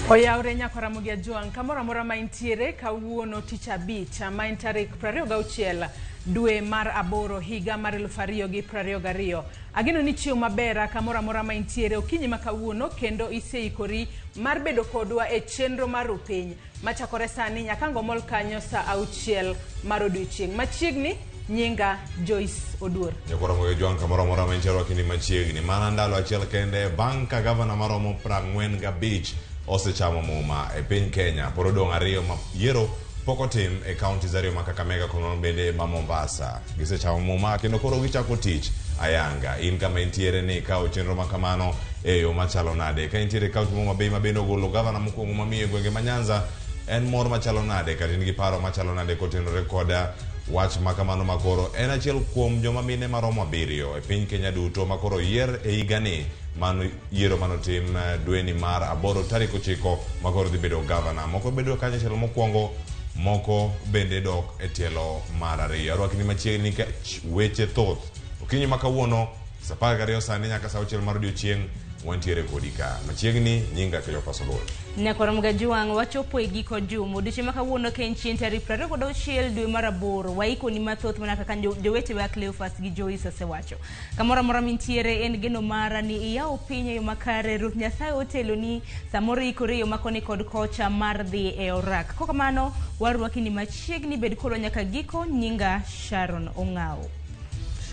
Oyawre nyako Ramogi Ajwang' kamoro amora ma intiere kawuono tich abich ma en tarik 26 dwe mar aboro higa mar 2022. Ageno ni chiew maber kamoro amora ma intiere okinyi ma kawuono kendo iseikori mar bedo kodwa e chenro mar Rupiny machakore sani nyaka ngomol kanyo saa auchiel mar odiochieng'. Machiegni nyinga Joyce Oduor. Nyakoro Ramogi Ajwang' kamoro amora ma intiere wakini machiegni mana ndalo achiel kende bang' ka gavana maromo 45 osechamo muma e piny Kenya pod odong' ariyo ma yiero pok otim e counties ariyo ma Kakamega kod bende ma Mombasa. Gisechamo muma kendo koro gichako tich ayanga. In kama intiere ni ikawo chenro ma kamano e yo machalo nade? Ka intiere e county ma Homa Bay ma bende ogolo gavana mokwongo mamiyo e gwenge ma Nyanza en mor machalo nade kata in gi paro machalo nade kotenore koda wach ma kamano ma koro en achiel kuom joma mine maromo abiriyo e piny Kenya duto ma koro oyier e higani mano yiero manotim dweni mar aboro tarik ochiko ma koro dhi bedo gavana. Moko bedo kanyo e tielo mokwongo, moko bende dok e tielo mar ariyo. Arwaki ni machiegni nikech weche thoth. Okinyi ma kawuono saa apar gariyo sani nyaka saa auchiel mar odiochieng' wantiere kodi ka. Machiegni nyinga Cleophas Ogola. Nyakwar Mgajwang' wachopo e giko juma. Odiochieng' ma kawuono ka en chieng' tarik 26 dwe mar aboro. Waikoni mathoth mana kaka jowetewa Cleophas gi Joyce osewacho. Kamoro amora mintiere en geno mara ni iyawo piny e yo makare, Ruoth Nyasaye oteloni, samoro ikori e yo makoni kod kocha mar dhi e orak. Kokamano, warwaki ni machiegni, bed kodwa nyaka giko, nyinga Sharon Ong'awo.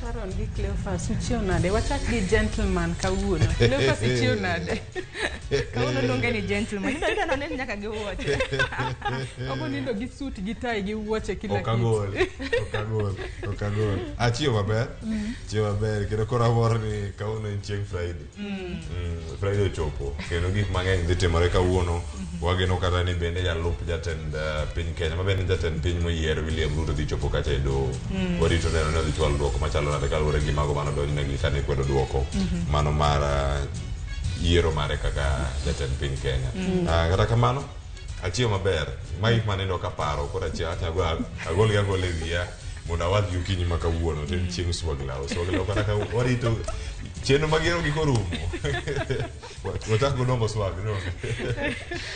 Sharon gi Cleophas uchiew nade? Wachak gi gentleman kawuono. Cleophas ichiew nade? Kawuono luonge ni gentleman. Iyudo none nyaka gi wuoche. Obo nindo gi suit gi tie gi wuoche kila Ok agol, ok agol, ok agol. Achiew maber. Chieng' maber kendo koro amor ni kawuono en chieng' Friday. Friday ochopo kendo gik mang'eny dhi timore kawuono. Wageno kata ni bende jalup jatend piny Kenya ma bende jatend piny moyier William Ruto dhi chopo kacha e doho. Warito neno ni odhi chwalo duoko machalo nade kaluwore gi mago mane odonjnegi kane kwedo duoko mano mar yiero mare kaka jatend piny Kenya. Kata kamano achiew maber ma gik maneno kaparo koro achiew acha agol gi agola e wiya mondo awach gi okinyi ma kawuono to en chieng' swaglaw swaglaw kata ka warito chenro mag yiero gi korumo wachak godongo swag no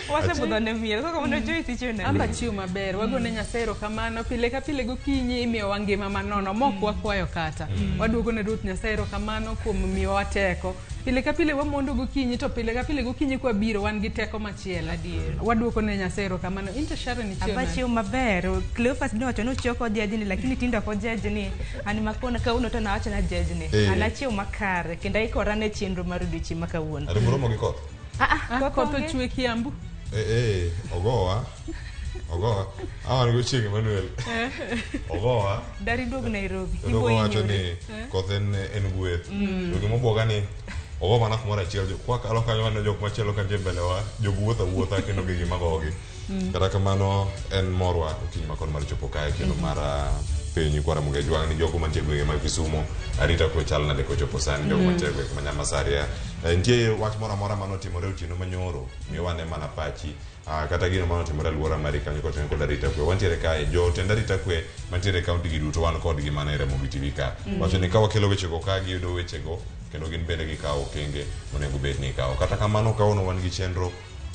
Wasebudho ne miel. Koko mondo Joyce ichiew nade? Amba chiw maber, wagone Nyasaye erokamano pile ka pile gokinyi imiyowa ngima manono mok wakwayo kata. Waduogo ne Ruoth Nyasaye erokamano kuom miyowa teko. Pile ka pile wamondo gokinyi to pile ka pile gokinyi kwabiro wan gi teko machielo. Adier. Waduoko ne Nyasaye erokamano. Into Sharon ichiew Aba nade? chiew maber. Cleophas nowacho ni ochiew kojejni lakini tinde ok ojejni. An makona kawuono to nawacho ni ajejni. An achiew makare kendo aikora ne chenro mar odiochieng' ma kawuono. Ati muromo gi koth? Ah, ah, Ah, koth koth onge. ochwe Kiambu. Eh, eh, ogowa. Ogowa. Awan go chieng' Emmanuel. Ogowa. Dari duog Nairobi. Kendo Ibo owacho hinyori. ni koth en en gweth. To gima obwoga ni ogo mana kumoro achiel. Kwakalo kanyo waneno jok machielo ka nitie mbele wa, jogo wuotho awuotha kendo gi gima gogi. Kata kamano en morwa okinyi ma koni mar chopo kae kendo mar penyi kwa Ramogi Ajwang' ni jogo mantie e gwenge mag Kisumu arita kwe chal nade kochopo sani jogo mantie e gwenge ma Nyamasaria. Nitie wach moro amora manotimore otieno manyoro miyo wane mana pachi kata gino manotimore aluora mari kanyo kotenore kod arita kwe. Wantiere kae jotend arita kwe mantiere e kaunti gi duto wan kodgi mana e Ramogi TV ka. Wacho ni ka wakelo wechego ka giyudo wechego kendo gin bende gikawo okenge monego bed ni ikawo. Kata kamano kawuono wan gi chenro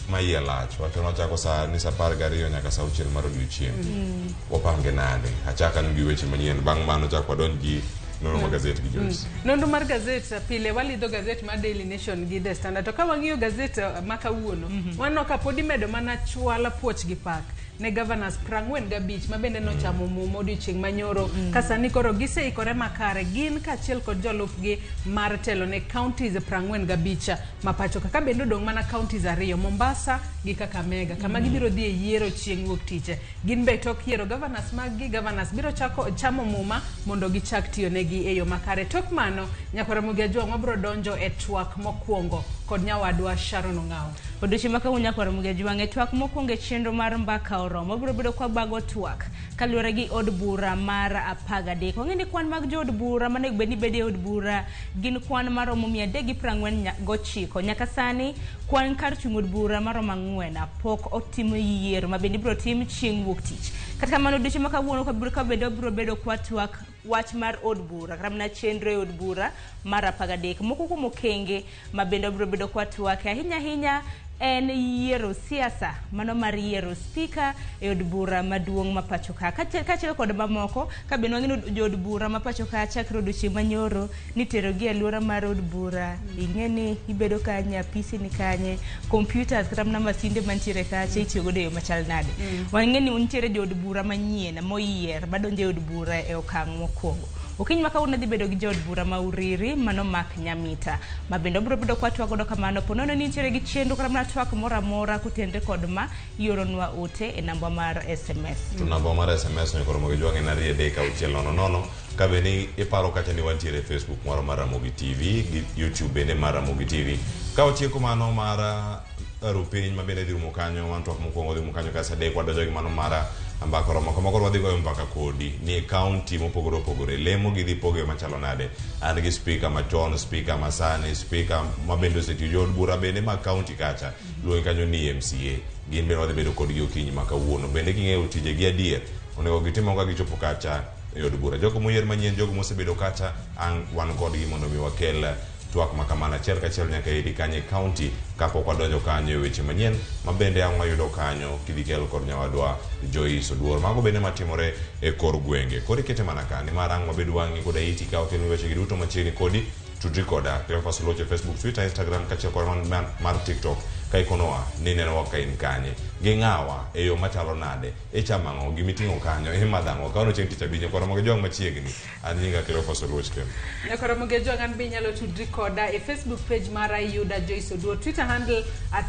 ma iye lach. Wacho ni wachako saa ni saa apar gariyo nyaka saa auchiel mar odiochieng'. Wapange nade? Achaka ni gi weche manyien. Bang' mano chak wadonj gi nonro mar gazet gi Joyce. Nonro mar gazet pile walidho gazet mar Daily Nation gi The Standard. To ka wang'iyo gazet ma kawuono, waneno ka pod imedo mana chwala puoch gi pak ne governors 45 ma bende nochamo muma odiochieng' manyoro ka sani koro giseikore makare gin kaachiel kod jolupgi mar telo ne counties 45 ma pacho ka. Ka bende odong' mana counties ariyo, Mombasa gi Kakamega, kama gibiro dhi e yiero chieng' wuok tich. Gin be tok yiero governors mag gi, governors biro chako chamo muma mondo gichak tiyo negi e yo makare. Tok mano, Nyakwar Ramogi Ajwang' wabiro donjo e twak mokwongo kod nyawadwa Sharon Ong'awo. Odiochieng' ma kawuono Nyakwar Ramogi Ajwang' e twak mokwongo e chenro mar Mbaka Oromo. Wabiro bedo kwa bago twak kaluwore gi od bura mar 13. Wang'eyo ni kwan mag jood bura manego bed ni bedo e od bura gin kwan maromo 349. Nyaka sani kwan kar chung' od bura maromo ang'wen pok otim yiero ma bende ibiro tim chieng' wuok tich. Kata kamano odiochieng' ma kawuono ka bende wabiro bedo kwa twak wach mar od bura kata mana chenro e od bura mar 13. Moko kuom okenge ma bende wabiro bedo kwa twak ahinya ahinya En yiero siasa mano mar yiero spika e od bura maduong' ma pacho ka. Kaachiel kod mamoko, ka bende wang'eyo ni jood bura ma pacho ka chakre odiochieng' manyoro niterogi e aluora mar od bura. Ing'e ni ibedo kanye, apisi ni kanye, computers kata mana masinde mantiere kacha itiyo godo e yo machal nade. Wang'e ni nitiere jood bura manyien moyier madonjo e od bura e okang' mokwongo. Okinyi ma kawuono dhi bedo gi jood bura ma Uriri mano Mark Nyamita ma bende obiro bedo kwa twak godo kamano. Po nono ni nitiere gi chenro kata mana twak moro amora kotenre kod ma, ioronwa ote e namba mar SMS. To namba mar SMS no koro Ramogi Jwang' en 23600. Ka bende iparo kacha ni wantiere e Facebook moro mar Ramogi TV gi YouTube bende mar Ramogi TV. Ka watieko mano mar rupiny ma bende dhi rumo kanyo, wan twak mokwongo dhi rumo kanyo ka saa 3 wadonjo gi mano mar mbaka oromo. Kama koro wadhi goyo mbaka kodi ni e kaunti mopogore opogore lemo gidhi pogo machalo nade. An gi spika machon, spika masani, spika ma bende osetiyo jood bura bende mag kaunti kacha luongi kanyo ni MCA. Gin bende wadhi bedo kodgi okinyi ma kawuono. Bende ging'eyo tijegi adier onego gitim ka gichopo kacha e od bura. Jogo moyier manyien, jogo mosebedo kacha, ang' wan kodgi mondo mi wakel twak ma kamano achiel kachiel nyaka eri kanyo e kaunti kapok wadonjo kanyo e weche manyien ma bende ang' wayudo kanyo kidhi kel kod nyawadwa Joyce Oduor. Mago bende matimore e kor gwenge. Koro ikete mana ka nimar ang' wabed wang'i koda iti ka wakeloni wechegi duto machiegni kodi. Tudri koda Cleophas Oluoch e Facebook, Twitter, Instagram kaachiel kod mar TikTok ka ikonowa ni inenowa ka in kanye, gi ng'awa, e yo machalo nade, ichamo ang'o, gimiting'o kanyo, imadho ang'o. Kawuono chieng' tich abich, nyakwar Ramogi Jwang' machiegni. An nyinga Cleophas Oluoch kendo. Nyakwar Ramogi Jwang' an be inyalo tudri koda e Facebook page mara iyuda Joyce Oduor, Twitter handle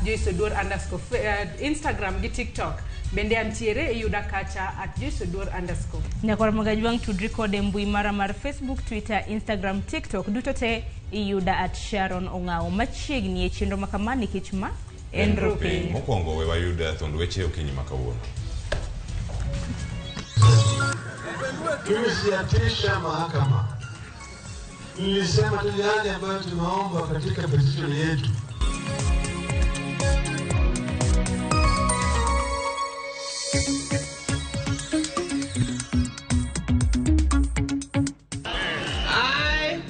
@JoyceOduor_, Instagram gi TikTok bende antiere iyuda kacha @JoyceOduor_. Nyakwar Ramogi Ajwang' tudri kode e mbui mara mar Facebook, Twitter, Instagram, TikTok duto te iyuda @Sharon Ong'awo. Machiegni e chenro ma kama nikech ma en rupiny. Mokwongo we wayud thund weche okinyi ma kawuono. Mimi sijatisha mahakama. Nilisema tu yale ambayo tumeomba katika petition yetu. I,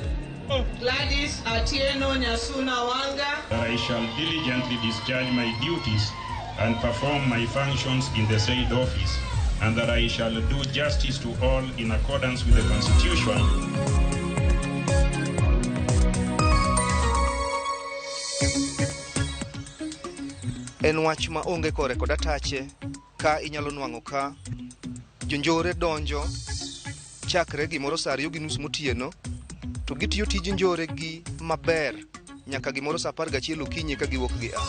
Gladys Atieno Nyasuna Wanga, that I shall diligently discharge my duties and perform my functions in the said office, and that I shall do justice to all in accordance with the Constitution. En wach ma onge kore kod atache ka inyalo nwang'o ka jonjore donjo chakre gimoro saa 2:30 motieno to gitiyo tij njore gi maber nyaka gimoro saa 11 okinyi ka giwuok gi a.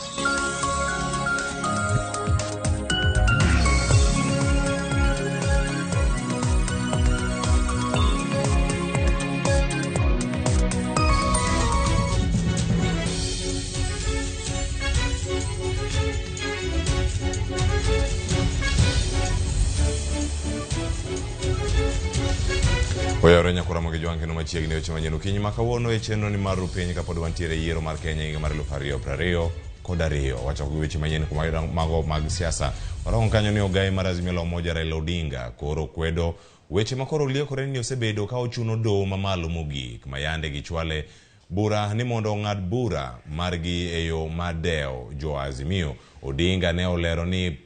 Oyawore nyakwar Ramogi Jwang' kendo machiegni weche manyien okinyi ma kawuono e chenro ni mar rupiny kapod wantiere e yiero mar Kenya higa mar 2022. Wachako gi weche manyien kuma mago mag siasa. Warango kanyo ni ogai mar Azimio la Umoja Raila Odinga koro kwedo weche ma koro liekore ni osebedo ka ochuno doho mamalo mogik ma yande gichwale bura ni mondo ong'ad bura margi e yo madewo jo Azimio. Odinga ne olero ni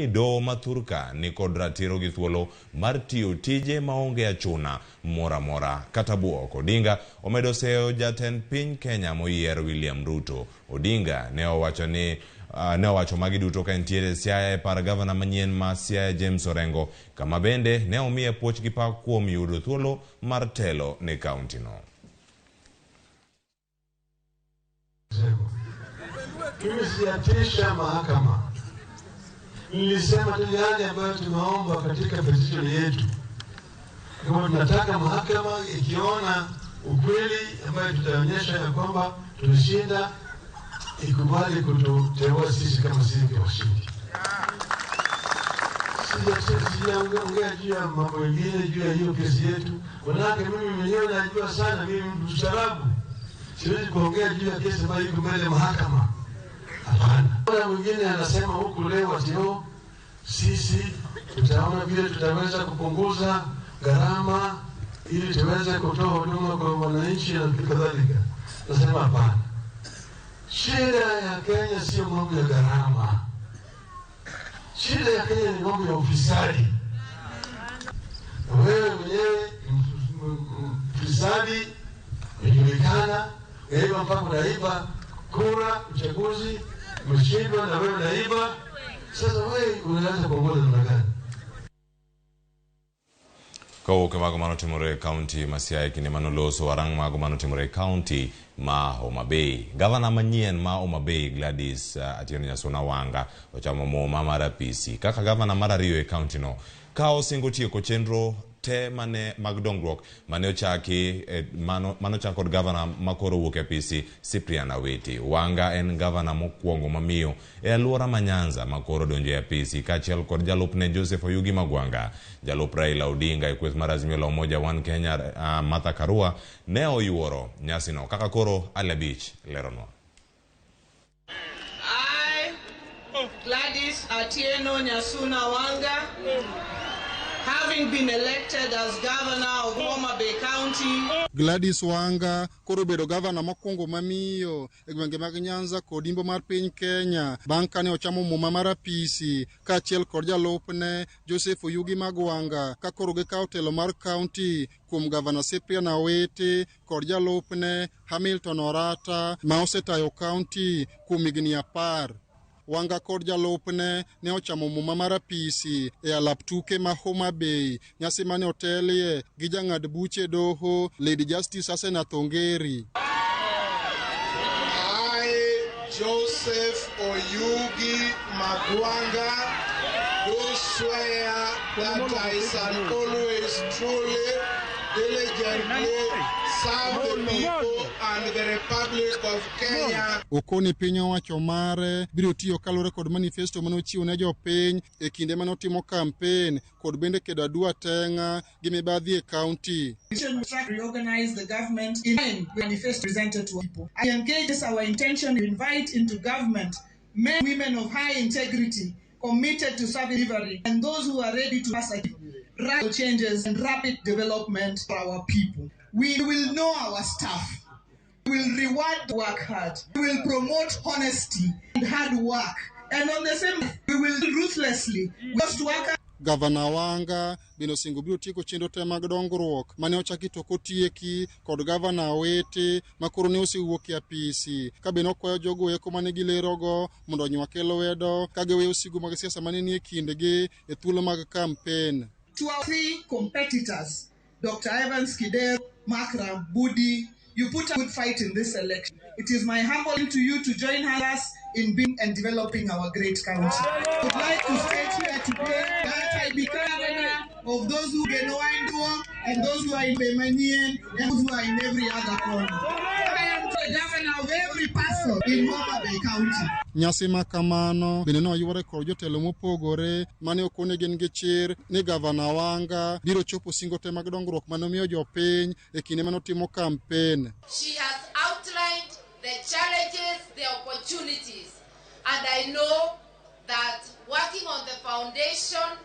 doho ma thurka ni kod ratiro gi thuolo mar tiyo tije maonge achuna moro amora kata buok. Odinga omedo seyo jatend piny Kenya moyier William Ruto. Odinga ne owacho ni ne owacho magi duto ka entiere Siaya e par gavana manyien ma Siaya James Orengo, kama bende ne omiye puoch gi pak kuom yudo thuolo mar telo ne kaunti no. Mimi sijatisha mahakama. Nilisema tu yale ambayo tumeomba katika petition yetu. Kama tunataka mahakama ikiona ukweli ambayo tutaonyesha ya kwamba tulishinda, ikubali kututeua sisi kama sisi ndio washindi. Sijaongea juu ya mambo mengine juu ya hiyo kesi yetu. Manake mimi mwenyewe najua sana, mimi mtu mstaarabu. Siwezi kuongea juu ya kesi ambayo iko mbele mahakama. Hapana. Kuna mwingine anasema huku leo ati sisi tutaona vile tutaweza kupunguza gharama ili tuweze kutoa huduma kwa wananchi na kadhalika. Nasema hapana. Shida ya Kenya sio mambo ya gharama. Shida ya Kenya ni mambo ya ufisadi. Na wewe mwenyewe mfisadi, umejulikana, unaiba mpaka unaiba kura, uchaguzi, umeshindwa na wewe unaiba. Sasa wewe unaweza kuongoza namna gani? Kowuok e mago manotimore e kaunti ma Siaya kinde manoloso warang mago manotimore e kaunti ma Homa Bay. Gavana manyien ma Homa Bay Gladys Atieno Nyasuna Wanga ochamo muma mar apisi kaka gavana mar ariyo e kaunti no ka osingo tieko chenro te mane mag dongruok mane ochaki mano chak kod gavana makoro wuok e apisi Cyprian Awiti. Wanga en gavana mokwongo mamiyo e alwora ma Nyanza makoro donjo e apisi kaachiel kod jalupne Joseph Oyugi Magwanga. Jalup Raila Odinga e kweth mar Azimio la Umoja One Kenya Martha Karua ne oyuoro nyasino kaka koro Ali Abich leronwa. I, Gladys Atieno Nyasuna Wanga, having been elected as governor of Homa Bay County, Gladys Wanga koro obedo gavana mokwongo mamiyo e gwenge mag Nyanza kod imbo mar piny Kenya bang' kane ochamo muma mar apisi kaachiel kod jalupne Joseph Oyugi Magwanga ka koro gikawo telo mar kaunti kuom gavana Cyprian Awiti kod jalupne Hamilton Orata ma osetayo kaunti kuom higni 10. Wanga kod jalupne ne ochamo muma mar apisi e alap tuke ma Homa Bay, nyasi mane otelie gi jang'ad buche doho Lady Justice Asenath Ongeri. I, Joseph Oyugi Magwanga, do swear that I shall always truly, diligently serve the people and the Republic of Kenya. Okoni piny owacho mare biro tiyo kaluwore kod manifesto mane ochiwo ne jopiny e kinde mane otimo kampen kod bende kedo adwa teng'a gi mibadhi e kaunti. Reorganize the government in line with manifesto presented to people. I engage our intention to invite into government men and women of high integrity, committed to service delivery, and those who are ready to pass radical changes and rapid development for our people. We will know our staff. We will reward the work hard. We will promote honesty and hard work. And on the same, we will ruthlessly just work. Gavana Wanga bende osingo biro tieko chenro te mag dongruok mane ochaki to kotieki kod gavana Awiti ma koro ne osewuok e apisi ka bende okwayo jogo eko mane gilerogo mondo onywake lwedo ka giweyo sigu mag siasa mane nie kindgi e thuolo mag kampen. To our three competitors, Dr. Evans Kidero, Mark Rambudi, you put a good fight in this election. It is my humble to you to join us in building and developing our great county. I would like to state here today that I become governor of those who are in Oindwa and those who are in Bemanien and those who are in every other corner. I am the governor of every person in Homa Bay County. Nyasi ma kamano bende noyuore kod jotelo mopogore mane okone gin gi chir ni gavana Wanga biro chopo singo te mag dongruok mane omiyo jopiny e kinde mane otimo kampen. She has outlined the challenges, the opportunities, and I know that working on the foundation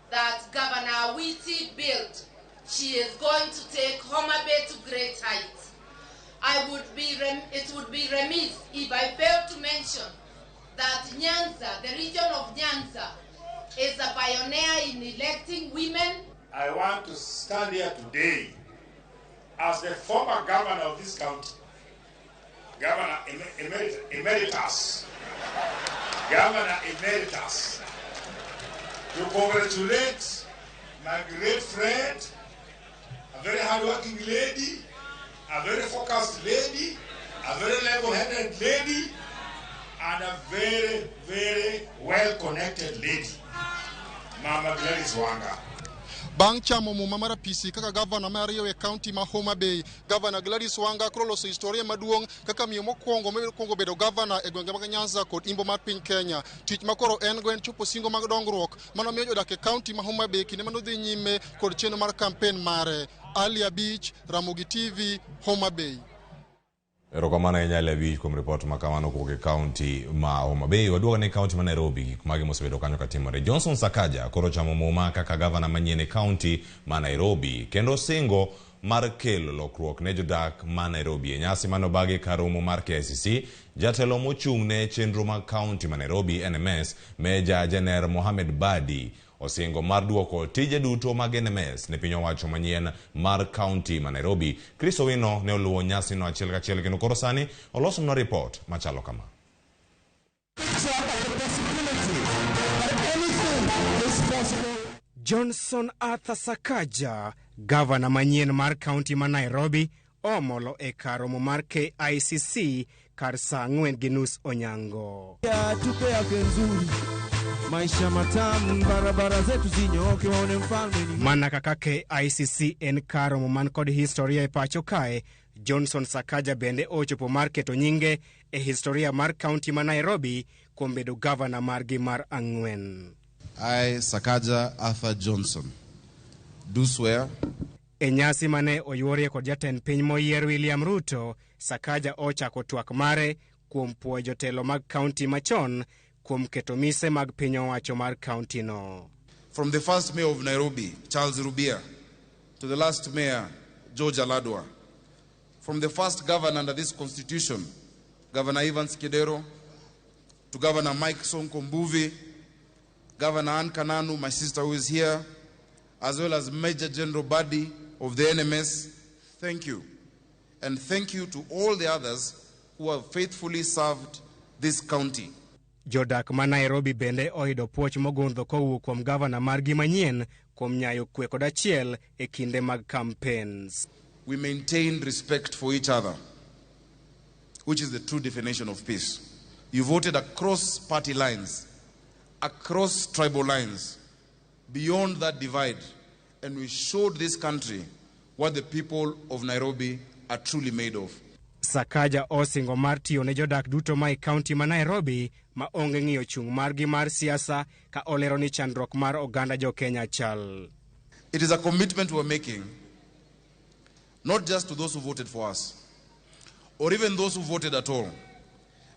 that Governor Awiti built, she is going to take Homa Bay to great heights. It would be remiss if I failed to mention that Nyanza, the region of Nyanza, is a pioneer in electing women. I want to stand here today as the former governor of this county, Governor Emeritus, Governor Emeritus, to congratulate my great friend, a very hardworking lady, a very focused lady, a very level-headed lady, and a very, very well-connected lady, Mama Gladys Wanga. Bang' chamo muma mar apisi kaka gavana mar ariyo e kaunti ma Homa Bay, gavana Gladys Wanga koro loso historia maduong' kaka miyo mokwongo mokwongo bedo gavana e gwenge mag Nyanza kod imbo mar piny Kenya. Tich ma koro en go en chopo singo mag dongruok mano miyo jodak e kaunti ma Homa Bay kinde manodhi nyime kod chenro mar kampen mare. Ali Abich, Ramogi TV, Homa Bay. Erokamano ahinya Ali Abich kuom ripot ma kamano kowuok e kaunti ma Homa Bay. Waduogo ne kaunti ma Nairobi, gik mage mosebedo kanyo katimore. Johnson Sakaja koro chamo muma kaka gavana manyien e kaunti ma Nairobi kendo singo mar kelo lokruok ne jodak ma Nairobi. E nyasi mane obagi kar romo mar KICC, jatelo mochung' ne chenro mag kaunti ma Nairobi NMS, Meja Jener Mohamed Badi osingo mar duoko tije duto mag NMS ne piny owacho manyien mar kaunti ma Nairobi. Chris Owino ne oluwo nyasino achiel kachiel kendo koro sani olosonwa ripot machalo kama. Johnson Arthur Sakaja, gavana manyien mar kaunti ma Nairobi, omolo e kar romo mar KICC kar saa 4:30 onyango. Tupe afya nzuri, maisha matamu, barabara zetu zinyooke, waone mfalme ni Mana kaka KICC en kar romo man kod historia e pacho kae, Johnson Sakaja bende ochopo mar keto nyinge e historia mar kaunti ma Nairobi kuom bedo gavana margi mar 4. I, Sakaja Arthur Johnson, do swear E nyasi mane oyuorie kod jatend piny moyier William Ruto, Sakaja ochako twak mare kuom puoyo jotelo mag kaunti machon kuom keto mise mag piny owacho mar kaunti no. From the first mayor of Nairobi, Charles Rubia, to the last mayor, George Aladwa. From the first governor under this constitution, Governor Evans Kidero, to Governor Mike Sonko Mbuvi, Governor Ann Kananu, my sister who is here, as well as Major General Badi of the NMS, thank you. And thank you to all the others who have faithfully served this county. Jodak ma Nairobi bende oyudo puoch mogundho kowuok kuom gavana margi manyien kuom nyayo kwe kod achiel e kinde mag campaigns. We maintained respect for each other, which is the true definition of peace. You voted across party lines, across tribal lines, beyond that divide, and we showed this country what the people of Nairobi are truly made of. Sakaja osingo mar tiyo ne jodak duto ma e kaunti ma Nairobi ma onge ng'iyo chung' margi mar siasa ka olero ni chandruok mar oganda jo Kenya chal. It is a commitment we're making, not just to those who voted for us, or even those who voted at all,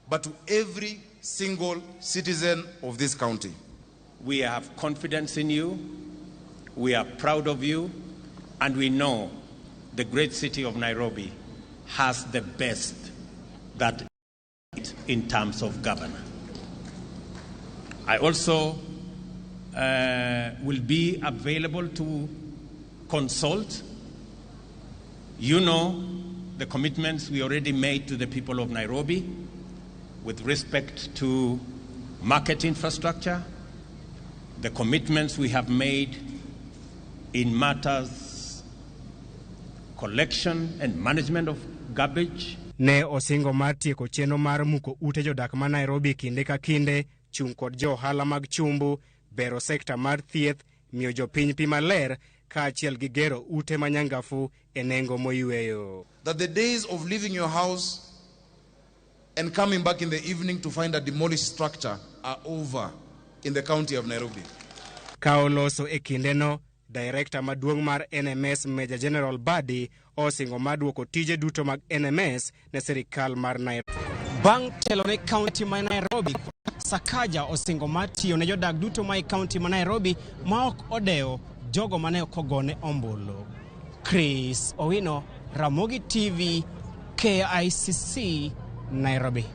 but to every single citizen of this county. We have confidence in you, we are proud of you, and we know the great city of Nairobi has the best that in terms of governor. I also will be available to consult. You know the commitments we already made to the people of Nairobi with respect to market infrastructure, the commitments we have made in matters collection and management of garbage. Ne osingo mar tieko chenro mar muko ute jodak ma Nairobi kinde ka kinde, chung' kod jo ohala mag chumbu, bero sekta mar thieth, miyo jopiny pi maler, kaachiel gi gero ute manyangafu e nengo moyweyo. That the days of leaving your house and coming back in the evening to find a demolished structure are over in the county of Nairobi. Ka oloso e kindeno, Director maduong' mar NMS Major General Badi osingo mar duoko tije duto mag NMS ne sirikal mar Nairobi. Bang' telo ne kaunti ma Nairobi, Sakaja osingo mar tiyo ne jodak duto ma e kaunti ma Nairobi ma ok odewo jogo mane ok ogone ombulu. Chris Owino, Ramogi TV, KICC, Nairobi.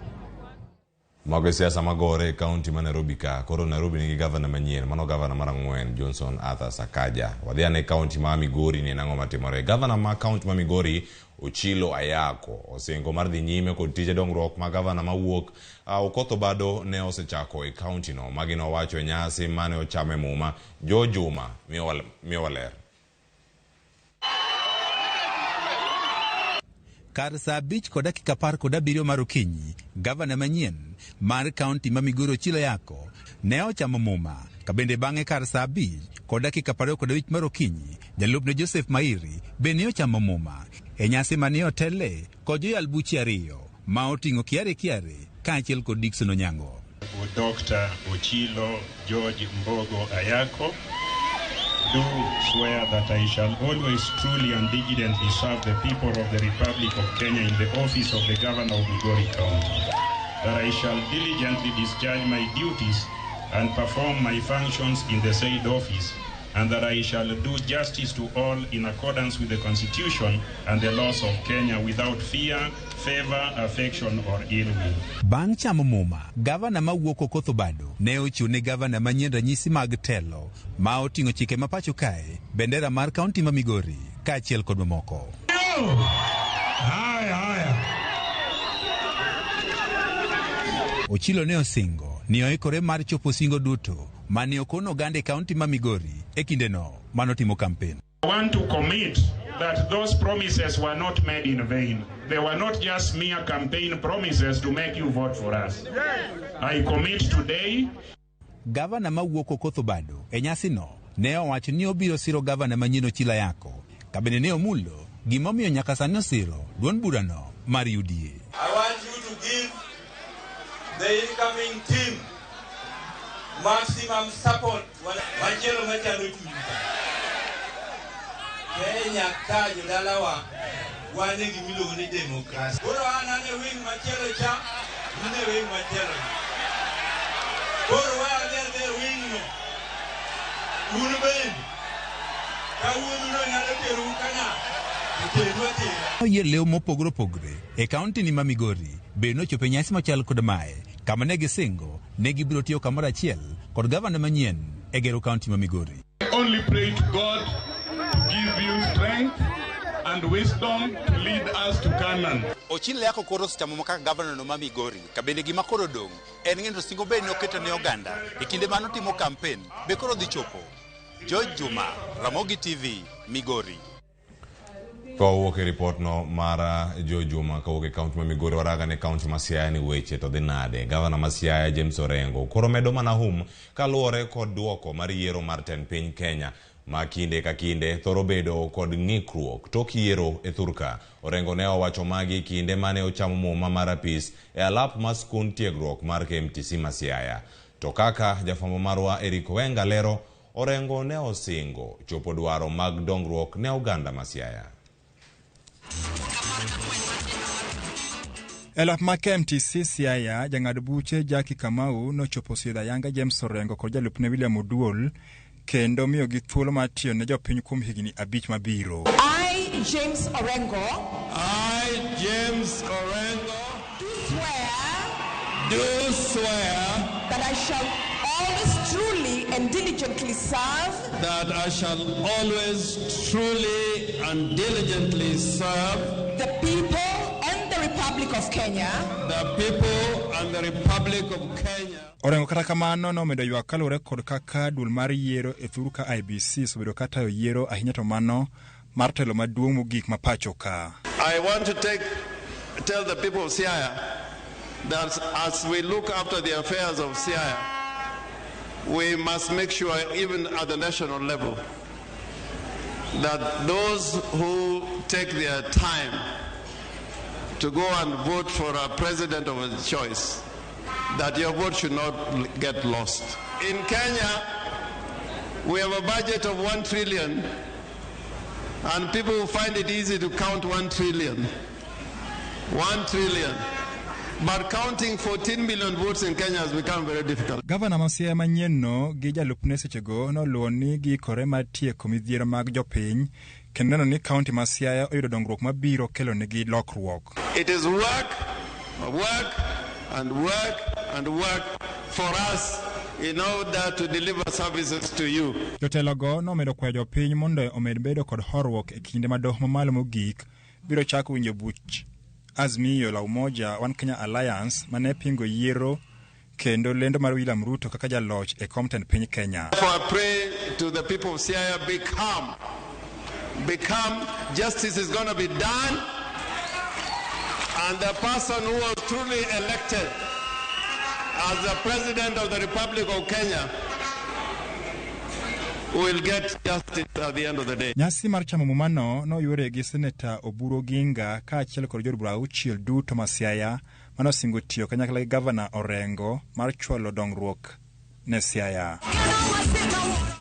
Mago e siasa magore e kaunti ma Nairobi ka. Koro Nairobi nigi gavana manyien, mano gavana mar 4 Johnson Arthur Sakaja. Wadhi ane kaunti ma Migori ni nang'o matimore. Gavana ma kaunti ma Migori Ochilo Ayako osingo mar dhi nyime kod tije dongruok ma gavana mawuok Okoth Obado ne osechako e kaunti no. Magi nowacho e nyasi mane ochame muma. Jo Juma miyowa ler. Kar saa 5:17 mar okinyi, gavana manyien mar kaunti ma Migori Ochilo Ayako ne ochamo muma, ka bende bang'e kar saa 5:25 mar okinyi, jalupne Joseph Mairi bende ochamo muma e nyasi mane otele kod joyal buche 2 ma oting'o Kiare Kiare kaachiel kod Dickson Onyango. Dr. Ochilo George Mbogo Ayako, do swear that I shall always truly and diligently serve the people of the Republic of Kenya in the office of the Governor of Migori County, that I shall diligently discharge my duties and perform my functions in the said office, and that I shall do justice to all in accordance with the Constitution and the laws of Kenya without fear, favor, affection, or ill will. Bang' chamo muma, gavana mawuok Okoth Obado ne ochiwo ne gavana manyien ranyisi mag telo ma oting'o chike ma pacho kae, bendera mar kaunti ma Migori kaachiel kod mamoko. Haya, haya. Ochilo ne osingo ni oikore mar chopo singo duto mane okono oganda e kaunti ma Migori e kindeno manotimo kampen. I want to commit that those promises were not made in vain. They were not just mere campaign promises to make you vote for us. I commit today Gavana mawuok Okoth Obado e nyasino ne owacho ni obiro siro gavana manyien Ochilo Ayako ka bende ne omulo gimomiyo nyaka sani osiro duond burano mar UDA. I want you to give the incoming team maximum support. Machielo machalo chuny ka. Kenya ka jodalawa wan e gimiluongo ni demokrasi. Koro an an e wing machielo cha, in e wing machielo. Koro wa adhi adhi e wing no. Un bende ka wuodhuno nyalo terou kana, to teru atera. Oyie lew mopogore opogore e kaunti ni ma Migori be nochopo e nyasi machal kod mae kama ne gisingo ne gibiro tiyo kamoro achiel kod gavana manyien e gero kaunti ma Migori. I only pray to God to give you strength and wisdom to lead us to Canaan. Ochilo Ayako koro osechamo kaka gavana no ma Migori ka bende gima koro odong' en ng'eyo to singo be noketo ne oganda e kinde manotimo kampen be koro dhi chopo. George Juma, Ramogi TV, Migori. Kowuok e ripot no mar Joe Juma kowuok e kaunti ma Migori waraga ne kaunti ma Siaya ni weche to dhi nade. Gavana ma Siaya James Orengo koro medo mana hum kaluwore kod duoko mar yiero mar tend piny Kenya ma kinde ka kinde thoro bedo kod ng'ikruok tok yiero e thurka. Orengo ne owacho magi kinde mane ochamo muma mar apis e alap mar skund tiegruok mar KMTC ma Siaya. To kaka jafwambo marwa Eric Owenga lero, Orengo ne osingo chopo dwaro mag dongruok ne oganda ma Siaya. E lap ma KMTC Siaya, jang'ad buche Jackie Kamau nochopo sidho ayanga James Orengo kod jalupne William Oduol kendo miyogi thuolo mar tiyo ne jopiny kuom higni 5 mabiro. I, James Orengo, I, James Orengo, do do swear that I shall always truly and diligently serve that I shall always truly and diligently serve the people and the Republic of Kenya the people and the Republic of Kenya. Orengo kata kamano nomedo ywak kaluwore kod kaka duol mar yiero e thur ka IEBC osebedo ka tayo yiero ahinya to mano mar telo maduong' mogik ma pacho ka. I want to tell the people of Siaya that as we look after the affairs of Siaya, we must make sure, even at the national level, that those who take their time to go and vote for a president of a choice, that your vote should not get lost. In Kenya, we have a budget of 1 trillion, and people find it easy to count 1 trillion. 1 trillion. But counting 14 million votes in Kenya has become very difficult. Gavana ma Siaya manyien-no gi jalupne sechego noluwo ni giikore mar tieko midhiero mag jopiny kendo neno ni kaunti ma Siaya oyudo dongruok mabiro kelonegi lokruok. It is work, work, and work, and work for us in order to deliver services to you. Jotelogo nomedo kwayo jopiny mondo omed bedo kod horuok e kinde ma doho mamalo mogik biro chako winjo buch Azimio la Umoja One Kenya Alliance mane pingo yiero kendo lendo mar William Ruto kaka jaloch e kom tend piny Kenya. Therefore, I pray to the people of Siaya, be calm. Be calm. Justice is going to be done. And the person who was truly elected as the President of the Republic of Kenya will get justice at the end of the day. Nyasi mar chamo mumano noyuore gi Seneta Oburu Oginga kaachiel kod jood bura auchiel duto ma Siaya manosingo tiyo kanyakla gi Gavana Orengo mar chwalo dongruok ne Siaya.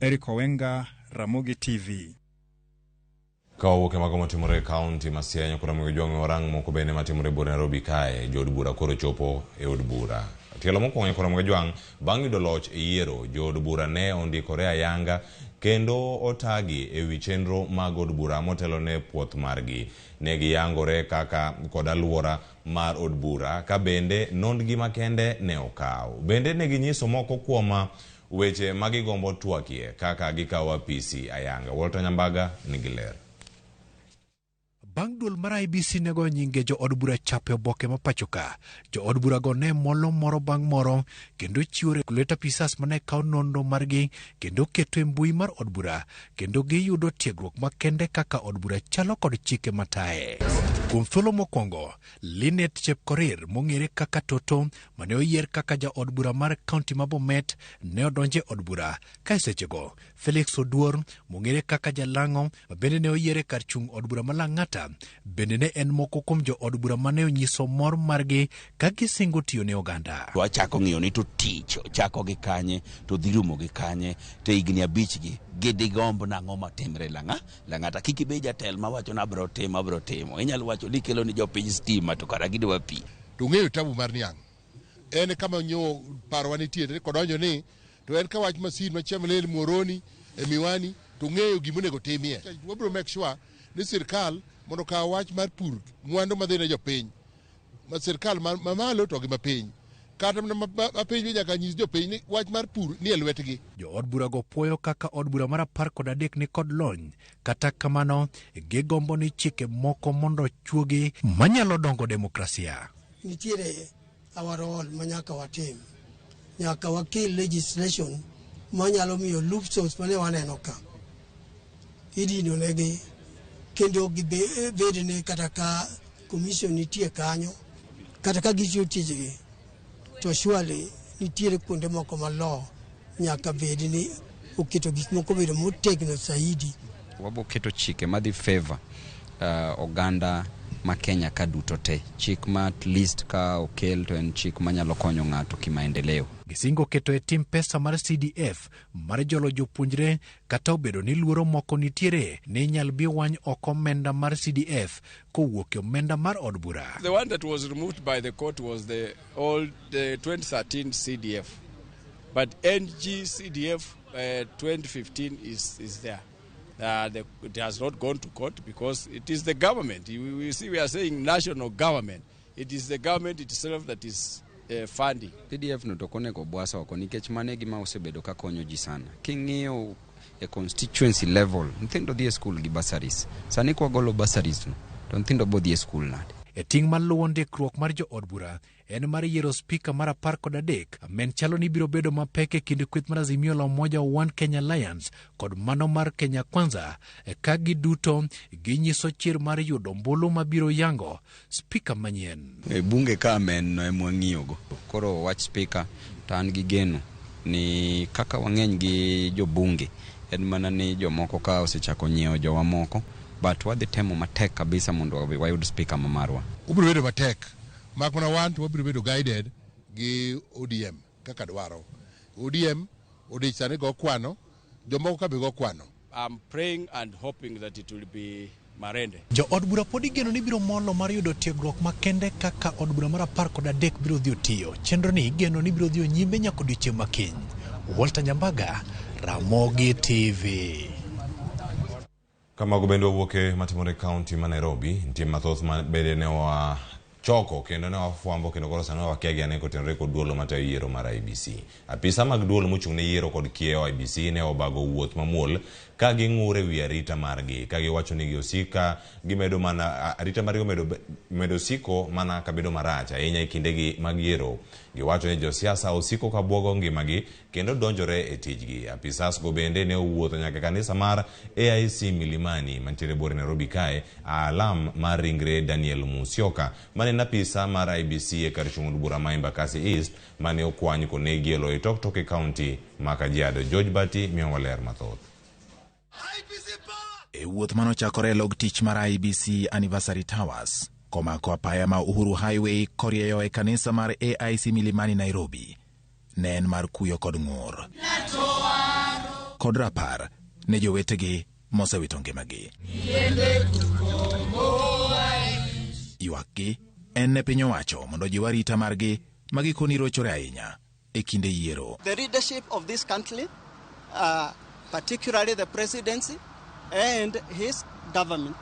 Eric Owenga, Ramogi TV. Ka wawuok e mago matimore e kaunti ma Siaya, nyakora Ramogi Jwang'e warang moko bende matimore e bura Nairobi kae. Jood bura koro chopo e od bura. Tielo mokwongo nyakoro Kajwang' bang' yudo loch e yiero, jood bura ne ondikore ayanga kendo otagi ewi chenro mag od bura motelo ne puoth margi. Ne giyangore kaka kod aluora mar od bura ka bende nondgi makende ne okaw. Bende ne ginyiso moko kuom weche ma gigombo twakie kaka gikawo apisi ayanga. Walter Nyambaga nigi ler. Bang' duol mar IEBC ne goyo nyinge jood bura chapo e oboke ma pacho ka, jood burago ne molo moro bang' moro kendo chiwo regulator apisas mane kawo nonro margi kendo keto e mbui mar od bura kendo giyudo tiegruok makende kaka od bura chalo kod chike mataye. Kuom thuolo mokwongo, Linet Chepkorir mong'ere kaka Toto mane oyier kaka jaod bura mar kaunti ma Bomet ne odonjo e od bura ka e sechego Felix Oduor mong'ere kaka Jalang'o ma bende ne oyier e kar chung' od bura ma Lang'ata bende ne en moko kuom jood bura mane onyiso mor margi ka gisingo tiyo ne oganda. To achako ng'iyo ni to tich chako gi kanye to dhi rumo gi kanye to higni abich gi gidigomb nang'o matimre Lang'ata. Kik ibed jatelo mawacho ni abro timo abro timo. Inyalo wacho ni ikelo ni jopiny stima to kara gidwa pi. To ung'eyo tabu mar niang' en kama nyo parwa nitie kodonjo ni to en ka wach masin ma Chemelil Muhoroni e Miwani to ng'eyo gima onego timie. Wabiro make sure ni sirkal mondo okaw wach mar pur mwandu madhi ne jopiny ma sirkal mamalo to gi mapiny kata mapiny nyaka nyis jopiny ni wach mar pur ni e lwetgi. Jood burago puoyo kaka od bura mar 13 ni kod lony, kata kamano gigombo ni chike moko mondo ochuogi manyalo dongo demokrasia. Nitiere our role manyaka watim, nyaka wakel legislation manyalo miyo loopholes mane waneno ka idino negi kendo gibed ni kata ka commission nitie kanyo kata ka gitiyo tijgi to surely nitiere kuonde moko ma law nyaka bed ni oketo gik moko bedo motegno zaidi. Wabo keto chike madhi favor oganda ma Kenya ka duto te. Chik ma at least ka okel to en chik manyalo konyo ng'ato kimaendeleo. Gisingo keto e tim pesa mar CDF mar jolo jopuonjre kata obedo ni luoro moko nitiere ni inyal bi wany oko omenda mar CDF kowuok e omenda mar od bura. The one that was removed by the court was the old 2013 CDF. But NG CDF 2015 is there. It has not gone to court because it is the government. We see we are saying national government. It is the government itself that is funding. CDF no to onego bwas oko nikech mano e gima osebedo ka konyo ji sana. King'iyo e constituency level, nyithindo dhi e school gi bursaries. Sani kwagolo bursaries no, to nyithindo bo dhi e school nade? E ting' maluwo ndikruok mar jood bura en mar yiero spika mar 13 amen chalo ni biro bedo mapek e kind kweth mar Azimio la Umoja One Kenya Alliance kod mano mar Kenya Kwanza ka giduto ginyiso chir mar yudo ombulu mabiro yango spika manyien. E bunge ka amen no ema wang'iyogo. Koro wach spika to an gi geno ni kaka wang'eny gi jobunge en mana ni jomoko ka osechako nyiewo jowa moko, but wadhi temo matek kabisa mondo wayud spika ma marwa. Obiro bedo matek mak mana wan to wabiro bedo guided gi ODM kaka dwaro. ODM odich sani go kwano, jomoko ka be go kwano. I'm praying and hoping that it will be Marende. Jo od bura pod igeno ni biro molo mar yudo tiegruok makende kaka od bura mar 13 biro dhi tiyo. Chenro ni igeno ni biro dhi nyime nyaka odiechieng' ma kiny. Walter Nyambaga, Ramogi TV. Kamago bende wawuok e matimore e kaunti ma Nairobi, nitie mathoth ma bende ne wachoko kendo ne wafwambo kendo koro sani wakia gi ane kotenore kod duol matayo yiero mar IEBC. Apisa mag duol mochung' ne yiero kod kiewo IEBC ne obago wuoth mamuol ka ging'ur e wi arita margi ka giwacho ni giosika gimedo mana arita margi omedo siko mana kabedo marach ahinya e kindegi mag yiero. Giwacho ni josiasa osiko ka buogo ngimagi kendo donjore e tijgi. Apisas go bende ne owuotho nyaka kanisa mar AIC Milimani mantiere buore Nairobi kae alam mar ringre Daniel Musyoka mane en apisa mar IEBC e kar chung' od bura ma Embakasi East mane okwany konegi e Loitoktok e kaunti ma Kajiado. George Bati miyowa ler mathoth. E wuoth manochakore e log tich mar IEBC Anniversary Towers komako apaya ma Uhuru Highway korieyo e kanisa mar AIC Milimani Nairobi ne en mar kuyo kod ng'ur kod rapar ne jowetegi mosewito ngimagi. Ywakgi en ne piny owacho mondo ojiw arita margi ma gikoni rochore ahinya e kinde yiero. The leadership of this country, particularly the presidency and his government,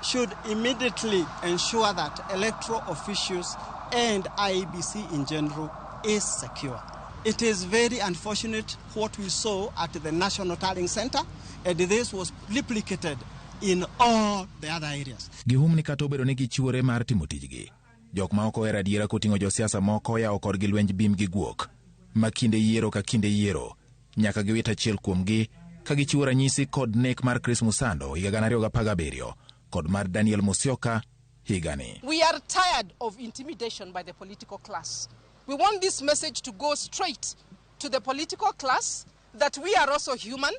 should immediately ensure that electoral officials and IEBC in general is secure. It is very unfortunate what we saw at the National Tallying Center, and this was replicated in all the other areas. Gihum ni kata obedo ni gichiwore mar timo tijgi, jok ma ok ohero adiera koting'o josiasa moko yawo kodgi lwenj bim gi guok ma kinde yiero ka kinde yiero nyaka giwit achiel kuomgi ka gichiwo ranyisi kod nek mar Chris Musando higa 2017 kod mar Daniel Musyoka higani. We are tired of intimidation by the political class. We want this message to go straight to the political class that we are also human.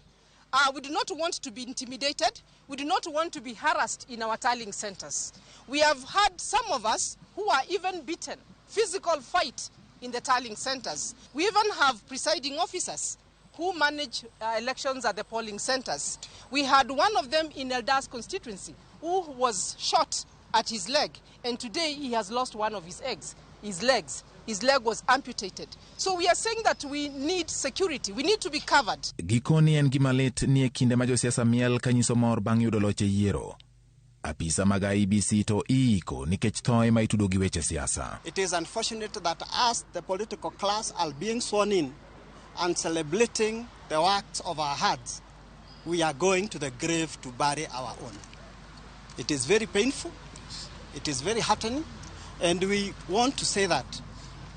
We do not want to be intimidated. We do not want to be harassed in our tallying centers. We have had some of us who are even beaten, physical fight in the tallying centers. We even have presiding officers who manage elections at the polling centers. We had one of them in Eldas constituency who was shot at his leg, and today he has lost one of his eggs, his legs. His leg was amputated. So we are saying that we need security. We need to be covered. Gikoni en gima lit ni e kinde ma josiasa miel kanyiso mor bang' yudo loch e yiero. Apisa mag IEBC to iiko nikech thoe ma itudo gi weche siasa. It is unfortunate that as the political class are being sworn in and celebrating the works of our hearts, we are going to the grave to bury our own. It is very painful. It is very heartening. And we want to say that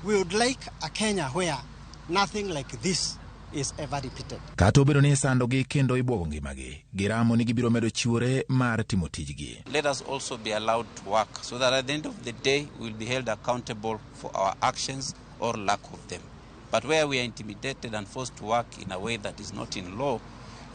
we would like a Kenya where nothing like this is ever repeated. Kata obedo ni isandogi kendo ibwogo ngimagi, giramo ni gibiro medo chiwore mar timo tijgi. Let us also be allowed to work so that at the end of the day we will be held accountable for our actions or lack of them. But where we are intimidated and forced to work in a way that is not in law,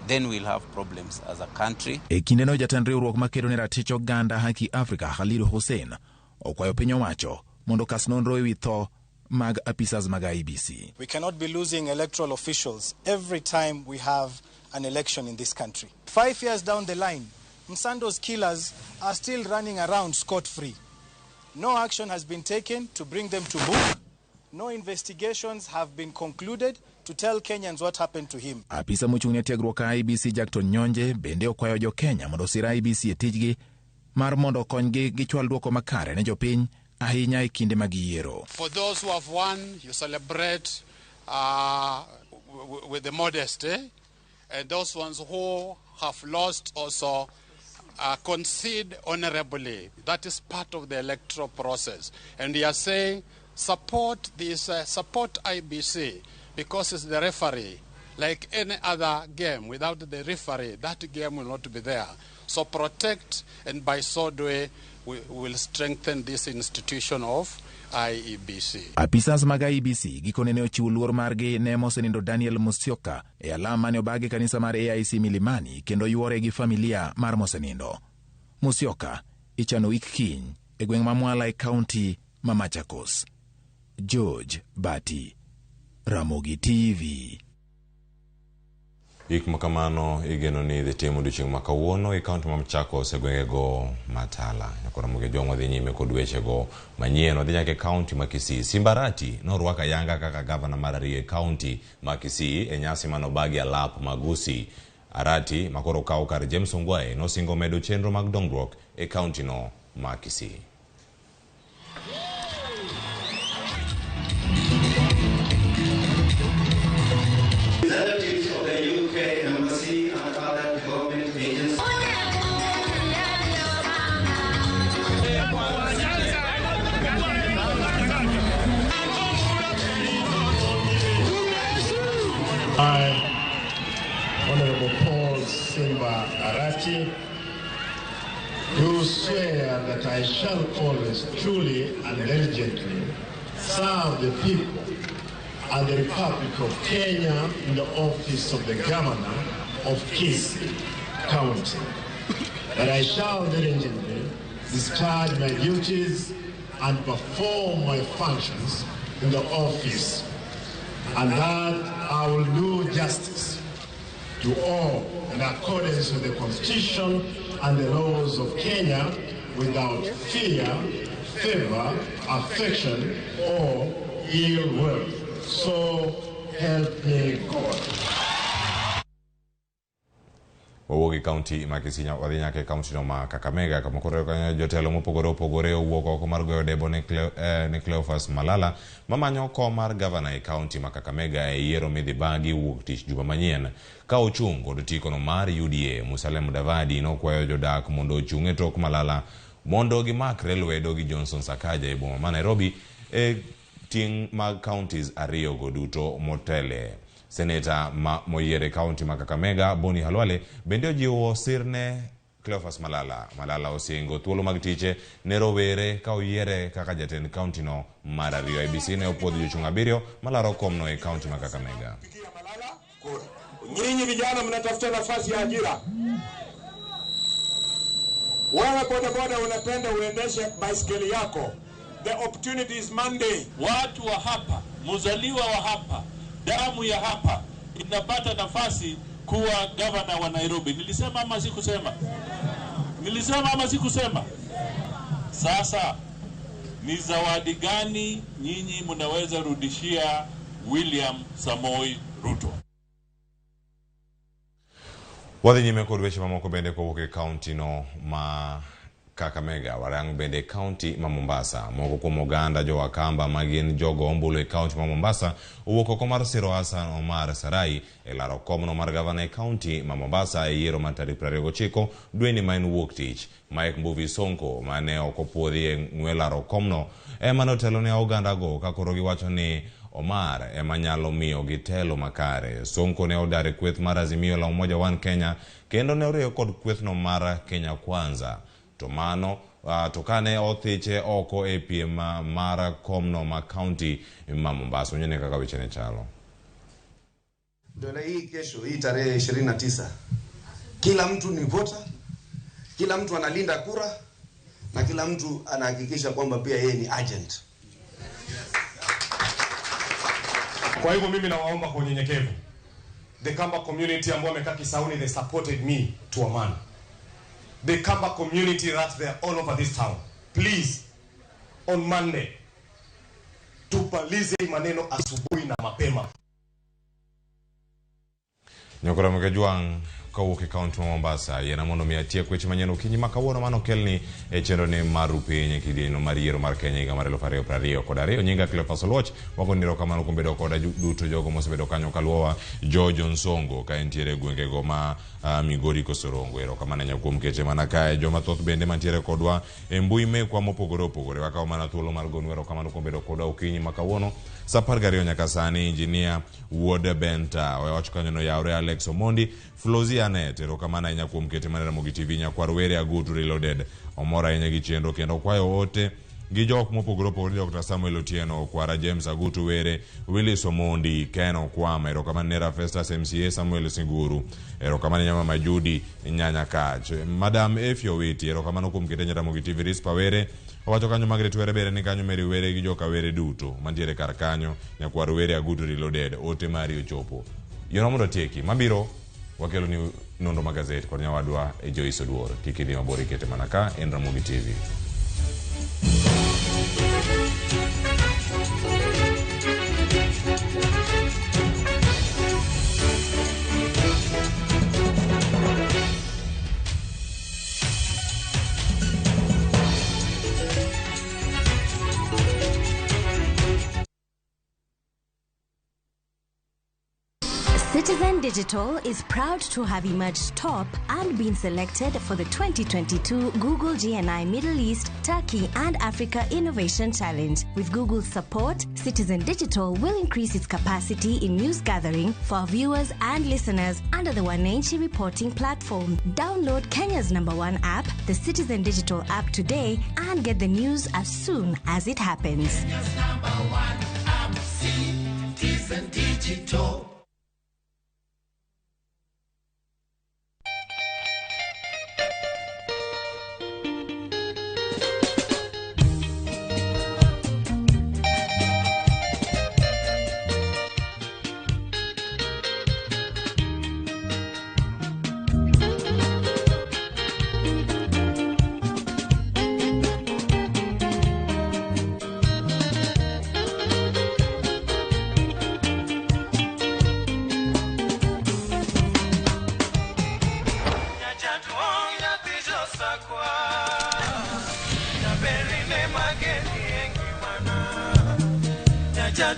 then we'll have problems as a country. E kindeno jatend riwruok makedo ne ratich oganda Haki Africa Khalid Hussein okwayo piny owacho mondo okas nonro ewi tho mag apisas mag IEBC. We cannot be losing electoral officials every time we have an election in this country. 5 years down the line, Msando's killers are still running around scot-free. No action has been taken to bring them to book. No investigations have been concluded to tell Kenyans what happened to him. Apisa mochung' ne tiegruok IEBC Jackton Nyonje bende okwayo jo Kenya mondo osir IEBC e tijgi mar mondo okonygi gichwal duoko makare ne jopiny ahinya e kinde mag yiero. For those who have won, you celebrate with the modesty, and those ones who have lost also concede honorably. That is part of the electoral process. And we are saying support this, support IBC, because it's the referee. Like any other game, without the referee, that game will not be there. So protect, and by so doing, we will strengthen this institution of IEBC. Apisas mag IEBC gikone ne ochiwo luor margi ne mosenindo Daniel Musyoka e alam mane obagi kanisa mar AIC Milimani kendo yuore gi familia mar mosenindo. Musyoka ichano wik kiny e gweng' ma Mwala e kaunti ma Machakos. George Bati, Ramogi TV. Ik makamano igeno ni dhi timo odiochieng' ma kawuono e kaunti ma Machakos e gwengego Matala. Nyakoro Ramogi Jwang' wadhi nyime kod wechego manyien. Wadhi nyaka e kaunti ma Kisii. Simba Arati norwako ayanga kaka gavana mar ariyo e kaunti ma Kisii e nyasi manobagi alap Magusi. Arati makoro okawo kar James Ongwae nosingo medo chenro mag dongruok e kaunti no ma Kisii. I, Honorable Paul Simba Arati, do swear that I shall always truly and diligently serve the people and the Republic of Kenya in the office of the Governor of Kisii County, that I shall diligently discharge my duties and perform my functions in the office, and that I will do justice to all in accordance with the Constitution and the laws of Kenya without fear, favor, affection, or ill will. So help me God. Wawuok e kaunti ma Kisii wadhi nyaka e kaunti no ma Kakamega kama koro kanyo jotelo mopogore opogore owuok oko mar goyo debo ne Cleophas Malala mamanyo kom mar gavana e kaunti ma Kakamega e yiero midhi bagi wuok tich juma manyien ka ochung' kod tikono mar UDA. Musalia Mudavadi nokwayo jodak mondo ochung' e tok Malala mondo gimakre lwedo gi Johnson Sakaja e boma ma Nairobi e ting' mag counties ariyogo duto motele. Seneta ma moyier e kaunti ma Kakamega Boni Khalwale bende ojiwo sirne Cleophas Malala. Malala osingo thuolo mag tiche ne rowere ka oyiere kaka jatend kaunti no mar ariyo. IEBC ne opuodho jochung' 7 malaro komno e kaunti ma Kakamega. Nyinyi vijana mnatafuta nafasi ya ajira. Wewe bodaboda unapenda uendeshe baiskeli yako. The opportunity is Monday. Watu wa hapa, mzaliwa wa hapa, damu ya hapa inapata nafasi kuwa gavana wa Nairobi. Nilisema ama sikusema? Nilisema ama sikusema? Sasa ni zawadi gani nyinyi mnaweza rudishia William Samoei Ruto? Wadhi nyime kod weche mamoko bende kowuok e kaunti no ma Kakamega, warang bende kaunti ma Mombasa. Moko kuom oganda jo Wakamba ma gin jogo ombulu e kaunti ma Mombasa owuok oko mar siro Hassan Omar Sarai e laro komno mar gavana e kaunti ma Mombasa e yiero mar tarik 29 dweni ma en wuok tich. Mike Mbuvi Sonko mane ok opuodhi e ng'we laro komno ema notelo ne oganda go ka koro giwacho ni Omar ema nyalo miyo gitelo makare. Sonko ne odar e kweth mar Azimio la Umoja One Kenya kendo ne oriwo kod kwethno mar Kenya Kwanza. To mano to kane othiche oko e piem mar komno ma kaunti ma Mombasa. Onyene kaka weche ne chalo. Dola hii kesho hii tarehe 29 kila mtu ni voter, kila mtu analinda kura na kila mtu anahakikisha kwamba pia yeye ni agent. Kwa hivyo mimi nawaomba kwa unyenyekevu, the Kamba community ambao wamekaa Kisauni, they supported me to a man. The Kamba community that they are all over this town, please, on Monday tupalize maneno asubuhi na mapema. Nyokora Mkejuang kowuok e kaunti ma Mombasa yiena mondo mi atiek weche manyien okinyi ma kawuono mano kelni e chenro ne mar piny e kidieny mar yiero mar Kenya higa mar 2022. Nyinga Cleophas Oluoch, wagoni erokamano kuom bedo koda duto jogo mosebedo kanyo kaluwowa. George Onsongo ka entiere e gwengego ma Migori Kosorongo, erokamano ahinya kuom kete mana kae. Joma thoth bende mantiere kodwa e mbui mekwa mopogore opogore, wakawo mana thuolo mar gonu erokamano kuom bedo kodwa okinyi ma kawuono saa 12 nyaka sani. Injinia Wuod Benta owacho kanyo no yawre Alex Omondi, Flozi Anet, erokamano ahinya kuom kete mana Ramogi TV. Nyakwar Were Agutu Reloaded omor ahinya gi chenro kendo kwayo ote gi jok mopogore opogore. Dr. Samuel Otieno Okwara, James Agutu Were, Willis Omondi, Ken Okwama, erokamano ne Festus MCA, Samuel Singuru, erokamano nyama Majudi Nyanya Kach, Madam Efio Witi, erokamano kuom kete Ramogi TV. Rispa Were owacho kanyo, Margaret Were bere ni kanyo, Mary Were gi joka Were duto mantiere kar kanyo. Nyakwar Were Agutu Reloaded, ote mari ochopo. Yono mondo tieki mabiro wakelo ni nondo magazet kod nyawadwa e Joyce Oduor. Kik idhi mabor, ikete mana ka en Ramogi TV. Citizen Digital is proud to have emerged top and been selected for the 2022 Google GNI Middle East, Turkey and Africa Innovation Challenge. With Google's support, Citizen Digital will increase its capacity in news gathering for our viewers and listeners under the Wananchi reporting platform. Download Kenya's #1 app, the Citizen Digital app today, and get the news as soon as it happens. Kenya's #1 app, Citizen Digital. Radio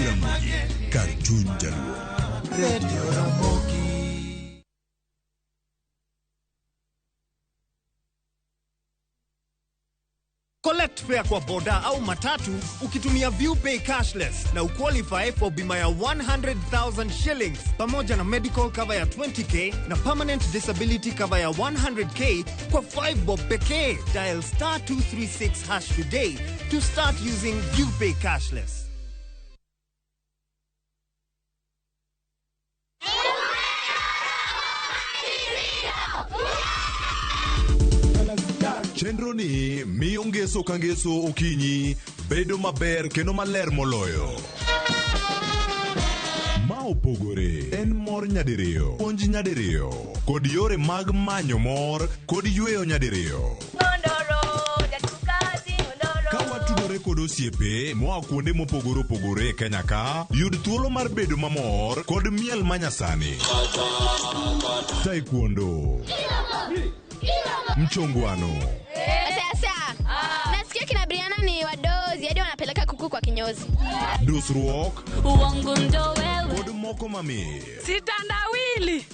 Ramogi, kar chuny jaluo. Radio Ramogi. Collect fare kwa boda au matatu ukitumia ViewPay cashless na uqualify for bima ya 100,000 shillings pamoja na medical cover ya 20k na permanent disability cover ya 100k kwa 5 bob pekee. Dial star 236 hash today to start using ViewPay cashless. Chenro ni miyo ngeso ka ngeso okinyi bedo maber kendo maler moloyo. Ma opogore en mor nyadiriyo, puonj nyadiriyo, kod yore mag manyo mor kod yweyo nyadiriyo. Ka watudore kod osiepe moa kuonde mopogore opogore e Kenya ka, yud thuolo mar bedo mamor kod miel manyasani. Taekwondo, mchongwano, Sasa nasikia kina Brianna ni wadozi hadi wanapeleka kuku kwa kinyozi. dusruok Uongo ndo wewe. kod moko mamit. Sitandawili.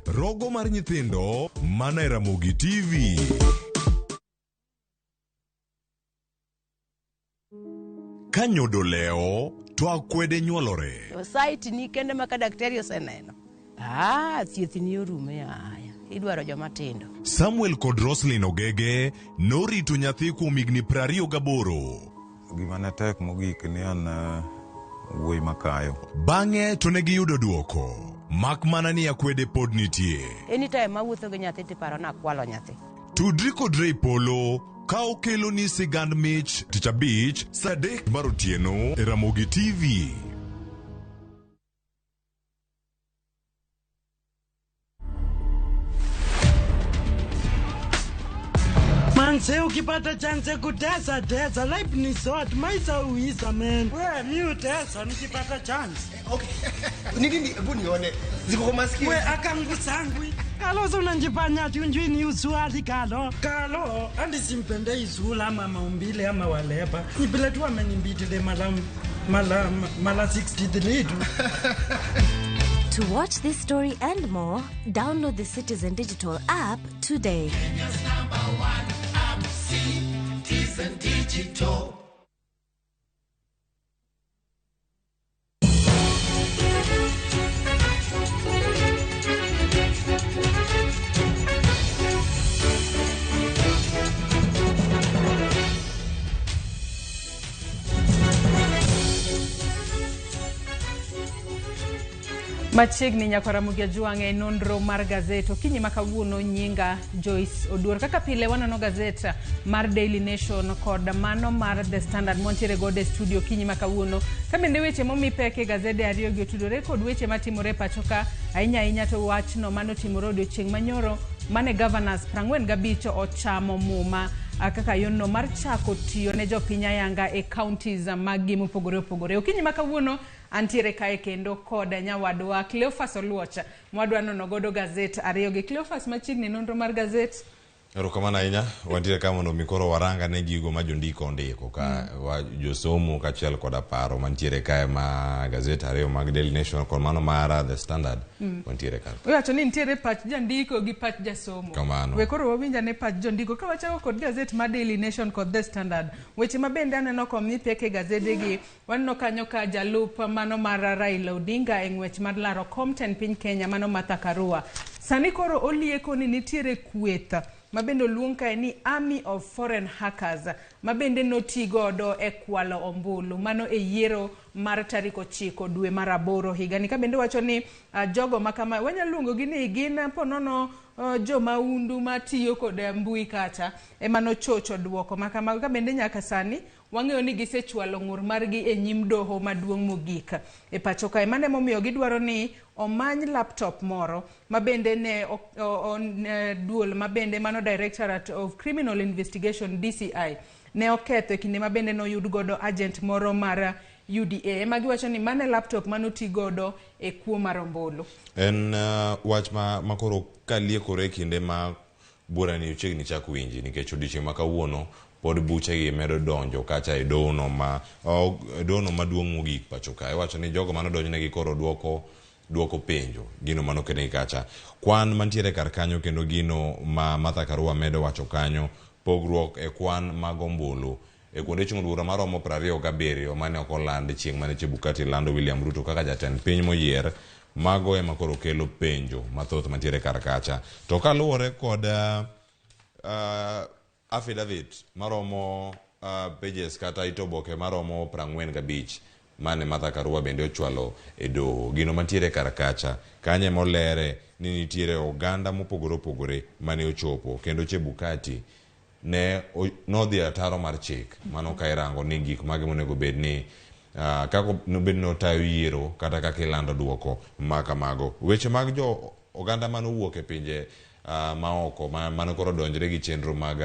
Rogo mar nyithindo mana e Ramogi TV. Ka nyodo lewo to akwede nyuolore. Society ni kende ma ka daktari oseneno. Ah, thieth ni orume aya. Idwaro joma tindo. Samuel kod Roslyn Ogege norito nyathi kuom higni 28. Gima ne tek mogik ni an wuoyi makayo. Bang'e to ne giyudo duoko. Mak mana ni akwede pod nitie. Anytime mawuotho gi nyathi tiparo ni akwalo nyathi. Tudri kod Ray Polo ka okeloni sigand mich tich abich saa 3 mar otieno e Ramogi TV. Manze, ukipata chance kutesa tesa, life ni short, maisha uisa man. We mi utesa nikipata chance. Okay. Ni nini? Hebu nione. Ziko kwa masikio. We akangu sangwi. Kalo so unanjifanya ati unjui ni usuali kalo. Kalo andi simpende izula ama maumbile ama waleba. Ni vile tu amenimbitile mala mala mala 63 tu. To watch this story and more, download the Citizen Digital app today. Kenya's number one app, Citizen Digital. Machiegni nyaka Ramogi Ajwang' e nonro mar gazet. Okinyi ma kawuono nyinga Joyce Oduor. Kaka pile wanono gazet mar Daily Nation kod mano mar The Standard mwantiere godo e studio okinyi ma kawuono. Ka bende weche momi pek e gazede ariyo gi otudore kod weche matimore e pacho ka, ahinya ahinya to wachno manotimore odiochieng' manyoro mane governors 45 ochamo muma kaka yono mar chako tiyo ne jopiny ayanga e counties maggi mopogore opogore. Okinyi ma kawuono antiere kae kendo kod nyawadwa Cleophas Oluoch mwadwa nono godo gazet ariyo gi. Cleophas, machiegni nonro mar gazet. Erokamano ahinya, wantiere ka mondo mi koro waranga ne gigo ma jondiko ondiko ka wa josomo kaachiel koda paro mantiere kae ma gazet ariyo mag Daily Nation kod mano mar The Standard. Wantiere ka. Iwacho ni nitiere pach jandiko gi pach jasomo. Kamano. We koro wawinj ane pach jondiko ka wachako kod gazet mar Daily Nation kod The Standard. Weche ma bende aneno komi pek e gazedegi, waneno kanyo ka jalup mano mar Raila Odinga e ng'wech mar laro kom tend piny Kenya mano Martha Karua. Sani koro olieko ni nitiere kweth ma bende oluong kae ni Army of Foreign Hackers ma bende noti godo e kwalo ombulu mano e yiero mar tarik 9 dwe mar 8 higani. Ka bende wacho ni jogo ma kama wanyalo luongo gi ni gin ponono jo maundu matiyo kod mbui kacha ema nochocho duoko ma kamago. Ka bende nyaka sani wang'eyo ni gisechwalo ng'ur margi e nyim doho maduong' mogik e pacho kae. Mano emomiyo gidwaro ni omany laptop moro ma bende ne duol ma bende mano Directorate of Criminal Investigation DCI ne oketho e kinde ma bende noyud godo agent moro mar UDA. Ema giwacho ni mane laptop manoti godo e kuo mar ombulu. En wach ma koro kaliekore e kinde ma bura ni ochiegni chak winji nikech odiochieng' ma kawuono Pod buchegi medo donjo kacha e dohono ma e dohono maduong' mogik pacho ka. Iwacho ni jogo mane odonjnegi koro duoko duoko penjo gino mane okelnegi kacha. Kwan mantiere kar kanyo kendo gino ma Martha Karua medo wacho kanyo, pogruok e kwan mag ombulu e kuonde chung' bura maromo 27 mane ok oland chieng' mane Chebukati lando William Ruto kaka jatend piny moyier, mago ema koro kelo penjo mathoth mantiere kar kacha. To kaluwore kod affidavit maromo pages kata it oboke maromo 45 mane Martha Karua bende ochwalo e doho. Gino mantiere kar kacha, kanyo ema olere ni nitiere oganda mopogore opogore mane ochopo kendo Chebukati ne nodhi ataro mar chik. Mano ka irango ni gik mage monego bed ni kaka nobed ni otayo yiero kata kaka ilando duoko ma kamago. Weche mag jo oganda mane owuok e pinje maoko mane koro odonjre gi chenro mag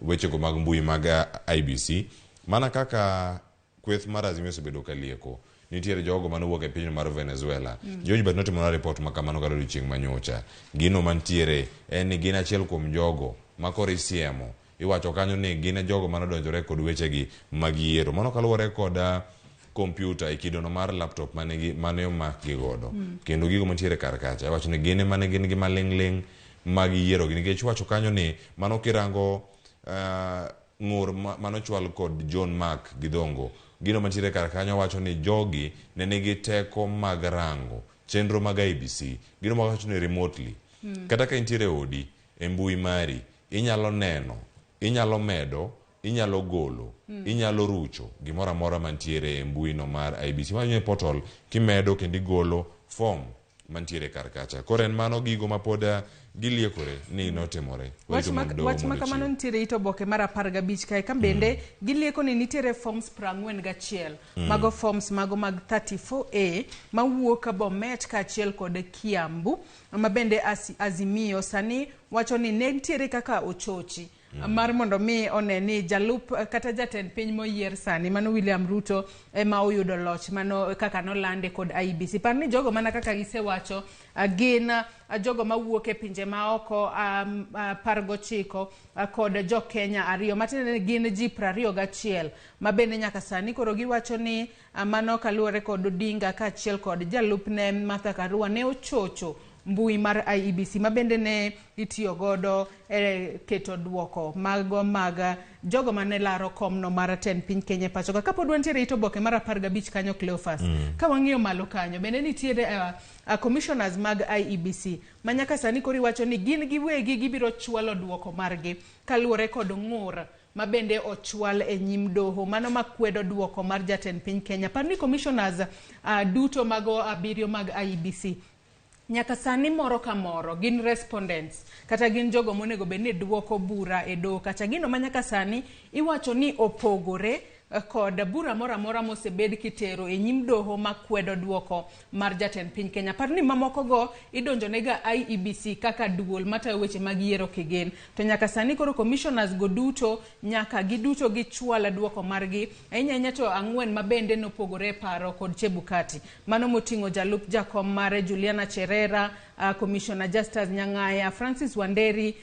wechego mag mbui mag IEBC, mana kaka kweth mar Azimio osebedo ka lieko, nitiere jogo mane owuok e pinyno mar Venezuela. George Bet notimonwa ripot ma kamano kata odiochieng' manyocha. Gino mantiere en ni gin achiel kuom jogo ma koro isiemo. Iwacho kanyo ni gin e jogo mane odonjore kod wechegi mag yiero. Mano kaluwore kod kompyuta e kidono mar laptop mane mane omakgi godo. Kendo gigo mantiere kar kacha iwacho ni gin ema ne gin gi maling'ling' mag yiero gi nikech iwacho kanyo ni mano kirango ng'ur manochwal kod John Mark Githongo, gino mantiere kar kanyo wacho ni jogi ne nigi teko mag rango chenro mag IEBC, gino mawacho ni remotely. Kata ka intiere e odi e mbui mari inyalo neno, inyalo medo, inyalo golo, inyalo rucho gimoro amora mantiere e mbui no mar IEBC. Mano e portal kimedo kendo igolo form mantiere kar kacha. Koro en mano gigo ma pod giliekore ni notimore. Wach Warito ma, mondo doho wach ma mondo kamano ochiw. nitiere it oboke mar 15 kae ka bende gilieko ni nitiere forms 41 mago forms mago mag 34A mawuok Bomet kaachiel kod Kiambu ma bende Azimio sani wacho ni ne nitiere kaka ochochi mar mondo mi one ni jalup kata jatend piny moyier sani mano William Ruto ema oyudo loch mano kaka nolande kod IEBC. Par ni jogo mana kaka gisewacho gin jogo mawuok e pinje maoko 19 kod jo Kenya 2 matiende ni gin ji 21 ma bende nyaka sani koro giwacho ni mano kaluwore kod Odinga kaachiel kod jalupne Martha Karua ne ochocho mbui mar IEBC ma bende ne itiyo godo e keto duoko mago mag jogo mane laro komno mar tend piny Kenya e pacho ka. Kapod wantiere it oboke mar 15 kanyo Cleophas, ka wang'iyo malo kanyo bende nitiere commissioners mag IEBC ma nyaka sani koro iwacho ni gin giwegi gibiro chwalo duoko margi kaluwore kod ng'ur ma bende ochwal e nyim doho mano makwedo duoko mar jatend piny Kenya. Par ni commissioners duto mago 7 mag IEBC nyaka sani moro ka moro gin respondents kata gin jogo monego bed ni duoko bura e doho kacha gino ma nyaka sani iwacho ni opogore kod bura moro amora mosebed kitero e nyim doho makwedo duoko mar jatend piny Kenya. Par ni mamoko go idonjonega IEBC kaka duol matayo weche mag yiero kigen. To nyaka sani koro commissioners go duto nyaka giduto gichwal duoko margi ahinya ahinya to 4 ma bende nopogore e paro kod Chebukati. Mano moting'o jalup jakom mare Juliana Cherera, Commissioner Justus Nyang'aya, Francis Wanderi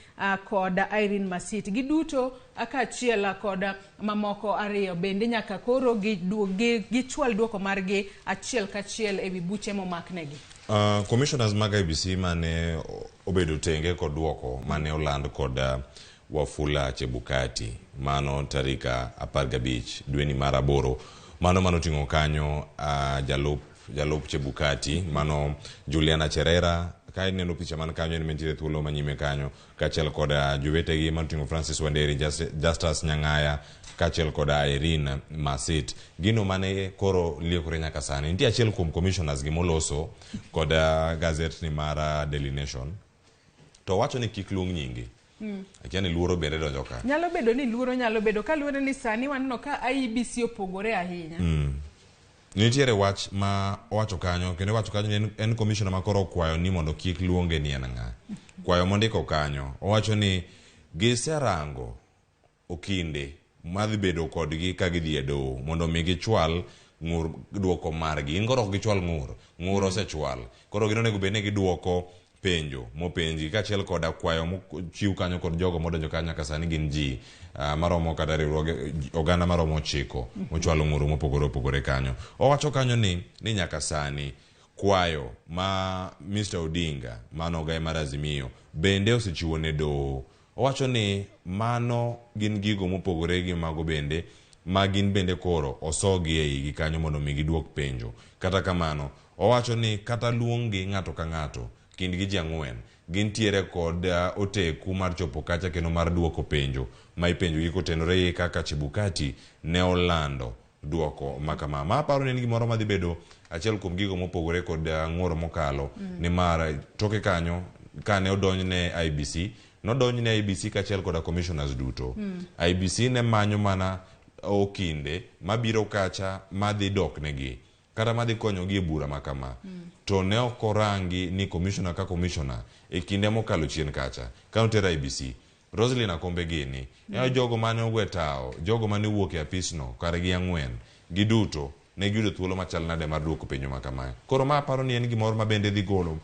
kod Irene Masit. Giduto kaachiel kod mamoko 2 bende nyaka koro gichwal duoko margi achiel kachiel ewi buche momaknegi. Commissioners mag IEBC mane obedo tenge kod duoko mane oland kod Wafula Chebukati mano tarika 15 dweni mar 8 mano manoting'o kanyo jalup Chebukati mano Juliana Cherera ka ineno picha man kanyo en mantiere thuolo manyime kanyo kaachiel kod jowetegi manoting'o Francis Wanderi, Justus Nyang'aya kaachiel kod Irene Masit. Gino mane koro liekore nyaka sani nitie achiel kuom commissioners gi moloso kod gazet ni mar Daily Nation to wacho ni kik luong nyingi. Akia ni luoro bende donjo ka. Nyalo bedo ni luoro nyalo bedo kaluwore ni sani waneno ka IEBC opogore ahinya. Nitiere wach ma owacho kanyo kendo owacho kanyo ni en commissioner ma koro okwayo ni mondo kik luonge ni en ng'a. Kwayo mondiko kanyo owacho ni giserango okinde madhi bedo kodgi ka gidhi e doho mondo mi gichwal ng'ur duoko margi. Gin koro ok gichwal ng'ur, ng'ur osechwal. Koro gin onego bed ni giduoko penjo mopenji kaachiel koda kwayo mochiw kanyo kod jogo modonjo kanyo nyaka sani gin ji maromo kata riwruoge oganda maromo 9 mochwalo ng'ur mopogore opogore kanyo. Owacho kanyo ni nyaka sani kwayo ma Mr. Odinga mano ogaye mar Azimio bende osechiwo ne doho. Owacho ni mano gin gigo mopogore gi mago bende ma gin bende koro osogi e igi kanyo mondo mi giduok penjo. Kata kamano, owacho ni kata luonggi ng'ato ka ng'ato kindgi ji 4 gintiere kod oteku mar chopo kacha kendo mar duoko penjo ma ipenjo gi kotenore kaka Chebukati ne olando duoko makama. Ma aparo ni en gimoro madhi bedo achiel kuom gigo mopogore kod ng'ur mokalo nimar toke kanyo kane odonj ne IEBC nodonj ne IEBC kaachiel koda commissioners duto. IEBC ne manyo mana okinde mabiro kacha madhi dok negi kata madhi konyogi e bura makama. To ne ok orangi ni commissioner ka commissioner e kinde mokalo chien kacha ka noter IEBC Roselyn Akombe gini en jogo mane ogwe tao, jogo mane owuok e apisno kar gi 4 giduto ne giyudo thuolo machal nade mar duoko penjo makamae. Koro ma aparo ni en gimoro ma bende dhi golo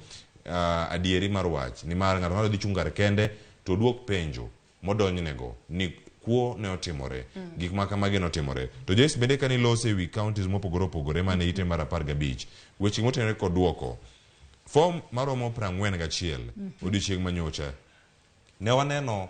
adieri mar wach nimar ng'ato ng'ato dhi chung' kar kende to duok penjo modonjnego ni kuo ne otimore, gik ma kamagi notimore. To Joyce bende kane ilose ewi counties mopogore opogore mane ite mar 15 weche motenore kod duoko form maromo 41 odiochieng' manyocha ne waneno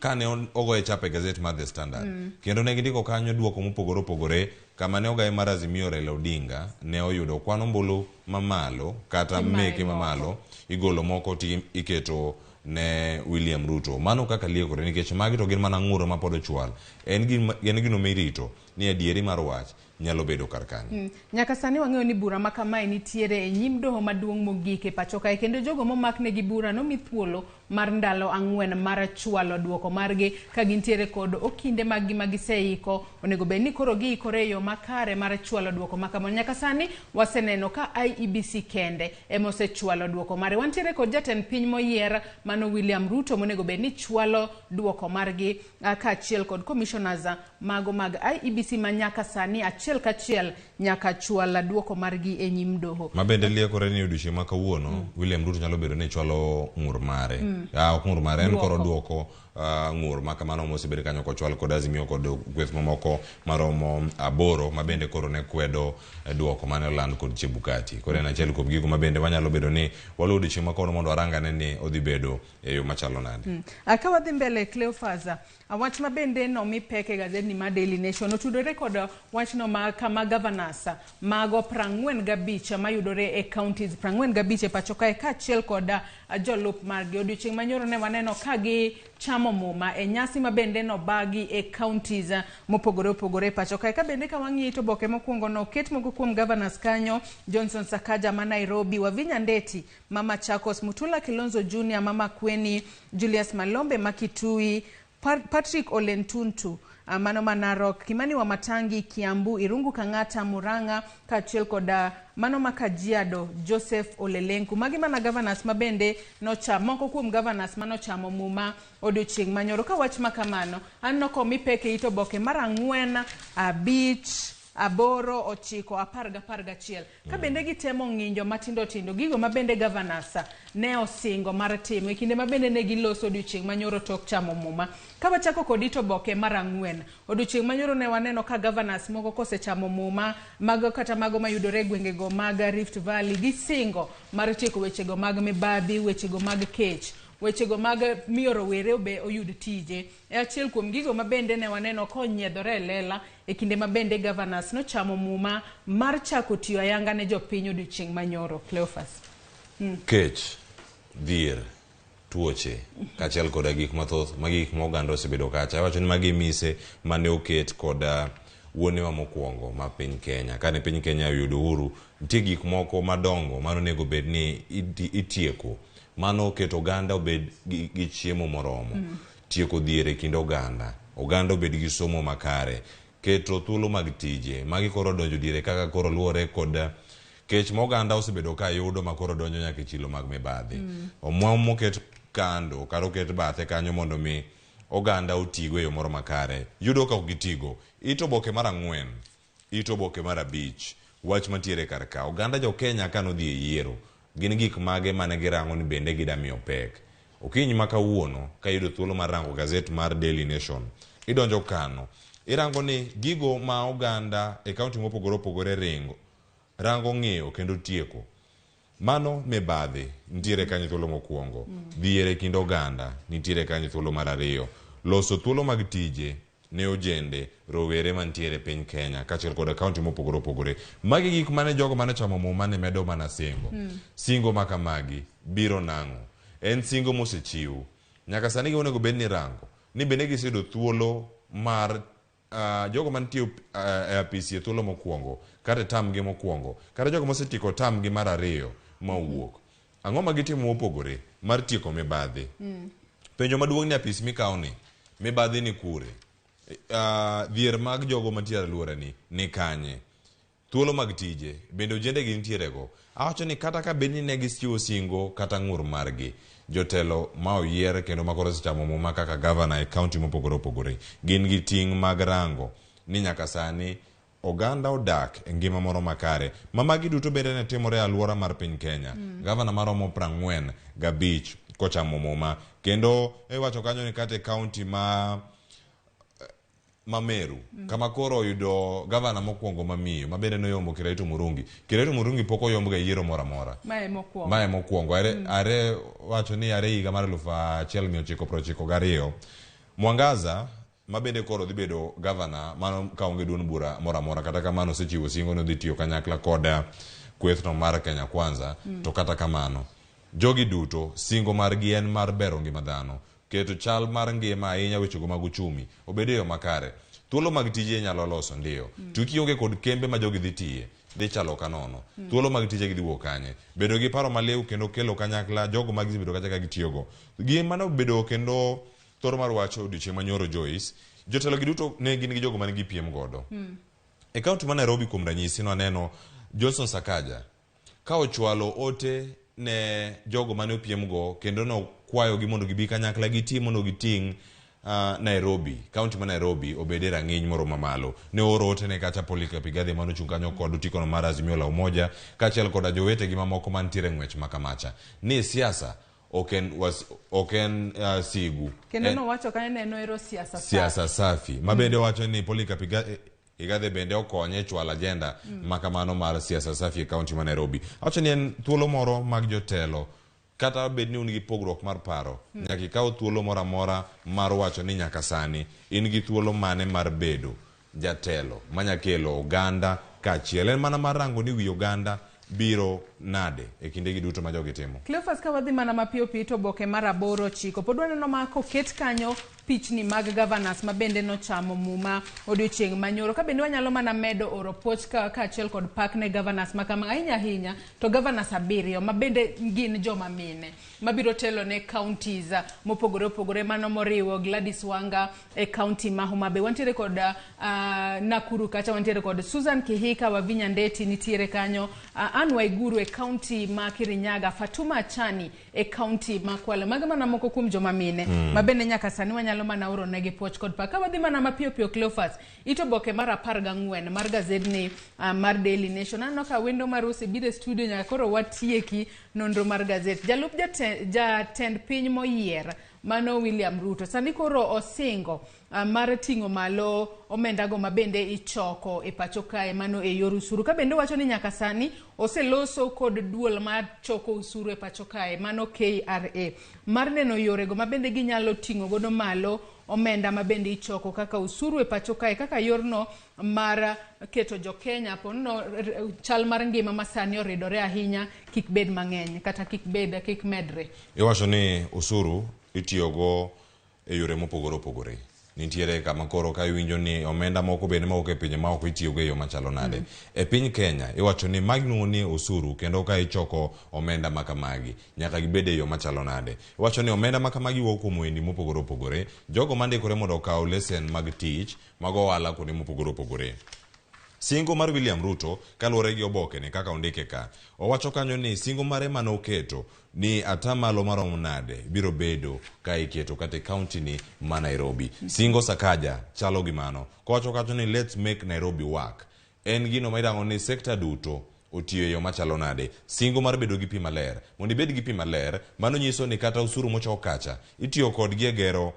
kane ogoye chapa e gazet mar The Standard kendo ne gindiko kanyo duoko mopogore opogore kama ne ogaye mar Azimio Raila Odinga ne oyudo kwan ombulu mamalo kata meke mamalo igolo moko ti iketo ne William Ruto. Mano kaka liekore nikech magi to gin mana ng'ur ma pod ochwal. En gino mirito ni adieri mar wach nyalo bedo kar kanyo. Nyaka sani wang'eyo ni bura ma kamae nitiere e nyim doho maduong' mogik e pacho kae kendo jogo momaknegi bura nomi thuolo mar ndalo 4 mar chwalo duoko margi ka gintiere kod okinde mag-gi ma giseiko. Onego bed ni koro giikore e yo makare mar chwalo duoko ma kamano. Nyaka sani waseneno ka IEBC kende ema osechwalo duoko mare. Wantiere kod jatend piny moyier mano William Ruto monego bed ni chwalo duoko margi kaachiel kod commissioners mago mag IEBC ma nyaka sani achiel kachiel nyaka chwal duoko margi e nyim doho. Ma bende liekore ni odiochieng' ma kawuono William Ruto nyalo bedo ni chwalo ng'ur mare. Ok ng'ur mare, en koro duoko ng'ur ma kamano mosebedo kanyo kochwal kod Azimio kod kweth mamoko maromo 8 ma bende koro ne kwedo duoko mane oland kod Chebukati. Koro en achiel kuom gigo ma bende wanyalo bedo ni waluwo odiochieng' ma kawuono mondo warangane ni odhi bedo e yo machalo nade. Ka wadhi mbele Cleophas, wach ma bende nomi pek e gazetni mar Daily Nation otudore kod wachno ma kama governors mago 45 mayudore e counties 45 e pacho kae kaachiel kod jolup margi. Odiochieng' manyoro ne waneno ka gichamo muma e nyasi ma bende nobagi e counties mopogore opogore e pacho kae. Ka bende ka wang'iyo to oboke mokwongo no oket moko kuom governors kanyo: Johnson Sakaja ma Nairobi, Wavinya Ndeti ma Machakos, Mutula Kilonzo Junior ma Makueni, Julius Malombe ma Kitui, Patrick Olentuntu mano ma Narok, Kimani Wamatangi Kiambu, Irungu Kang'ata Murang'a kaachiel kod mano ma Kajiado Joseph Olelenku. Magi mana governors ma bende nochamo, moko kuom governors manochamo muma odiochieng' manyoro. Ka wach ma kamano aneno komi pek e it oboke mar 4, 5, 8, 9, 10 11. Ka bende gitemo ng'injo matindo tindo gigo ma bende governors ne osingo mar timo e kinde ma bende ne giloso odiochieng' manyoro tok chamo muma. Ka wachako kod it oboke mar 4, odiochieng' manyoro ne waneno ka governors moko kosechamo muma mago kata mago mayudore e gwengego mag Rift Valley gisingo mar tieko wechego mag mibadhi, wechego mag kech, wechego mag miyo rowere obe oyud tije. E achiel kuom gigo ma bende ne waneno konyiedhore e lela e kinde ma bende governors nochamo muma mar chako tiyo ayanga ne jopiny odiochieng' manyoro. Cleophas. Kech, dhier, tuoche kaachiel koda gik mathoth magi gik ma oganda osebedo kacha. Awacho ni magi mise mane oket kod wuonewa mokwongo ma piny Kenya. Kane piny Kenya oyudo uhuru, nitie gik moko madongo mane onego bed ni itieko. Mano oketo oganda obed gi chiemo moromo, tieko dhier e kind oganda, oganda obed gi somo makare, keto thuolo mag tije. Magi koro donjo diere kaka koro luwore kod kech ma oganda osebedo ka yudo ma koro donjo nyaka e chilo mag mibadhi. Omwom moket kando kata oket bathe kanyo mondo mi oganda otigo e yo moro makare, yudo ka ok gitigo. It oboke mar 4, it oboke mar 5, wach mantiere kar ka. Oganda jo Kenya ka nodhi e yiero, Gin gik mage mane girango ni bende gida miyo pek? Okinyi ma kawuono ka iyudo thuolo mar rango gazet mar Daily Nation, idonjo kano, irango ni gigo ma oganda e kaunti mopogore opogore ringo, rango ng'iyo kendo tieko. Mano mibadhi nitiere kanyo thuolo mokwongo. Dhier e kind oganda nitiere kanyo thuolo mar ariyo. Loso thuolo mag tije ne ojende, rowere mantiere e piny Kenya kaachiel kod kaunti mopogore opogore. Magi gik mane jogo mane chamo muma ne medo mana singo. Singo ma kamagi biro nang'o? En singo mosechiw. Nyaka sani gima onego bed ni irango ni bende giseyudo thuolo mar jogo mantie e apisi e thuolo mokwongo kata e term gi mokwongo kata jogo mosetieko term gi mar ariyo ma owuok. Ang'o ma gitimo mopogore mar tieko mibadhi? Penjo maduong' ni apis mikawo ni, mibadhi ni kure? Dhier mag jogo mantie e alworani ni kanye? Thuolo mag tije bende ojende gi nitiere go? Awacho ni kata ka bed ni ne gichiwo singo kata ng'ur margi, jotelo ma oyier kendo ma koro osechamo muma kaka gavana e kaunti mopogore opogore gin gi ting' mag rango ni nyaka sani oganda odak e ngima moro makare. Ma magi duto bende ne timore e alwora mar piny Kenya. Gavana maromo 45 kochamo muma. Kendo iwacho kanyo ni kata e kaunti ma Meru, kama koro oyudo gavana mokwongo mamiyo, ma bende noyombo Kiraitu Murungi. Kiraitu Murungi pok oyomb ga e yiero moro amora. Mae mokwongo. Mae mokwongo. Are wacho ni are higa mar 1992. Mwangaza ma bende koro dhi bedo gavana mano kaonge duond bura moro amora kata kamano osechiwo singo ni odhi tiyo kanyakla kod kwethno mar Kenya Kwanza. To kata kamano jogi duto singo margi en mar bero ngima dhano, keto chal mar ngima ahinya wechego mag uchumi obed e yo makare. Thuolo mag tije inyalo loso ndiyo. To kionge kod kembe ma jogi dhi tiye, dhi chalo ka nono. Thuolo mag tije gidhi wuok kanye? Bedo gi paro maliw kendo kelo kanyakla jogo ma gisebedo kacha ka gitiyogo. Gima nobedo kendo thoro mar wacho odiochieng' manyoro Joyce, jotelo gi duto ne gin gi jogo mane gipiem godo. E kaunti ma Nairobi kuom ranyisi nwaneno Johnson Sakaja ka ochwalo ote ne jogo mane opiem go kendo nokwayogi mondo gibi kanyakla giti mondo giting' Nairobi, kaunti ma Nairobi obed e rang'iny moro mamalo. Ne ooro ote ne kacha Polycarp Igathe mane ochung' kanyo kod otikono mar Azimio la Umoja kaachiel koda jowetegi mamoko mantiere e ng'wech ma kamacha ni siasa ok en sigu. Kendo nowacho kanyo ne en ohero siasa safi. Siasa safi. Ma bende owacho ni Polycarp Igathe bende okonye e chwalo agenda ma kamano mar siasa safi e kaunti ma Nairobi. Awacho ni en thuolo moro mag jotelo kata bed ni un gi pogruok mar paro, nyaka ikaw thuolo moro amora mar wacho ni nyaka sani in gi thuolo mane mar bedo jatelo manya kelo oganda kaachiel. En mana mar rango ni wi oganda biro nade e kindegi duto ma jogi timo. Cleophas, ka wadhi mana mapiyo piyo to oboke mar 8 9 pod waneno ma koket kanyo pichni mag governors ma bende nochamo muma odiochieng' manyoro. Ka bende wanyalo mana medo oro puoch kaachiel kod pak ne governors ma kama ahinya ahinya to governors 7 ma bende gin joma mine mabiro telo ne counties mopogore opogore, mano moriwo Gladys Wanga e county ma Homa Bay. Wantiere kod Nakuru kacha, wantiere kod Susan Kihika, Wavinya Ndeti nitiere kanyo, Anne Waiguru e county ma Kirinyaga, Fatuma Achani e county ma Kwale. Mago mana moko kuom joma mine ma bende nyaka sani wanyalo mana oro negi puoch kod pak. Ka wadhi mana mapiyo piyo Cleophas, ito oboke mar 14 mar gazedni mar Daily Nation. Aneno ka wendo mar osebiro e studio nyaka koro watieki nonro mar gazet. Jalup jatend piny moyier mano William Ruto sani koro osingo mar ting'o malo omendago ma bende ichoko e pacho kae mano e yor usuru. Ka bende wacho ni nyaka sani oseloso kod duol mar choko usuru e pacho kae mano KRA mar neno yorego ma bende ginyalo ting'o godo malo omenda ma bende ichoko kaka usuru e pacho kae kaka yorno mar keto jo Kenya pono chal mar ngima ma sani oridore ahinya kik bed mang'eny kata kik medre. Iwacho ni usuru itiyogo e yore mopogore opogore. Nitiere kama koro ka iwinjo ni omenda moko bende mawuok e pinje maoko itiyogo e yo machalo nade. E piny Kenya iwacho ni magi iluongo ni osuru kendo ka ichoko omenda makamagi nyaka gibed e yo machalo nade. Iwacho ni omenda makamagi wuok kuom ohendni mopogore opogore, jogo mandikore mondo okaw lesen mag tich mag ohala kuonde mopogore opogore. Singo mar William Ruto kaluwore gi oboke ni kaka ondike ka, owacho kanyo ni singo mare mane oketo ni atamalo maromo nade biro bedo ka iketo kata e kaunti ni ma Nairobi. Singo Sakaja chalo gi mano. Kowacho kacho ni let's make Nairobi work. En gino ma irango ni sekta duto otiyo e yo machalo nade. Singo mar bedo gi pi maler. Mondo ibed gi pi maler, mano nyiso ni kata osuru mochok kacha itiyo kodgi e gero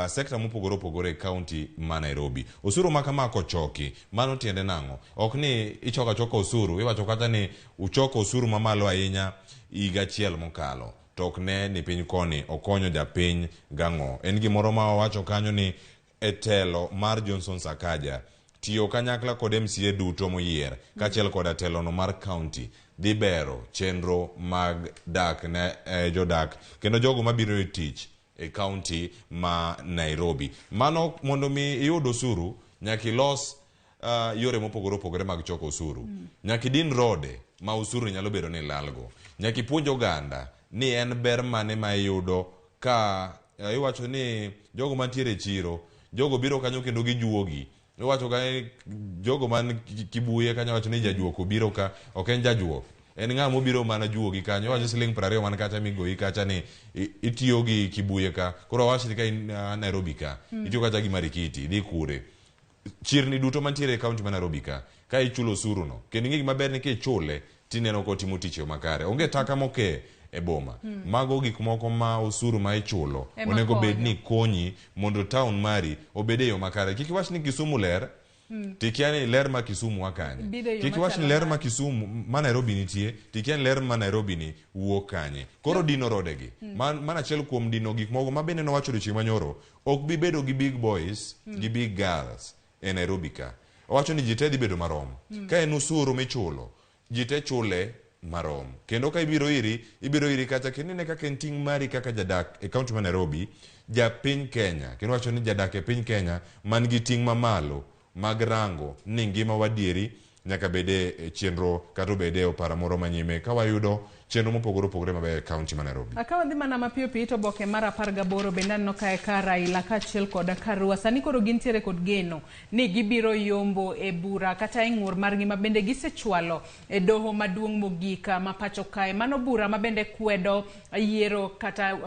sekta mopogore opogore e kaunti ma Nairobi. Osuru ma kama kochoki, mano tiende nang'o? Ok ni ichoko achoka osuru, iwacho kata ni uchoko osuru mamalo ahinya higa achiel mokalo. To ok ne ni piny koni okonyo japiny gang'o. En gimoro ma owacho kanyo ni e telo mar Johnson Sakaja tiyo kanyakla kod MCA duto moyier kaachiel koda telono mar kaunti dhi bero chenro mag dak ne jodak kendo jogo mabiro e tich e kaunti ma Nairobi. Mano mondo mi iyud osuru nyaka ilos yore mopogore opogore mag choko osuru. Nyaka idin rode ma osuru nyalo bedo ni lalgo. Nyaka ipuonj oganda ni en ber mane ma iyudo ka iwacho ni jogo mantiere e chiro, jogo biro kanyo kendo gijuogi. Iwacho ka jogo man Kibuye kanyo wacho ni jajuok obiro ka, ok en jajuok. En ng'a mobiro mana juogi kanyo. Iwacho siling 20 man kacha migoyi kacha ni itiyo gi Kibuye ka. Koro awach ni ka in Nairobi ka, itiyo kacha gi Marikiti, idhi kure. Chirni duto mantiere e kaunti ma Nairobi ka, ka ichulo osuru no, kendo ing'e gima ber ni kichule, tineno kotimo tich e yo makare. Onge taka moke e boma. Mago gik moko ma osuru ma ichulo Ema onego bed konyo. ni konyi mondo town mari obed e yo makare. Kik iwach ni Kisumu ler, tikia ni ler ma Kisumu a kanye. Biro e yo Kik iwach ni machalo ler ma nade. Kisumu ma Nairobi nitie, tikia ni ler ma Nairobi ni wuok kanye. Koro dino rodegi. Man achiel kuom dino gik moko ma bende nowacho odiochieng' manyoro, ok bi bedo gi big boys gi big girls e Nairobi ka. Owacho ni ji te dhi bedo marom. Ka en osuru michulo, ji te chule marom. Kendo ka ibiro iri, ibiro iri kacha kendo ine kaka en ting' mari kaka jadak e kaunti ma Nairobi, japiny Kenya, kendo wacho ni jadak e piny Kenya man gi ting' mamalo mag rango ni ngima wadieri nyaka bede e chenro kata obede e opara moro manyime ka wayudo chenro mopogore opogore mabeyo e kaunti ma Nairobi. Ka wadhi mana mapiyo piyo to oboke mar 18 bende aneno kae ka Raila kaachiel kod Karua sani koro gintiere kod geno ni gibiro yombo e bura kata e ng'ur margi ma bende gisechwalo e doho maduong' mogik ma pacho kae. Mano bura ma bende kwedo yiero kata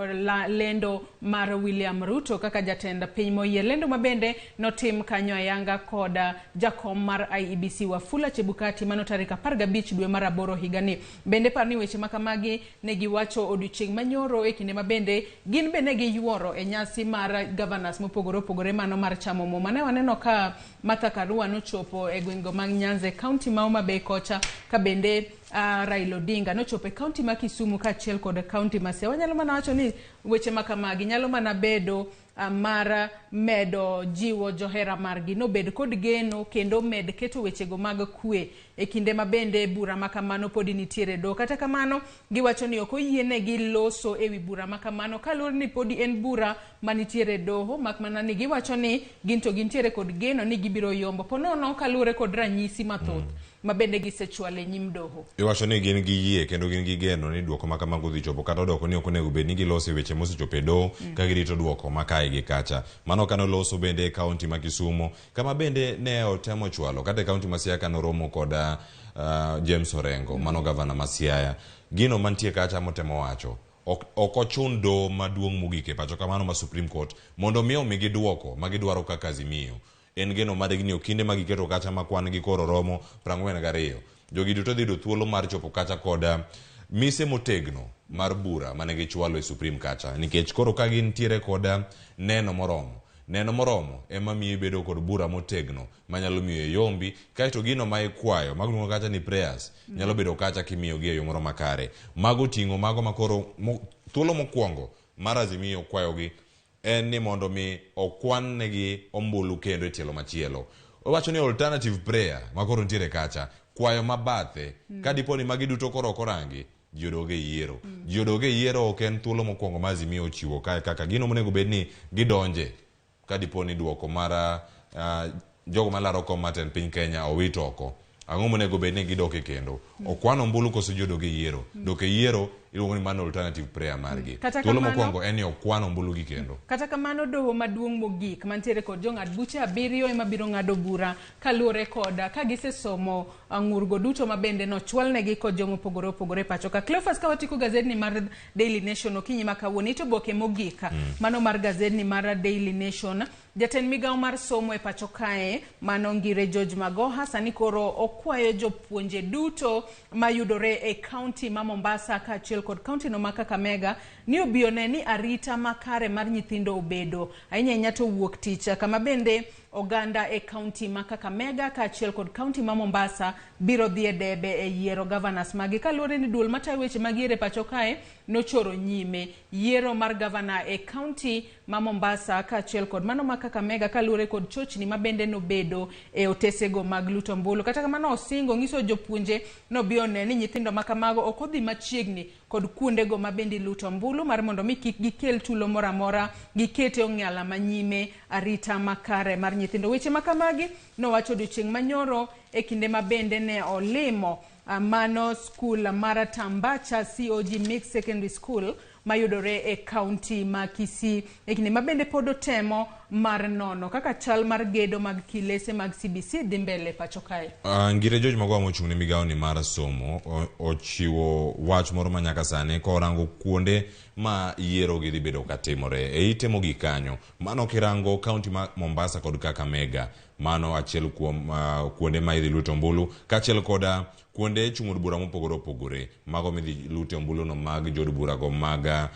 lendo mar William Ruto kaka jatend piny moyier. Lendo ma bende notim kanyo ayanga kod jakom mar IEBC Wafula Chebukati mano tarik 15 dwe mar 8 higani. Bende par ni weche makamagi ne giwacho odiochieng' manyoro e kinde ma bende gin be ne giyuoro e nyasi mar governors mopogore opogore mano mar chamo muma. Ne waneno ka Martha Karua nochopo e gwenge mag Nyanza e kaunti ma Homa Bay kocha ka bende Raila Odinga nochopo e kaunti ma Kisumu kaachiel kod kaunti ma Siaya. Wanyalo mana wacho ni weche makamagi nyalo mana bedo mar medo jiwo johera margi nobed kod geno kendo med keto wechego mag kwe e kinde ma bende bura makamano podi nitiere doho. Kata kamano giwacho ni ok oyienegi loso ewi bura makamano kaluwore ni podi en bura manitiere doho, mak mana ni giwacho ni gin to gintiere kod geno ni gibiro yombo ponono kaluwore kod ranyisi mathoth ma bende gisechwalo e nyim doho. Iwacho ni gin gi yie kendo gin gi geno ni duoko ma kamago dhi chopo kata odoko ni ok onego bed ni giloso e weche mosechopo e doho ka girito duoko ma kae gi kacha. Mano kane oloso bende e kaunti ma Kisumu kama bende ne otemo chwalo kata e kaunti ma Siaya kane oromo kod James Orengo, mano gavana ma Siaya. Gino mantie kacha motemo wacho ok ochun doho maduong' mogik e pacho kamano ma Supreme Court mondo mi omigi duoko ma gidwaro kaka Azimio. En geno margi ni okinde ma giketo kacha ma kwan gi koro romo 42. Jogi duto dhi yudo thuolo mar chopo kacha kod mise motegno mar bura mane gichwalo e Supreme kacha nikech koro ka gintiere kod neno moromo. Neno moromo ema miyo ibedo kod bura motegno manyalo miyo iyombi kaeto gino ma ikwayo mago iluongo kacha ni prayers nyalo bedo kacha kimiyogi e yo moro makare. Mago ting'o mago makoro thuolo mokwongo mar Azimio kwayogi en ni mondo mi okwan negi ombulu kendo e tielo machielo. Owacho ni alternative prayer makoro nitiere kacha, kwayo mabathe, ka dipo ni magi duto koro ok orangi, ji odog e yiero. Ji odog e yiero ok en thuolo mokwongo ma Azimio ochiwo kae kaka gino monego bed ni gidonje ka dipo ni duoko mar jogo malaro kom mar tend piny Kenya owit oko. Ang'o monego bed ni gidoke kendo? Okwan ombulu koso ji odog e yiero? Dok e yiero iluongo ni mano alternative prayer margi. Kata Thuolo kamano- mokwongo en ni okwan ombulu gi kendo. Kata kamano doho maduong' mogik mantiere kod jong'ad buche 7 ema biro ng'ado bura kaluwore kod ka gisesomo ng'urgo duto ma bende nochwalnegi kod jomopogore opogore pacho ka. Cleophas, ka watieko gazetni mar Daily Nation okinyi ma kawuono, ito oboke mogik mano mar gazetni mar Daily Nation Jatend migawo mar somo e pacho kae mano Ngire George Magoha sani koro okwayo jopuonje duto mayudore e kaunti ma Mombasa kaachiel kod kaunti no ma Kakamega ni obi one ni arita makare mar nyithindo obedo ahinya ahinya to wuok tich kama bende oganda e kaunti ma Kakamega kaachiel kod kaunti ma Mombasa biro dhi e debe e yiero governors magi kaluwore ni duol matayo weche mag yiero e pacho kae nochoro nyime yiero mar gavana e kaunti ma Mombasa kaachiel kod mano ma Kakamega kaluwore kod chochni ma bende nobedo e otesego mag luto ombulu. Kata kamano osingo nyiso jopuonje nobi one ni nyithindo ma kamago ok odhi machiegni kod kuondego ma bende iluto ombulu mar mondo mi kik gikel tulo moro amora gikete ong'ala manyime arita makare mar nyithindo. Weche ma kamagi nowacho odiochieng' manyoro e kinde ma bende ne olimo mano skul mar Tambacha COG Mixed Secondary School mayudore e kaunti ma Kisii e kinde ma bende pod otemo mar nono kaka chal mar gedo mag kilese mag CBC dhi mbele pacho kae. Ngire George Magoha mochung' ne migawo ni mar somo ochiwo wach moro ma nyaka sani korango kuonde ma yiero gi dhi bedo katimore e ite mogik kanyo mano kirango kaunti ma Mombasa kod Kakamega mano achiel kuom kuonde ma idhi lute ombulu kaachiel koda kuonde chung' od bura mopogore opogore mago midhi lute ombulu no mag jood bura go mag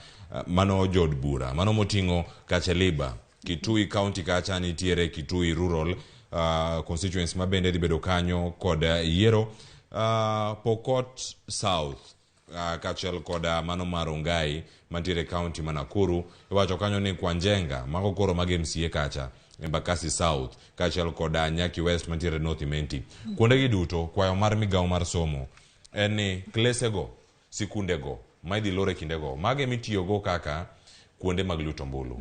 mano jood bura mano moting'o Kacheliba Kitui County kacha nitiere Kitui Rural constituency ma bende dhi bedo kanyo kod yiero Pokot South kaachiel kod mano mar Rongai mantiere county ma Nakuru iwacho kanyo ni Kwanjenga mago koro mag MCA kacha Embakasi South kaachiel kod Nyaki West mantiere North Imenti. Kuondegi duto kwayo mar migawo mar somo en ni klesego sikundego ma idhi lor e kindego mago emitiyogo kaka kuonde mag luto ombulu.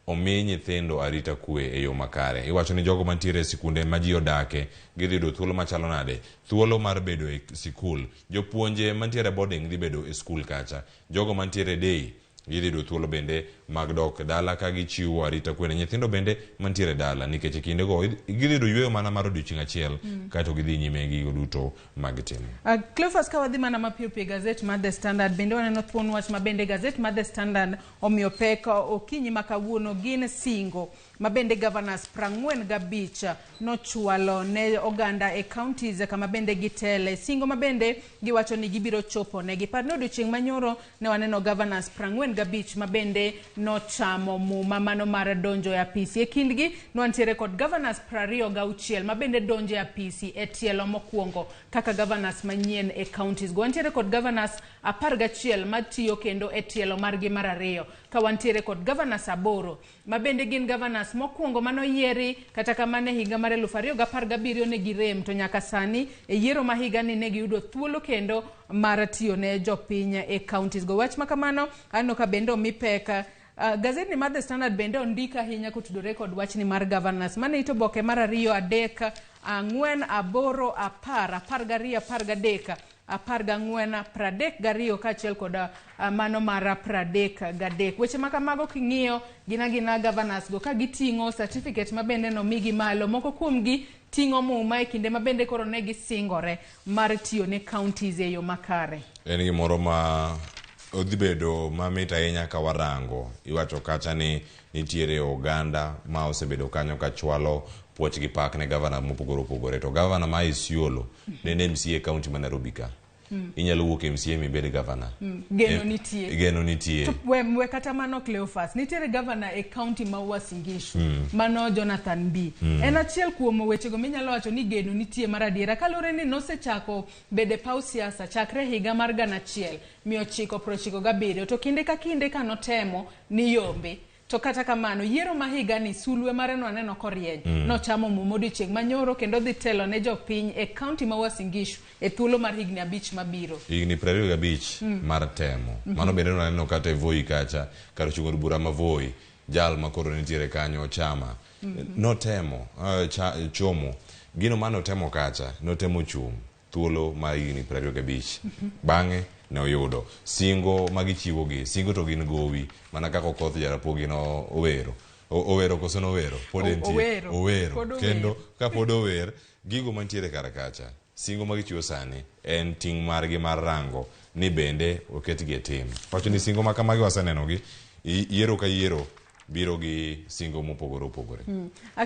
Omi nyithindo arita kwe e yo makare. Iwacho ni jogo mantiere e sikunde ma ji odake gidhi yudo thuolo machalo nade? Thuolo mar bedo e sikul. Jopuonje mantiere boarding dhi bedo e skul kacha. Jogo mantiere day gidhi yudo thuolo bende mag dok dala ka gichiwo arita kwe ne nyithindo bende mantiere dala nikech e kindego gidhi yudo yueyo mana mar odiochieng' achiel kaeto gidhi nyime gi gigo duto magitimo. Cleophas, ka wadhi mana mapiyo piyo e gazet mar The Standard bende waneno thuon wach ma bende gazet mar The Standard omiyo pek okinyi ma kawuono gin singo ma bende governors 45 nochwalo ne oganda e counties kama bende gitele. Singo ma bende giwacho ni gibiro chopo negi. Par ni odiochieng' manyoro ne waneno governors 45 ma bende nochamo muma mano mar donjo e apisi. E kindgi ne wantiere kod governors 26 ma bende donjo e apisi e tielo mokwongo kaka governors manyien e counties go. Wantiere kod governors 11 matiyo kendo e tielo margi mar ariyo, ka wantiere kod governors 8 ma bende gin governors mokwongo manoyieri kata kamano e higa mar 2017 ne girem to nyaka sani e yiero ma higani ne giyudo thuolo kendo mar tiyo ne jopiny e counties go. Wach ma kamano aneno ka bende omi pek. Gazetni mar The Standard bende ondik ahinya kotudore kod wachni mar governors. Mane ito oboke mar 2, 3, 4, 8, 10, 12, 13, 14, 32 kaachiel kod mano mar 33. Weche ma kamago king'iyo gin agina governors go ka giting'o certificate ma bende nomigi malo. Moko kuomgi ting'o muma e kinde ma bende koro ne gisingore mar tiyo ne counties e yo makare. En gimoro ma odhi bedo mamit ahinya ka warango. Iwacho kacha ni nitiere oganda ma osebedo kanyo ka chwalo puoch gi pak ne gavana mopogore opogore. To gavana ma Isiolo ne en MCA county ma Nairobi ka. Inyalo wuok MCA mibed gavana. Geno nitie. Geno nitie. To we kata mano Cleophas, nitiere gavana e county ma Uasin Gishu, mano Jonathan B. En achiel kuom wechego minyalo wacho ni geno nitie mar adiera kaluwore ni nosechako bedo e paw siasa chakre higa mar 1997 to kinde ka kinde kanotemo ni yombe. To kata kamano yiero ma higani sulwe mare no aneno korieny. Nochamo muma odiochieng' manyoro kendo dhi telo ne jopiny e county ma Uasin Gishu e thuolo mar higni 5 mabiro. Higni 25 mar temo. Mano bende naneno kata e Voi kacha, kar chung' od bura ma Voi, jal ma koro nitiere kanyo chama. Notemo chomo. Gino mane otemo kacha, notemo chung' thuolo mar higni 25. Bang'e ne oyudo singo magichiwogi, singo to gin gowi mana kaka Okoth Jarapogi no owero. Owero koso nowero? Pod entie. Owero. Kendo ka pod ower, gigo mantiere kar kacha, singo magichiwo sani en ting' margi mar rango ni bende oketgi e tim. Wacho ni singo ma kamagi wasenenogi, yiero ka yiero biro gi singo mopogore opogore.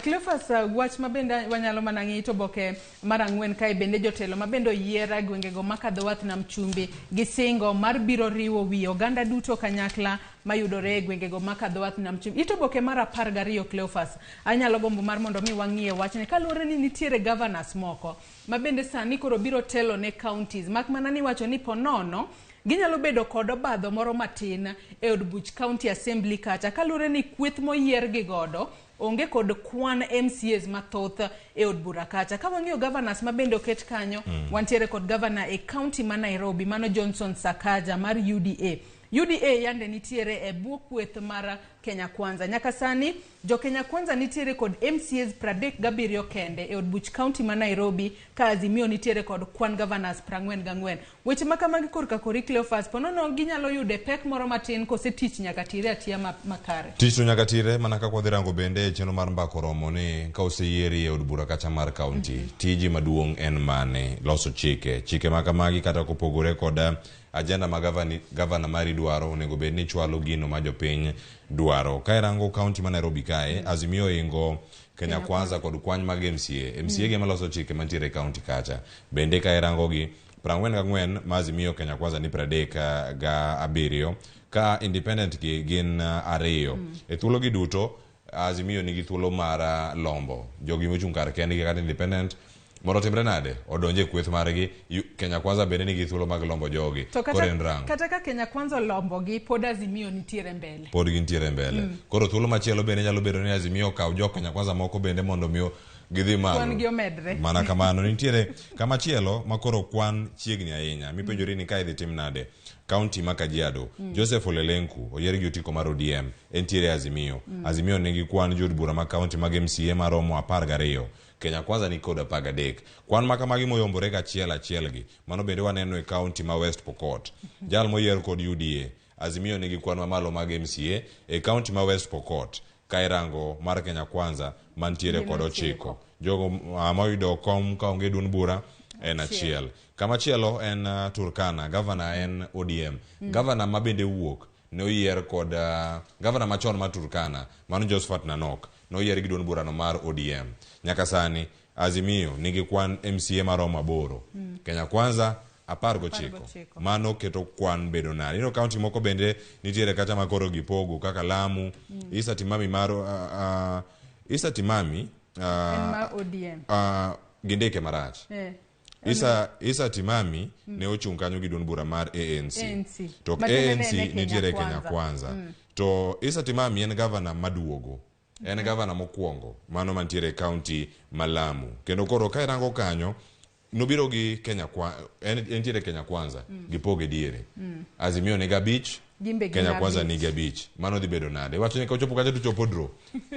Cleophas, wach ma bende wanyalo mana ng'iyo to oboke mar 4 kae bende jotelo ma bende oyier e gwengego makadho wath nam chumbi gi singo mar biro riwo wi oganda duto kanyakla mayudore e gwengego makadho wath nam chumbi. Ito oboke mar 12 Cleophas, anyalo gombo mar mondo mi wang'iye wachni kaluwore ni nitiere governors moko ma bende sani koro biro telo ne counties mak mana ni wacho ni ponono ginyalo bedo kod obadho moro matin e od buch county assembly kacha kaluwore ni kweth moyier gi godo onge kod kwan MCAs mathoth e od bura kacha. Ka wang'iyo governors ma bende oket kanyo, wantiere kod governor e county ma Nairobi mano Johnson Sakaja mar UDA. UDA yande nitiere e bwo kweth mar Kenya Kwanza. Nyaka sani jo Kenya Kwanza nitiere kod MCAs 37 kende e od buch county ma Nairobi ka Azimio nitiere kod kwan governors 44. Weche ma kamagi korka kori Cleophas, ponono ginyalo yude pek moro matin kose tich nyaka tire atiya makare. Tich to nyaka tire mana kaka wadhi rango bende e chenro mar mbaka oromo ni ka oseyieri e od bura kacha mar county, tiji maduong' en mane? Loso chike. Chike ma kamagi kata kopogore kod agenda ma gavana mari dwaro onego bed ni chwalo gino ma jopiny dwaro. Ka irango county ma Nairobi kae, Azimio oingo Kenya Kwanza kod kwany mag MCA. MCA gi ema loso chike mantiere e county kacha. Bende ka irango gi 44 ma Azimio Kenya Kwanza ni 37 ka independent gi gin 2. E thuolo gi duto Azimio nigi thuolo mar lombo jogi mochung' kar kendgi kata independent mondo otimre nade odonje kweth margi. Kenya Kwanza bende nigi thuolo mag lombo jogi. To Koro en rango. Kata ka Kenya Kwanza olombogi pod Azimio nitiere mbele. Pod gintiere mbele. Koro thuolo machielo bende nyalo bedo ni Azimio okaw jo Kenya Kwanza moko bende mondo mi gidhi malo. Kwan gi omedre. Mana kamano nitiere kamachielo ma koro kwan chiegni ahinya. Mipenjori ni kae dhi tim nade. County ma Kajiado, Joseph Ole Lenku oyier gi otiko mar ODM, entiere Azimio. Azimio nigi kwan jood bura ma county mag MCA maromo 12. Kenya Kwanza ni kod 13. Kwan ma kamagi moyombore gachiel achiel gi, mano bende waneno e county ma West Pokot. Jal moyier kod UDA, Azimio nigi kwan mamalo mag MCA e county ma West Pokot. Ka irango mar Kenya Kwanza mantiere kod 9. Jogo moyudo kom kaonge duond bura en achiel. Kamachielo en Turkana, governor en ODM. Governor ma bende wuok ne oyier kod governor machon mar Turkana, mano Josephat Nanok, noyier gi duond burano mar ODM. Nyaka sani Azimio nigi kwan MCA maromo 8. Kenya Kwanza 19. Mano keto kwan bedo nade. Ino county moko bende nitiere kata makoro gipogo kaka Lamu, Issa Timami mar Issa Timami en ma ODM. Gindike marach. Issa Timami ne ochung' kanyo gi duond bura mar ANC. To ANC nitiere Kenya Kwanza. To Issa Timami en governor maduogo. En governor mokwongo mano mantiere e county ma Lamu. Kendo koro ka irango kanyo nobiro gi Kenya Kwanza, entiere Kenya Kwanza gipoge diere. Azimio nigi 5, Kenya Kwanza nigi 5. Mano dhi bedo nade? Wacho ni kochopo kacha to chopo draw.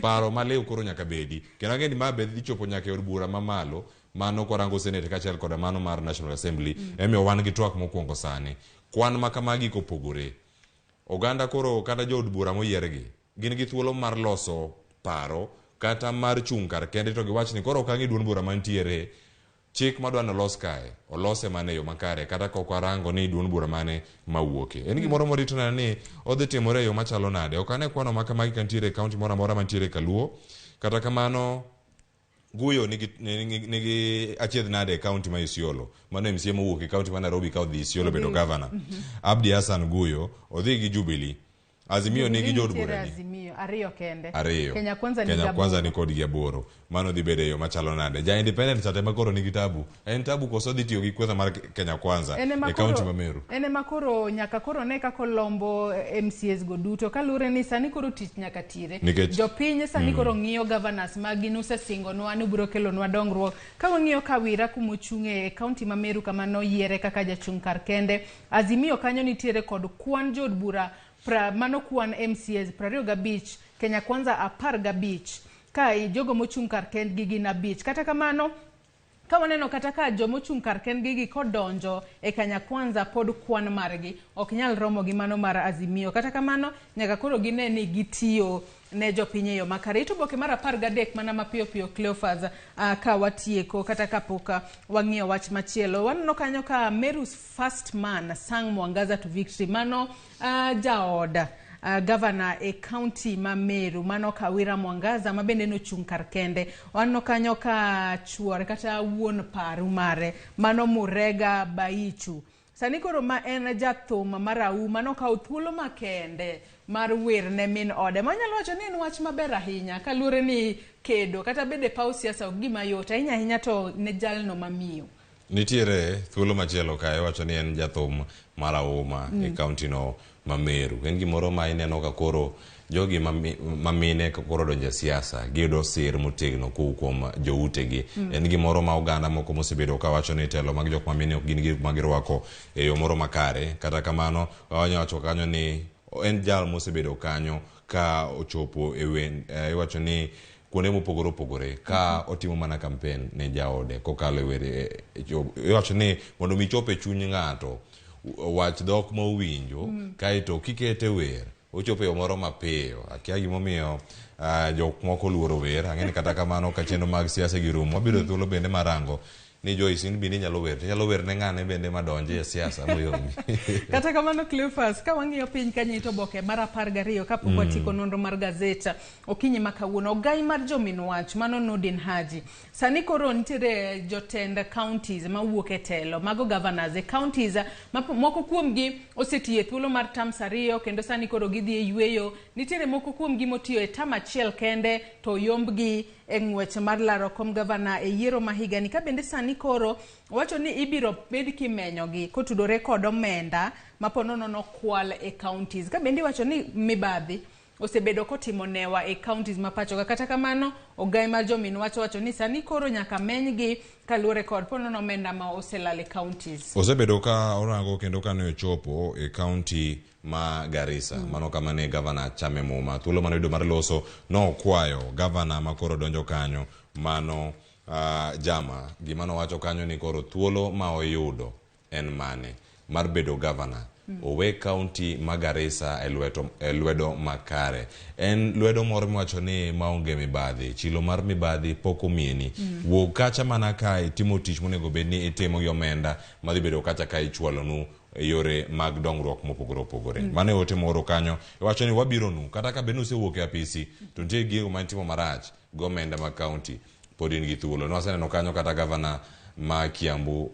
Paro maliw koro nyaka bedi. Kendo ang'e ni ma be dhi chopo nyaka e od bura mamalo. Mano kwarango Senate kaachiel koda mano mar National Assembly. Emiyo wan gi twak mokwongo sani. Kwan ma kamagi kopogore. Oganda koro kata jood bura moyiergi gin gi thuolo mar loso paro kata mar chung' kar kende to giwach ni koro ok ang'i duond bura mantiere. Chik madwa ni olos kae, olose mana e yo makare kata ka ok warango ni duond bura mane mawuoke. En gimoro morito neno ni odhi timore e yo machalo nade. Ok ane kwano ma kamagi kantiere e county moro amora mantiere Kaluo. Kata kamano Guyo nigi achiedh nade e county ma Isiolo. Mano MCA mowuok e county ma Nairobi ka odhi Isiolo bedo governor. Abdi Hassan Guyo odhi gi Jubilee. Azimio nigi jood bura di. Azimio 2 kende. 2. Kenya Kwanza Kenya Kwanza ni kod gi 8. Mano dhi bedo e yo machalo nade. Ja independent cha tema koro nigi tabu. En tabu koso dhi tiyo gi kwetha mar Kenya Kwanza e county ma Meru. En ema koro nyaka koro ne kaka olombo MCAs go duto kaluwore ni sani koro tich nyaka tire. Jopiny sani koro ng'iyo governors magi nusesingonwa ni ubiro kelonwa dongruok. Ka wang'iyo Kawira kumochung'e e county ma Meru kama noyiere kaka jachung' kar kende, Azimio kanyo nitiere kod kwan jood bura mano kwan MCAs 25, Kenya Kwanza 15, ka jogo mochung' kar kendgi gin 5. Kata kamano, ka waneno kata ka jomochung' kar kendgi gi kodonjo e Kenya Kwanza pod kwan margi ok nyal romo gi mano mar Azimio. Kata kamano, nyaka koro gine ni gitiyo ne jopiny e yo makare. Ito oboke mar 13 mana mapiyo piyo Cleophas, ka watieko kata kapok wang'iyo wach machielo. Waneno kanyo ka Meru's first man sang Mwangaza to victory. Mano jaoda gavana e kaunti ma Meru mano Kawira Mwangaza ma bende nochung' kar kende. Waneno kanyo ka chuore kata wuon paru mare mano Murega Baichu. Sani koro ma en jathum marahuma nokawo thuolo makende mar wer ne min ode. Manyalo wacho ni en wach maber ahinya kaluwore ni kedo kata bedo e paw siasa ok gima yot ahinya ahinya to ne jalno mamiyo. Nitiere thuolo machielo ka iwacho ni en jathum marahuma e kaunti no ma Meru. En gimoro ma ineno ka koro jogi ma mine koro donjo e siasa giyudo sir motegno kowuok kuom joutegi. En gimoro ma oganda moko mosebedo ka wacho ni telo mag jok ma mine ok gin gik ma girwako e yo moro makare. Kata kamano wanyalo wacho kanyo ni en jal mosebedo kanyo ka ochopo e wen, iwacho ni kuonde mopogore opogore ka otimo mana kampen ne jaode kokalo e wer. Iwacho ni mondo mi ichop e chuny ng'ato wach dhok ma owinjo kaeto kikete wer ochopo e yo moro mapiyo. Akia gimomiyo jok moko oluoro wer. Ang'e ni kata kamano ka chenro mag siasa gi rumo wabiro thuolo bende mar rango ni Joyce in bende inyalo wer, inyalo wer ne ng'ane bende madonji e siasa moyombi. Kata kamano Cleophas, ka wang'iyo piny kanyo ito oboke mar 12 kapok watieko nonro mar gazeta okinyi ma kawuono, ogai mar jomin wach mano Nordin Haji. Sani koro nitiere jotend counties mawuok e telo, mago governors e counties moko kuomgi osetiyo e thuolo mar terms 2 kendo sani koro gidhi e yweyo. Nitiere moko kuomgi motiyo e term achiel kende to oyombgi e ng'wech mar laro kom gavana e yiero ma higani. Ka bende sani koro wacho ni ibiro bed kimenyogi kotudore kod omenda ma po nono nokwal e counties. Ka bende iwacho ni mibadhi osebedo kotimo newa e counties ma pacho ka. Kata kamano ogai mar jomin wacho wacho ni sani koro nyaka menygi kaluwore kod po nono omenda ma oselal e counties. Osebedo ka orango kendo kane ochopo e county ma Garissa, mano kama ne gavana chame muma. Thuolo mane oyudo mar loso nokwayo gavana ma koro donjo kanyo mano Jama. Gima nowacho kanyo ni koro thuolo ma oyudo en mane mar bedo gavana. Owe county ma Garissa e lwedo makare. En lwedo moro miwacho ni maonge mibadhi, chilo mar mibadhi pok omieni. Wuog kacha mana ka itimo tich monego bed ni itimo gi omenda madhi bedo kacha ka ichwalonu e yore mag dongruok mopogore opogore. Mano e ote moro kanyo. Iwacho ni wabiro nu kata ka bed ni usewuok e apisi to nitie gigo ma itimo marach gi omenda mag county pod in gi thuolo. Nwaseneno kanyo kata gavana ma Kiambu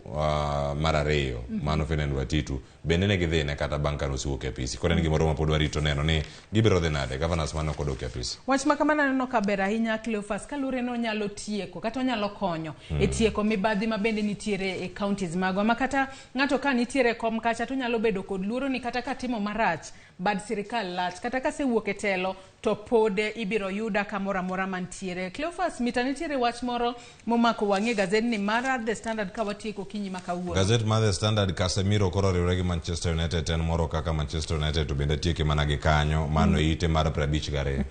mar ariyo mano Ferdinand Watitu bende ne gidhine kata bang' kane osewuok e apisi. Koro en gimoro ma pod warito neno ni gibiro dhi nade governors mane ok odok e apisi. Wach ma kamano aneno ka ber ahinya Cleophas kaluwore ni onyalo tieko kata onyalo konyo e tieko mibadhi ma bende nitiere e counties magwa ma kata ng'ato ka nitiere kom kacha to onyalo bedo kod luoro ni kata ka timo marach bad sirikal lach kata kasewuok e telo to pod ibiro yuda kamoro amora mantiere. Cleophas, mita nitiere wach moro momako wang'i e gazet ni mar The Standard ka watieko okinyi ma kawuono. Gazet mar The Standard, Casemiro koro oriwore gi Manchester United en moro kaka Manchester United to bende tieke mana gi kanyo mano ite mar 52.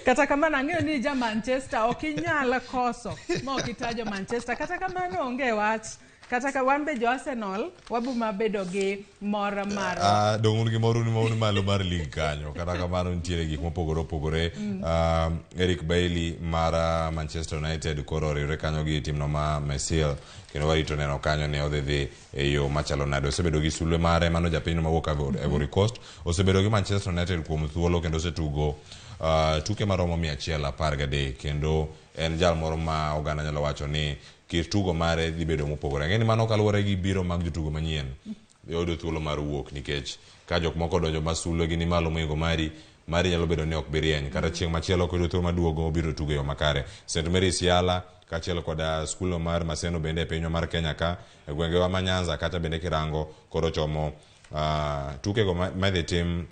Kata kamano ang'eyo ni ja Manchester ok inyal koso ma ok itajo Manchester. Kata kamano onge wach. Kata ka wan be jo Arsenal wabuma bedo gi mor mar Dong' un gi mor un ma un malo mar league kanyo. Kata kamano nitiere gik mopogore opogore. Eric Bailly mar Manchester United koro oriwre kanyo gi timno ma Marseille kendo warito neno kanyo ni odhi dhi e yo machalo nade. Osebedo gi sulwe mare mano japinyno mawuok Ivory Coast. Osebedo gi Manchester United kuom thuolo kendo osetugo tuke maromo 113 kendo en jal moro ma oganda nyalo wacho ni kit tugo mare dhi bedo mopogore. Ang'e ni mano kaluwore gi biro mag jotugo manyien. Oyudo thuolo mar wuok nikech ka jok moko odonjo ma sulwe gi ni malo mohingo mari, mari nyalo bedo ni ok bi rieny. Kata chieng' machielo koyudo thuolo maduogo obiro tugo e yo makare. St Mary's Yala kaachiel koda skulno mar Maseno bende e pinywa mar Kenya ka, e gwengewa ma Nyanza kacha bende kirango koro chomo tukego madhi tim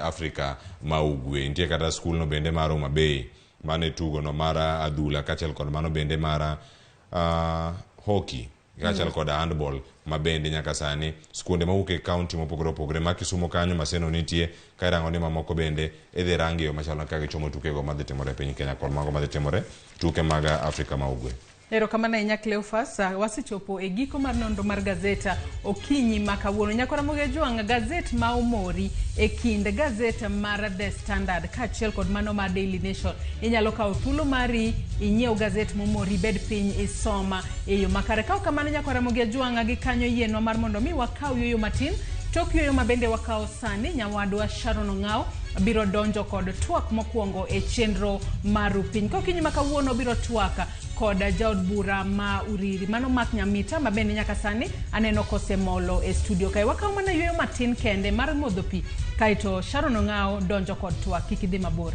Afrika ma Ugwe. Nitie kata skulno bende mar Homa Bay mane tugo no mar adhula kaachiel kod mano bende mar hockey kaachiel kod handball ma bende nyaka sani skunde mawuok e county mopogore opogore ma Kisumu kanyo Maseno nitie ka irango ni mamoko bende idhi rangi yo machalo kaka gichomo tukego madhi timore e piny Kenya kod mago madhi timore tuke mag Afrika ma Ugwe. Erokamano ahinya Cleophas, wasechopo e giko mar nonro mar gazeta okinyi ma kawuono. Nyakora Ramogi Ajwang', gazet ma omori e kind gazet mar The Standard kaachiel kod mano mar Daily Nation. Inyalo kawo thuolo mari inyiew gazet momori, bed piny isoma e yo makare. Ka ok kamano Nyakora Ramogi Ajwang', gi kanyo yienwa mar mondo mi wakaw yueyo matin Tok yueyo ma bende wakawo sani, nyawadwa Sharon Ong'aw biro donjo kod twak mokwongo e chenro mar Rupiny. Kokinyi ma kawuono biro twak kod jaod bura ma Uriri, mano Mark Nyamita, ma bende nyaka sani aneno kosemolo e studio kae. Wakawo mana yueyo matin kende mar modho pi, kaeto Sharon Ong'aw donjo kod twak. Kik idhi mabor.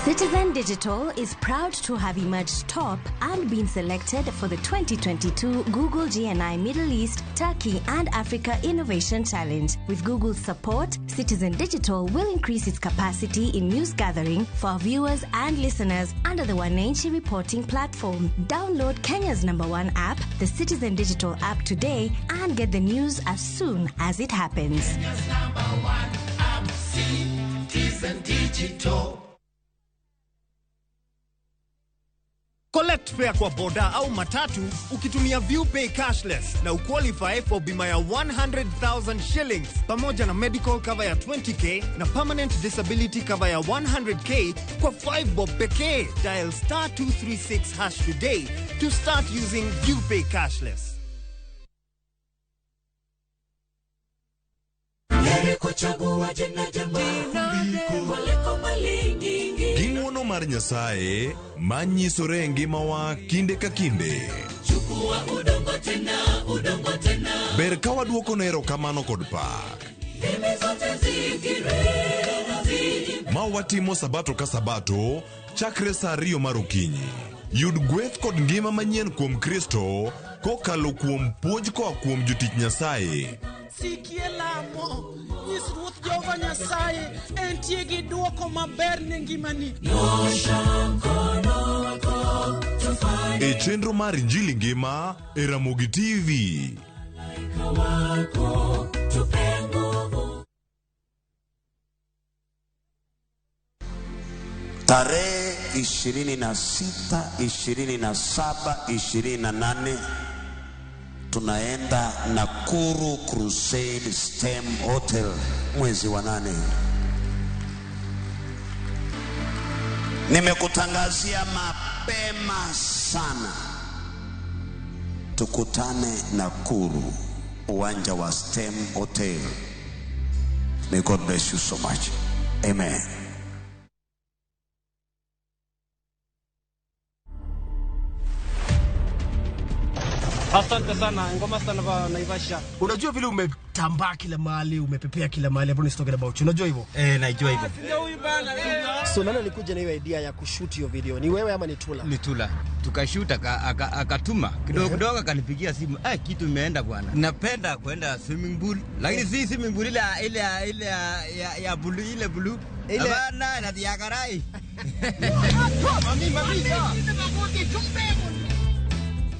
Citizen Digital is proud to have emerged top and been selected for the 2022 Google GNI Middle East, Turkey and Africa Innovation Challenge. With Google's support, Citizen Digital will increase its capacity in news gathering for our viewers and listeners under the Wananchi reporting platform. Download Kenya's #1 app, the Citizen Digital app today, and get the news as soon as it happens. Kenya's #1 app, Citizen Digital. Collect fare kwa boda au matatu ukitumia ViewPay cashless na uqualify for bima ya 100,000 shillings pamoja na medical cover ya 20k na permanent disability cover ya 100k kwa 5 bob pekee. Dial star 236 hash today to start using ViewPay cashless. Ging'uono mar Nyasaye manyisore e ngimawa kinde ka kinde. Ber ka waduokone erokamano kod pak. Ma watimo sabato ka sabato chakre saa 2 mar okinyi. Yud gweth kod ngima manyien kuom Kristo kokalo kuom puonj koa kuom jotich Nyasaye. Sikie lamo, nyis Ruoth Jehova Nyasaye entie gi duoko maber ne ngimani. E chenro mar Injili Ngima e Ramogi TV. Tarehe 26, 27, 28 tunaenda Nakuru Crusade Stem Hotel mwezi wa 8. Nimekutangazia mapema sana, tukutane Nakuru uwanja wa Stem Hotel. May God bless you so much. Amen. Asante sana, ngoma sana ba Naivasha. Unajua vile umetambaa kila mahali, umepepea kila mahali, everyone is talking about you. Unajua hivyo? Najua hivyo. So nani alikuja na hiyo idea ya kushoot hiyo video? Ni wewe ama ni Tula? Ni Tula. Tukashoot akatuma. Kidogo kidogo akanipigia simu. Kitu imeenda bwana. Napenda kwenda swimming pool, lakini si swimming pool ile ile ile ya blue, ile blue. Bana na ya karai. Mami mami.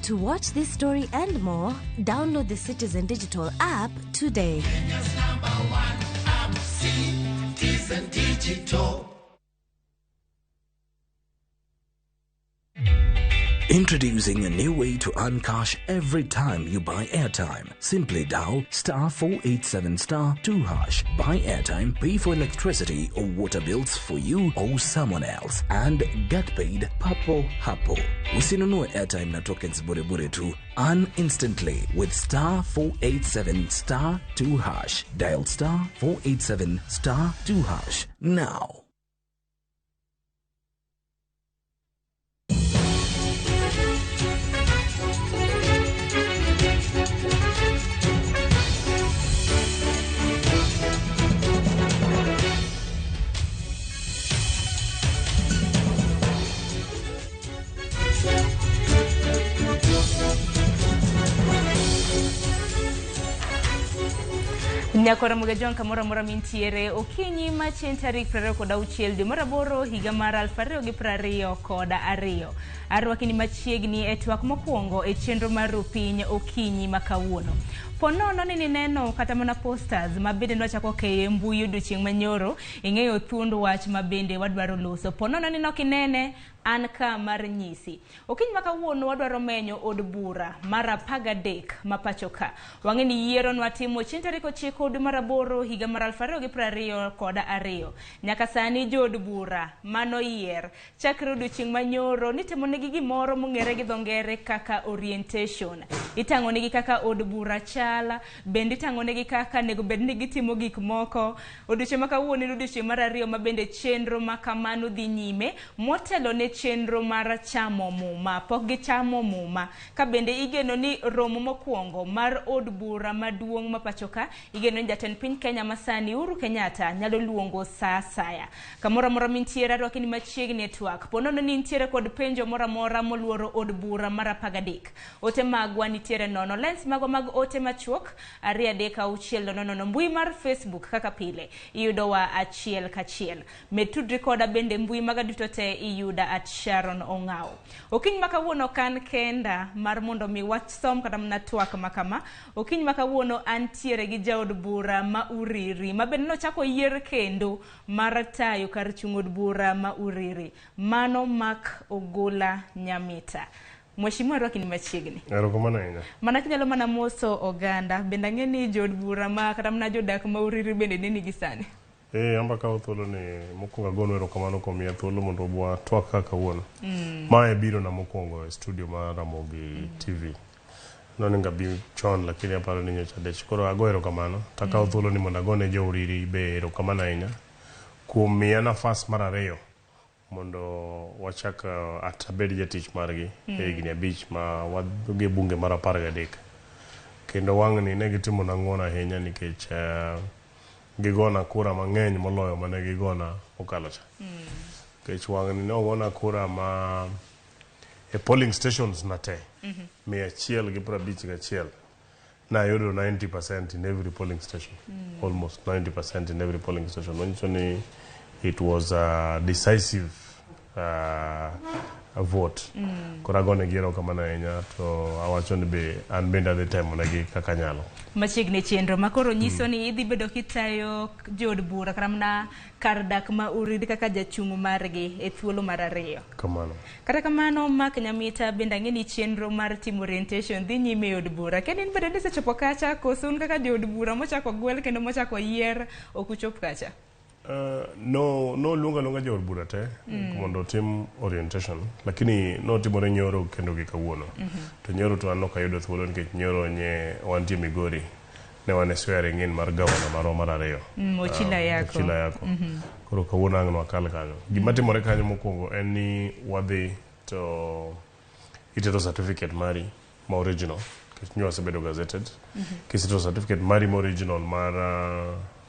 To watch this story and more, download the Citizen Digital app today. Kenya's #1 app, Citizen Digital. Introducing a new way to earn cash every time you buy airtime. Simply dial star 487 star 2 hash. Buy airtime, pay for electricity or water bills for you or someone else, and get paid papo hapo. Usinunue airtime na tokens bure bure tu. Earn instantly with star 487 star 2 hash. Dial star 487 star 2 hash now. Nyakora Mugajwang' kamoro amora mintiere okinyi ma chieng' tarik 26 dwe mar aboro higa mar 2022. Arwakini machiegni e twak mokwongo e chenro mar Rupiny okinyi ma kawuono. Po nono ni nineno kata mana posters ma bende nwachako keyo e mbui odiochieng' manyoro, ing'eyo thuond wach ma bende wadwaro loso. Po nono ni nokinene, an ka mar nyisi. Okinyi ma kawuono wadwaro menyo od bura mar 13 ma pacho ka. Wang'e ni yiero nwatimo chieng' tarik 9 dwe mar aboro higa mar 2022. Nyaka sani jood bura manoyier chakre odiochieng' manyoro nitimo negi gimoro mong'ere gi dho ngere kaka orientation. Itang'o negi kaka od bura chal, bende itang'o negi kaka onego bed ni gitimo gik moko. Odiochieng' ma kawuono en odiochieng' mar ariyo ma bende chenro ma kamano dhi nyime motelo ne chenro mar chamo muma. Pok gichamo muma. Ka bende igeno ni romo mokwongo mar od bura maduong' ma pacho ka, igeno ni jatend piny Kenya masani Uhuru Kenyatta nyalo luongo sa asaya. Kamoro amora mintiere arwaki ni machiegni e twak. Po nono ni intiere kod penjo moro amora moluoro od bura mar 13. Ote magwa nitiere nono. Lens magwa mag ote machuok 2 3 6 0 0. Mbui mar Facebook kaka pile iyudowa achiel kachiel. Med tudri koda bende mbui maga duto te iyuda at Sharon Ong'awo. Okinyi ma kawuono ok an kenda mar mondo mi wach som kata mana twak ma kama. Okinyi ma kawuono antiere gi jaod bura ma Uriri ma bende nochako yier kendo mar tayo kar chung' od bura ma Uriri. Mano Mark Ogola Nyamita. Mheshimiwa arwaki ni machiegni. Erokamano ahinya. Mana kinyalo mana moso oganda, bende ang'e ni jood bura ma kata mana jodak ma Uriri bende neni gi sani. Amba kawo thuolo ni mokwongo agonu erokamano kuom miya thuolo mondo watwak kaka kawuono. Mae biro na mokwongo e studio mar Ramogi TV. Nonego abi chon lakini aparo ni nyocha adich. Koro ago erokamano. Takawo thuolo ni mondo agone jo Uriri be erokamano ahinya kuom miya nafas mar ariyo mondo wachak atabed jatich margi e higni 5 ma wadhi e bunge mar 13. Kendo wang'ni ne gitimona ng'uono ahinya nikech gigona kura mang'eny moloyo mane gigona mokalo cha. Nikech wang'ni ne ogona kura ma e polling stations na te 151 nayudo 90% in every polling station. Almost 90% in every polling station. Manyiso ni it was a decisive vote. Koro agonegi erokamano ahinya to awacho ni be an bende adhi temo negi kaka anyalo. Machiegni chenro ma koro nyiso ni idhi bedo kitayo jood bura kata mana kar dak ma Uriri kaka jachung' margi e thuolo mar ariyo. Kamano. Kata kamano Mark Nyamita bende ang'e ni chenro mar timo orientation dhi nyime e od bura. Kendo in bende nisechopo kacha koso un kaka jood bura mochako gwel kendo mochako yier ok uchop kacha? No luongo aluonga jood bura te mondo otim orientation, lakini notimore nyoro kendo gi kawuono. To nyoro to an ok ayudo thuolo nikech nyoro nye wantie Migori ne wan e swearing in mar gavana marwa mar ariyo. Ochila Yako. Ochila Yako. Koro kawuono ang' nwakal kanyo. Gima timore kanyo mokwongo en ni wadhi to itero certificate mari ma original nikech nyo wasebedo gazetted. Kisetero certificate mari ma original mar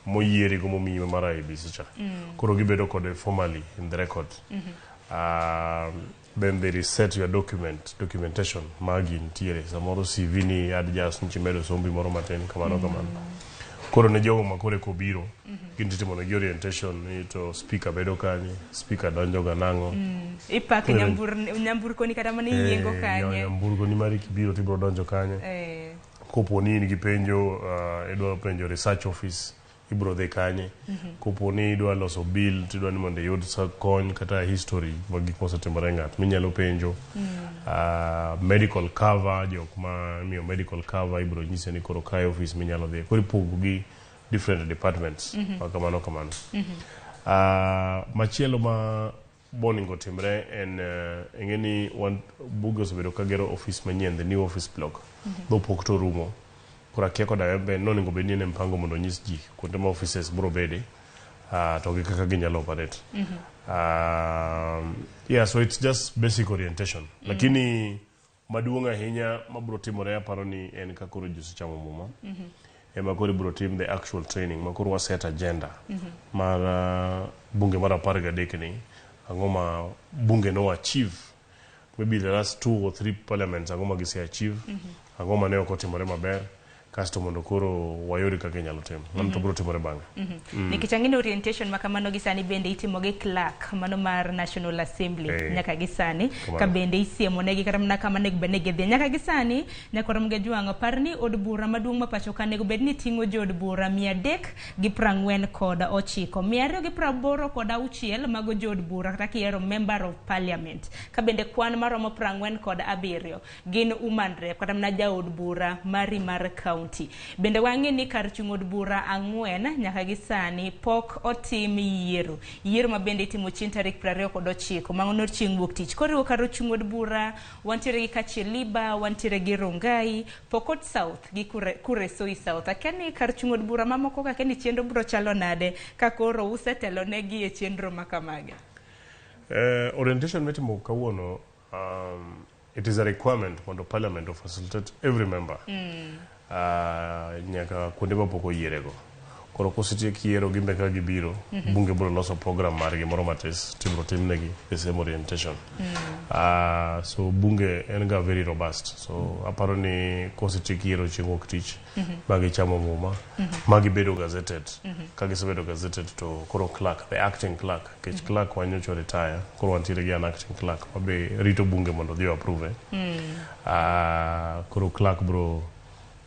moyieri go momiyi mar IEBC cha. Koro gibedo kode formally in the record. Then they reset your documentation magi nitiere. Samoro CV ni adjust nichimedo sombi moro matin kamano kamano. Koro ne jogo ma koro eko biro, gin titimo negi orientation ni to speaker bedo kanye, speaker donjo ga nang'o. Ipako nyamburko ni kata mana iyiengo kanye. Nyamburko ni mari kibiro tibiro donjo kanye. Kopo ni in gi penjo, idwa penjo research office, ibiro dhi kanye. Kopo ni idwa loso bill, tidwa ni mondo iyud kony kata history mag gik mosetimore ng'at minyalo penjo. Medical cover, jok ma imiyo medical cover ibiro nyise ni koro kae office minyalo dhiye. Koro ipogo gi different departments. Kamano kamano. Machielo ma boningo timre en ing'e ni wan buge osebedo kagero office manyien, the new office block. Dho pok to rumo. Koro akia koda en be nonego bed ni en e mpango mondo onyis ji kuonde ma offices biro bede to gi kaka ginyalo operate. Yeah, so it's just basic orientation. Lakini maduong' ahinya mabiro timore aparo ni en ka koro ji osechamo muma. Ema koro ibiro tim the actual training ma koro waset agenda mar bunge mar 13 ni ang'o ma bunge no achieve maybe the last 2 or 3 parliaments ang'o ma gise achieve ang'o ma ne ok otimore maber Kasto mondo koro wayud kaka inyalo tim. Mano to biro timore bang'e. Nikech ang'e ni orientation ma kamano gi sani bende itimo gi clerk mano mar National Assembly nyaka gi sani Kamano. ka bende isiemo negi kata mana kama onego bed ni gidhiye nyaka gi sani. Nyaka rom gi jwang'o par ni od bura maduong' ma pacho ka onego bed ni ting'o jood bura 349, 286 mago jood bura kata kiyiero member of parliament, ka bende kwan maromo 47 gin woman rep kata mana jaod bura mari mar county. Bende wang'e ni kar chung' od bura 4 nyaka gi sani pok otim yiero, yiero ma bende itimo chieng' tarik 29 mano chieng' wuok tich. Koriwo kar chung' od bura wantiere gi Kacheliba, wantiere gi Rongai, Pokot South gi Kuresoi South. Akia ni kar chung' od bura mamoko ka ni chenro biro chalo nade ka koro usetelo negi e chenro ma kamage? Orientation mitimo kawuono, it is a requirement mondo parliament to facilitate every member nyaka kuonde mapok oyierego. Koro kosetiek yiero gimbe ka gibiro, bunge biro loso program margi moro matis tibiro timnegi the same orientation. So bunge en ga very robust, so aparo ni kosetiek yiero chieng' wuok tich ma gichamo muma ma gibedo gazetted, ka gisebedo gazetted to koro clerk, the acting clerk, nikech clerk wanyocha retire, koro wantiere gi an acting clerk mabe rito bunge mondo odhi o approve. Koro clerk bro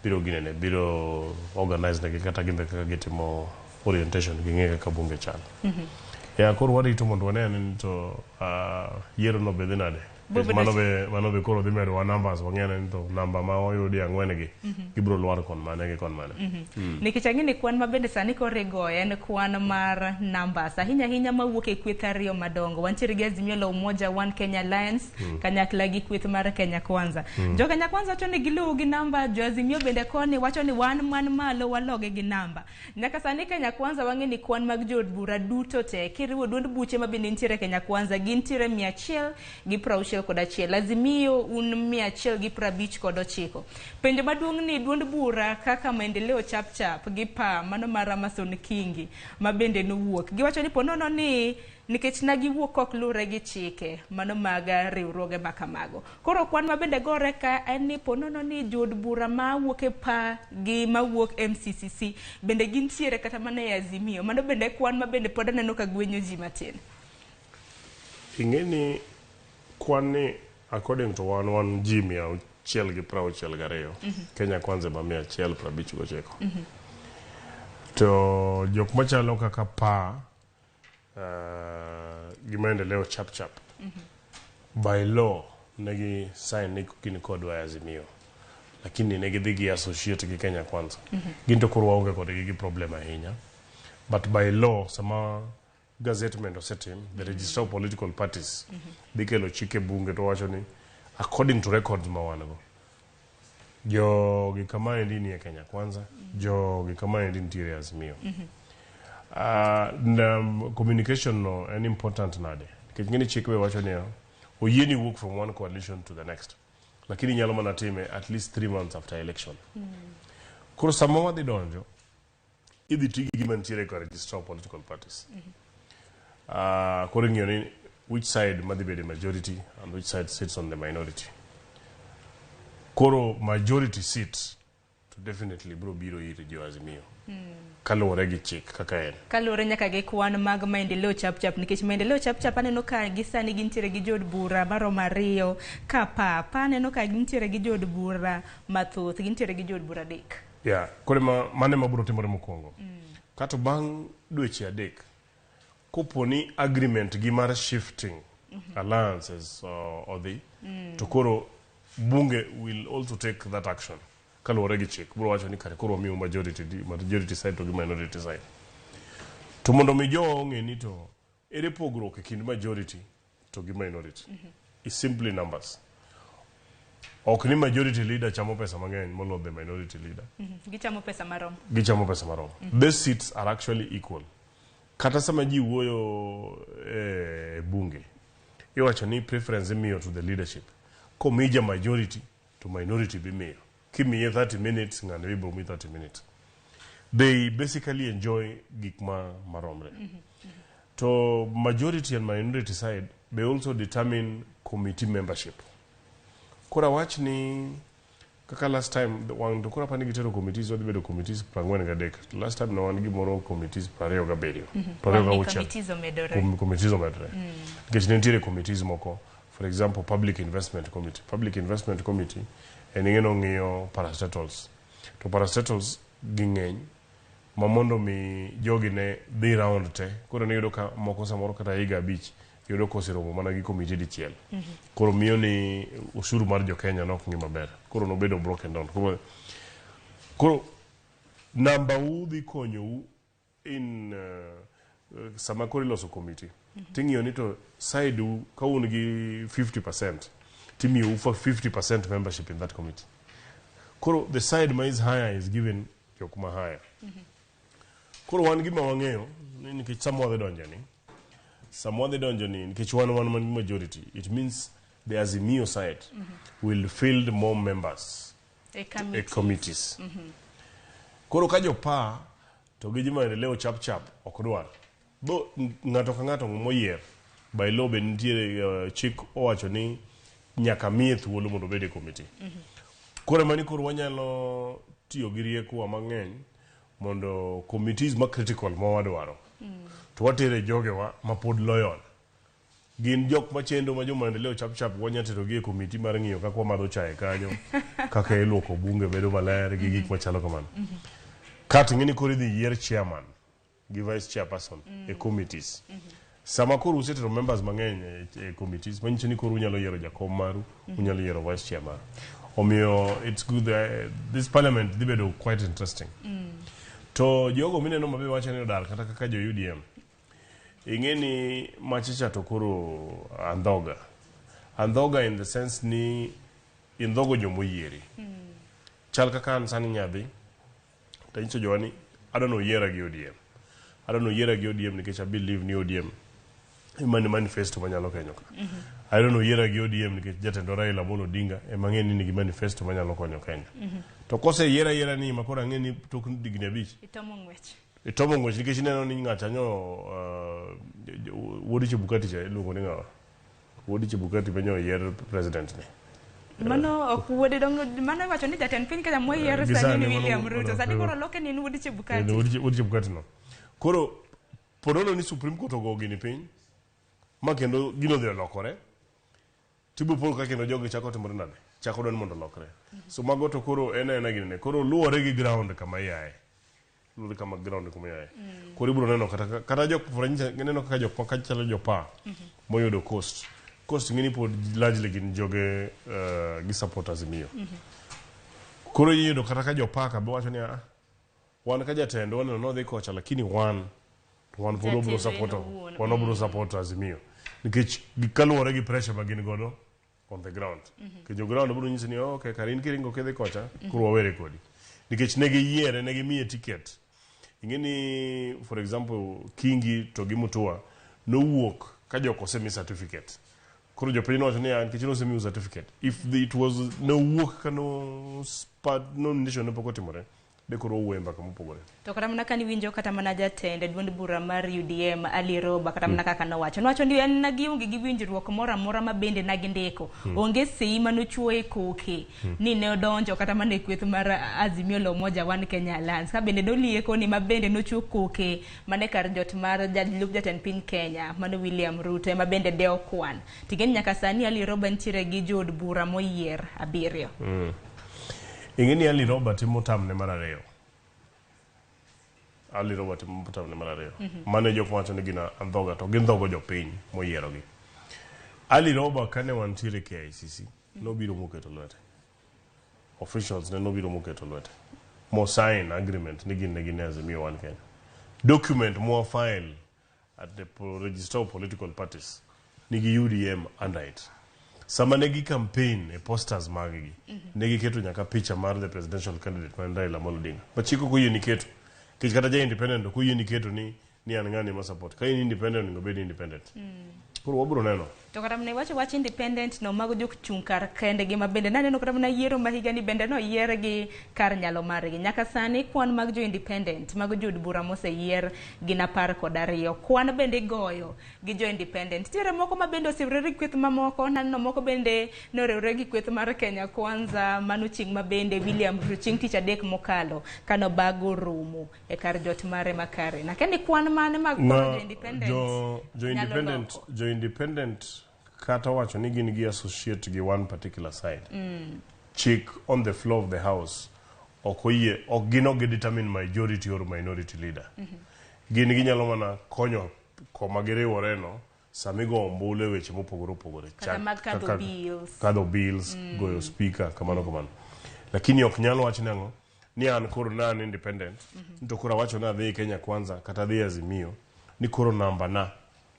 biro ginene biro organize negi kata gimbe kaka gitimo orientation ging'e kaka bunge chalo. Ya koro warito mondo wane ni to yiero no be dhi nade. Bo Nikech mano be koro dhi medowa numbers, wang'e ni to namba ma oyudi 4 gi gibiro lwar kon mane gi kon mane. Nikech ang'e ni kwan ma bende sani koro igoyo en kwan mar numbers ahinya ahinya mawuok e kweth ariyo madongo. Wantiere gi Azimio la Umoja One Kenya Alliance kanyakla gi kweth mar Kenya Kwanza. Jo Kenya Kwanza wacho ni giluwo gi namba, jo Azimio bende koni wacho ni wan man malo waloge gi namba. Nyaka sani Kenya Kwanza wang'e ni kwan mag jood bura duto te kiriwo duond buche ma bende nitiere Kenya Kwanza gintiere 161, Azimio un 159. Penjo maduong' ni duond bura kaka Maendeleo Chapchap gi PA mano mar Amason Kingi ma bende nowuok giwacho ni ponono ni nikech na giwuok ok luwre gi chike mano mag riwruoge ma kamago. Koro kwan ma bende gore ka en ni ponono ni jood bura mawuok e PA gi mawuok MCCC bende gintiere kata mana e Azimio. Mano bende kwan ma bende pod aneno ka gwenyo ji matin. Ing'e ni kwan ni according to wan ji 162. Kenya Kwanza ema 159. To jok machalo kaka PA gi Maendeleo Chapchap by law negi sign ni gin kodwa e Azimio, lakini ne gidhi gi associate gi Kenya Kwanza. Gin to koro waonge kodgi gi problem ahinya, but by law sama gazettement osetim, the registrar of political parties dhi kelo chik e bunge to wacho ni according to records ma wan go, jogi kamaendi nie Kenya Kwanza, jogi kamaendi nitiere e Azimio. Communication no en important nade? Nikech ng'eni chik be wacho niya, oyieni wuok from one coalition to the next, lakini inyalo mana time at least 3 months after election. Koro sama wadhi donjo, idhi ti gi gima nitiere ka registrar of political parties. Koro ing'iyo ni which side madhi bedo majority and which side sits on the minority. Koro majority seat to definitely biro biro ir jo Azimio kaluwore gi chik kaka en. Kaluwore nyaka gi kwan mag Maendeleo Chapchap, nikech Maendeleo Chapchap aneno ka gi sani gintiere gi jood bura maromo 2, ka PA aneno ka gintiere gi jood bura mathoth, gintiere gi jood bura 3. Yeah, koro mano ema biro timore mokwongo. Kato bang' dweche 3, kopo ni agreement gi mar shifting alliances odhi, to koro bunge will also take that action kaluwore gi chik. Biro wacho ni kare koro wamiyo majority side to gi minority side. To mondo mi jowa ong'e ni to ere pogruok e kind majority to gi minority. Is simply numbers. Ok ni majority leader chamo pesa mang'eny molo the minority leader. Gichamo pesa marom. Gichamo pesa marom. These seats are actually equal. Kata sama ji wuoyo e bunge, iwacho ni preference imiyo to the leadership. Komi ja majority to minority bimiyo. Kimiye 30 minutes, ng'ano ibiro mi 30 minutes. They basically enjoy gik ma maromre. To majority and minority side, they also determine committee membership. Koro awach ni Kaka last time wang' to koro apani gitero committees wadhi bedo committees 43. Last time ne wan gimoro committees 27. Wang'ni 26. committees omedore. Committees omedore. Nikech ne nitiere committees moko, for example Public Investment Committee. Public Investment Committee en ing'e nong'iyo parastatals. To parastatals ging'eny ma mondo mi jogi ne dhi round te. Koro niyudo ka moko samoro kata higa 5 yudo koseromo mana gi committee dichiel. Koro miyo ni ushuru mar jo Kenya nok ng'i maber. Koro nobedo broken down. Koro namba u dhi konyou in sama koro iloso committee. Ting'iyo ni to side u ka un gi 50% timiyou for 50% membership in that committee. Koro the side ma is higher is given jok ma higher. Koro wan gima wang'eyo ni nikech sama wadhi donjo ni sama wadhi donjo ni nikech wan man gi majority, it means the Azimio side will field more members E e committees. Koro ka jopa to gi ji maendeleo chap chap ok dwar. Bo ng'ato ka ng'ato moyier by law be nitiere chik owacho ni nyaka miye thuolo mondo obed e committee. Koro mani koro wanyalo tiyo gi riekowa mang'eny mondo committees ma critical ma wadwaro to watere jogewa ma pod loyal. Gin jok machendo ma jo maendeleo chap chap wanya terogi e committee mar ng'iyo kaka wamadho chae kanyo, kaka iluoko bunge bedo maler gi gik machalo kamano. Kato ing'e ni koro idhi yier chairman gi vice chairperson e committees. Sama koro usetero members mang'eny e committees, manyiso ni koro unyalo yiero jakom maru, unyalo yiero vice chair maru. Omiyo it's good, this parliament dhi bedo quite interesting. To jogo mineno mabe wacho ni odar kata kaka jo UDM. Ing'e ni machicha to koro andhoga. Andhoga in the sense ni indhogo jomoyieri. Chal kaka an sani nyadhi, tanyiso jowa ni adwa noyiera gi ODM. Adwa noyiera gi ODM nikech I believe ni ODM ema ni manifesto manyalo konyo ka. Adwa noyiera gi ODM nikech jatendwa Raila Amolo Odinga ema ang'e ni nigi manifesto manyalo konyo Kenya. To koseyiera yiera ni ma koro ang'e ni tok higni 5 Itomo ng'wech. Itomo ng'wech nikech ineno ni ng'acha nyo wuod Chebukati cha iluongo ni ng'awa? Wuod Chebukati be nyo oyier president ni. Mano ok wuode dong mano iwacho ni jatend piny Kenya moyier Gi sani sani ni William Ruto. Sani koro loke ni en wuod Chebukati. Wuod Chebukati no. Koro ponono ni Supreme Court ogo gini piny ma kendo gino odhi olokore. Tibo po ka kendo jogi chako timore nade? Chako dwani mondo olokre. So mago to koro en aena ginene. Koro luwore gi ground kama iaye. Luwore kama ground kuma iaye. Koro ibiro neno kata jok for instance ineno kaka jok maka chalo jopa moyudo Coast. Coast ng'eni pod largely gin joge gi support Azimio. Koro iyudo kata ka jopaka be wacho ni ah wan ka jatendwa waneno nodhi kocha lakini wan to wan pod wabiro Jatelo en support owuon. wan wabiro support Azimio nikech kaluwore gi pressure ma gin godo on the ground. Nikech jo ground biro nyisi ni oh, okay kare in kiringo kidhi kocha koro wawere kodi. Nikech ne giyiere ne gimiye ticket. Ing'e ni for example Kingi to gi Mutua nowuok ka jok osemi certificate. Koro jopiny nowacho ni ah, nikech nosemiu certificate. If the, it was nowuok ka no nomination ne pok otimore, de koro owuoyo e mbaka mopogore. To kata mana kani winjo kata mana jatend duond bura mar UDM Ali Roba kata mana kaka nowacho ni en na gionge gi winjruok moro amora ma bende na gindiko. Onge sei manochuo e koke ni ne odonjo kata mana e kweth mar Azimio la Umoja One Kenya Alliance. Ka bende nolieko ni ma bende nochuo koke mane kar jot mar jalup jatend piny Kenya mano William Ruto ema bende de okwan. Ting'eni nyaka sani Ali Roba nitiere gi jood bura moyier 7. Ing'e ni Ali Roba timo tamne mar 2. Ali Roba timo tamne mar 2. Mano e jok mawacho ni gin andhoga to gindhogo jopiny moyierogi. Ali Roba kane wantiere KICC nobiro moketo lwete. Officials ne nobiro moketo lwete. Mo sign agreement ni gin ne gin e Azimio One Kenya. Document mwa file at the register of political parties nigi UDM under it. Sama ne gi campaign e posters mag gi, ne giketo nyaka picha mar the presidential candidate ma en Raila Amolo Odinga. Ma chik ok oyieni keto. Nikech kata ja independent ok oyieni keto ni an ng'ani ma support. Ka in independent onego bed independent. Koro wabiro neno. To kata mana iwacho wach independent no mago jok chung' kar kendgi ma bende naneno kata mana yiero ma higani bende noyier gi kar nyalo margi. Nyaka sani kwan mag jo independent mago jood bura moseyier gin 12. Kwan bende igoyo gi jo independent. Nitiere moko ma bende oseriwore gi kweth mamoko, naneno moko bende noriwore gi kweth mar Kenya Kwanza mano chieng' ma bende William Ruto chieng' tich adek mokalo kanobago romo e kar jot mare ma Karen. Akia ni kwan mane mag koro jo independent jo nyalo independent loko. Jo independent kata wacho ni gin gi associate gi one particular side. Chik on the floor of the house ok oyie, ok gin ok determine majority or minority leader. Gin ginyalo mana konyo koma giriwore no sama igo ombulu e weche mopogore opogore. Kata mag kadho bills. Kadho bills, goyo speaker, kamano kamano. Lakini ok nyal wach nang'o ni an koro na an independent to koro awacho ni adhi Kenya Kwanza kata adhi Azimio ni koro namba na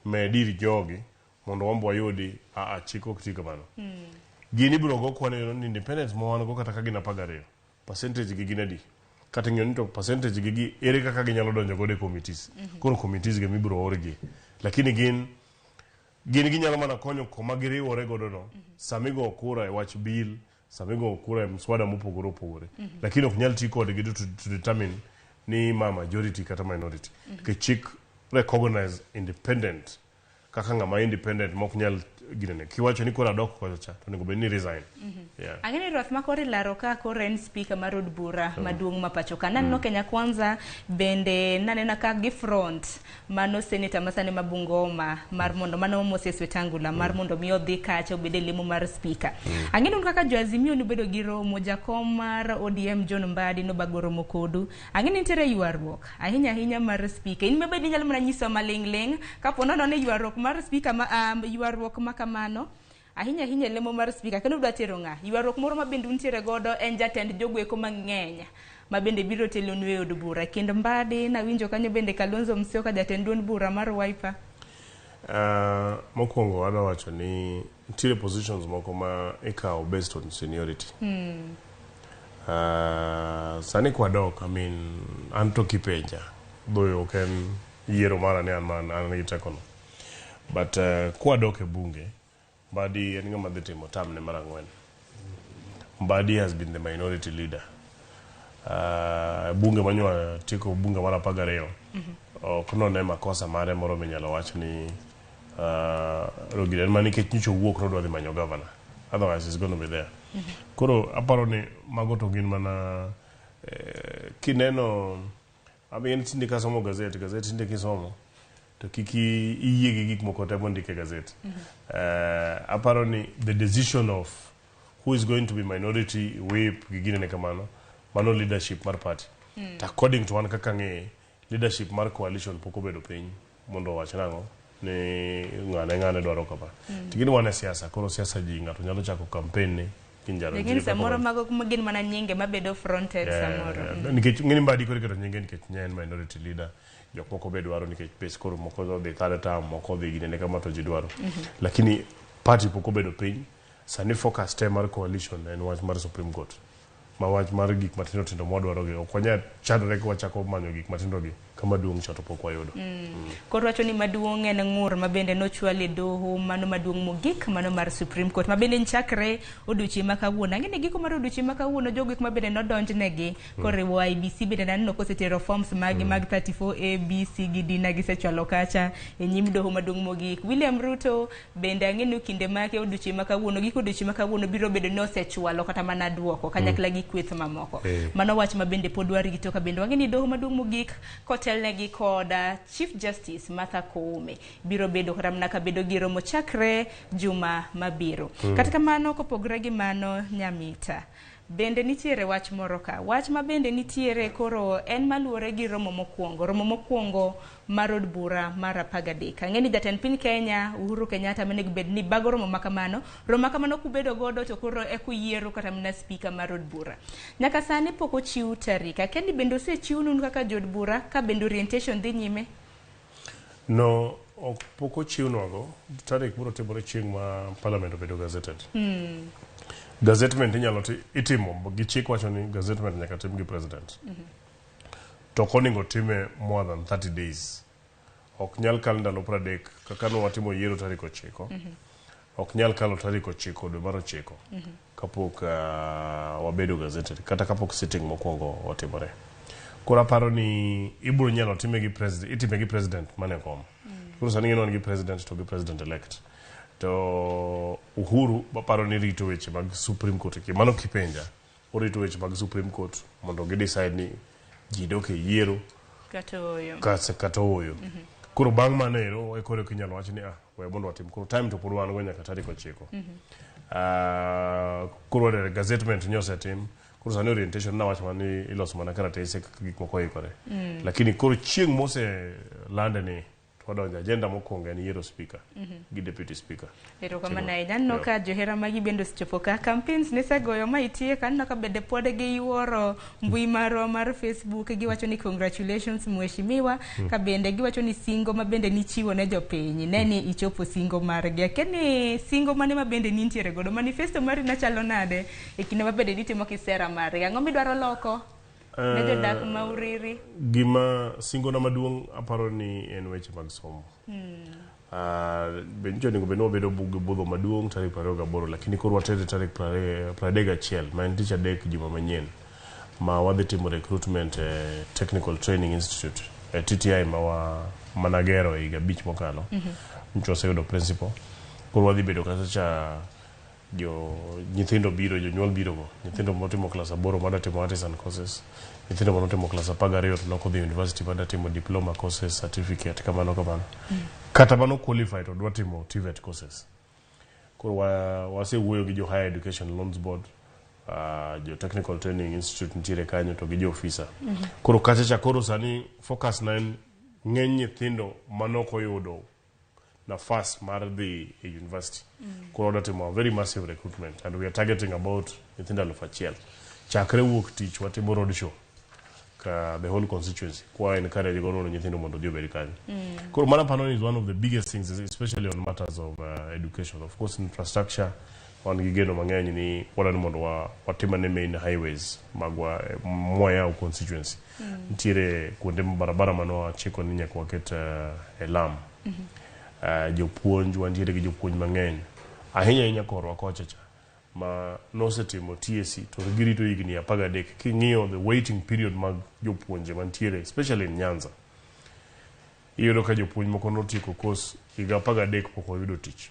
med ir jogi mondo wambo wayudi a chik ok ti kamano. Gin ibiro go kwan ni independence ma wan go kata ka gin 12 percentage gi gin adi kata ng'iyo ni to percentage gi gi ere kaka ginyalo donjo godo e committees. Koro committees gi mibiro orgi lakini gin ginyalo mana konyo koma giriwore godo no sama igo kura e wach bill, sama igo kura e mswada mopogore opogore. Lakini ok nyal ti kodgi to determine ni ma majority kata minority. Nikech chik recognize independent kaka ng'ama independent mok nyal ginene kiwacho ni koro adok kocha cha to onego bed ni resign. Yeah. Ang'e ni rwath ma koro ilaro ka koro en speaker mar od bura maduong' ma pacho ka. Naneno Kenya Kwanza bende naneno ka gi front mano senator masani ma Bungoma mar mondo mano Moses Wetangula mar mondo mi odhi kacha obed e lemo mar speaker. Ang'e ni un kaka jo Azimio nubedo gi romo jakom mar ODM John Mbadi nobago romo kodu. Ang'e ni nitiere ywaruok ahinya ahinya mar speaker. In mabende inyalo mana nyiso maling' ling' kapo nono ni ywaruok mar speaker ma ywaruok ma kamano ahinya ahinya lemo mar speaker kendo udwa tero ng'a ywaruok moro ma bende untiere godo en jatend jogoeko mang'eny ma bende biro telonu e od bura kendo Mbadi nawinjo kanyo bende Kalonzo Musyoka jatend duond bura mar Wiper. Mokwongo adwa wacho ni nitiere positions moko ma ikawo based on seniority. Sani kwadok, I mean, an to kipenja though ok en yiero mara ni an man an gi tekono but kwadok e bunge Mbadi en ng'ama dhi timo term ne mar 4. Mbadi has been the minority leader. Bunge manywa tieko bunge mar 12 ok none makosa mare moro minyalo wach ni Rogire en mana nikech nyocha owuok nodwa dhi manyo governor otherwise he's going to be there. Koro aparo ni mago to gin mana kineno I mean tinde kasomo gazet gazet tinde kisomo to kik iyie gi gik moko te mondik e gazet. Aparo ni the decision of who is going to be minority whip gi ginene kamano mano leadership mar party. To according to an kaka ang'eye leadership mar coalition pok obedo piny mondo owach nang'o ni ng'ane ng'ane dwaro kama. Ting'eni wan e siasa koro siasa ji ng'ato nyalo chako campaign ni kinjaro Lakini samoro mago gin mana nyinge mabedo fronted samoro. Nikech ng'eni Mbadi koro iketo nyinge nikech ne en minority leader jok moko be dwaro nikech pes koro moko odhi third term moko odhi ginene kama to ji dwaro. Lakini party pok obedo piny sani focus te mar coalition en wach mar Supreme Court ma wach mar gik matindo tindo mwadwaro gi ok wanyal chandore ka wachako manyo gik matindo gi kama duong' cha to pok wayudo. Koro wacho ni maduong' en ng'ur ma bende nochwal e doho mano maduong' mogik mano mar Supreme Court ma bende chakre odiochieng' ma kawuono. Ang'e ni giko mar odiochieng' ma kawuono jogo eko ma bende nodonjnegi koriwo IEBC bende naneno kosetero forms magi mag 34 A, B, C gi D na gisechwalo kacha e nyim doho maduong' mogik. William Ruto bende ang'e ni kinde make odiochieng' ma kawuono giko odiochieng' ma kawuono biro bedo ni osechwalo kata mana duoko kanyakla gi kweth mamoko. Mano wach ma bende pod warito ka bende wang'e ni doho maduong' mogik kotelnegi kod Chief Justice Martha Koome biro bedo kata mana ka bedo gi romo chakre juma mabiro. Kata kamano kopogore gi mano Nyamita, bende nitiere wach moro ka. Wach ma bende nitiere koro en maluwore gi romo mokwongo. Romo mokwongo mar od bura mar 13. Ang'e ni jatend piny Kenya Uhuru Kenyatta monego bed ni bago romo makamano. Romo makamano kubedo godo to koro eka uyiero kata mana speaker mar od bura. Nyaka sani pok ochiw tarik. Akia ni bende osechiwnu kaka jood bura ka bende orientation dhi nyime? No, ok pok ochiwnwago tarik biro timore chieng' ma parliament obedo gazetted. Gazettement inyalo itimo gi chik wacho ni gazettement nyaka tim gi president. To ok onego time more than 30 days Ok nyal kal ndalo 30 kaka ne watimo yiero tarik 9. Ok nyal kalo tarik 9 dwe mar 9 kapok wabedo gazetted kata kapok sitting mokwongo otimore. Koro aparo ni ibiro nyalo time gi president, itime gi president mane kom. Koro sani ng'e ni wan gi president to gi president elect. To Uhuru baparo ni rito weche mag Supreme Court. Mano kipenja, orito weche mag Supreme Court mondo gi decide ni ji dok e yiero kata ooyo. Kata ooyo. Koro bang' mano ero e koro inyalo wach ni we mondo watim. Koro time to pod wan go nyaka tarik 9. Koro wadere gazettement nyo osetim. Koro sani orientation nawacho mana ni iloso mana karatese kaka gik moko oikore. Lakini koro chieng' mose lande ni to wadonjo agenda mokwongo en yiero speaker gi deputy speaker. Erokamano ahinya. Aneno ka johera magi bende osechopo ka. Campaigns nisegoyo ma itieko. Aneno ka bende pod giyuoro mbui marwa mar Facebook. Giwacho ni congratulations mheshimiwa. Ka bende giwacho ni singo ma bende nichiwo ne jopiny. Ne ni ichopo singo margi. Akia ni singo mane ma bende nintiere godo. Manifesto mari nachalo nade e kinde ma bende nitimo kisera margi. Ang'o midwaro loko ne jodak ma Uriri? Gima singona maduong' aparo ni en weche mag somo. Be nyicho onego bed ni wabedo gi budho maduong' tarik 28, lakini koro watere tarik 31 ma en tich adek juma manyien ma wadhi timo recruitment e Technical Training Institute e TTI ma managero e higa 5 mokalo. Nyicho waseyudo principal. Koro wadhi bedo kacha cha jo nyithindo biro, jonyuol biro go. Nyithindo motimo klas 8 madwa timo artisan courses, nyithindo manotimo klas 12 to nokodhi university madwa timo diploma courses, certificate, kamano kamano. Kata mano qualify to dwa timo TVET courses. Koro wasewuoyo gi jo Higher Education Loans Board, jo Technical Training Institute nitiere kanyo to gi jo ofisa. Koro kacha cha koro sani focus na en ng'eny nyithindo manokoyudo nafas mar dhi e university. Koro wadwa timo a very massive recruitment and we are targeting about nyithindo 1000. Chakre wuok tich watimo road show ka the whole constituency kwa encourage godo mondo nyithindo mondo odhi obed kanyo. Koro mano aparo ni is one of the biggest things, especially on matters of education. Of course infrastructure wan gi geno mang'eny ni wadwaro ni mondo watim ane main highways magwa mwayawo constituency. Nitiere kuonde barabara mane wachiko ni nyaka waket e lam. Jopuonj wantiere gi jopuonj mang'eny ahinya ahinya korwa kocha cha ma nosetimo TSC to girito higni 13. King'iyo the waiting period mag jopuonje mantiere especially in Nyanza, iyudo ka jopuonj moko notieko course higa 13 pok oyudo tich.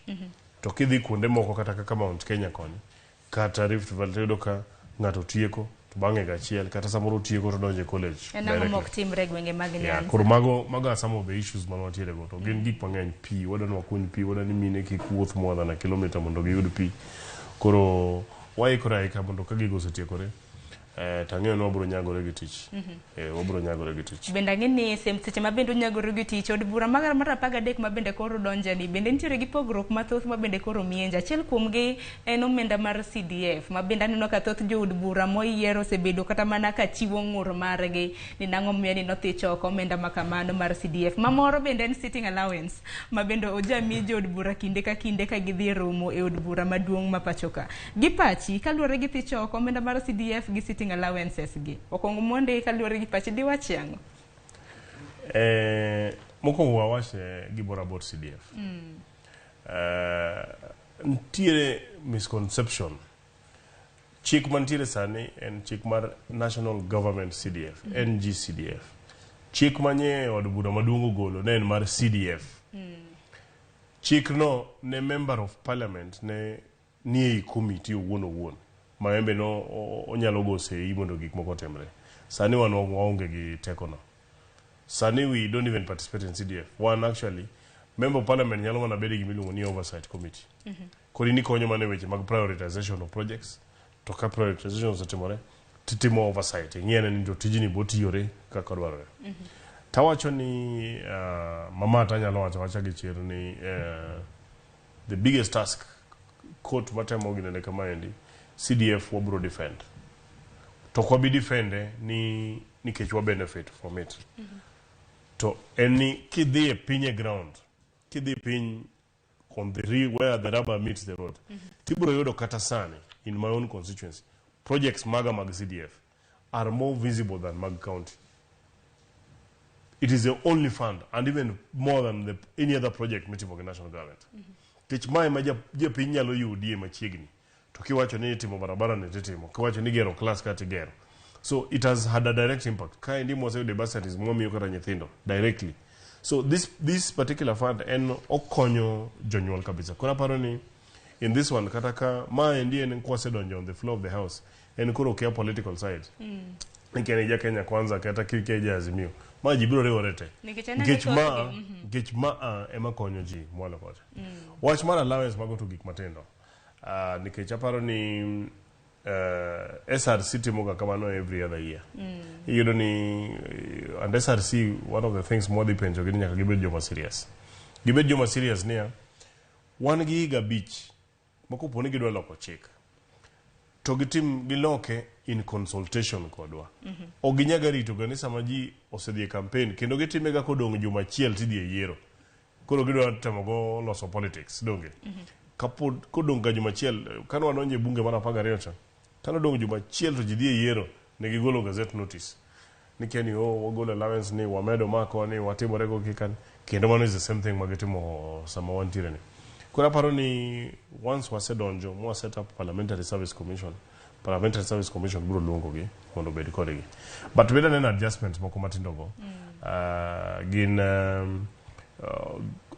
To kidhi kuonde moko kata kaka Mount Kenya koni kata Rift Valley tiyudo ka ng'ato tieko to bang' higa achiel kata samoro otieko to donjo e college En ang'o directly. mok timre e gwenge mag Nyanza? Koro mago are some of the issues mane wantiere go to gin gik mang'eny. Pi, wadwa ni wakuny pi, wadwa ni mine kik wuoth more than a kilometer mondo giyud pi. Koro waikore aika mondo ka gigo osetiekore, tang'eyo ni wabiro nyagore gi tich. Wabiro nyagore gi tich. Bende ang'e ni seche ma bende unyagore gi tich, od bura mar 13 ma bende koro donje ni, bende nitiere gi pogruok mathoth ma bende koro mienje. Achiel kuomgi en omenda mar CDF, ma bende aneno ka thoth jood bura moyier osebedo kata mana ka chiwo ng'ur margi ni nang'o miyo ni nodhi choko omenda ma kamano mar CDF. Mamoro bende en sitting allowance, ma bende ojami jood bura kinde ka kinde ka gidhi e romo e od bura maduong' ma pacho ka. Gi pachi, kaluwore gi dhi choko omenda mar CDF gi sitting allowances gi, okwongo mondi kaluwore gi pachi diwachi ang'o? Mokwongo wawach gimoro about CDF. Nitiere misconception. Chik mantiere sani en chik mar National Government CDF, NGCDF. Chik manye od bura maduong' ogolo ne en mar CDF. Chikno ne member of parliament ne nie ei committee owuon owuon ma embe no onyalo go sei mondo gik moko otimre. Sani wan waonge gi teko no. Sani we don't even participate in CDF. One actually, member of parliament nyalo mana bedo gi miluongo ni oversight committee. Koro in ikonyo mana e weche mag prioritization of projects, to ka prioritization osetimore, titimo oversight. Ing'iyo ni to tijni bo tiyore kaka dwarore. Tawacho ni mama tanyalo wacho awacha gi chir ni the biggest task court matemo ginene kamaendi, CDF wabro defend. To ok wabi defende ni nikech wa benefit from it. To en ni kidhi e piny e ground, kidhi piny on the real where the rubber meets the road, tibro yudo kata sani in my own constituency, projects maga mag CDF are more visible than mag county. It is the only fund and even more than any other project mitimo gi national government. Nikech mae ma japiny nyalo yudie machiegni. To kiwacho ni itimo barabara ni titimo, kiwacho ni igero class ka tigero. So it has had a direct impact. Kaendi mwaseyude bursaries mwamiyo kata nyithindo directly. So this particular fund en okonyo jonyuol kabisa. Koro aparo ni in this one kata ka maendi en kwasedonjo on the floor of the house en koro okia political side. Nikech en ja Kenya Kwanza kata kikia ja Azimio. Ma ji biro riwore te. Nikech aneno Nikech ma thothgi, nikech ma ema konyo ji mwalo kocha. Wach mar allowance mago to gik matindo. Nikech aparo ni SRC timo ga kamano every other year. Iyudo ni and SRC one of the things mwadhi penjo gi ni nyaka gibed joma serious. Gibed joma serious niya, wan gi higa 5 ma kopo ni gidwa loko chik to gitim giloke in consultation kodwa. Ok ginyaga rito ga ni sama ji osedhi e campaign kendo gitime ga kodong' juma achiel tidhi e yiero. Koro gidwa temo go loso politics, donge? Kapod kodong' ga juma achiel, kane wadonjo e bunge mar 12 cha, kane odong' juma achiel to ji dhi e yiero, ne gigolo gazette notice. Ni kia ni oh, wagolo allowance ni, wamedo ma koni, watimore go kikani. Kendo mano is the same thing magitimo sama wantiere ni. Koro aparo ni once wasedonjo, mwa set up Parliamentary Service Commission, Parliamentary Service Commission biro luongo gi mondo obed kodgi. But bende aneno adjustments moko matindo go. Gin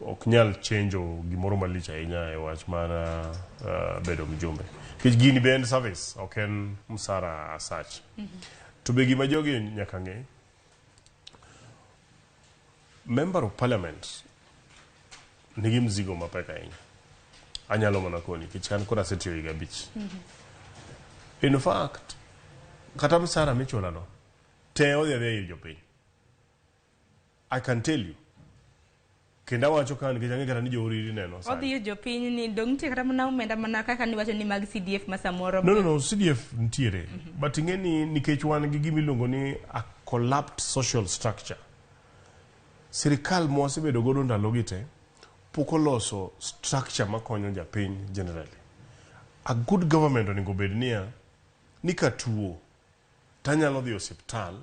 ok nyal chenjo gimoro malich ahinya e wach mar bedo mjumbe. Nikech gini be en service, ok en msara as such. To be gima jogi nyaka ng'e, Member of Parliament nigi mzigo mapek ahinya. Anyalo mana koni, nikech an koro asetiyo higa 5. In fact, kata msara michulano, te odhi adhiya ir jopiny. I can tell you. Kendo awacho ka nikech ang'e kata ni jouriri neno sani. Odhi ir jopiny ni dong' nitie kata mana omenda mana kaka niwacho ni mag CDF ma samoro. No, CDF nitiere. But ing'e ni nikech wan gi gima iluongo ni a collapsed social structure. Sirikal mwasebedo godo ndalogi te pok oloso structure makonyo japiny generally. A good government onego bed niya, ni katuo tanyalo dhi osiptal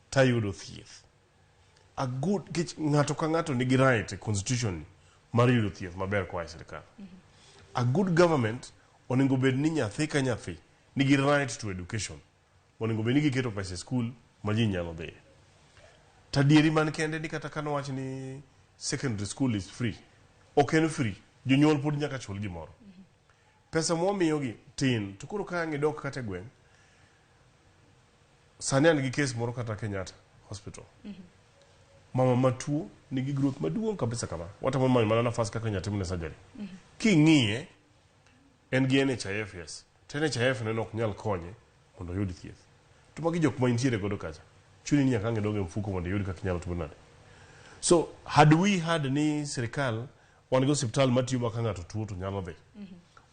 tayudo thieth. A good, nikech ng'ato ka ng'ato nigi right e constitution ni mar yudo thieth maber koa e sirikal. A good government onego bed ni nyathi ka nyathi nigi right to education. Onego bed ni giketo pesa e skul ma ji nyalo dhiye. Tadieri man kende ni kata kanowach ni secondary school is free, ok en free, jonyuol pod nyaka chul gimoro. Pesa mwamiyogi tin, to koro ka ang' idok kata e gweng', sani an gi case moro kata Kenyatta Hospital. Mama matuo nigi growth maduong' kabisa kama. Watemo manyo mana nafas kaka inyalo timne surgery. King'iye, en gi NHIF yes. To NHIF neno ok nyal konye mondo oyud thieth. To magi jok ma intiere godo kacha. Chuni ni nyaka ang' idog e mfuko mondo iyud kaka inyalo timo nade. So had we had ni sirikal wan gi osiptal matiyo ma ka ng'ato tuo to nyalo dhi.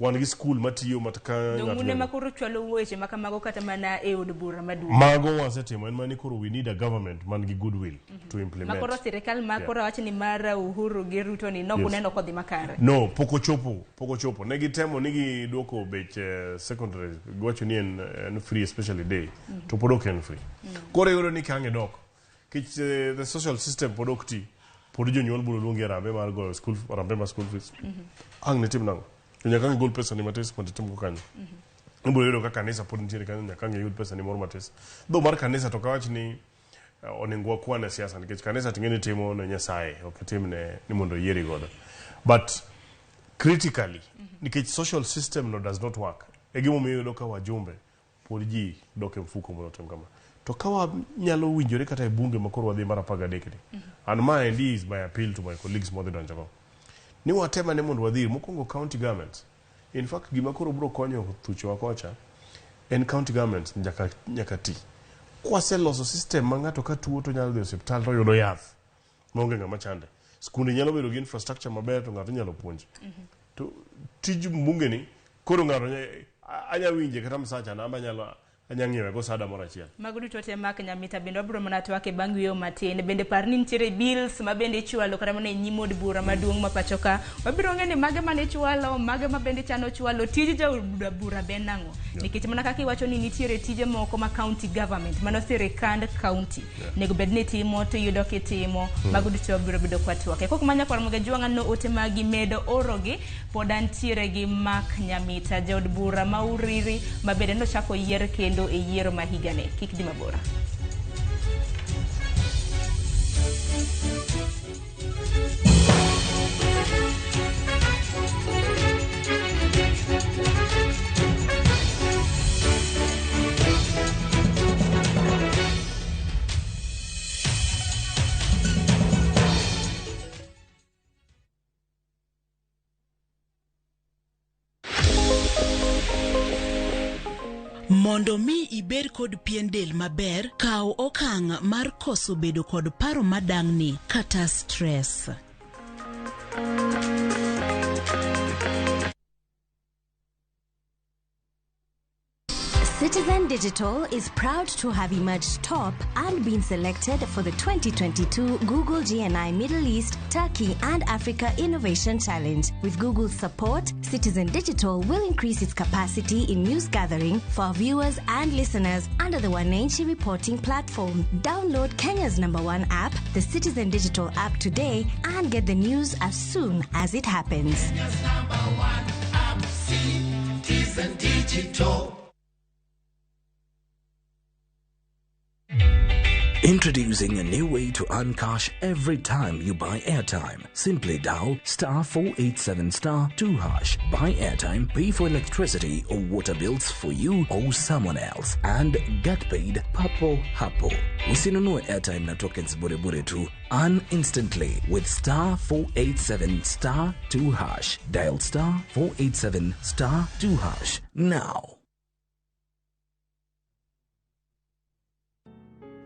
Wan gi skul matiyo ma ka Dong' ng'ato une nyalo ma koro chwalo weche ma kamago kata mana e od bura maduong'. Mago wasetimo en mana ni koro we need a government man gi goodwill to implement. Ma koro sirikal ma koro wach ni mar Uhuru gi Ruto ni nok uneno kodhi makare. No, pok ochopo, pok ochopo. Ne gitemo ni giduoko bech secondary, giwacho ni en free especially day, to pod ok en free. Koro iyudo ni ka ang' idok, kech the social system pod ok ti, pod jonyuol biro luongi e harambee mar goyo school, harambee mar school fees. Ang' nitim nang'o? To nyaka ang' igol pesa ni matis mondo itimgo kanyo. Ibiro yudo ka kanisa pod nitiere kanyo, nyaka ang' iyud pesa ni moro matis. Dho mar kanisa to kawach ni onego wakwan e siasa nikech kanisa ting'e ni timo ne Nyasaye, ok itim ne ni mondo oyieri godo. But critically, nikech social system no does not work. E gimomiyo iyudo ka wajumbe pod ji dok e mfuko mondo otim kama. To ka wanyalo winjore kata e bunge ma koro wadhi mar 13 ni. And maendi is my appeal to my colleagues modhi donjo go. Ni watem ane mondo wadhir mokwongo county governments. In fact, gima koro biro konyo thuchewa kocha en county governments nyaka ti. Kwaseloso system ma ng'ato ka tuo to nyalo dhi e osiptal to yudo yath maonge ng'ama chande. Skunde nyalo bedo gi infrastructure maber to ng'ato inyalo puonj. To tij mbunge ni koro ng'ato anya winje kata msacha namba anyalo Anya ng'iewe go sada moro achiel. Mago duto te mak Nyamita bende wabiro mana twak e bang' yweyo matin. Bende par ni nitiere bills ma bende ichwalo kata mana e nyim od bura maduong' ma pacho ka. Wabiro ng'e ni mage mane ichwalo, mage ma bende chano chwalo, tij jaod bura be en nang'o? Yeah. Nikech mana kaka iwacho ni nitiere tije moko ma county government, mano sirikand county. Yeah. Nego bed ni timo to iyudo kitimo. Mago duto wabiro bedo kwatwake. Kok manya kwar Muga Jwang'a no ote magi medo orogi pod antiere gi Mark Nyamita jaod bura ma Uriri ma bende nochako yier kendo e yiero ma higani. Kik dhi mabor. Mondo mi ibed kod pien del maber, kaw okang' mar koso bedo kod paro madang'ni kata stress. Citizen Digital is proud to have emerged top and been selected for the 2022 Google GNI Middle East, Turkey and Africa Innovation Challenge. With Google's support, Citizen Digital will increase its capacity in news gathering for our viewers and listeners under the Wananchi reporting platform. Download Kenya's #1 app, the Citizen Digital app today, and get the news as soon as it happens. Kenya's #1 app, Citizen Digital. Introducing a new way to earn cash every time you buy airtime. Simply dial star 487 star 2 hash. Buy airtime, pay for electricity or water bills for you or someone else, and get paid papo hapo. Usinunue airtime na tokens bure bure tu. Earn instantly with star 487 star 2 hash. Dial star 487 star 2 hash now.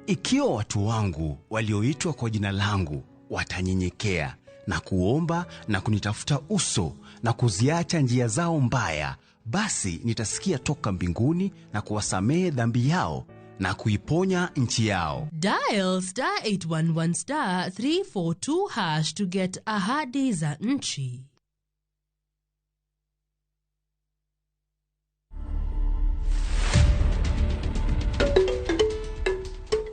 Ikiwa watu wangu walioitwa kwa jina langu watanyenyekea na kuomba na kunitafuta uso na kuziacha njia zao mbaya, basi nitasikia toka mbinguni na kuwasamehe dhambi yao na kuiponya nchi yao. Dial star 811 star 342 hash to get ahadi za nchi.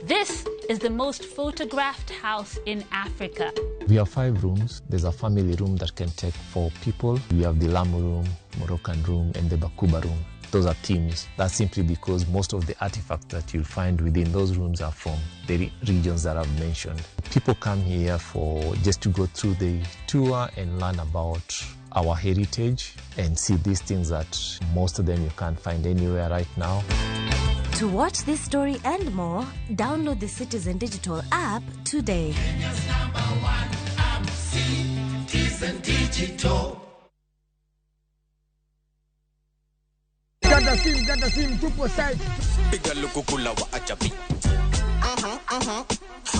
This is the most photographed house in Africa. We have 5 rooms. There's a family room that can take 4 people. We have the Lamu room, Moroccan room, and the Bakuba room. Those are themes. That's simply because most of the artifacts that you'll find within those rooms are from the regions that I've mentioned. People come here for just to go through the tour and learn about our heritage and see these things that most of them you can't find anywhere right now. To watch this story and more, download the Citizen Digital app today. Kenya's #1 app, Citizen Digital. Kata sim, tupo site. Piga lukukula wa achapi.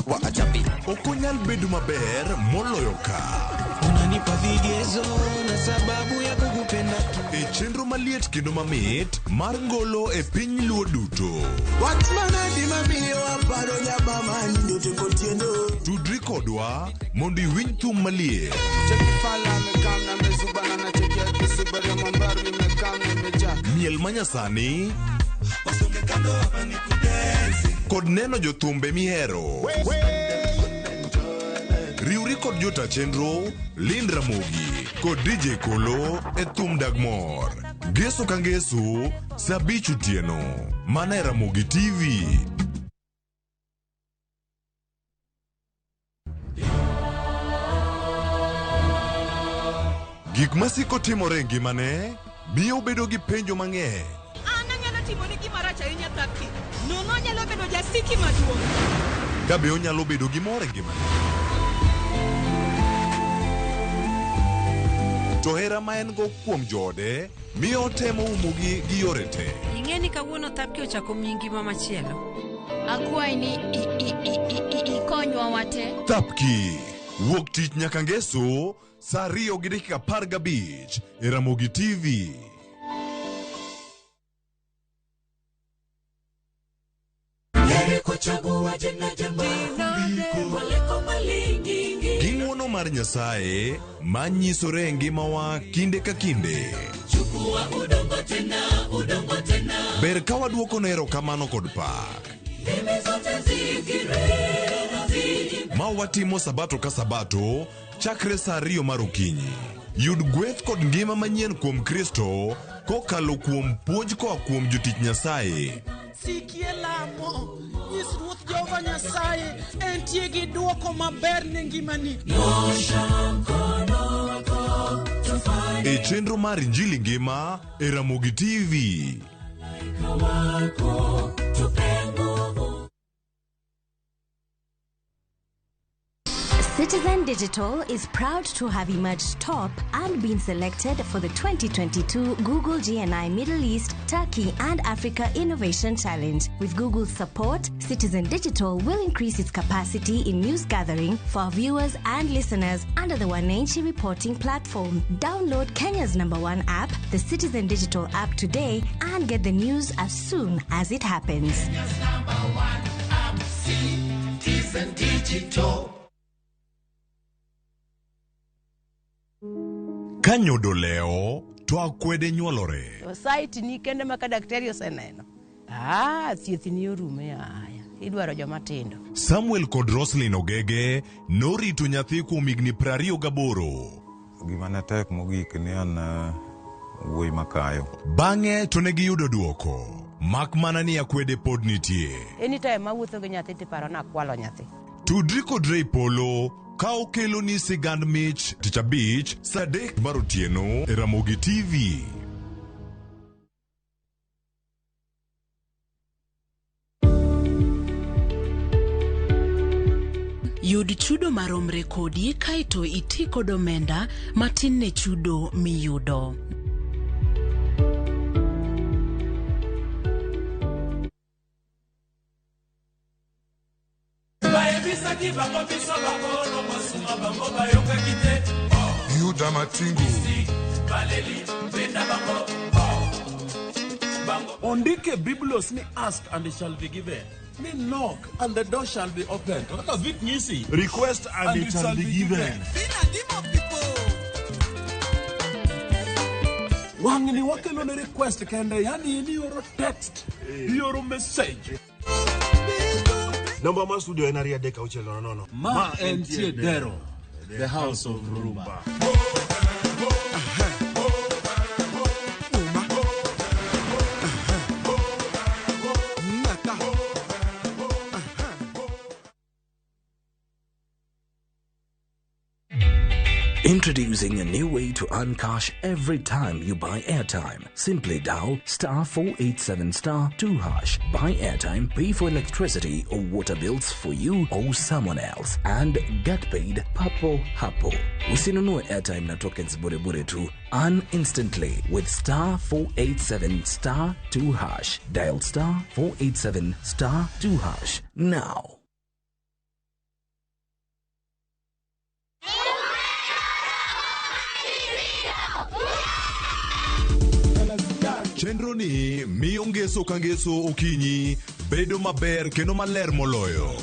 Wa achapi. Okonyal bedo maber moloyo ka. Unanipa vigezo na sababu ya kukupenda. E chenro maliet kendo mamit mar ngolo e piny Luo duto. Wach manadi mamiyo aparo nyabama nyote kotieno. Tudri kodwa mondo iwinj thum maliet. Miel manyasani kod neno jothumbe mihero. Riwri kod jota chenro Lynn Ramogi kod DJ Kolo e thum dag mor. Ngeso ka ngeso saa 5 otieno mana e Ramogi TV. Gik masiko timore e ngimane miyo obedo gi penjo mang'eny. An anyalo timoni gima rach ahinya Thapki. Nono anyalo bedo jasiki maduong'. Ka be onyalo bedo gi mor e ngimane. To hera ma en go kuom joode miyo otemo umogi gi yore te. Ing'e ni kawuono Thapki ochako miyi ngima machielo. Akwayi ni ikonywa wate. Thapki wuok tich nyaka ngeso saa 2:15 e Ramogi TV. Ndiko chagua jina jema Kuliko malingingi. Gi ng'wono mar Nyasaye manyisore e ngimawa kinde ka kinde. Chukua udongo tena, udongo tena. Ber ka waduokone erokamano kod pak. Ndimi zote zikiri na ziimbe. Ma watimo sabato ka sabato chakre sa 2 mar okinyi. Yud gweth kod ngima manyien kuom Kristo kokalo kuom puonj koa kuom jotich Nyasaye. Sikie lamo, nyis Ruoth Jehova Nyasaye entie gi dwoko maber ne ngimani. Nyosha mkono wako tufanye E chenro mar Injili Ngima e Ramogi TV. wako tupe nguvu. Citizen Digital is proud to have emerged top and been selected for the 2022 Google GNI Middle East, Turkey and Africa Innovation Challenge. With Google's support, Citizen Digital will increase its capacity in news gathering for our viewers and listeners under the Wananchi reporting platform. Download Kenya's #1 app, the Citizen Digital app today, and get the news as soon as it happens. Kenya's #1 app, Citizen Digital. Ka nyodo leo, to akwede nyuolore. Society ni kende ma ka daktari oseneno. Thieth ni orume aya. Idwaro joma tindo. Samuel kod Roslyn Ogege norito nyathi kuom higni 28. Gima ne tek mogik ni an wuoyi makayo. Bang'e to ne giyudo duoko. Mak mana ni akwede pod nitie. Anytime mawuotho gi nyathi tiparo ni akwalo nyathi. Tudri kod Ray Polo ka okelo ni sigand mich tich abich sa 3 mar otieno e Ramogi TV. Yud chudo maromre kodi kaeto iti kod omenda matin ne chudo miyudo. Yuda Matingu. Ondike Biblos ni ask and it shall be given. Ni knock and the door shall be opened. Kaka vit nyisi. Request and it shall be given. Wang'ni wakelo ne request kende, yani in ioro text, ioro message. Namba mar studio en 23600. Ma entie Dero, the house of Rumba. Introducing a new way to earn cash every time you buy airtime. Simply dial *487*2#. Buy airtime, pay for electricity or water bills for you or someone else, and get paid papo hapo. Usinunue airtime na tokens bure bure tu. Earn instantly with *487*2#. Dial *487*2# now. Chenro ni miyo ngeso ka ngeso okinyi bedo maber kendo maler moloyo.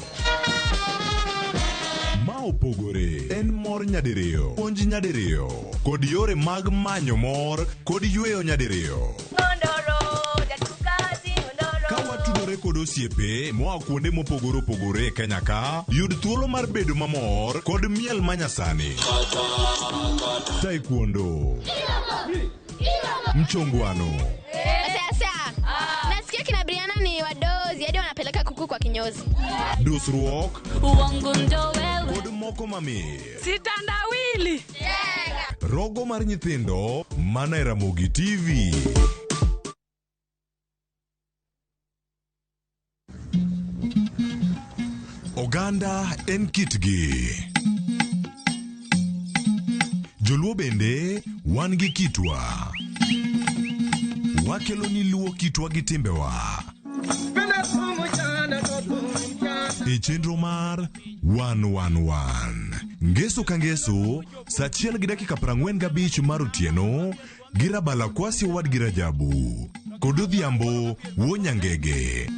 Ma opogore en mor nyadiriyo, puonj nyadiriyo, kod yore mag manyo mor kod yweyo nyadiriyo. Ka watudore kod osiepe moa kuonde mopogore opogore e Kenya ka, yud thuolo mar bedo mamor kod miel manyasani. Taekwondo, mchongwano, Sasa nasikia kina Brianna ni wadozi hadi wanapeleka kuku kwa kinyozi. Dusruok Uongo ndo wewe. kod moko mamit. Sitandawili. Rogo mar nyithindo mana e Ramogi TV. Oganda en kitgi. Joluo bende wan gi kitwa. Wakelo ni luo kitwa gi timbewa. E chenro mar 111. Ngeso ka ngeso, sa 1:45 mar otieno, gi Rabala Kwasi owadgi Rajabu. Kod Odhiambo wuo Nyangege.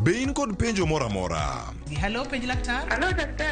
Be in kod penjo moro amora? Hello, penj laktar.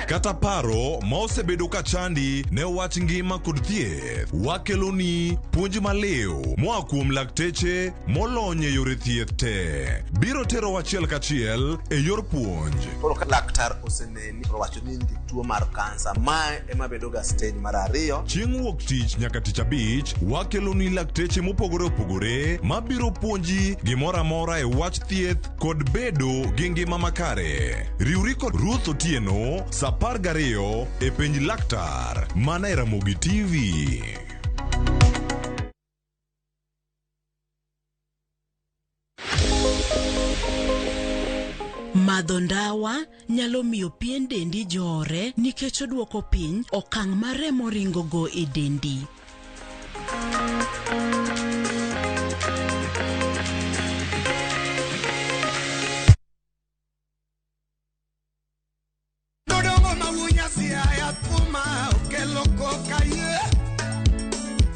Kata paro ma osebedo ka chandi ne wach ngima kod thieth, wakeloni puonj maliw moa kuom lakteche molony e yore thieth te. Biro tero achiel kachiel e yor puonj. Koro ka laktar oseneni to owacho ni in gi tuo mar kansa, mae ema bedo ga stage mar ariyo. Chieng' wuok tich nyaka tich abich, wakeloni lakteche mopogore opogore mabiro puonji gimoro amora e wach thieth kod bedo gi ngima makare. Riwri kod Ruth Otieno sa 12 e penj laktar mana e Ramogi TV. Madho ndawa nyalo miyo pien dendi jore nikech oduoko piny okang' ma remo ringogo e dendi. Dodongo mawunya siaya thuma okelo koka ye.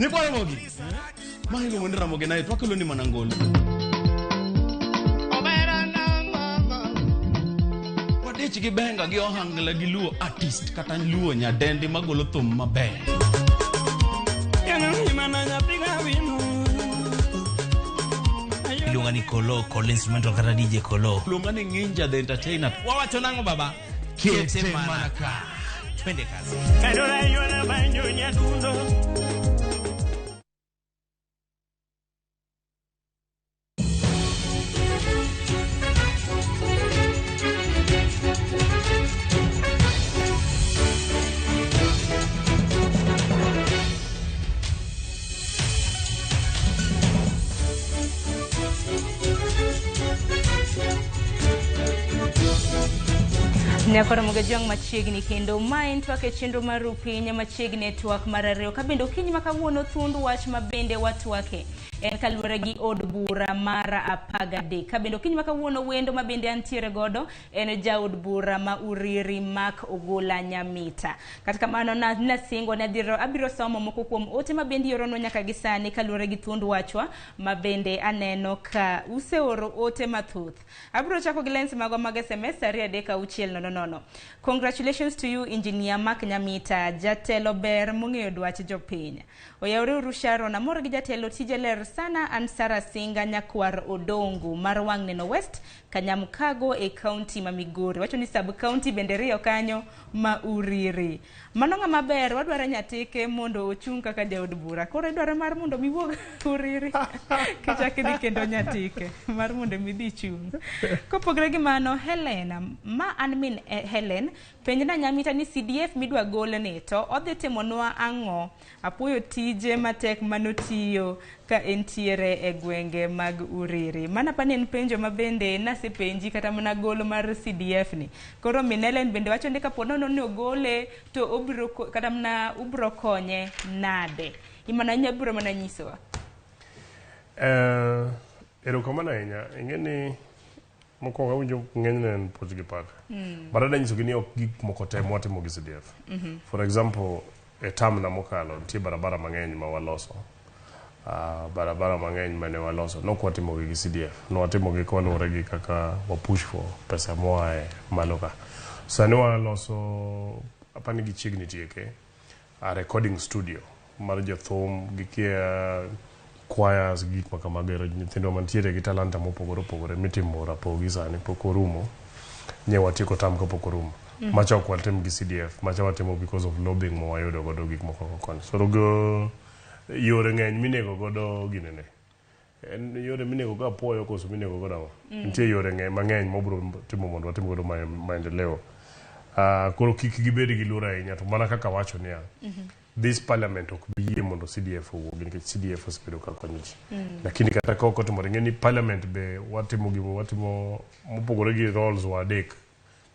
Nyikwa Ramogi. Ma iluongo ni Ramogi Night, wakelo ni mana ngolo. Wadich gi benga gi ohangla gi luo artist kata luo nyadendi magolo thum maber. Iluonga ni Kolo, Kolo Instrumental kata DJ Kolo. Luonga ni Nginja the Entertainer. Wawacho nang'o baba? Kete mana ka. Twende kazi. Nyakoro Mogajwang' machiegni kendo ma en twak e chenro mar Rupiny machiegni e twak mar ariyo ka bende okinyi ma kawuono thuond wach ma bende watwake en kaluwore gi od bura mar 13 ka bende okinyi ma kawuono wendo ma bende antiere godo en jaod bura ma Uriri Mark Ogola Nyamita. Kata kamano nasingo ni abiro somo moko kuom ote ma bende ioronwa nyaka gi sani kaluwore gi thuond wachwa ma bende aneno ka useoro ote mathoth. Abiro chako gi lens magwa mag SMS 236 00. Congratulations to you Engineer Mark Nyamita, jatelo ber mong'eyo dwach jopiny. Oyawre uru Sharon, amor gi jatelo tije ler sana. An Sarah Singa nyakwar Odongo mar Wang' Neno West, Kanyamkago e kaunti ma Migori. Wacho ni sub county bende riyo kanyo ma Uriri. Mano ng'ama ber, wadwaro nyatike mondo ochung' kaka jaod bura. Koro idwaro mar mondo miwuog Uriri kichak idhi kendo nyatike mar mondo midhi chung'. Kopogore gi mano, Helen, ma an min Helen, penjna Nyamita ni CDF midwa golni to odhi timonwa ang'o? Apuoyo tije matek manotiyo ka entiere e gwenge mag Uriri. Mana pani en penjo ma bende nasepenji kata mana golo mar CDF ni. Koro min Helen bende wacho ni kapo nono ni ogole to obiro kata mana ubro konye nade? Imana inya biro mana nyisowa. Erokamano ahinya. Ing'e ni mokwongo awinjo ng'enyne en puoch gi pak. But adwa nyisogi ni ok gik moko te mwatimo gi CDF. For example, e term na mokalo nitie barabara mang'eny ma waloso. Barabara mang'eny mane waloso nok watimo gi gi CDF. Nwatimo gi kaluwore gi kaka wa push for pesa moa e malo ka. Sani waloso apani gichiegni tieke a recording studio mar jothum gi kia choirs gi gik makamago ero nyithindo mantiere gi talanta mopogore opogore mitimo rapogi sani pok orumo. Nye watieko term kapok orumo. Macha ok watim gi CDF, macha watimo because of lobbying ma wayudo godo gik moko koni. So go yore ng'eny minego godo ginene. En yore minego go apuoyo koso minego godo ang'o? Nitie yore mang'eny mobro timo mondo watim godo maendeleo. Koro kik gibed gi luoro ahinya to mana kaka wacho niya, this parliament ok bi yie mondo CDF owuogi nikech CDF osebedo ka konyo ji. Lakini kata ka ok otimore, ing'e ni parliament be watimo gimo watimo mopogore gi roles wa adek,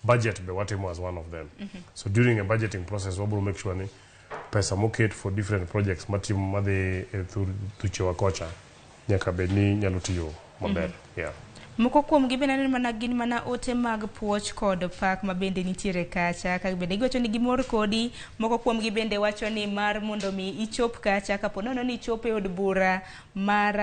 budget be watimo as one of them. So during a budgeting process wabro make sure ni pesa moket for different projects matimo madhi e thuchewa kocha nyaka bed ni nyalo tiyo maber. Yeah. Moko kuom gi bende aneno mana gin mana ote mag puoch kod pak ma bende nitiere kacha ka bende giwacho ni gimor kodi. Moko kuom gi bende wacho ni mar mondo mi ichop kacha kapo nono ni ichopo e od bura mar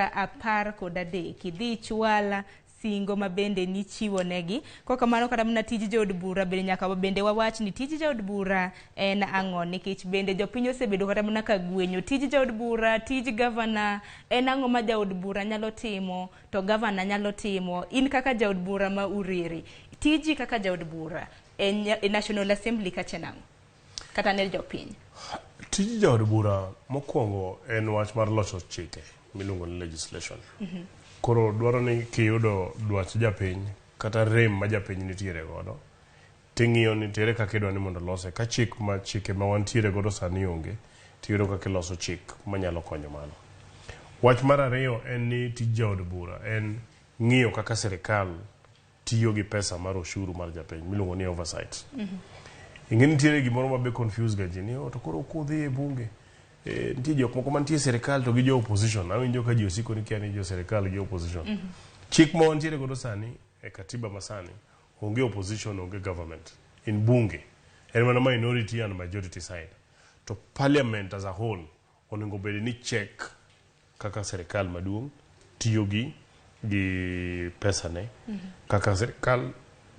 13 idhi ichwal singo ma bende nichiwo negi. Kokamano kata mana tij jood bura bende nyaka bende wawach ni tij jood bura en ang'o, nikech bende jopiny osebedo kata mana ka gwenyo tij jood bura, tij gavana en ang'o ma jaod bura nyalo timo to gavana nyalo timo. In kaka jaod bura ma Uriri, tiji kaka jaod bura e National Assembly kacha nang'o kata ne jopiny? Tij jaod bura mokwongo en wach mar loso chike miluongo ni legislation. Koro dwaro ni kiyudo dwach japiny kata rem ma japiny nitiere godo, ting'iyo ni tere kaka idwa ni mondo olose. Ka chik ma chike ma wantiere godo sani onge, tiyudo kaka iloso chik manyalo konyo mano. Wach mar ariyo en ni tij jaod bura en ng'iyo kaka sirikal tiyo gi pesa mar oshuru mar japiny miluongo ni oversight. Ing'e nitiere gimoro ma be confuse ga ji ni, "Oh, to koro kudhi e bunge nitie jok moko mantie e sirikal to gi jo opposition." Awinjo ka ji osiko ni kia ni jo sirikal gi opposition. Chik ma wantiere godo sani e katiba masani onge opposition, onge government in bunge, en mana minority and majority side. To parliament as a whole onego bed ni check kaka sirikal maduong' tiyo gi pesa ne, kaka sirikal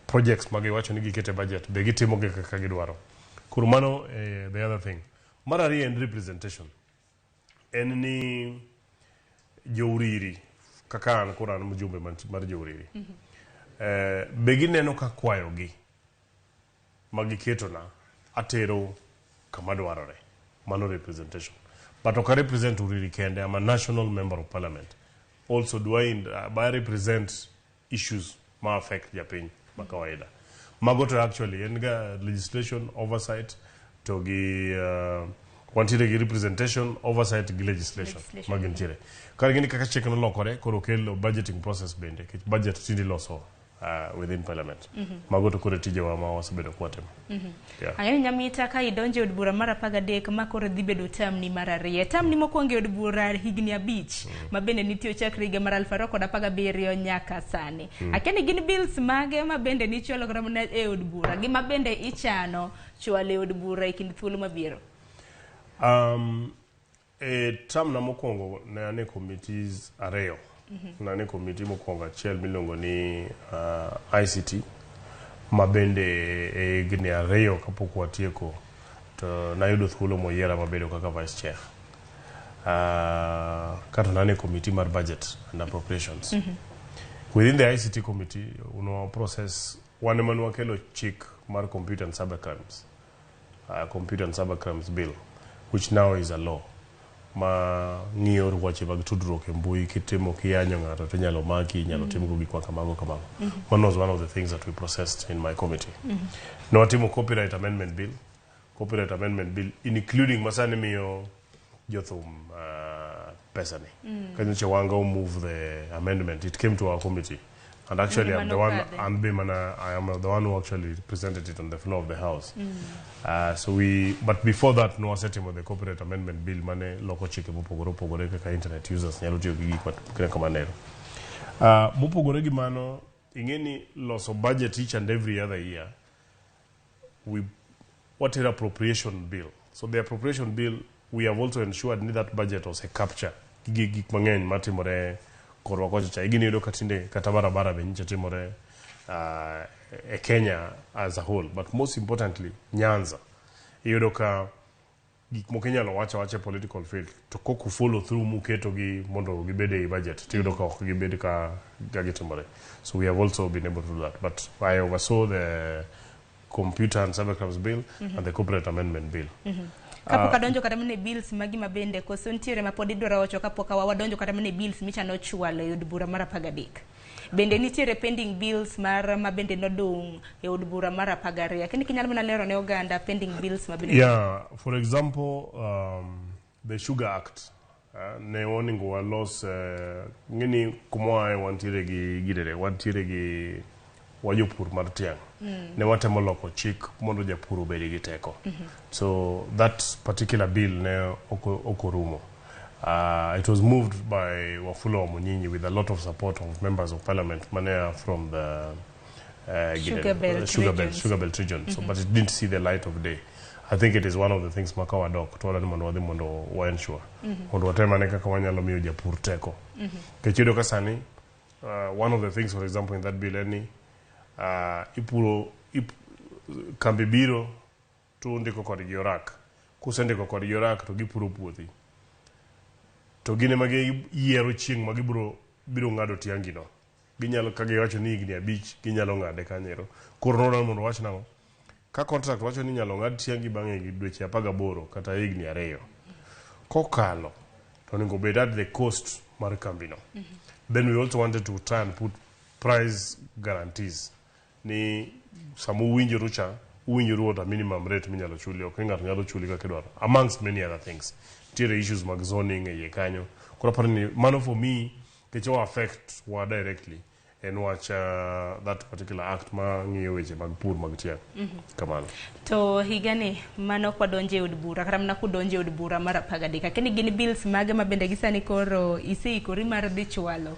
projects ma giwacho ni gikete budget be gitimo gi kaka gidwaro. Koro mano the other thing. Mar ariyo en representation. En ni jouriri kaka an koro an mjumbe mar jouriri, be gineno ka kwayogi ma giketona atero kama dwarore. Mano representation. But ok a represent Uriri kende. I'm a national member of parliament. Also do I represent issues ma affect japiny ma kawaida. Mago to actually en ga legislation, oversight to gi wantiere gi representation, oversight gi legislation. Legislation. Ma gintiere kar gini kaka chik nolokore koro kelo budgeting process bende, nikech budget tinde iloso within parliament. Mago to koro tijewa ma wasebedo kwatimo. Yeah. Ang'e ni Nyamita, ka idonjo e od bura mar 13 ma koro dhi bedo term ni mar ariyo. Term ni mokwongo e od bura higni 5 ma bende nitie chakre higa mar 2017 nyaka sani. Akia ni gin bills mage ma bende nichwalo kata mana e od bura gi ma bende ichano chwalo e od bura e kind thuolo mabiro. E term na mokwongo ne an e committees ariyo. Ne an e committee mokwongo achiel miluongo ni ICT, ma bende e higni 2 kapok watieko to nayudo thuolo moyiera mabedo kaka vice chair. Kato ne an e committee mar budget and appropriations. Within the ICT committee, unwa process wan ema nwakelo chik mar computer and cyber crimes, Computer and Cyber Crimes Bill, which now is a law ma ng'iyo weche mag tudruok e mbui. Kitimo kiyanyo ng'ato to inyalo maki, inyalo timgo gik ma kamago kamago. One was one of the things that we processed in my committee. Ne watimo Copyright Amendment Bill, Copyright Amendment Bill including masani miyo jothum pesa ni. Ka nyocha Wanga move the amendment, it came to our committee and actually I'm the one Manokadhe. And be mana, I am the one who actually presented it on the floor of the house. So we, but before that, no wasetimo the Copyright Amendment Bill mane loko chike mopogore opogore kaka internet users nyalo tiyo gi gik ma kamano. Mopogore gi mano, ing'e ni loso budget each and every other year, we watero appropriation bill. So the appropriation bill, we have also ensured ni that budget ose capture gige gik mang'eny matimore korwa kocha cha. Igini yudo ka tinde kata barabara be nyicha timore e Kenya as a whole, but most importantly Nyanza. Iyudo ka gik moko inyalo wacho awacha e political field to kok follow through muketo gi mondo gibed ei budget, tiyudo ka ok gibed ka gitimore. So we have also been able to do that. But I oversaw the Computer and Cybercrimes Bill and the Copyright Amendment Bill. Kapok adonjo kata mana e bills magi ma bende koso nitiere ma pod idwaro wacho kapok wadonjo kata mana e bills michano chwalo e od bura mar 13? Bende nitiere pending bills mar ma bende nodong' e od bura mar 12? Kendo kinyalo mana lero ne oganda pending bills ma bende. Yeah, for example, the Sugar Act. Ne onego walos ng'eni kuma wantiere gi girere, wantiere gi wajopur mar tiang'. Ne watemo loko chik mondo japur obed gi teko. So that particular bill ne ok orumo. It was moved by Wafula Wamunyinyi with a lot of support of members of parliament mane from the Sugar Belt Sugar Belt, regions. Sugar Belt region. So, but it didn't see the light of day. I think it is one of the things ma ka wadok to wadwaro ni mondo wadhi mondo wa ensure mondo watem ane kaka wanyalo miyo japur teko. Nikech iyudo ka sani One of the things, for example, in that bill en ni ipuro kambi biro to undiko kodgi orak. Kusendiko kodgi orak to gipuro puothi. To gin ema giyiero chieng' ma gibiro biro ng'ado tiangi no. Ginyalo ka giwacho ni higni 5 ginyalo ng'ade kanyo. Koro nodwaro mondo wach nang'o? Ka contract wacho ni inyalo ng'ad tiangi bang' dweche 18 kata higni 2. Kokalo to onego bed at the cost mar kambi no. Then we also wanted to try and put price guarantees ni sama uwinjoru cha uwinjoru at a minimum rate minyalo chuli, ok ni ng'ato nyalo chuli kaka idwaro, amongst many other things. Nitiere issues mag zoning e iye kanyo. Koro aparo ni mano for me nikech o affect wa directly en wach that particular act ma ng'iyo weche mag pur mag tiang'. Kamano. To higani mano kwadonjo e od bura kata mana kudonjo e od bura mar 13, akia ni gin bills mage ma bende gisani koro iseikori mar dhi chwalo?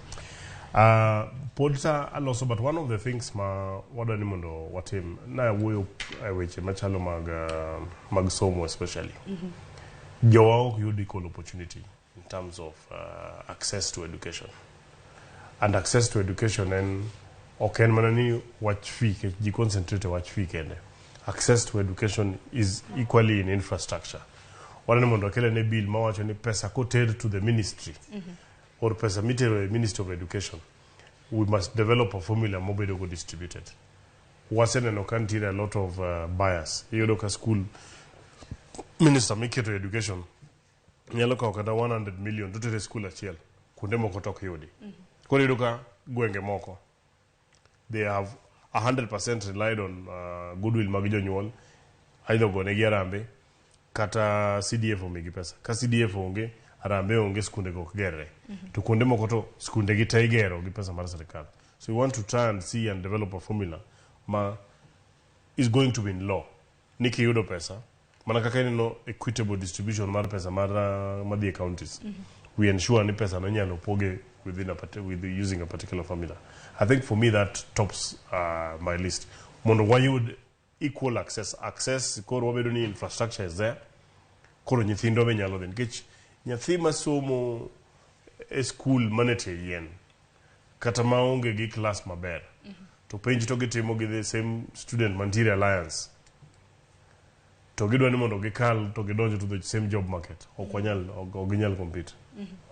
Pod sa aloso, but one of the things ma wadwa ni mondo watim, nawuoyo e weche machalo mag somo especially. Jowa ok yud equal opportunity in terms of access to education. And access to education en ok en mana ni wach fee, nikech ji concentrate e wach fee kende. Access to education is equally in infrastructure. Wadwa ni mondo wakel bill mawacho ni pesa koter to the ministry or pesa mitero e Ministry of Education, we must develop a formula mobedo go distributed. Waseneno ka nitiere a lot of bias. Iyudo ka school minister miketo e education nyalo kawo kata 100 million to tero e school achiel, kuonde moko to ok yudi. Koro iyudo ka gwenge moko they have 100% relied on goodwill mag jonyuol, either ogonegi harambee kata CDF omigi pesa. Ka CDF onge, harambee onge, skunde go ok gerre. To kuonde moko to skunde gi te igero gi pesa mar sirikal. So we want to try and see and develop a formula ma is going to be in law. Ni kiyudo pesa, mana kaka ineno equitable distribution mar pesa mar madhi e counties. We ensure ni pesa no inyalo poge within a with using a particular formula. I think for me that tops my list. Mondo wayud equal access. Access koro wabedo ni infrastructure is there. Koro nyithindo be nyalo dhi. Nikech nyathi masomo e school mane tie yien kata maonge gi class maber to penj to gitimo gi the same student mantiere Alliance to gidwa ni mondo gikal to gidonjo to the same job market, ok wanyal, ok ginyal compete.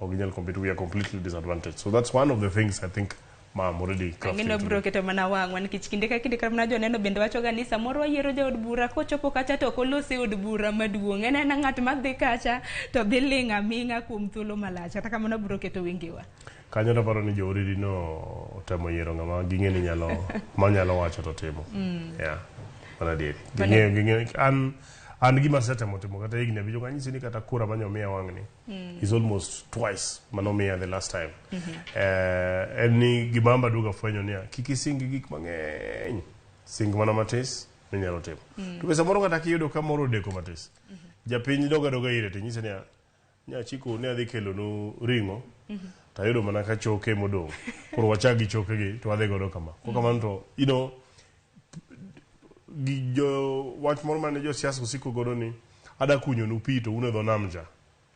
Ok ginyal compete. We are completely disadvantaged. So that's one of the things I think ma I'm already crafting Ang'e to biro do. Keto mana wang'wa nikech kinde ka kinde kata mana joneno bende wachoga ni samoro wayiero jaod bura kochopo kacha to ok olos e od bura maduong', en ena ng'at madhi kacha to dhi ling' aming'a kuom thuolo malach. Kata kamano biro keto wengewa Kanyo to aparo ni jo Uriri no otemo yiero ng'ama ging'e ni nyalo manyalo wacho to timo. Yeah, mana adieri. Ging'eyo an gima asetemo timo kata higni 5 anyisi ni kata kura manyomiya wang'ni is almost twice manomiya the last time. En ni gima amba duogo afwenyo niya, kik ising gik mang'eny, sing mana matis minyalo timo. To be samoro kata kiyudo ka moro odeko matis, japiny doga doga ire to inyise niya, nyachiko ne adhi kelonu ring'o to ayudo mana ka choke modong', koro wachak gi chokegi to wadhi godo kama. Kok kamano to gi jo wach moro mane josiasa osiko godo ni ada kunyonu pi to un e dho nam cha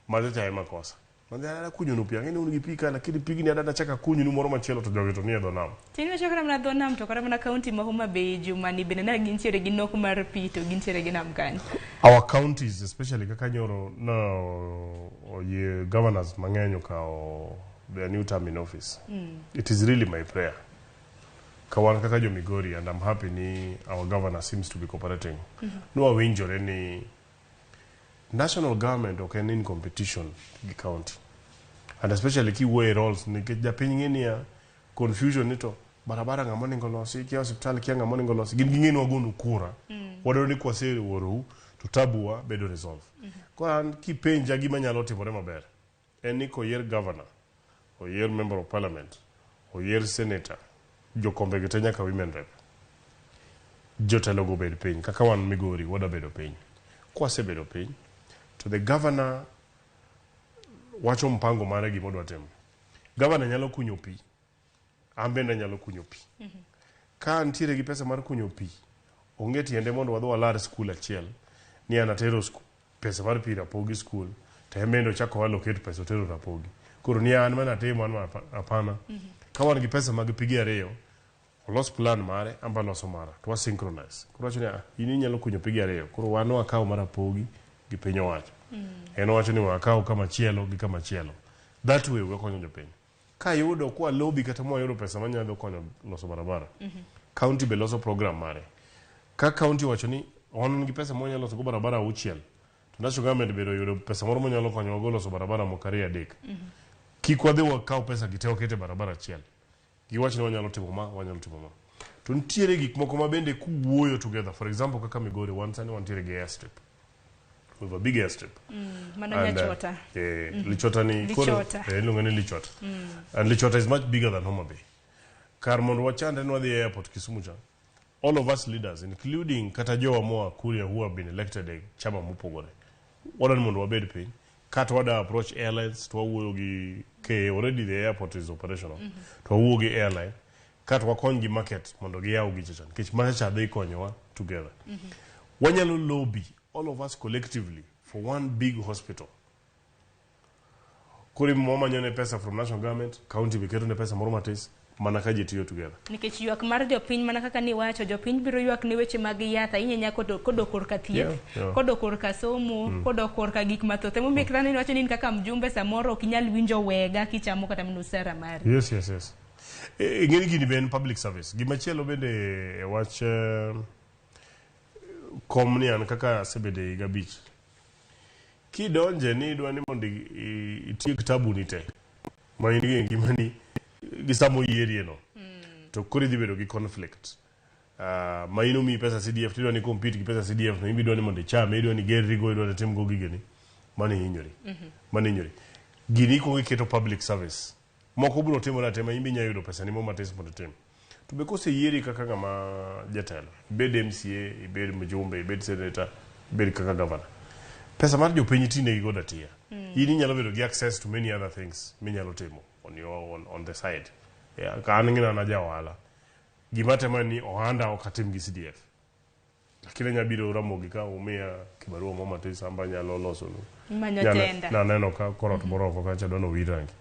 macha cha ema kosa. Madhi ada kunyonu pi, ang'e ni un gi pi ka, lakini pigni ada nachak akunyonu moro machielo to jogi to nie dho nam. Tini wacho kata mana dho nam to kata mana kaunti ma Homa Bay jumani bende ne gintiere gi nok mar pi to gintiere gi nam kanyo. Our counties especially kaka nyoro no oyie governors mang'eny okawo their new term in office. It is really my prayer ka wan kaka jo Migori, and I'm happy ni our governor seems to be cooperating. Nwawinjore ni national government ok en in competition gi county, and especially kiwuoyo e roles, nikech japiny ng'e niya confusion ni to barabara ng'ama onego losi, kia osiptal, kia ng'ama onego losi, gin ging'e ni wagonu kura, wadwaro ni kwaseorou to tabuwa bedo resolve. Koro an kipenja gima nyalo timore maber en ni koyier governor, oyier member of parliament, oyier senator, jokombe gi te nyaka women rep, jotelo go bed piny kaka wan Migori wada bedo piny. Kwasebedo piny to the governor wacho mpango mare gima odwa timo. Governor nyalo kunyo pi, an bende anyalo kunyo pi. Ka antiere gi pesa mar kunyo pi, onge tiende mondo wadhi walar skul achiel ni an atero pesa mar pi Rapogi skul to en bende ochako allocate pesa otero Rapogi. Koro ni an mana atimo an hapana. Ka wan gi pesa mag pige ariyo, olos plan mare, an be aloso mara, to wa synchronize. Koro wacho ni ah, in inyalo kunyo pige ariyo, koro wan wakaw mar Rapogi gi piny owacho. En owacho ni wakaw kama chielo gi kama chielo. That way wakonyo jopiny. Kayudo kwa lobby kata mwayudo pesa manyalo konyo loso barabara, county be loso program mare. Ka county owacho ni wan gi pesa mwanyalo loso go barabara auchiel, to national government bende oyudo pesa moro monyalo konyowa go loso barabara moko ariyo adek. Kik wadhi wakaw pesa gi te waket e barabara achiel. Giwach ni wanyalo timo ma, wanyalo timo ma. To nitiere gik moko ma bende kuwuoyo together. For example, kaka Migori, wan sani wantiere gi airstrip. We have a big airstrip. Mano And, Nyachota. Lichota ni koro Lichota. iluonge ni Lichota. And Lichota is much bigger than Homa Bay. Kar mondo wachandre ni wadhi e airport Kisumu cha. All of us leaders, including kata jowa moa Kuria who have been elected e chama mopogore. Wadwa ni mondo wabed piny. Kata wada approach airlines to wawuoyo gi KA, already the airport is operational. To wawuoyo gi airline. Kata wakony gi market mondo giyaw gicha cha. Nikech macha cha dhi konyowa together. Wanyalo lobby all of us collectively for one big hospital. Koro wamanyo ne pesa from national government, county be keto ne pesa moro matis, mana ka ji tiyo together. Nikech ywak mar jopiny mana kaka niwacho, jopiny biro ywak ni weche mag yath ahinya ahinya kodok korka thieth, kodok korka somo, kodok korka gik mathoth. Emomiyo kata niwacho ni in kaka mjumbe samoro ok inyal winjo wega kichamo kata mana osara mari. Yes. Ing'e ni gini be en public service. Gimachielo bende e wach kom ni an kaka asebedo e higa abich. Kidonje ni idwa ni mondo itiek tabu ni te ma in go e ngimani gi sama oyierie no. To koro idhi bedo gi conflict. Ma in omiyi pesa CDF tidwa ni compete gi pesa CDF no, in be idwa ni mondo ichame, idwa ni igerri go, idwa ni itim go gigeni. Mano ihinyori. Mano ihinyori. Gini ikuongo iketo public service. Moko biro timore atima, in be inyalo yudo pesa ni moro matis mondo itim. To be koseyieri kaka ng'ama jatelo, ibed MCA, ibed mjumbe, ibed senator, ibed kaka governor. Pesa mar jopiny itinegi godo atiya. In inyalo bedo gi access to many other things minyalo timo on your on the side. Yeah, ka an ng'ina an aja ohala. Gima atemo en ni ohanda ok atim gi CDF. Lakini anya biro Ramogi ka umiya kibarua moro matis amba anyalo losonu. Manyo tenda. Naneno ka korot moro oko kacha dwa nowir rangi.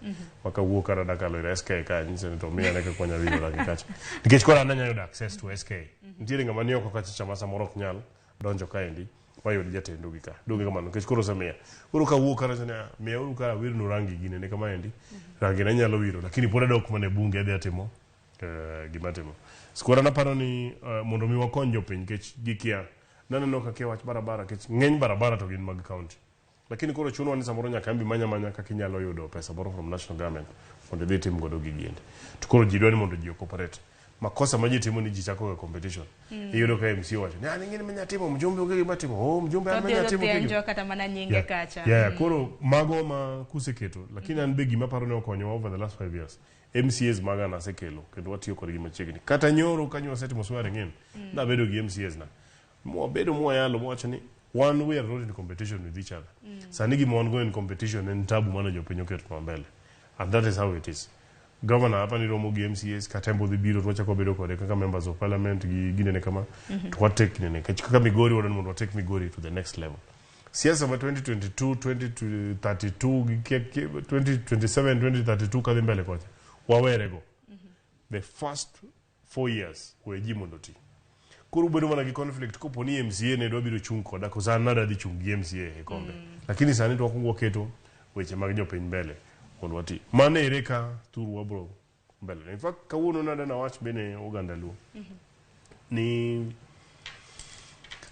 Ma kawuok kata dakalo ir SK ka anyise ni to miya ane kaka wanyalo wiro rangi kacha. Nikech koro an anyalo yudo access to SK. Nitiere ng'ama ni oko kacha cha ma samoro ok nyal donjo kaendi mayud jatendu gi ka. Donge kamano nikech koro osemiya. Koro kawuok kata ni miya uru ka awirnu rangi ginene kamaendi. Rangi ne anyalo wiro lakini pod adok mana e bunge adhi atimo gima atimo. Skoro naparo ni mondo mi wakony jopiny nikech gikia. Naneno kaka wach barabara nikech ng'eny barabara to gin mag county. Lakini koro chunowa ni samoro nyaka ambi manya manya kaka inyalo yudo pesa moro from national government mondo idhi itim godo gigi endi. To koro ji dwa ni mondo ji o-cooperate. Makosa ma ji timo ni ji chako ga competition. Iyudo ka MCA owacho ni an ing'e ni manya timo, mjumbe onge gima timo. Oh, mjumbe an To manya odhi timo gigi. penjo kata mana nyinge kacha. Koro mago ma kuseketo, lakini an be gima aparo ni okonyowa over the last 5 years. MCAs maga nasekelo kendo watiyo kodgi machiegni. Kata nyoro kanyo wasetimo swearing in, nabedo gi MCAs na. Mwabedo mwayalo mwawacho ni one we are not in competition with each other. Sani gima wan go in competition en tabu mane jopiny oketo mbele. And that is how it is. Governor hapa ni romo gi MCAs Katembo dhi biro to wachako bedo kode kaka members of parliament gi ginene kama to watek ginene nikech kaka Migori wadwa ni mondo watek Migori to the next level. Siasa ma 2022, 2032 gi 2027, 2032 kadhi mbele kocha wawerego. The first 4 years we ji mondo oti. Koro ubedo mana gi conflict kopo ni MCA ne dwa biro chung' koda koso an nada dhi chung' gi MCA e kombe. Lakini sani to wakwongo waketo weche mag jopiny mbele mondo wati. Mano ere ka thuru wabro mbele. In fact kawuono nada nawach bene oganda Luo ni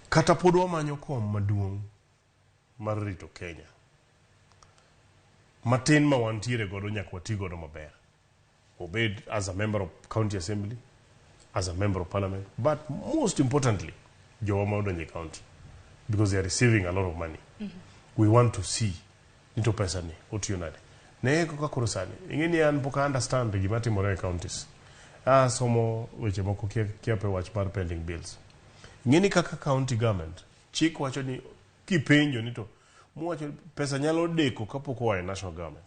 kata pod wamanyo kom maduong' mar rito Kenya. Matin ma wantiere godo nyaka wati godo maber. Obed as a member of county assembly, as a member of parliament, but most importantly, jowa ma odonjo e county because they are receiving a lot of money. We want to see ni to pesa ni otiyo nade. Ne kaka koro sani, ing'e ni an pok a understand gima timore e counties. Asomo weche moko kiape wach mar pending bills. Ing'e ni kaka county government, chik wacho ni kipenjo ni to muwacho pesa nyalo deko kapok oa e national government.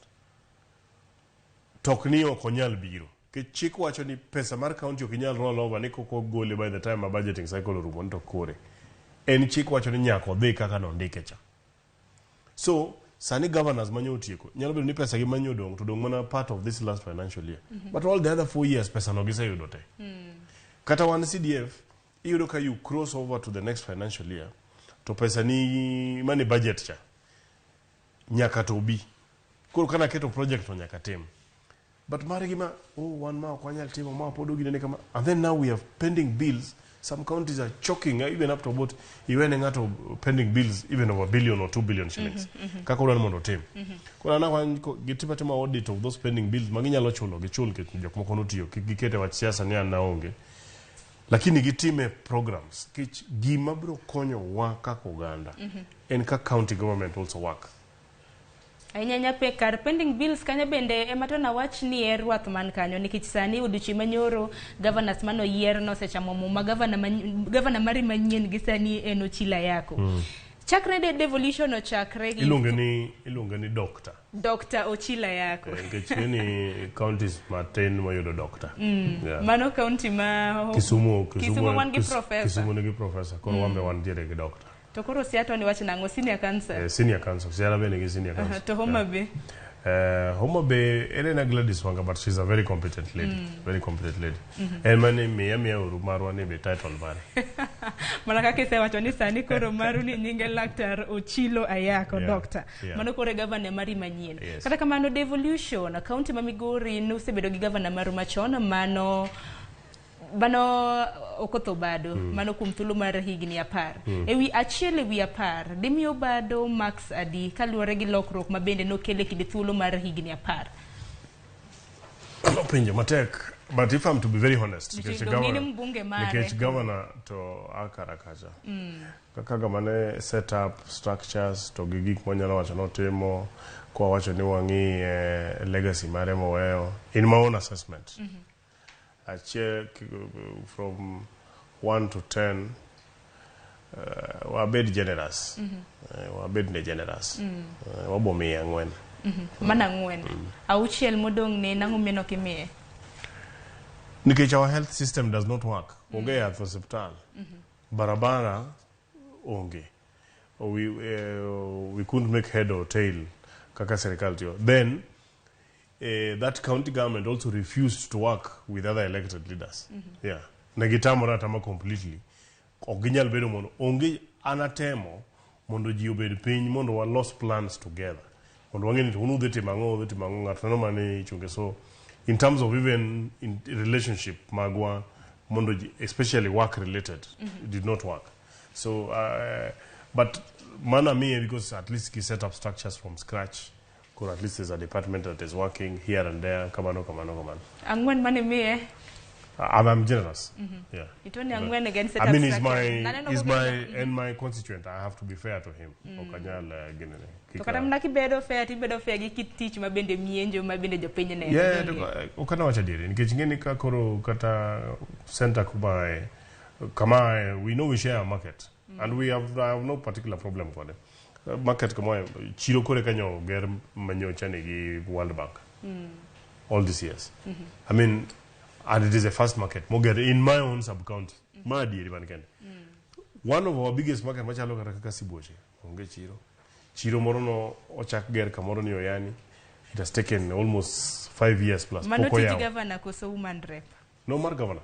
To ok ni ok onyal biro. Nikech chik wacho ni pesa mar county ok inyal roll over ni kok ogole by the time ma budgeting cycle orumo ni to kore. En chik wacho ni nyaka odhi kaka nondike cha. So, Sani governors manyo otieko nyalo bedo ni pesa gi manyo odong' to dong' mana part of this last financial year. But all the other 4 years pesa no giseyudo te. Kata wan CDF iyudo ka you cross over to the next financial year to pesa ni mane budget cha nyaka to bi. Koro kana keto project to nyaka tim. But margi ma, oh, wan ma ok wanyal timo ma pod oginene kama. And then now we have pending bills. Some counties are choking, even up to about iwene ng'ato pending bills even of 1 billion or 2 billion shillings. Kaka udwaro mondo otim. Koro an wan gitimo atima audit of those pending bills ma ginyalo chulo gichul nikech jok moko notiyo kik gikete wach siasa ni an naonge. Lakini gitime programs nikech gima biro konyowa kaka oganda en ka county government also work. Ahinya ahinya pe kar pending bills kanyo bende ema to nawach ni e rwath man kanyo nikech sani odiochieng' manyoro governors manoyier nosechamo muma governor, man, governor mari manyien gi sani en Ochila Yako. Chakre de devolution ochakre gi Iluonge ni doctor. Dr. Ochila Yako. Nikech ng'eni counties matin moyudo doctor. Yeah. Mano county ma Kisumu wan gi professor. Kisumu nigi professor, koro wan be wantiere gi doctor. To koro Siaya ni wach nang'o senior council. Senior council, Siaya be nigi senior council. To Homa Bay. Homa Bay, en Gladys Wanga, but she's a very competent lady. Very competent lady. En mane miya uru marwa ni be title mare. Mana kaka isewacho ni sani koro maru ni nyinge Laktar Ochilo Ayako doctor. Mano koro e gavana mari manyien. Yes. Kata kamano devolution, county ma Migori nosebedo gi gavana maru machon mano Okoth Obado mano kuom thuolo mar higni 10. Ewi 1 ewi 10 dimiyo Obado marks adi kaluwore gi lokruok ma bende nokel e kinde thuolo mar higni 10? Penjo matek, but if I'm to be very honest, Nikech nikech dong' in mbunge mare. Nikech governor to akara kacha. Kaka gama set up structures to gi gik mwanyalo wacho notimo, kwa wacho ni wang'i legacy mare moweyo, in my own assessment. Achiel from 1 to 10, wabed generous. Wabed ne generous. Wabo miye 4. Mana 4. 6 modong' ne nang'o miyo ok imiye? Nikech our health system does not work. Onge yath osiptal. Barabara onge. We couldn't make head or tail kaka serikal tiyo. Then that county government also refused to work with other elected leaders. Yeah. Ne gitamore atama completely. Ok ginyal bedo mondo onge an atemo mondo ji obed piny mondo walos plans together. Mondo wang'e ni to un udhi timo ang'o, udhi timo ang'o, ng'ato neno mane ichunge. So in terms of even in relationship magwa mondo ji, especially work related, it did not work. So but mana miye because at least he set up structures from scratch. Koro at least there's a department that is working here and there. Kamano, kamano, kamano. 4 mane miye? I'm generous. Yeah. Itoni 4 again set I up mean, he's structure. my, Naneno he's kobedo- my, and my constituent. I have to be fair to him. Ok anyal ginene. To kata mana kibedo fair tibedo fair gi kit tich ma bende mienjo ma bende jopiny neno. Yeah, to, ok anawacho adieri nikech ing'e ni ka koro kata center kuma kama we know we share a market and we have, I have no particular problem kode. Market kama chiro kore kanyo ger manyocha nigi World Bank all these years. I mean, and it is a first market moger in my own sub county. Ma adieri man kende. One of our biggest market machalo kata kaka Sibuoche onge chiro. Chiro moro no ochak ger kamoro ni Oyani. It has taken almost 5 years plus. Mano Pok tij oyaw. gavana koso woman rep? No, mar governor.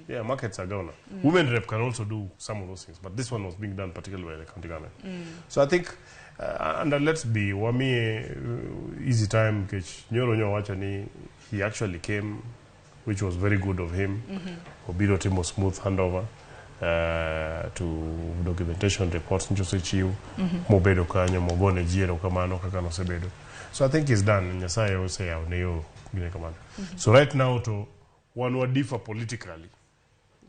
Yeah, markets are governor. Women rep can also do some of those things, but this one was being done particularly by the county government. So I think, and let's be wamiye easy time, kech nyoro nyo wacho ni he actually came, which was very good of him. Obiro timo smooth handover to documentation reports nyosechiw mobedo kanyo mogone ji erokamano kaka nosebedo. So I think he's done. Nyasaye oseyawo ne yo gine kamano. So right now to wan wa differ politically,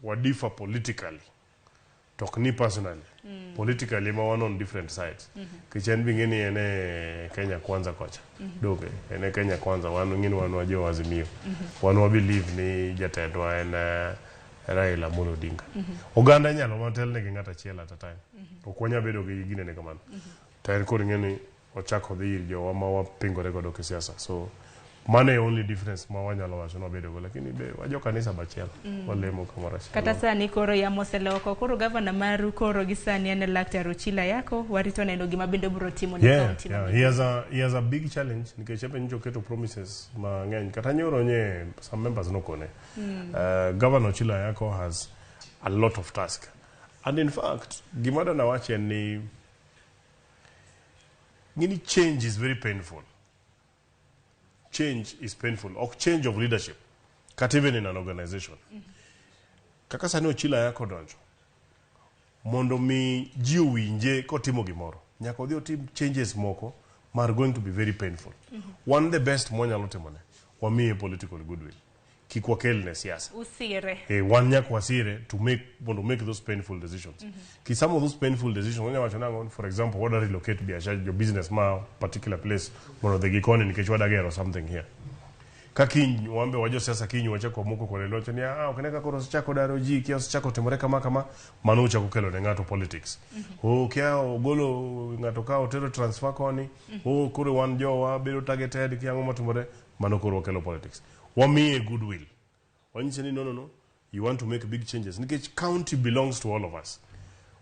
wa differ politically to ok ni personally. Politically ma wan on different sides. Nikech en be ing'e ni en e Kenya Kwanza kocha. Donge en e Kenya Kwanza wan ing'e ni wan wa jo Azimio. Wan wa believe ni jatendwa en Raila Amolo Odinga. Oganda inyalo mana telne gi ng'ato achiel at a time. Ok wanyal bedo gi ginene kamano. To en koro ing'e ni ochako dhi ir jowa ma wapingore godo kisiasa. So Mano e only difference ma wanyalo wacho ni wabedo go, lakini be wajo kanisa bachiel. Walemo kamoro achiel. Kata sani koro yamo oseloko, koro gavana maru koro gi sani en Laktar Ochila Yako, warito neno gima bende obiro timo ne kaunti ma He has a big challenge nikech epe nyocha oketo promises mang'eny kata nyoro nye some members nokone. Governor Ochila Ayako has a lot of task, and in fact gima dana wacho en ni ng'ini, change is very painful. Change is painful, ok change of leadership kata even in an organization. Kaka sani Ochila Ayako donjo mondo mi ji owinje kotimo gimoro, nyaka odhi otim changes moko ma are going to be very painful. One, the best mwanyalo timone, wamiye political goodwill, kik wakelne siasa. Usire. Wan nyaka wasire to make mondo make those painful decisions. Ki some of those painful decisions wanya wacho nang'o? For example, wada relocate biashara, jo business ma particular place mondo odhi gi koni nikech wada gero something here. Ka kiny wambe wajo siasa, kiny wachako moko kode locho ni, ah, ok ne ka koro osechako daro ji, kia osechako timore kama kama, mano ochako kelo ne ng'ato politics. Oh, kia ogolo ng'ato ka otero transfer koni. Oh, koro wan jowa bedo targeted, kia ang'o motimore, mano koro wakelo politics. Wamiye goodwill, wanyise ni no, you want to make big changes nikech county belongs to all of us.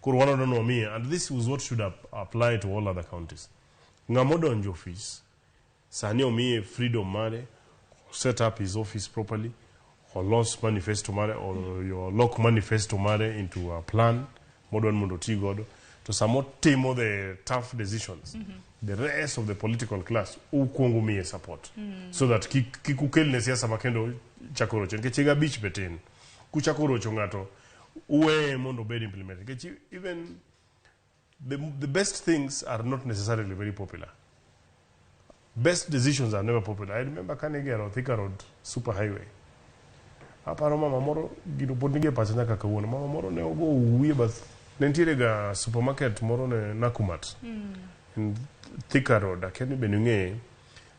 Koro wan odwa ni wamiye, and this was what should apply to all other counties. Ng'ama odonjo office sani, omiye freedom mare, set up his office properly, olos manifesto mare or olok manifesto mare into a plan modwa ni mondo oti godo. To samotimo the tough decisions, the rest of the political class ukwongo miye support so that kik ukelne siasa ma kendo chako rocho, nikech higa 5 be tin kuchako rocho ng'ato. Uweye mondo obed implemented, nikech even the best things are not necessarily very popular. Best decisions are never popular. I remember kane igero Thika Road super highway, aparo mama moro, gino pod nigi e pacha nyaka kawuono. Mama moro ne ogo wiye bath, ne nitiere ga supermarket moro ne Nakumatt in Thika Road, akia ni bende ung'eye.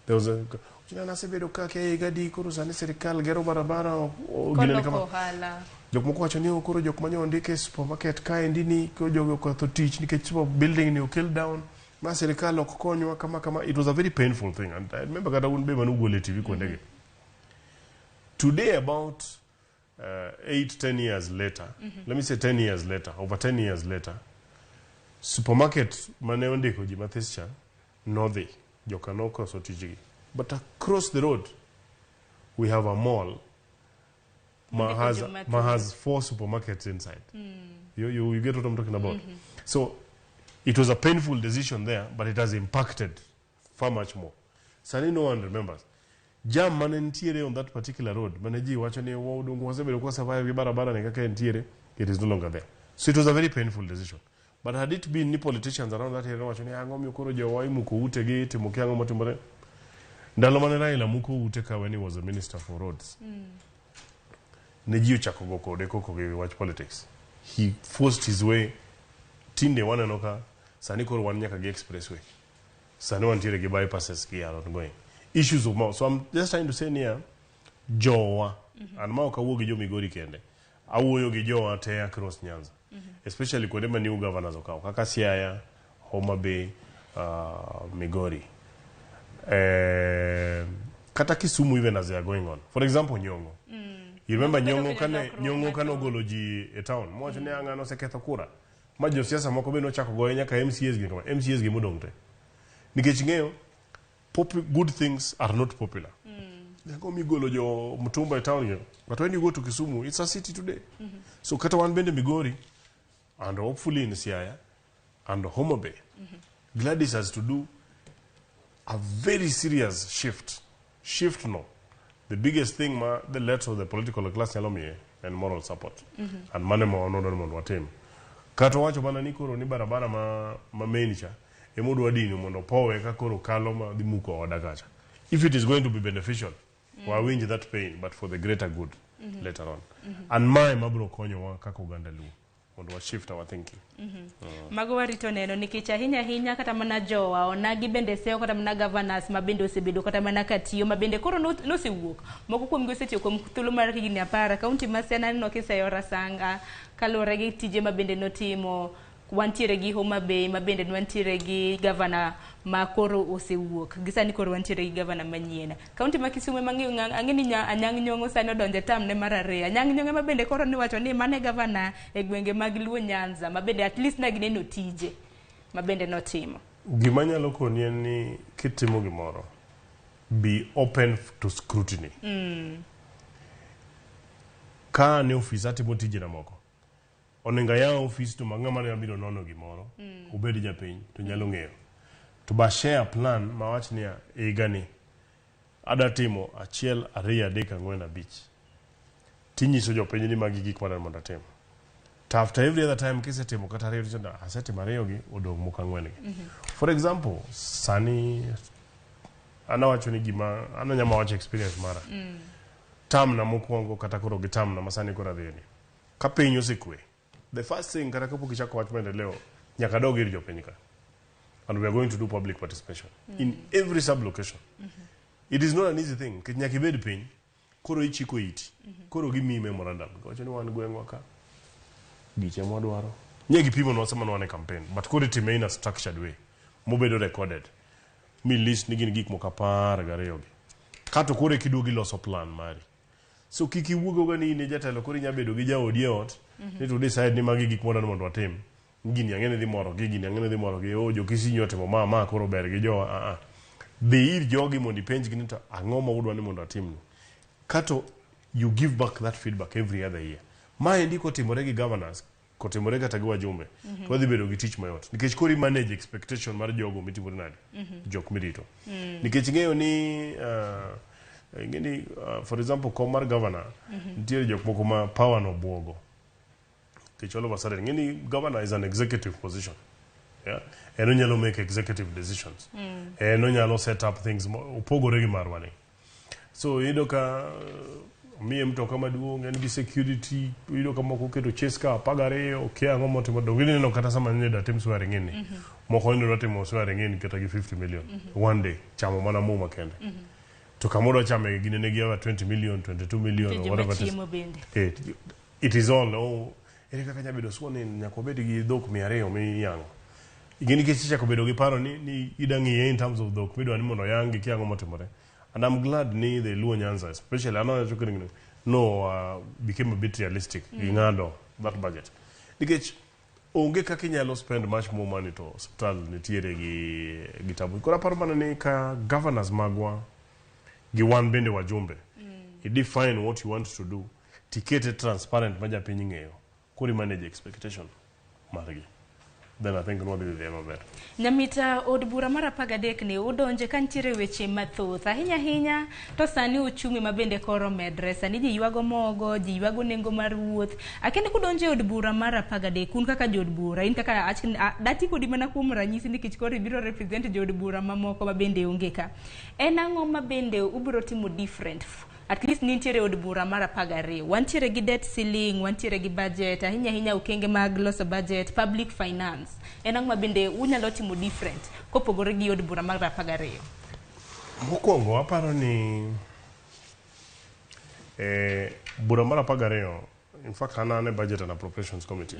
There was a China, nasebedo ka kia higa adi, koro sani sirikal gero barabara ginene Koloko kama ohala. Jok moko wacho ni, "Oh, koro jok mane ondik e supermarket kaendi ni koro jogi oketho tich nikech super building ni okel down ma sirikal ok konywa kama kama." It was a very painful thing, and I remember kata un be manugolo e TV kuondegi. Today, about 8, 10 years later, let me say 10 years later, over 10 years later, supermarket mane ondiko ji mathis cha nodhi, joka nokoso tijgi, but across the road we have a mall ma Ondiko has, joma ma tich. Has four supermarkets inside. You get what I'm talking about? So it was a painful decision there, but it has impacted far much more. Sani no one remembers jam mane nitiere on that particular road mane ji wacho ni "Wa- dongo wasebedo kwa survive gi barabara ni kaka entiere." It is no longer there. So it was a very painful decision, but had it been ni politicians around that area wacho ni, "Ang'o miyo koro jowa imuko utegi, itimo kia ang'o motimore?" Ndalo mane Raila muko ute ka when he was a minister for roads, ne ji ochako go kode koko gi wach politics. He forced his way. Tinde waneno ka sani koro wan nyaka gi expressway, sani wantiere gi bypasses gi are ongoing issues of more. So I'm just trying to say niya, jowa, an ma ok awuo gi jo Migori kende, awuoyo gi jowa te across Nyanza, especially kuonde ma new governors okawo kaka Siaya, Homa Bay, Migori, kata Kisumu, even as they are going on. For example, Nyong'o. You remember Bedo Nyong'o gi kane lokruok Nyong'o kane machon. ogolo ji e town mowacho ni ang'ano oseketho kura ma josiasa moko be nochako goye nyaka MCAs gi kama MCAs gi modong' te, nikech ng'eyo good things are not popular. Ang'o migolo jo mtumba e town gi? But when you go to Kisumu, it's a city today. So kata wan bende Migori and hopefully in Siaya and Homa Bay, Gladys has to do a very serious shift. Shift, no, the biggest thing ma the letter of the political class nyalo miye en moral support. And mano ema wan wadwaro mondo watim. Kata wacho mana ni koro ni barabara ma main cha ema odwa dino mondo powe ka koro kalo ma dhi muko oda kacha, if it is going to be beneficial, wawinj that pain, but for the greater good later on. And mae mabiro konyowa kaka oganda Luo mondo wa shift our thinking. Mago warito neno, nikech ahinya ahinya kata mana jowa onagi bende seyo kata mana governors ma bende osebedo kata mana katiyo, ma bende koro nosewuok, moko kuomgi osetiyo kuom thuolo mar higni 10. Kaunti ma Siaya naneno kiseyo Rasanga kaluwore gi tije ma bende notimo. Wantiere gi Homa Bay ma bende wantiere gi gavana ma koro osewuok. Gi sani koro wantiere gi gavana manyien. Kaunti ma Kisumu ema ang'eyo ang'e ni Anyang' Nyong'o sani odonjo e term ne mar ariyo. Anyang' Nyong'o ema bende koro niwacho ni mane gavana e gwenge mag Luo Nyanza ma bende at least ne gineno tije ma bende notimo. Gima anyalo koni en ni kitimo gimoro, be open to scrutiny. Ka an e ofis atimo tijena moko, onego ayaw ofis to ma ng'ama ne biro nono gimoro, obed japiny to nyalo ng'eyo. To ba share plan mawach niya, higani adwa timo achiel, ariyo, adek, ang'wen, abich. Tinyiso jopiny ni magi gik madwaro mondo atim. To after every other time kisetimo kata ariyo tiwacho ni asetimo ariyo gi odong' moko ang'wen gi. For example, sani an awacho ni gima an anyalo wacho experience mara. Term na mokwongo kata koro gi term na masani koro adhiye ni. Ka piny osekwe, the first thing kata kapok ichako wach maendeleo, nyaka dog ir jopiny ka. And we are going to do public participation in every sub-location. It is not an easy thing, nikech nyaka ibed piny, koro ichiko iti, koro gimiyi memorandum. Giwacho ni wan gweng'wa ka, giche mwadwaro. Nye gipimonwa sama ne wan e campaign, but koro itime in a structured way, mobedo recorded. Mi list ni gin gik moko 12 gi. Kato koro eka iduogo iloso plan mari. So kik iwuog awuoga ni in e jatelo koro inya bedo gi jaodi e ot, ni to decide ni magi gik mwadwaro ni mondo watim. Gini ang'e ni dhi morogi, gini ang'e ni dhi morogi, oh jo Kisii nyo otimo ma, ma koro ber gi jowa, ah ah. Dhi ir jogi mondo ipenjgi ni to ang'o ma udwa ni mondo atimnu. Kato you give back that feedback every other year. Maendi kotimore gi governors, kotimore kata gi wajumbe, to wadhi bedo gi tich mayot. Nikech koro i manage expectation mar jogo mitimore nade, jok mirito. Nikech ing'eyo ni, ing'e ni for example kom mar governor, nitiere jok moko ma power no buogo. Nikech all of a sudden, ing'e ni governor is an executive position. Yeah? En onyalo make executive decisions. En onyalo set up things opogore gi marwa ni. So iyudo ka omiye mtoka maduong', en gi security, iyudo ka moko oketo chase car 12, kia ang'o motimo. Donge ineno kata sama ne idwa tim swearing in ni. Moko ne dwa timo swearing in kata gi 50 million. One day, chamo mana muma kende. To kama odwa chame gine ne gi 20 million, 22 million, or whatever it is. Chiemo bende. It is all, oh, ere kaka nyalo bedo sworn in, nyaka wabed gi dhok 200 miyang'o. Ing'e nikech ichako bedo gi paro ni ida ng'iye in terms of dhok midwa ni mondo oyang' gi kia ang'o motimore. And I'm glad ni the Luo Nyanza, especially, I know no, became a bit realistic. Ging'ado that budget. Nikech onge kaka inyalo spend much more money to osiptal nitiere gi tabu. Koro aparo mana ni ka governors magwa gi wan bende wajumbe, i define what you want to do, tikete transparent ma japiny ng'eyo, koro i manage expectation margi. Then I think nwadhi dhi maber. Nyamita od bura mar 13 ni udonje ka nitiere weche mathoth ahinya ahinya to sani uchumi ma bende koro medre sani ji ywago mogo ji ywago nengo mar wuoth akende kudonje e od bura mar 13 un kaka jood bura in kaka dati kodi mana kuom ranyisi nikech koro ibiro represent jood bura mamoko ma bende onge ka en ang'o ma bende ubiro timo different at least nitiere od bura mar 12 wantiere gi debt ceiling wantiere gi budget ahinya ahinya okenge mag loso budget public finance en ang'o ma bende unyalo timo different kopogore gi od bura mar 12 Mokwongo aparo ni bura mar 12 in fact an an e budget and appropriations committee.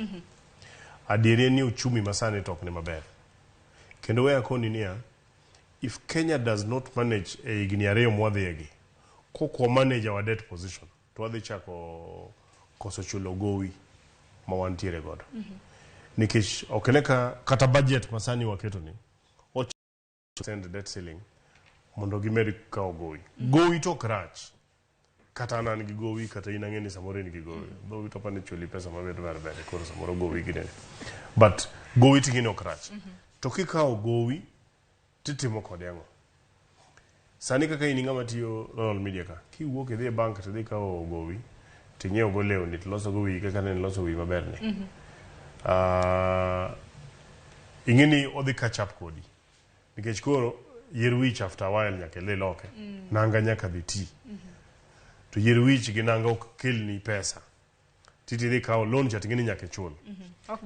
Adieri en ni uchumi masani to ok ni maber. Kendo we akoni niya, if Kenya does not manage e higni 2 mwadhiyegi, kok wa manage our debt position, to wadhi chako koso chulo gowi ma wantiere godo. Nikech ok ine ka kata budget masani waketo ni, extend debt ceiling mondo gimed kawo gowi. Gowi to ok rach. Kata an an gi gowi, kata in ang'e ni samoro in gi gowi. Gowi to apani chuli pesa maber ber ber, koro samoro gowi ginene. But gowi to gini ok rach. To kikawo gowi, titimo kode ang'o? Sani kaka in ng'ama tiyo Royal Media ka, kiwuok idhi e bank to idhi kawo gowi, ting'iewo go lewni, tiloso go wiyi kaka ne iloso wiyi maber ni. Ing'e ni odhi catch up kodi. Nikech koro yier wich after a while nyaka idhi loke. Nanga nyaka dhi ti. To yier wich gi nanga ok kelni pesa. Titi idhi kawo loan cha ting'e ni nyaka ichul.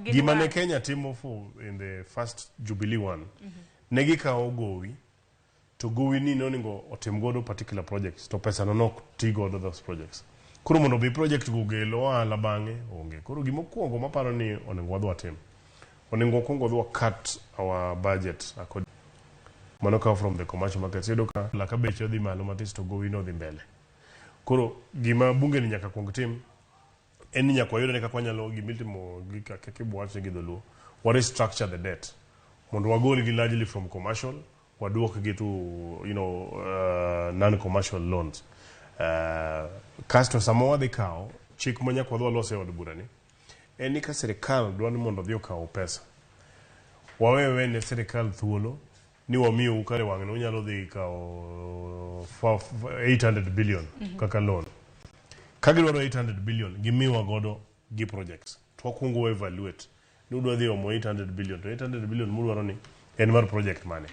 Gima ne Kenya timo for in the first Jubilee one, ne gikawo gowi, to gowi ni nonego otim godo particular projects, to pesa no nok ti godo those projects. Koro mondo bi project go ogel ohala bang'e, onge. Koro gima okuongo maparo ni onego wadhi watim, Onego wakwong wadhi wa cut our budget according mano kawo from the commercial markets. Iyudo ka laka beche odhi malo matis to gowi no dhi mbele. Koro gima bunge ni nyaka kuong tim en ni nyaka wayud ni kaka wanyalo gimitimo gi kaka ibo gi dholuo, wa restructure the debt mondo wagol gi largely from commercial, waduok gi to non commercial loans. Kasto sama wadhi kawo chik ma nyaka wadhi walos e od bura ni en ni ka sirikal dwa ni mondo odhi okaw pesa, wawe we ne sirikal thuolo ni wamiyou kare wang'ni unyalo dhi kawo 800 billion kaka loan. Ka gidwaro 800 billion, gimiwa godo gi projects to wakwongo wa evaluate ni udwa dhi omo 800 billion, to 800 billion mudwaro ni en mar project mane?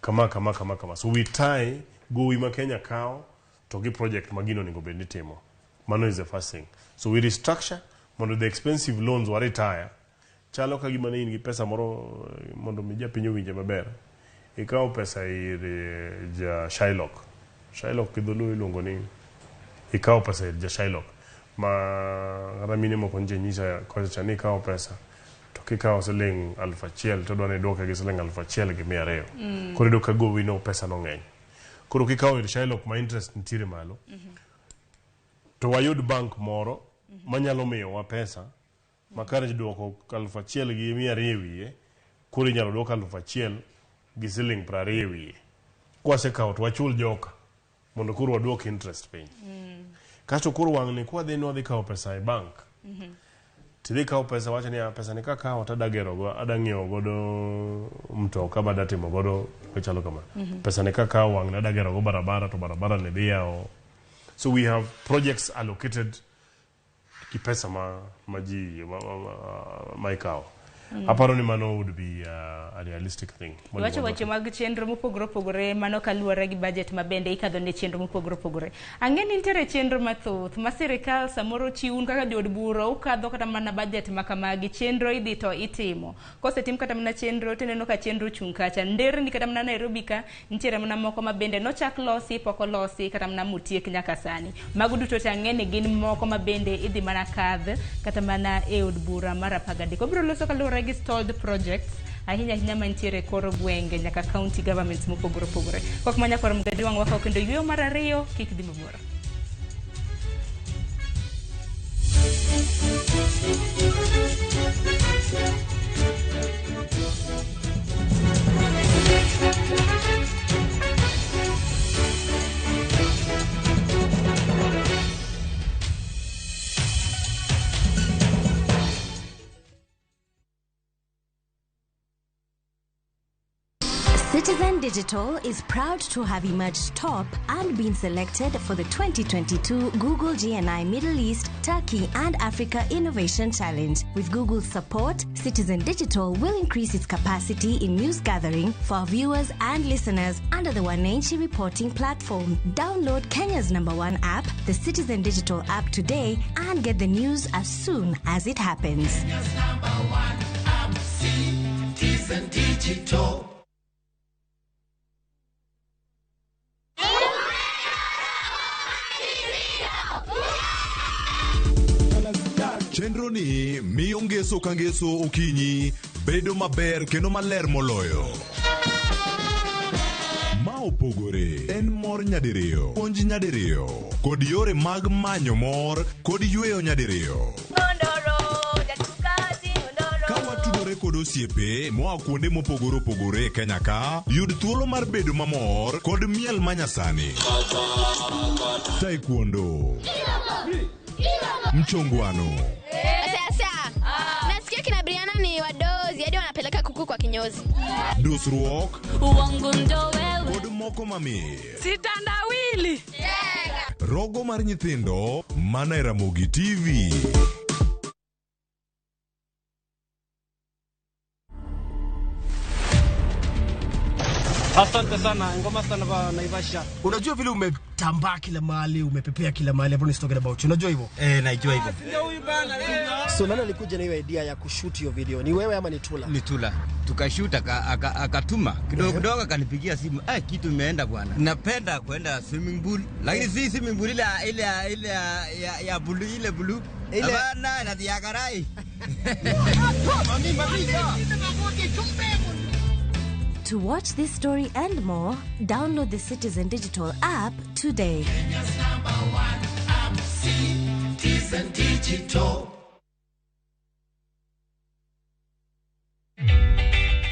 Kama kama kama kama. So we tie gowi ma Kenya kawo to gi project ma gino onego bed ni timo. Mano is the first thing. So we restructure mondo the expensive loans wa retire. Chalo ka gima ne in gi pesa moro, mondo mi japiny owinje maber, ikawo pesa ir ja Shylock. Shylock gi dholuo iluongo ni ikawo pesa ir ja Shylock ma kata mine moko nje nyisa kocha cha ni ikawo pesa to kikawo siling 1000 to idwa ni idwoke gi siling 1200. Koro iyudo ka gowi no pesa no ng'eny. Koro kikawo ir Shylock ma interest nitiere malo, to wayud bank moro manyalo miyowa pesa ma kar duoko 1200 e wiye, koro inyalo duok 1000 gi siling 20 e wiye. Kwasekawo to wachul joka mondo koro waduok interest piny. Kasto koro wang'ni kwadhi ni wadhi kawo pesa e bank, tidhi kawo pesa wacho niya, pesa ni kakawo to ada gero go, ada ng'iewo godo mtoka ma ada timo godo machalo kama. Pesa ni kakawo wang'ni ada gero go barabara, to barabara ni dhi yawo. So we have projects allocated gi pesa ma ji ma ikawo. Aparo ni mano would be a realistic thing. Mondo Iwacho weche mag chenro mopogore opogore, mano kaluwore gi budget ma bende ikadho ne chenro mopogore opogore. Ang'e ni nitiere chenro mathoth ma sirikal samoro chiwun kaka jood bura ukadho kata mana budget ma kamagi, chenro idhi to itimo. Kosetim kata mana chenro tineno ka chenro ochung' kacha. Nderni kata mana Nairobi ka nitiere mana moko ma bende nochak losi pok olosi kata mana motiek nyaka sani. Mago duto te ang'e ni gin moko ma bende idhi mana kadh kata mana e od bura mar 13. Wabiro loso kaluwore gi stalled projects ahinya ahinya mantiere e kor gwenge nyaka county governments mopogore opogore. Kok manya kwaro mgadi wang' wakawo kendo yweyo mar ariyo, kik dhi mabor. Citizen Digital is proud to have emerged top and been selected for the 2022 Google GNI Middle East, Turkey and Africa Innovation Challenge. With Google's support, Citizen Digital will increase its capacity in news gathering for our viewers and listeners under the Wananchi reporting platform. Download Kenya's number one app, the Citizen Digital app today, and get the news as soon as it happens. Kenya's number one app, Citizen Digital. Chenro ni miyo ngeso ka ngeso okinyi bedo maber kendo maler moloyo. Ma opogore en mor nyadiriyo, puonj nyadiriyo, kod yore mag manyo mor kod yweyo nyadiriyo. Ka watudore kod osiepe moa kuonde mopogore opogore e Kenya ka, yud thuolo mar bedo mamor kod miel manyasani. Taekwondo, mchongwano, Sasa nasikia kina Brianna ni wadozi hadi wanapeleka kuku kwa kinyozi. Dusruok Uongo ndo wewe. Kod moko mamit. Sitandawili. Rogo mar nyithindo mana e Ramogi TV. Asante sana, ngoma sana ba Naivasha. Unajua vile umetambaa kila mahali, umepepea kila mahali, everyone is talking about you. Unajua hivyo? Eh, naijua hivyo. So nani alikuja na hiyo idea ya kushoot hiyo video? Ni wewe ama ni Tula? Ni Tula. Tukashoot akatuma kidogo kidogo, akanipigia simu, eh, kitu imeenda bwana. Napenda kwenda swimming pool, lakini si swimming pool ile ile ile ya blue, ile blue. Ile- Hapana, na ya karai. To watch this story and more, download the Citizen Digital app today. Kenya's number one app, Citizen Digital.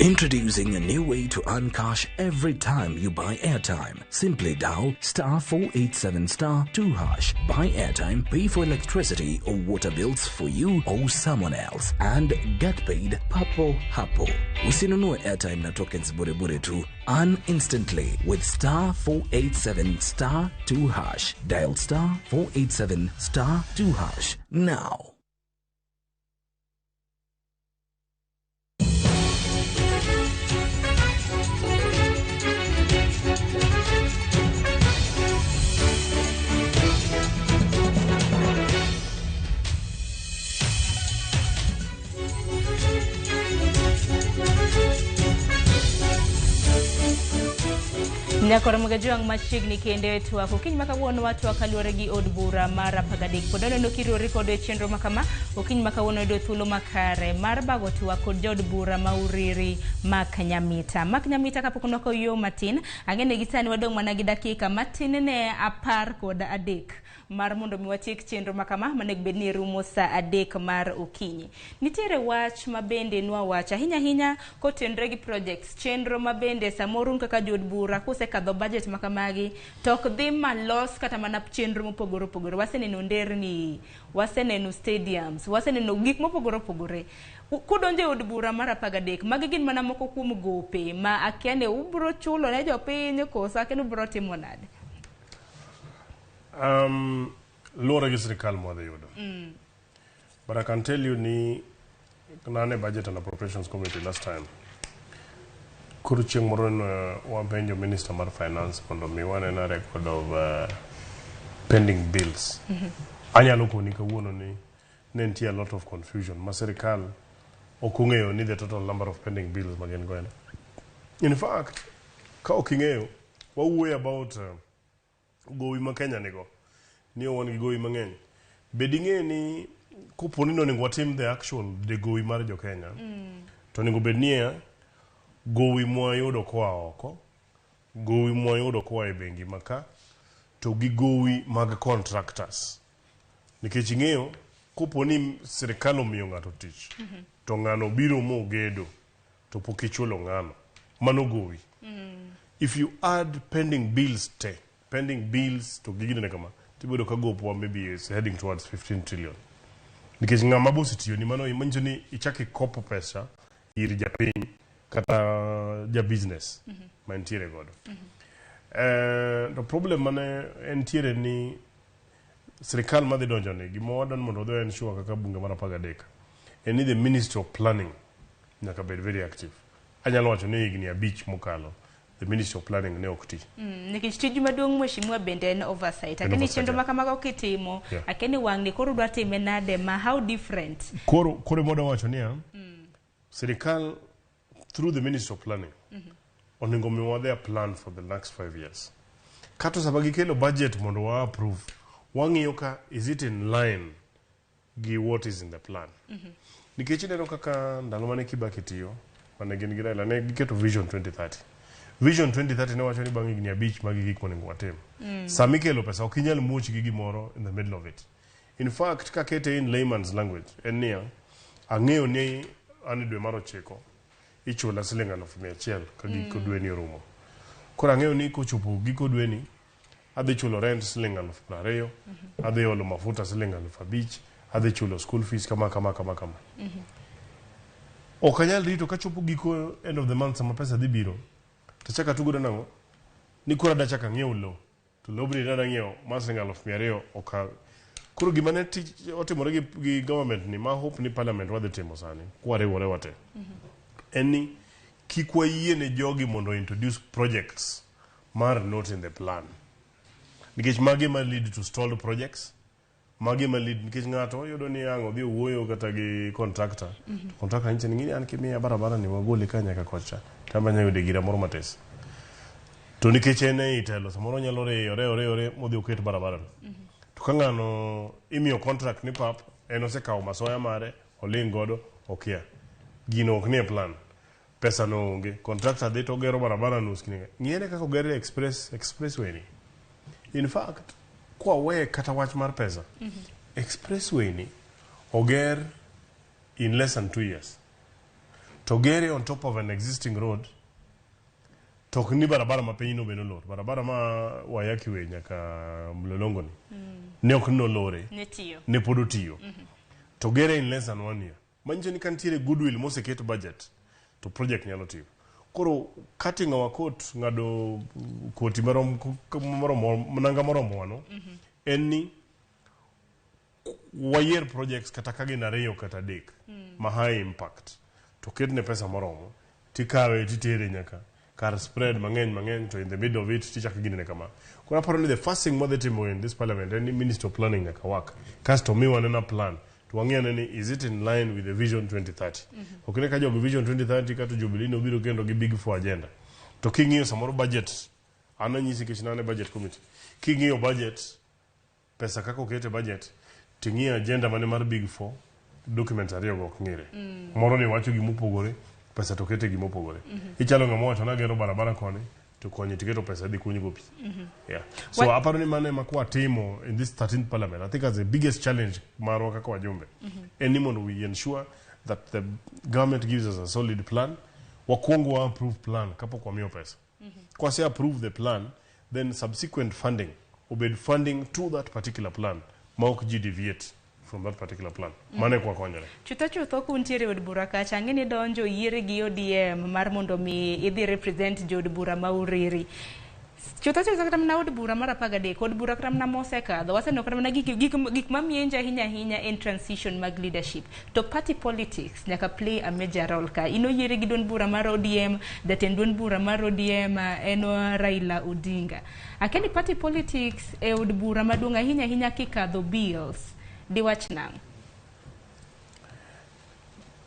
Introducing a new way to earn cash every time you buy airtime. Simply dial star 487 star 2 hash. Buy airtime, pay for electricity or water bills for you or someone else, and get paid papo hapo. Usinunue airtime na tokens bure bure tu. Earn instantly with star 487 star 2 hash. Dial star 487 star 2 hash now. Nyakoro Mugajwang' machiegni kendo e twak okinyi ma kawuono watwak kaluwore gi od bura mar 13 pod aneno kiriwori kodwa e chenro ma kama okinyi ma kawuono yudo thuolo makare mar bago twak kod jood bura ma Uriri Mark Nyamita. Mark Nyamita kapok nwako yo matin ang'e ni gi sani wadong' mana gi dakika matin ne 13 mar mondo mi watiek chenro ma kama manego bed ni rumo sa 3 mar okinyi. Nitiere wach ma bende nwawacho ahinya ahinya kotenore gi projects chenro ma bende samoro un kaka jood bura kusekadho budget ma kamagi to ok dhi malos kata mana chenro mopogore opogore. Waseneno nderni, waseneno stadiums, waseneno gik mopogore opogore. Kudonjo e od bura mar 13 magi gin mana moko kuom gope ma akia ni ubro chulo ne jopiny koso akia ni ubro timo nade. Luwore gi sirikal mwadhi yudo. But I can tell you ni nane Budget and Appropriations Committee last time. Koro chieng' moro ne wapenjo Minister mar Finance mondo mi wanena record of pending bills. Anyalo koni kawuono ni ne nitie a lot of confusion ma sirikal ok ong'eyo ni the total number of pending bills ma gin go. In fact, ka ok ing'eyo, wawuoyo about gowi ma Kenya nigo. Ni wan gi gowi mang'eny. Bed ing'e ni kopo ni onego watim the actual de gowi mar jo Kenya, to onego bed niya gowi mwayudo koa oko, gowi mwayudo koa e bengi maka, to gi gowi mag contractors. Nikech ing'eyo kopo ni sirikal omiyo ng'ato tich, to ng'ano biro mogedo to pok ichulo ng'ano, mano gowi. If you add pending bills te, pending bills to gigine kama, tibedo ka gopwa maybe is heading towards 15 trillion. Nikech ng'ama bosetiyo ni mano manyiso ni ichako ikopo pesa ir japiny kata ja business mantiere godo. The problem mane entiere ni sirikal madhi donjo ni gima wadwaro mondo wadhi ensure kaka bunge mar 13 en ni the Ministry of Planning nyaka bed very active. Anyalo wacho ni higni 5 mokalo the Ministry of Planning ne ok ti. Nikech tiju maduong' mheshimiwa bende en oversight. Akeni chenro ma kamago kitimo, akeni wang'ni koro udwa time nade ma how different. Koro moda wacho niya, sirikal through the Ministry of Planning onego miwa their plan for the next 5 years. Kato sama gikelo budget mondo wa approve, wang'iyo ka is it in line gi what is in the plan. Nikech ineno kaka ndalo mane Kibaki tiyo, mane gin gi Raila, ne giketo Vision 2030. Vision 2030 ne wacho ni bang' higni 5 magi gik monego watim. Sama ikelo pesa ok inyal muoch gi gimoro in the middle of it. In fact, kakete in layman's language, en niya, ang'eyo ni an e dwe mar 9 ichula siling 100,000 ka giko dwe ni orumo. Koro ang'eyo ni kochopo giko dwe ni adhi chulo rent siling 20,000, adhi olo mafuta siling 5,000, adhi chulo school fees kama kama kama kama. Ok anyal rito kachopo giko end of the month sama pesa dhi biro. To chaka tugodo nang'o? Ni koro adwa chako ang'iew lowo. To lobni nadwa ng'iewo mar siling 200,000 ok. Koro gima ne otimore gi government ni ma hope ni parliament wadhi timo sani kwariwore wate. En ni kik wayie ne jogi mondo introduce projects mar not in the plan. Nikech magi ma lead to stalled projects, magi ma lead nikech ng'ato yudo ni ang' odhi owuoyo kata gi contractor. Contractor nyiso ni an kimiya barabara ni wagole ka nyaka kocha, to an anyalo yude gira moro matis. To nikech en ei telo, samoro onyalo reyore modhi oket barabara no. To ka ng'ano imiyo contract ni pap, en osekawo masoya mare, Oling godo okia. Gino ok nie plan. Pesa no onge. Contractor dhi to gero barabara nus kine. Ng'iene kaka oger expressway ni. In fact, kwa we kata wach mar pesa. Expressway ni oger in less than 2 years. To gere on top of an existing road. To ok ni barabara ma piny no be nolor. Barabara ma Waiyaki Way nyaka Mlolongo ni. Ne ok nolore. Ne tiyo. Ne pod otiyo. To gere in less than 1 year. Manyiso ni ka nitiere goodwill moseket budget to project nyalo tiyo. Koro cutting our coat, ng'ado koti marom moromo nanga moromo wano, en ni wayier projects kata ka gin 2 kata 3 ma high impact to ketne pesa moromo tikawe titere nyaka kar spread mang'eny mang'eny to in the middle of it tichako ginene kama. Koro aparo ni the first thing mwadhi timo in this parliament en ni Minister of Planning nyaka work kasto miwa nena plan to wang'e ni is it in line with the Vision 2030. Ok ne ka jogo Vision 2030 kata Jubilee nobiro kendo gi Big Four agenda to king'iyo samoro budget an anyisi nikech ne an e budget committee king'iyo budget pesa kaka okete budget ting'iyo agenda mane mar Big Four documents 2 go ok ng'ire. Moro ni wacho gimopogore pesa to kete gimopogore. Ichalo ng'ama wacho nagero barabara koni to konyi tiketo pesa dhi kuny go pi. Yeah. So aparo ni mano ema kwa timo in this 13th parliament, I think as the biggest challenge marwa kaka wajumbe en ni mondo we ensure that the government gives us a solid plan. Wakwongo wa approve plan kapok wamiyo pesa. Kwase approve the plan, then subsequent funding obed funding to that particular plan ma ok ji deviate from that particular plan. Mano e kwa konyore. Chutho chutho kuntiere od bura kacha ang'e ni donjo yiere gi ODM mar mondo mi idhi represent jood bura ma Uriri. Chutho chutho kata mana od bura mar 13 od bura kata mana mosekadho waseneno kata mana gik mamienje ahinya ahinya en transition mag leadership to party politics nyaka play a major role ka. In oyiere gi duond bura mar ODM, jatend duond bura mar ODM en Raila Odinga. Akia ni party politics e od bura maduong' ahinya ahinya kikadho bills diwach nang'o?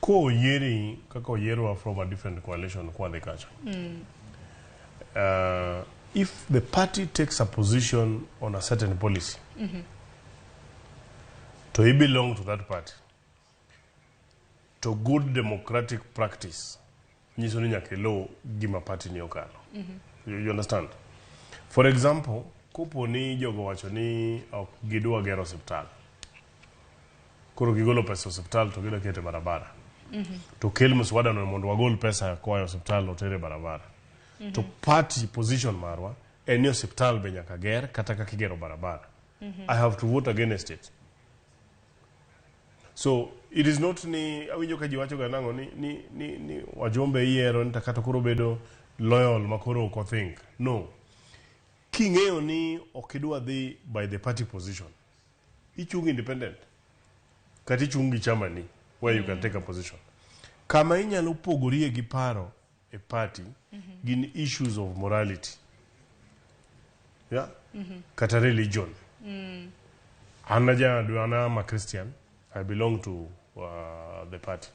Koyieri kaka oyierwa from a different coalition kwadhi kacha. If the party takes a position on a certain policy, to he belong to that party, to good democratic practice, nyiso ni nyaka iluw gima party ni okalo. You understand? For example, kopo ni jogo wacho ni ok gidwa gero osiptal. Koro gigolo pesa osiptal to gidwa kete barabara. To kel mswada no mondo wagol pesa koa e osiptal otere barabara. To party position marwa en ni osiptal be nyaka ger kata kaka igero barabara. I have to vote against it. So it is not ni awinjo ka ji wacho ga nang'o ni wajumbe iyiero ni kata koro bedo loyal ma koro ok think. No. King'eyo ni ok idwa dhi by the party position, ichung independent kata ichung gi chama ni where you can take a position. Kama inyalo pogorie gi paro e party gin issues of morality. Yeah? Kata religion. An I'm a Christian. I belong to the party.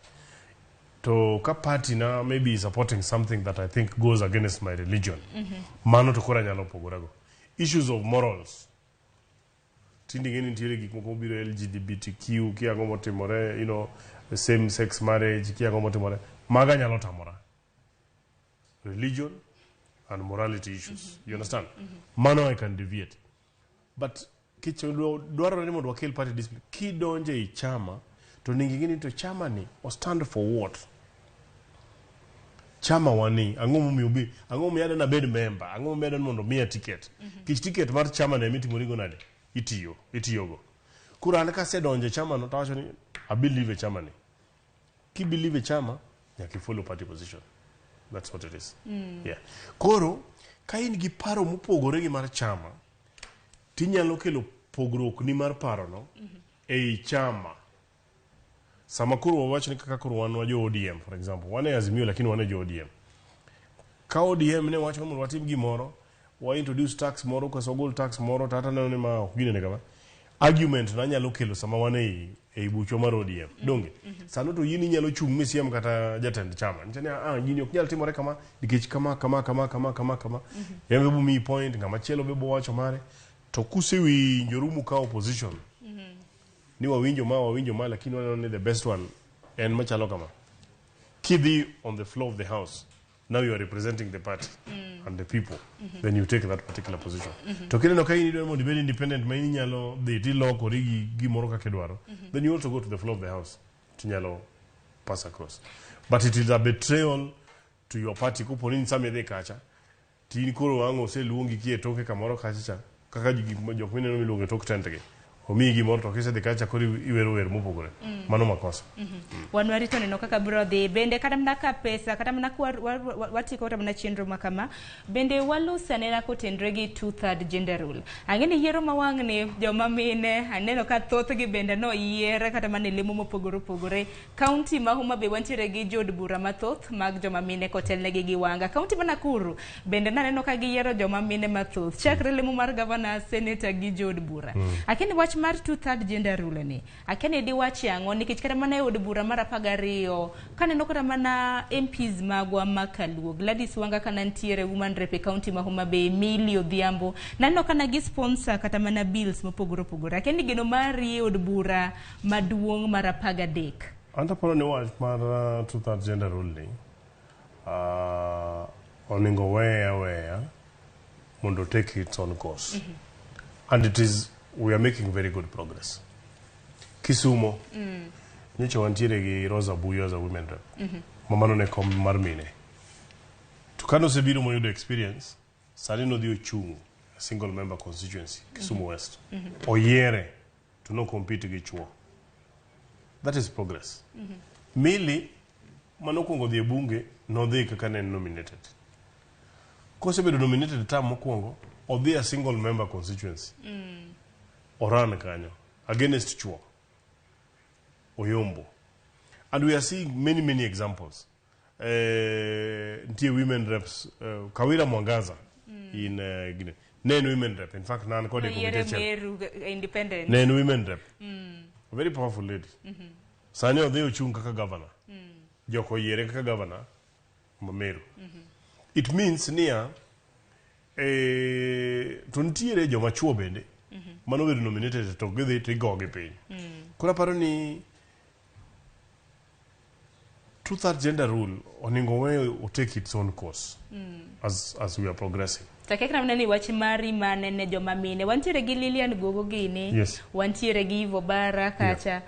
To ka party na maybe supporting something that I think goes against my religion. Mano to koro anyalo pogorago. Issues of morals. Tinde ng'eni nitiere gik moko mobiro LGBTQ, kia ang'o motimore, you know, same sex marriage, kia ang'o motimore. Mago anyalo tamora. Religion and morality issues. You understand? Mano I can deviate. But dwarore ni mondo wakel party discipline. Kidonje i chama, to onego ing'e ni to chama ni o stand for what? Chama wani, ang'o momiyo obi, ang'o momiyo adwa nabed member, ang'o momiyo adwa ni mondo miya ticket. Kich ticket mar chama no emitimorigo nade? Itiyogo. Koro an kasedonjo e chama no, tawacho ni I believe e chama ni. Ki believe e chama, nyaka i follow party position. That's what it is. Yeah. Koro, ka in gi paro mopogore gi mar chama, tinyalo kelo pogruok ni mar paro no ei chama. Sama koro wawach ni kaka koro wan wa jo ODM, for example, wan e Azimio lakini wan e jo ODM. Ka ODM ne wacho mondo watim gimoro, wa introduce tax moro, koso wagol tax moro, to ata neno ni ma ok ginene kama. Argument na nyalo kelo sama wan ei buchwa mar ODM. Donge? Sano to in inyalo chung' misiem kata jatend chama. Nitie ni, gini ok nyal timore kama, nikech kama, kama, kama, kama, kama, kama. En be bomiyi point, ng'ama chielo be bowacho mare. To kusewinjoru mukawo position, ni wawinjo ma, lakini waneno ni the best one en machalo kama. Kidhi on the floor of the house, now you are representing the party and the people. Then you take that particular position. To kineno ka in idwaro mondo ibed independent ma in inyalo dhi tilokori gi gimoro kaka idwaro, then you also go to the floor of the house tinyalo pass across. But it is a betrayal to your party kopo ni sama idhi kacha to in koro ang' oseluongi ki e toke kamoro kacha cha kaka gik ma jok mineno miluongo e tok tent gi omiyi gimoro to kisedhi kacha koro iwero wer mopogore. Mano makosa. Wan warito neno kaka biro dhi. Bende kata mana ka pesa, kata mana ka watiko kata mana chenro ma kama, bende walos anena kotenre gi two-third gender rule. Ang'e ni yiero ma wang'ni joma mine aneno ka thothgi bende noyier kata mana e lemo mopogore opogore. Kaunti ma Homa Bay wantiere gi jood bura mathoth mag joma mine kotelnegi gi Wanga. Kaunti ma Nakuru bende naneno ka giyiero joma mine mathoth. Chakre lemo mar gavana, senator gi jood bura. Akia ni wach mar two-third gender rule ni, akia ni diwachi ang'o nikech kata mana e od bura mar 12 kaneno kata mana MPs magwa ma Kaluo, Gladys Wanga kana nitiere woman rep e kaunti ma Homa Bay, Millie Odhiambo, naneno kana gi sponsor kata mana bills mopogore opogore. Akia ni geno mari e od bura maduong' mar 13. An to aparo ni wach mar two-third gender rule ni onego weye aweya mondo take its own course. And it is, we are making very good progress. Kisumo, nyocha wantiere gi Rosa Buyo as a women rep. Ma mano ne kom mar mine. To kane osebiro moyudo experience, sani nodhi ochung' a single member constituency, Kisumu West. Oyiere to no compete gi chuo. That is progress. Millie manokwongo dhi e bunge nodhi kaka ne en nominated. Kosebedo nominated term mokwongo, odhi a single member constituency. Oran kanyo against chuo. Oyombo. And we are seeing many, many examples. Nitie women reps, Kawira Mwangaza in Guinea. Ne en women rep. In fact, nan kode e Noyiere committee achiel. Meru independent. Ne en women rep. A very powerful lady. Sani odhi ochung' kaka governor. Jok oyiere kaka governor ma Meru. It means niya, to nitiere joma chuo bende manobedo nominated to gidhi to igogi piny. Koro aparo ni two-third gender rule onego we take its own course as we are progressing. To akia mana ni wach mari mane ne joma mine. Wantiere gi Lilian Gogo gini. Wantiere gi Ivo Bara kacha.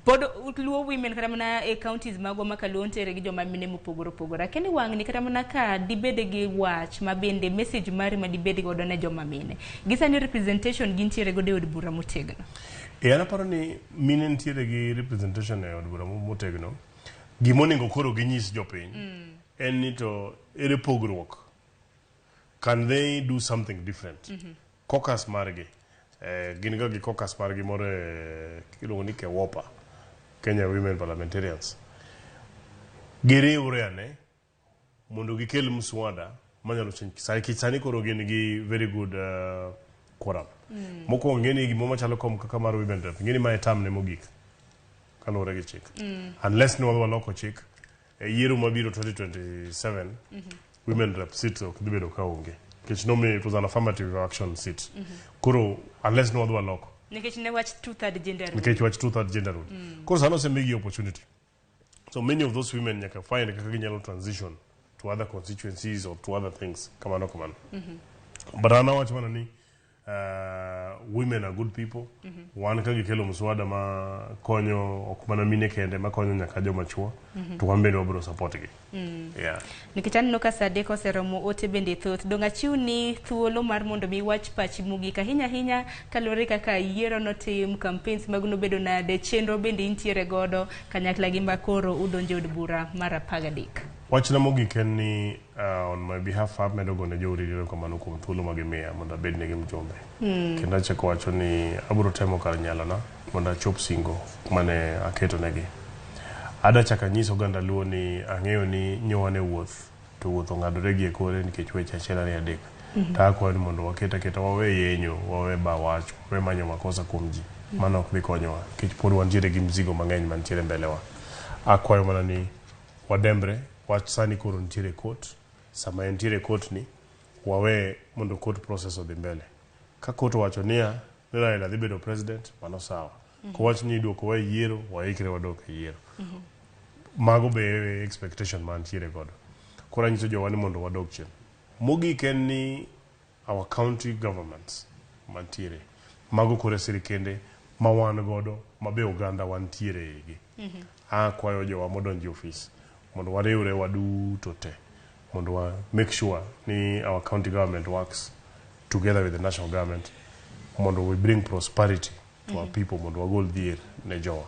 Pod Luo women kata mana e counties magwa ma Kaluo nitiere gi joma mine mopogore opogore. Akia ni wang'ni kata mana ka dibed gi wach ma bende message mari ma dibed godo ne joma mine. Gi sani representation gintiere godo e od bura motegno. E an aparo ni mine nitiere gi representation e od bura motegno. Gimonego koro ginyis jopiny en ni to ere pogruok. Can they do something different? Caucus margi, gin ga gi caucus margi moro e, iluongo ni KEWOPA, Kenya Women Parliamentarians. Giriwre ane mondo gikel mswada manyalo change sani, sani koro gin gi very good quorum. Mokwongo ing'e ni gimoro machalo kom kaka mar women rep, ing'e ni mae term ne mogik kaluwore gi chik. Unless ni waloko chik e yiero mabiro 2027 women rep seats ok dhi bedo ka onge. Nikech nomi it was an affirmative action seat. Koro unless ni wadhi waloko Nikech ne wach two-third gender rule. Nikech wach two-third gender rule. Koro sani osemigi opportunity. So many of those women nyaka find kaka ginyalo transition to other constituencies or to other things. Kamano kamano. But an awacho mana ni women are good people. Wan ka gikelo mswada ma konyo ok mana mine kende ma konyo nyaka joma chuo to wan bende wabiro support gi. Yeah. Nikech aneno ka sa 3 oseromo ote bende thoth. Dong' achiw ni thuolo mar mondo mi iwach pachi mogik ahinya ahinya kaluwore kaka yiero notim, campaigns mag nobedo nade, chenro bende intiere godo kanyakla gi ma koro udonjo e od bura mar 13. Wachna mogik en ni on my behalf amedo gone jouriri erokamano kuom thuolo ma gimiya mondo abed negi mjumbe. Kendo achako wacho ni abiro temo kar nyalona mondo achop singo mane aketo negi. Ada chako anyis oganda Luo ni ang'eyo ni nyowa ne wuoth to wuoth ong'adore gi e kore nikech weche achiel ariyo adek. To akwayo ni mondo waket aketa wawe yenyo, wawe ba wach, wawe manyo makosa kuom ji. Mano ok dhi konyowa nikech pod wantiere gi mzigo mang'eny mantiere mbele wa. Akwayo mana ni wadembre, wach sani koro nitiere e court. Sama entiere e court ni, wawe mondo court process odhi mbele. Ka court owacho niya, ni Raila dhi bedo president, mano sawa. Kowach ni iduokowa e yiero, waikre wadok e yiero. Mago be e expectation mantiere godo. Koro anyiso jowa ni mondo wadog chien. Mogik en ni our county governments mantiere. Mago koro e sirikende ma wan godo ma be oganda wantiere e igi. Akwayo jowa modonjo e ofis mondo wariwre waduto te mondo wa make sure ni our county government works together with the national government mondo we bring prosperity to our people, mondo wagol dhier ne jowa.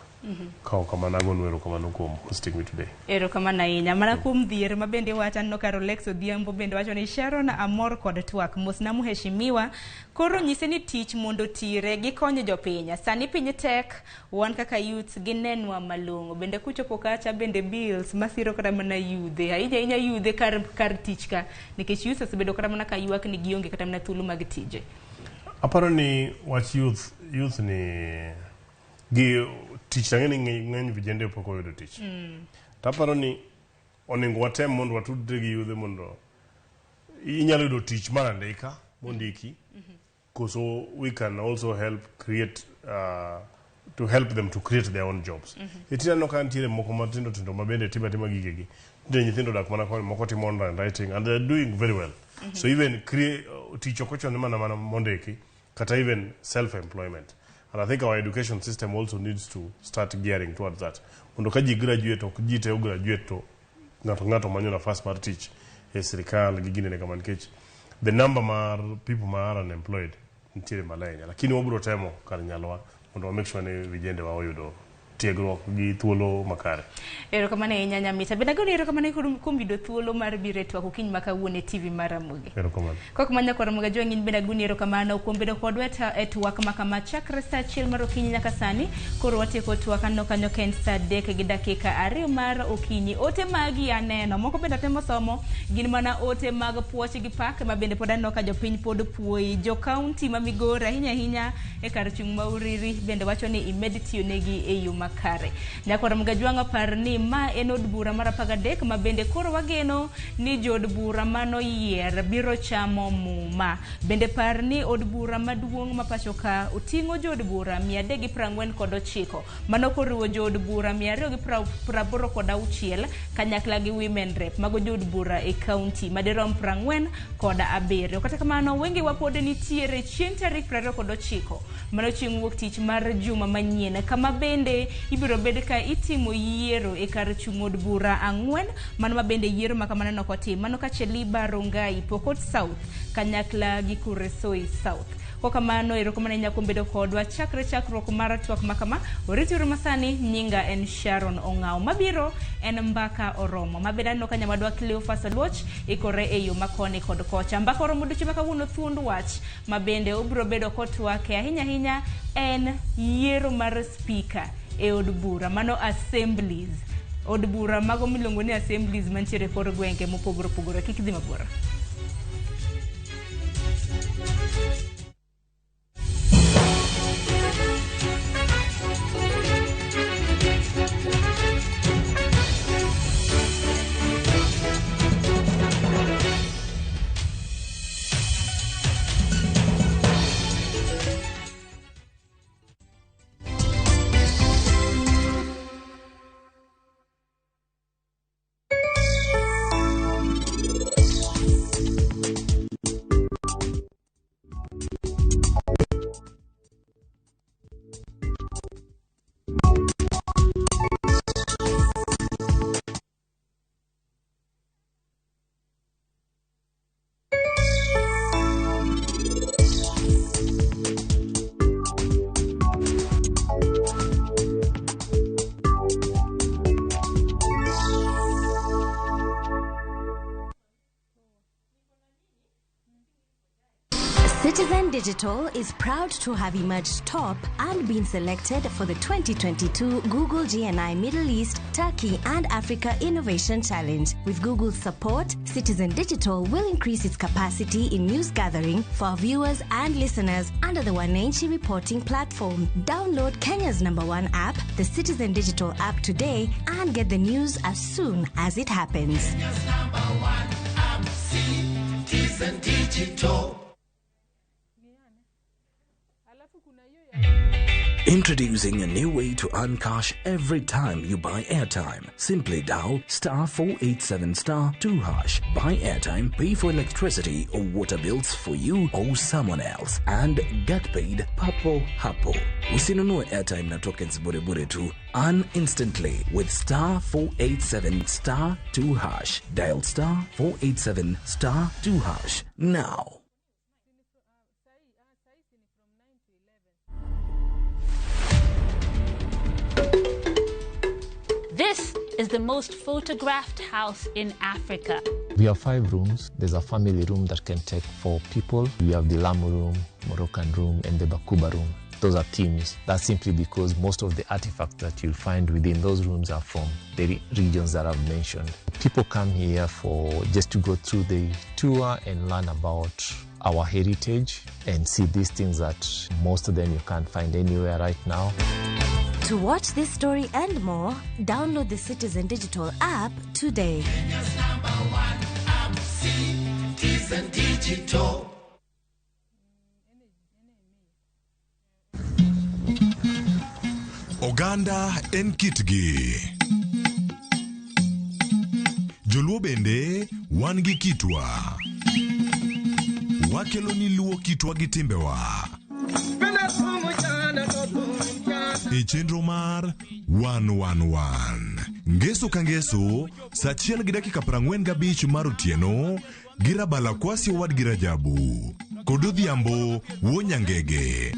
Ka ok kamano, agonu erokamano kuom hosting me today. Erokamano ahinya. Mana kuom dhier ma bende wacho, aneno ka Rolex Odhiambo bende wacho ni Sharon amor kod twak. Mosna mheshimiwa. Koro nyise ni tich mondo tire gikonyo jopiny. Sani piny tek, wan kaka youths ginenwa malong'o. Bende kuchopo kacha bende bills masiro kata mana yudhe. Ahinya ahinya yudhe kar tich ka. Nikech youths osebedo kata mana ka ywak ni gionge kata mana thuolo mag tije. Aparo ni wach youth ni gi tich, ang'e ni ng'eny vijende pok oyudo tich. To aparo ni onego watem mondo watudre gi yudhe mondo inyalo yudo tich mar andika mondiki, koso we can also help create to help them to create their own jobs. Itineno ka nitiere moko matindo tindo ma bende timo atima gigegi. Nitie nyithindo odak mana koni, moko timo online writing and they're doing very well. So even create tich ok ochuno ni mana mondiki, kata even self employment. And I think our education system also needs to start gearing towards that. Mondo ka ji graduate, ok ji te graduate to ng'ato manyo nafas mar tich e sirikal gi ginene kama, nikech the number mar people ma are unemployed nitiere malo ahinya. Lakini wabiro temo kar nyalowa mondo wa make sure ni vijende wa oyudo tiegruok gi thuolo makare. Erokamano ahinya, Nyamita. Bende agoni erokamano kuom yudo thuolo mar biro e twak okinyi ma kawuono e TV mar Ramogi. Erokamano. Kok manya kod Ramogi Ajwang', in bende agoni erokamano kuom bedo kodwa e twak ma kama chakre sa 1 mar okinyi nyaka sani. Koro watieko twak, aneno kanyo ka en sa 3:02 mar okinyi. Ote magi aneno, moko bende atemo somo, gin mana ote mag puoch gi pak ma bende pod aneno ka jopiny pod puoyi. Jo kaunti ma Migori ahinya ahinya e kar chung' ma Uriri bende wacho ni imed tiyo negi e yo makare. Nyakwar Ramogi Ajwang', par ni ma en od bura mar 13 ma bende koro wageno ni jood bura manoyier biro chamo muma. Bende par ni od bura maduong' ma pacho ka oting'o jood bura 349, mano koriwo jood bura 286 kanyakla gi women rep mago jood bura e kaunti madirom 47. Kata kamano, wengewa pod nitiere chieng' tarik 29, mano chieng' wuok tich mar juma manyien, kama bende ibiro bed ka itimo yiero e kar chung' od bura 4, mano ma bende yiero ma kamano nok otim, mano ka Cheliba, Rongai, Pokot South kanyakla gi Kuresoi South. Kokamano, erokamano ahinya kuom bedo kodwa chakre chakruok mar twak ma kama. Oriti uru masani, nyinga en Sharon Ong'aw. Mabiro en Mbaka Oromo. Mabende aneno ka nyawadwa Cleophas Oluoch ikore e yo makoni kod kocha. Mbaka Oromo odiochieng' ma kawuono thuond wach ma bende obiro bedo kotwake ahinya ahinya en yiero mar speaker e od bura, mano assemblies. Od bura mago miluongo ni assemblies mantiere e kor gwenge mopogore opogore. Kik idhi mabor. Citizen Digital is proud to have emerged top and been selected for the 2022 Google GNI Middle East, Turkey and Africa Innovation Challenge. With Google's support, Citizen Digital will increase its capacity in news gathering for our viewers and listeners under the Wananchi reporting platform. Download Kenya's #1 app, the Citizen Digital app today, and get the news as soon as it happens. Kenya's #1 app, Citizen Digital. Alafu kuna hiyo ya Introducing a new way to earn cash every time you buy airtime. Simply dial star 487 star 2 hash. Buy airtime, pay for electricity or water bills for you or someone else, and get paid papo hapo. Usinunue airtime na tokens bure bure tu. Earn instantly with star 487 star 2 hash. Dial star 487 star 2 hash now. This is the most photographed house in Africa. We have 5 rooms. There's a family room that can take 4 people. We have the Lamu room, Moroccan room, and the Bakuba room. Those are themes. That's simply because most of the artifacts that you'll find within those rooms are from the regions that I've mentioned. People come here for just to go through the tour and learn about our heritage and see these things that most of them you can't find anywhere right now. To watch this story and more, download the Citizen Digital app today. Kenya's number one app, Citizen Digital. Oganda en kitgi. Joluo bende wan gi kitwa. Wakelo ni luo kitwa gi timbewa. E chenro mar 111 Ngeso ka ngeso saa 1:45 mar otieno gi Rabala Kwasi owadgi Rajabu kod Odhiambo wuo Nyangege.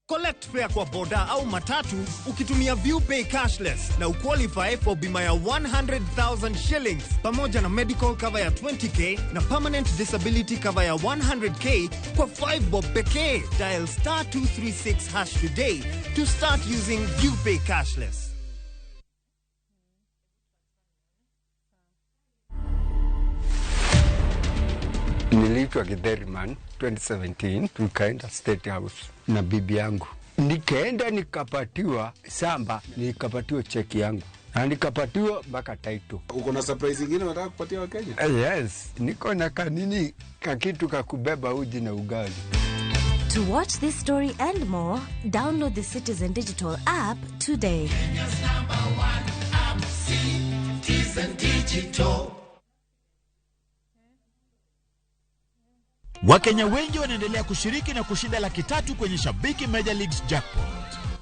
Collect fare kwa boda au matatu ukitumia ViewPay cashless na uqualify for bima ya 100,000 shillings pamoja na medical cover ya 20k na permanent disability cover ya 100k kwa 5 bob pekee. Dial star 236 hash today to start using ViewPay cashless. Niliitwa Githeriman 2017, tukaenda State House na bibi yangu. Nikaenda nikapatiwa samba, nikapatiwa cheki yangu na nikapatiwa mpaka title. Uko na surprise ingine unataka kupatia Wakenya? Yes, niko na kanini kakitu kakubeba uji na ugali. To watch this story and more, download the Citizen Digital app today. Kenya's number one app, Citizen Digital. Wakenya wengi wanaendelea kushiriki na kushinda 300,000 kwenye Shabiki Major Leagues Jackpot.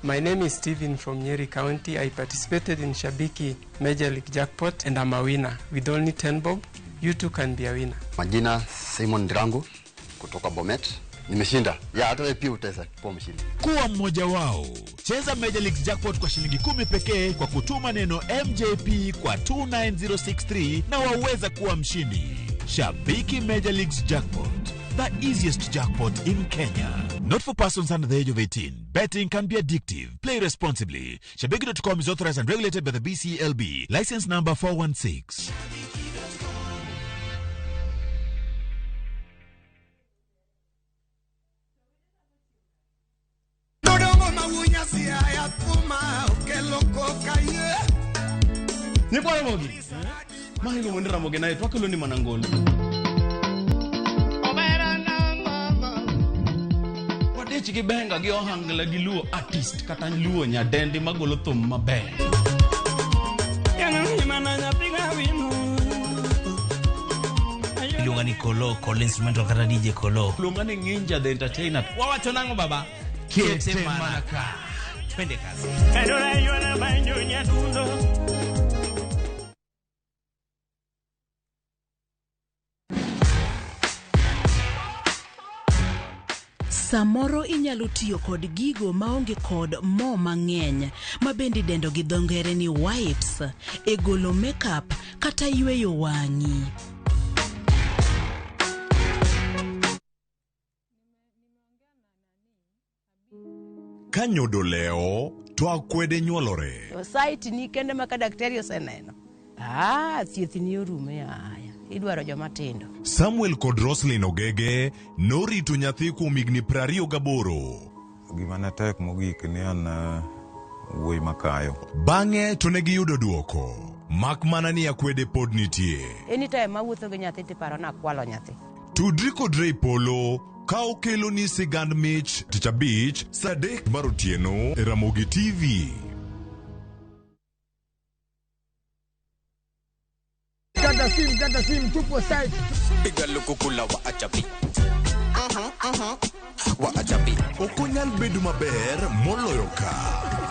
My name is Steven from Nyeri County. I participated in Shabiki Major League Jackpot and I'm a winner. With only 10 bob, you too can be a winner. Majina Simon Ndirangu kutoka Bomet. Nimeshinda. Ya hata wewe pia utaweza kuwa mshindi. Kuwa mmoja wao. Cheza Major League Jackpot kwa shilingi 10 pekee kwa kutuma neno MJP kwa 29063 na waweza kuwa mshindi. Shabiki Major Leagues Jackpot, the easiest jackpot in Kenya. Not for persons under the age of 18. Betting can be addictive. Play responsibly. Shabiki.com is authorized and regulated by the BCLB. License number 416. Nyikwa Ramogi. Mahigo mwende Ramogi naye twakelo ni manangolo. Wadech gi benga gi ohangla gi luo artist kata luo nyadendi magolo thum maber. Iluonga ni Kolo, Kolo instrumental kata DJ Kolo. Iluonga ni Nginja the entertainer. Wawacho nang'o baba? Kete manaka. Twende kazi. Samoro inyalo tiyo kod gigo maonge kod mo mang'eny ma bende idendo gi dho ngere ni wipes e golo makeup kata yweyo wang'i. Ka nyodo leo to akwede nyuolore. Society ni kende ma ka daktari oseneno. Ah, thieth ni orume aya. Idwaro joma tindo. Samuel kod Roslyn Ogege norito nyathi kuom higni 28. Gima ne tek mogik ni an wuoyi makayo. Bang'e to ne giyudo duoko, mak mana ni akwede pod nitie. Anytime mawuotho gi nyathi tiparo ni akwalo nyathi. Tudri kod Ray Polo ka okeloni sigand mich Tich Abich saa 3 mar otieno e Ramogi TV. Kata sim, kata sim, tupo site. Piga lukukula wa achapi. Wa achapi. Ok onyal bedo maber moloyo ka.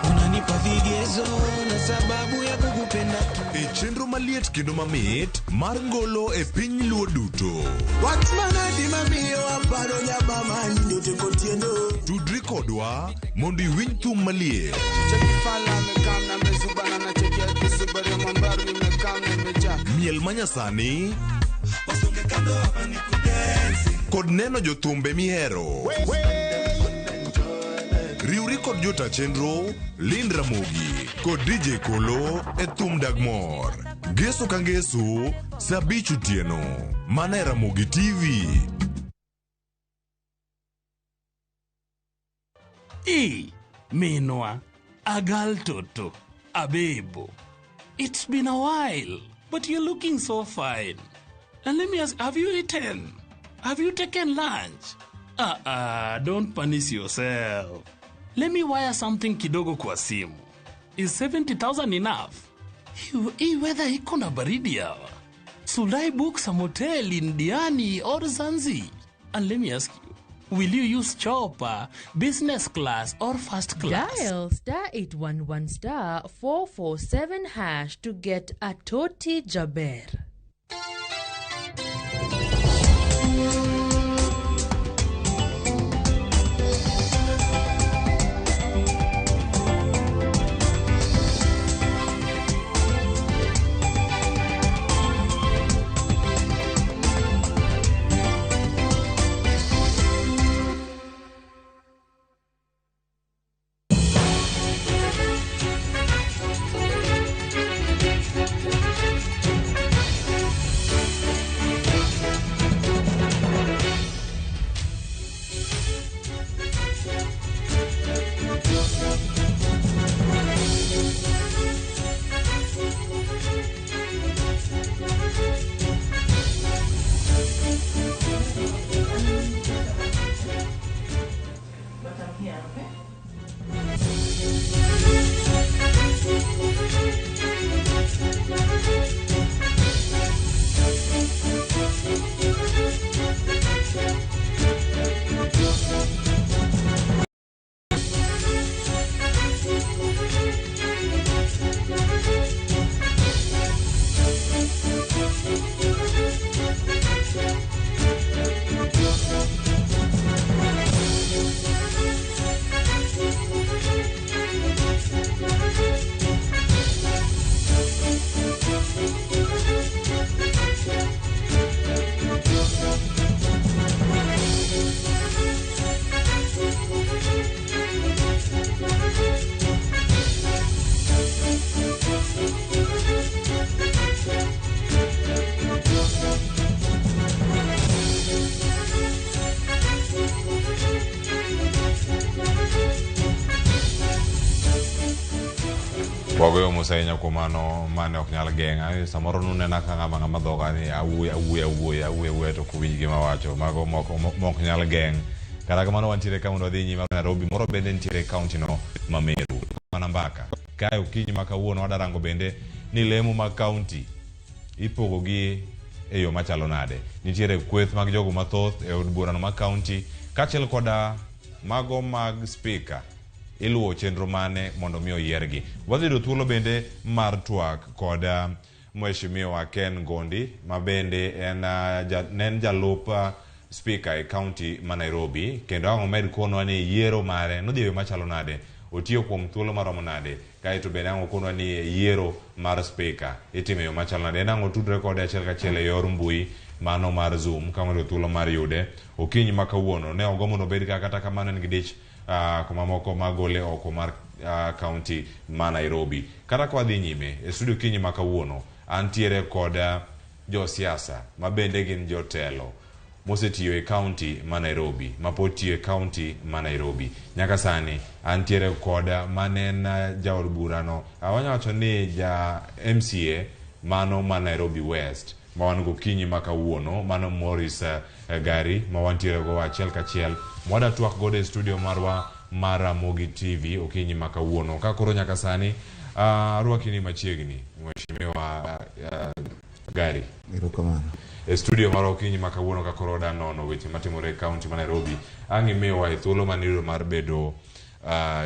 Unanipa vigezo na sababu ya kukupenda. E chenro maliet kendo mamit mar ngolo e piny Luo duto. Wach manadi mamiyo aparo nyabama nyote kotieno. Tudri kodwa mondo iwinj thum maliet. Miel manyasani kod neno jothumbe mihero. Riwri kod jota chenro Lynn Ramogi kod DJ Kolo e thum dag mor. Ngeso ka ngeso saa 5 otieno mana e Ramogi TV. E Minwa, Agal Toto, Abebo. It's been a while, but you're looking so fine. And let me ask, have you eaten? Have you taken lunch? Don't punish yourself. Let me wire something kidogo kwa simu. Is 70,000 enough? Hii weather iko na baridi hawa. Should I book some hotel in Diani or Zanzi? And let me ask you, will you use chopper, business class or first class? Dial star 811 star 447 hash to get a Toti Jaber. Wagoyo mos ahinya kuom mano mane ok nyal geng'a. Samoro nunena ka ng'ama ng'ama dhoga ni awuoyo awuoyo awuoyo awuoyo awuoyo to ok uwinj gima awacho. Mago moko mok nyal geng'. Kata kamano wantiere ka mondo wadhi nyime Nairobi, moro bende nitiere e kaunti no ma Meru. Mana mbaka. Kae okinyi ma kawuono wadarango bende ni lemo mag kaunti ipogo gi e yo machalo nade. Nitiere kweth mag jogo mathoth e od burano ma kaunti kaachiel koda mago mag spika. Iluwo chenro mane mondo mi oyiergi. Wadhi yudo thuolo bende mar twak kod Mheshimiwa Ken Ngondi ma bende en ne en jalup spika e kaunti ma Nairobi, kendo ang' omed konwa ni yiero mare nodhi e yo machalo nade, otiyo kuom thuolo maromo nade, kaeto bende ang' okonwa ni yiero mar spika itimo e yo machalo nade, en ang' otudre kode achiel kachiel e yor mbui mano mar Zoom ka wayudo thuolo mar yude. Okinyi ma kawuono ne ogo mondo obed ka, kata kamano en gi dich kuma moko magole oko mar kaunti ma Nairobi. Kata ka wadhi nyime e studio kinyi ma kawuono, antiere kod josiasa ma bende gin jotelo mosetiyo e kaunti ma Nairobi, ma pod tiyo e kaunti ma Nairobi. Nyaka sani antiere kod mane en jaod burano, wanyalo wacho ni ja MCA mano ma Nairobi West, ma wan gokinyi ma kawuono. Mano Morris Gari ma wantiere go achiel kachiel mwada twak godo e studio marwa mar Ramogi TV okinyi ma kawuono. Ka koro nyaka sani arwaki ni machiegni Mheshimiwa Gari. Erokamano. E studio mar okinyi ma kawuono ka koro wada nono weche matimore e kaunti ma Nairobi. Ang' imiyowa e thuolo maniyudo mar bedo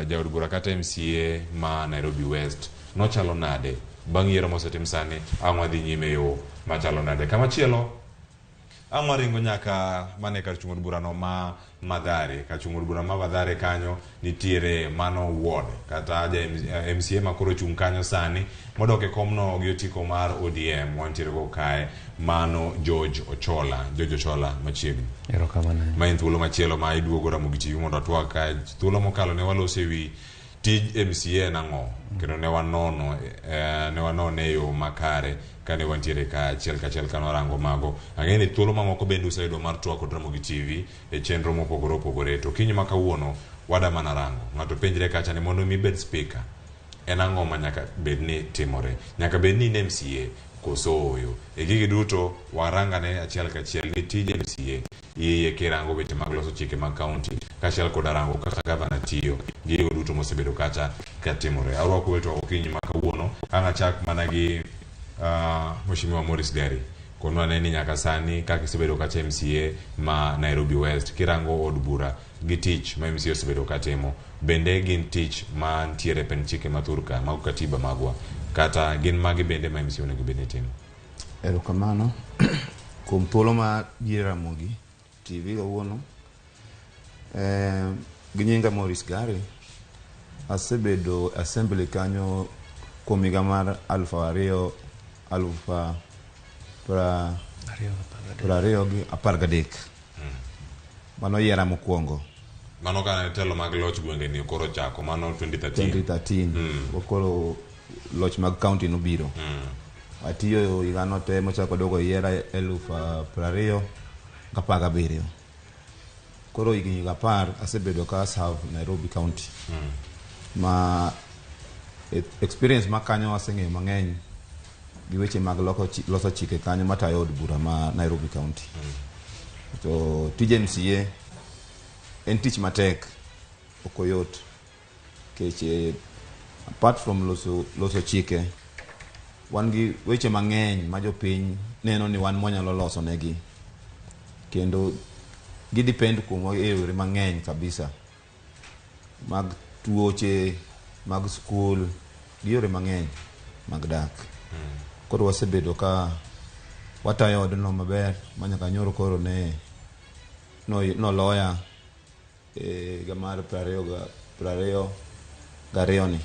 jaod bura kata MCA ma Nairobi West. Nochalo nade? Bang' yiero mosetim sani, ang' wadhi nyime yo machalo nade? Kamachielo, ang' waringo nyaka mane kar chung' od burano ma Mathare. Kar chung' od bura ma Mathare kanyo nitiere mano ward kata ja MCA ma koro chung' kanyo sani modok e komno gi otiko mar ODM wantiere go kae mano George Ochola. George Ochola machiegni. Erokamano. Ma en thuolo machielo ma iduogo Ramogi TV mondo atwag kae. Thuolo mokalo ne waloso e wi tij MCA en ang'o kendo ne wanono ne wanone e yo makare kane wantiere ka achiel kachiel kane warango mago. Ang'e ni thuolo mamoko bende useyudo mar twak kod Ramogi TV e chenro mopogore opogore to okinyi ma kawuono wada mana rango. Ng'ato penjre kacha ni mondo mi ibed speaker en ang'o ma nyaka bed ni timore? Nyaka bed ni in MCA koso ooyo? E gigi duto warangane achiel kachiel ni tij MCA iye kirango weche mag loso chike mag kaunti kaachiel koda rango kaka gavana tiyo gigo duto mosebedo kacha katimore. Arwako weto okinyi ma kawuono ang' achak mana gi Mheshimiwa Morris Gari. Konwa ne ni nyaka sani kaka isebedo kacha MCA ma Nairobi West kirango od bura gi tich ma MCA osebedo katimo bende gin tich mantiere e pend chike ma thurka mago katiba magwa kata gin magi bende ma MCA onego bed ni timo? Erokamano kuom thuolo ma biro Ramogi TV kawuono. Gi nyinga Morris Gari, asebedo assembly kanyo kuom higa mar 2013. Mano yiera mokwongo. Mano kane telo mag loch gwenge ni koro chako mano 2013. 2013. Koro loch mag county nobiro. Atiyo higano te mochako dogo yiera 2017. Koro higni 10 asebedo ka serve Nairobi County. Ma experience ma kanyo aseng'eyo mang'eny gi weche mag loso chike kanyo matayo od bura ma Nairobi County. To tij MCA en tich matek, ok oyot. Nikech apart from loso chike, wan gi weche mang'eny ma jopiny neno ni wan mwanyalo loso negi. Kendo gidepend kuomwa e yore mang'eny kabisa. Mag tuoche, mag skul, gi yore mang'eny mag dak. Koro wasebedo ka watayo odno maber manyaka nyoro koro ne noloya e higa mar 22 ni.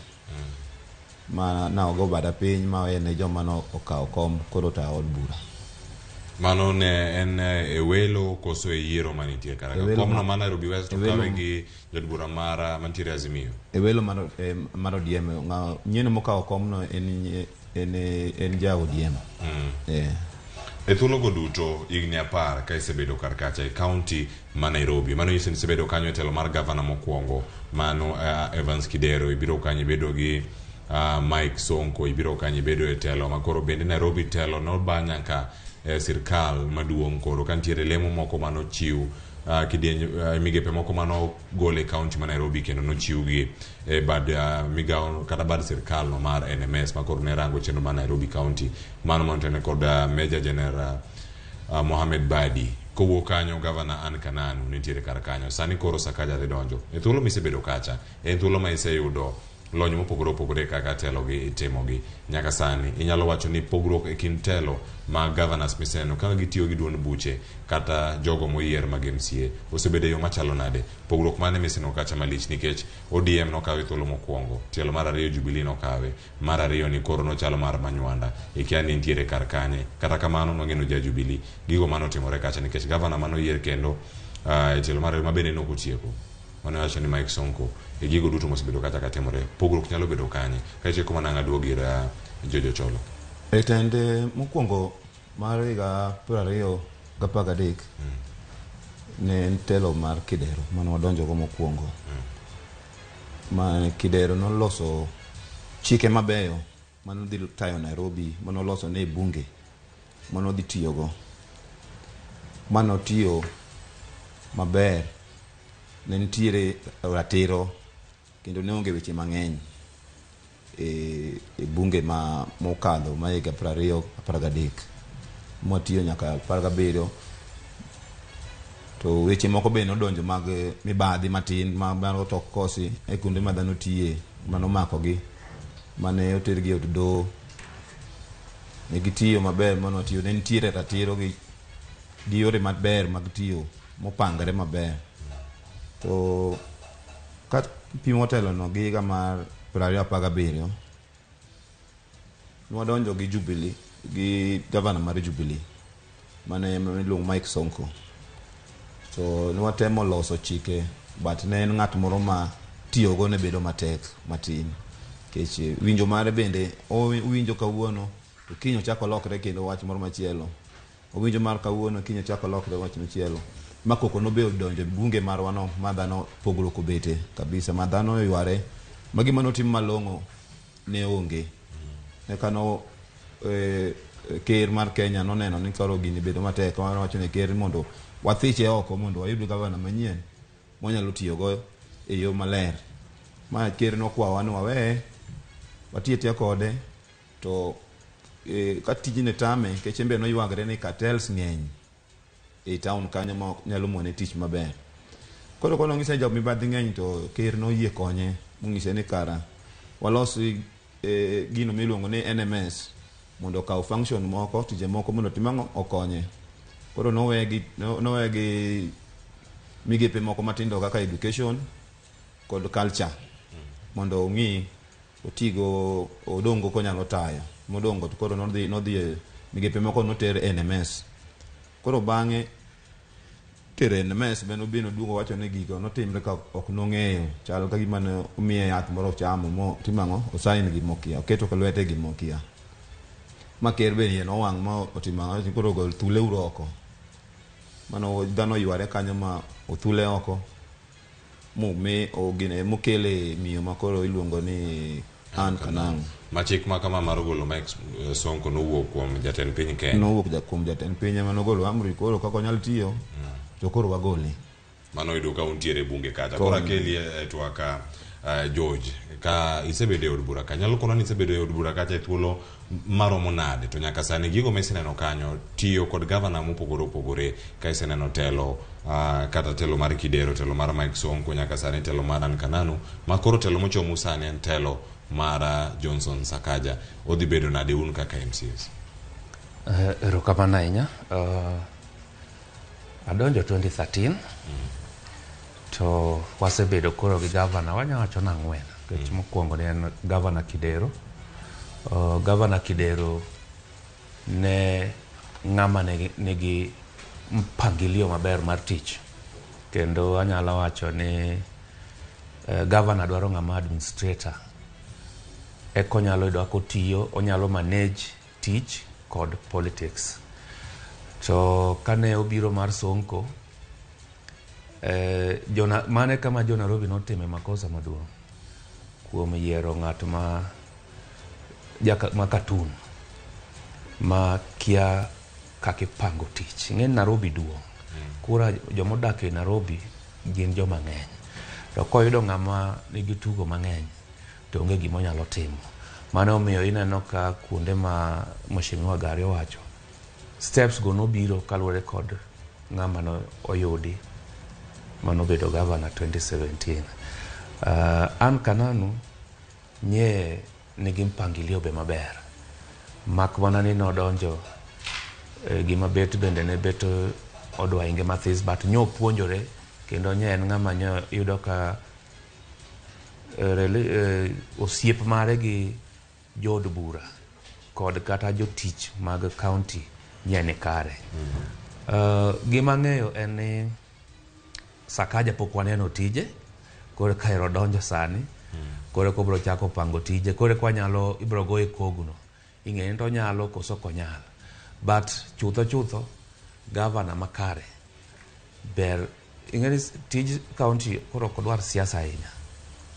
Ma naogo bada piny ma wene joma no okawo kom koro tayo od bura. Mano ne en e welo koso e yiero manitie kar ka? Komno ma Nairobi West okawe gi jaod bura mara mantiere Azimio. E welo mar ODM, nyieno mokawo komno en ja ODM. E thuologo duto higni 10 ka isebedo kar kacha e kaunti ma Nairobi. Mano nyiso ni isebedo kanyo e telo mar gavana mokwongo mano Evans Kidero, ibiro kanyo ibedo gi Mike Sonko, ibiro kanyo ibedo e telo ma koro bende Nairobi telo noba nyaka sirkal maduong' koro ka nitiere lemo moko manochiw kidieny migepe moko manogol e kaunti ma Nairobi kendo nochiwgi e bad migawo kata bad sirkal no mar NMS ma koro ne rango chenro mar Nairobi County. Mano manotene kod Major General Mohamed Badi. Kowuok kanyo Governor Anne Kananu nitiere kar kanyo. Sani koro Sakaja dhi donjo. E thuolo misebedo kacha, en thuolo ma iseyudo lony mopogore opogore kaka telo gi itimo gi nyaka sani. Inyalo wacho ni pogruok e kind telo mag governors miseneno kaka gitiyo gi duond buche kata jogo moyier mag MCA osebedo e yo machalo nade? Pogruok mane miseneno kacha malich nikech ODM nokawe thuolo mokwongo, tielo mar ariyo Jubilee nokawe, mar ariyo ni koro nochalo mar Manywanda, ikia ni nitiere kar kanye. Kata kamano nwang'eno ja Jubilee gigo manotimore kacha nikech gavana manoyier kendo e tielo mar ariyo mabende nokotieko. Mano wacho ni Mike Sonko e gigo duto mosebedo kacha katimore. Pogruok nyalo bedo kanye? Kaitieko mana ang' aduogo ir George Ochola. E tende mokwongo mar higa 2013 ne en telo mar Kidero mane wadonjogo mokwongo. Ma Kidero noloso chike mabeyo mane dhi tayo Nairobi, mane oloso ne bunge. manodhi tiyogo manotiyo maber ne nitiere ratiro kendo ne onge weche mang'eny e bunge ma mokadho ma higa 2013 mwatiyo nyaka 17 to weche moko be nodonjo mag mibadhi matin ma mano to ok kosi e kuonde ma dhano tiye manomakogi mane otergi e od doho. Ne gitiyo maber manotiyo ne nitiere ratiro gi yore maber mag tiyo mopangre maber. To ka pimo telo no gi higa mar 2017 nwadonjo gi Jubilee gi gavana mar Jubilee mane iluongo Mike Sonko. To nwatemo loso chike but ne en ng'at moro ma tiyogo ne bedo matek matin nikech winjo mare bende owinjo kawuono to kiny ochako olokre kendo wach moro machielo. Owinjo mar kawuono kiny ochako olokre wach machielo. Ma koko nobe odonjo e bunge marwa no ma dhano pogruok obete kabisa ma dhano oyware ma gima notim malong'o ne onge. Eka no ker mar Kenya noneno ni koro gini bedo matek nowacho ne ker mondo wathiche oko mondo wayud gavana manyien mwanyalo tiyogo e yo maler. Ma ker nokwawa ni waweye wati atiya kode to ka tijni tame nikech en be noywagre ni cartels ng'eny e town kanyo ma nyalo mone tich maber. Koro konong'ise ni jo mibadhi ng'eny to ker noyie konye mong'ise ni kara walos gino miluongo ni NMS mondo okaw function moko tije moko mondo otim ang'o okonye. Koro nowe gi migepe moko matindo kaka education kod culture mondo ong'i otigo odongo konyalo tayo modongo to koro nodhi e migepe moko noter e NMS. Koro bang'e tero e NMS be nobiro oduogo owacho ni gigo notimre ka ok nong'eyo chal ka gima ne omiye yath moro ochamo mo timo ang'o osign gimokia oketo lwete gimokia. Ma ker be iye nowang' ma otimo ang'o koro ogol thule uru oko. Mano dhano oyware kanyo ma othule oko mokele miyo ma koro iluongo ni Ann Kananu. Ma chik ma kama mar golo Mike Sonko nowuok kuom jatend piny Kenya. Nowuok kuom jatend piny ema nogolo amri koro kaka onyal tiyo to koro wagole. Mano yudo ka untiere e bunge kacha. Koro akeli e twak ka George, ka isebedo e od bura ka, nyalo kona ni isebedo e od bura kacha e thuolo maromo nade to nyaka sani gigo ma iseneno kanyo tiyo kod gavana mopogore opogore ka iseneno telo kata telo mar Kidero, telo mar Mike Sonko nyaka sani telo mar Ann Kananu ma koro telo mochomo sani en telo mar Johnson Sakaja. Odhi bedo nade un kaka MCAs? Erokamano ahinya. Adonjo 2013 to wasebedo koro gi gavana wanya wacho ni ang'wen nikech mokwongo ne en gavana Kidero. Gavana Kidero ne ng'ama nigi mpangilio maber mar tich kendo anyalo wacho ni gavana dwaro ng'ama administrator eka onyalo yudo kaka otiyo, onyalo manage tich kod politics. To kane obiro mar Sonko, mane kama jo Nairobi notime makosa maduong' kuom yiero ng'at ma ma katun ma kia kaka ipango tich. Ing'e ni Nairobi duong'. Kura jomodak e Nairobi gin joma ng'eny. To koyudo ng'ama nigi tugo mang'eny to onge gima onyalo timo. Mano omiyo ineno ka kuonde ma Mheshimiwa Gari owacho, steps go nobiro kaluwore kod ng'ama no oyudi manobedo gavana 2017. Ann Kananu nye nigi mpangilio be maber. Mak mana ni nodonjo gima bet bende ne bet odwa hinge mathis but nyopuonjore kendo nye en ng'ama nyo yudo ka osiep mare gi jood bura kod kata jotich mag county nye ni kare. Gima ang'eyo en ni Sakaja pok waneno tije, koro ka ero donjo sani, koro eka obiro chako pango tije, koro eka wanyalo ibiro goye kogno. Ing'e ni to onyalo koso ok onyal. But chutho chutho, gavana makare ber ing'e ni tij county koro ok odwar siasa ahinya.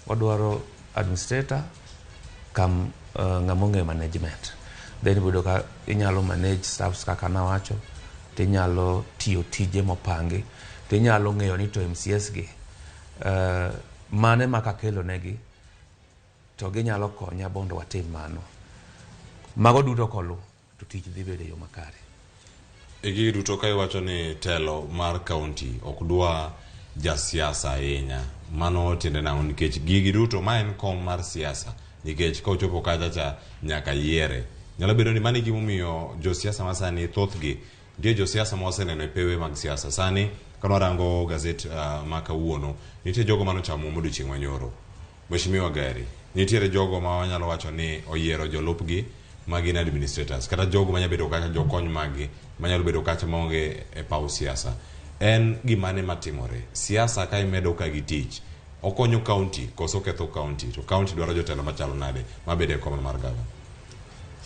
Odwaro administrator kam ng'ama ong'eyo management. Then iboyudo ka inyalo manage staffs kaka nawacho, tinyalo tiyo tije mopangi, tinyalo ng'eyo ni to MCS gi mane ma kakelo negi to ginyalo konya mondo watim mano. Mago duto kolu to tich dhi bedo e yo makare. E gigi duto ka iwacho ni telo mar kaunti ok dwa jasiasa ahinya, mano tiende nang'o? Nikech gigi duto ma en kom mar siasa, nikech ka ochopo kacha cha nyaka yiere. Nyalo bedo ni mano e gimomiyo josiasa masani thothgi nitie josiasa ma waseneno e pewe mag siasa. Sani ka warango gazet ma kawuono, nitie jogo manochamo muma odiochieng' manyoro. Mheshimiwa Gary, nitiere jogo ma wanyalo wacho ni oyiero jolupgi ma gin administrators kata jogo manyalo bedo kacha jokony maggi manyalo bedo kacha maonge e paw siasa. En gimane matimore? Siasa ka imedo ka gi tich, okonyo county koso oketho county? To county dwaro jotelo machalo nade mabedo e kom mar gavana?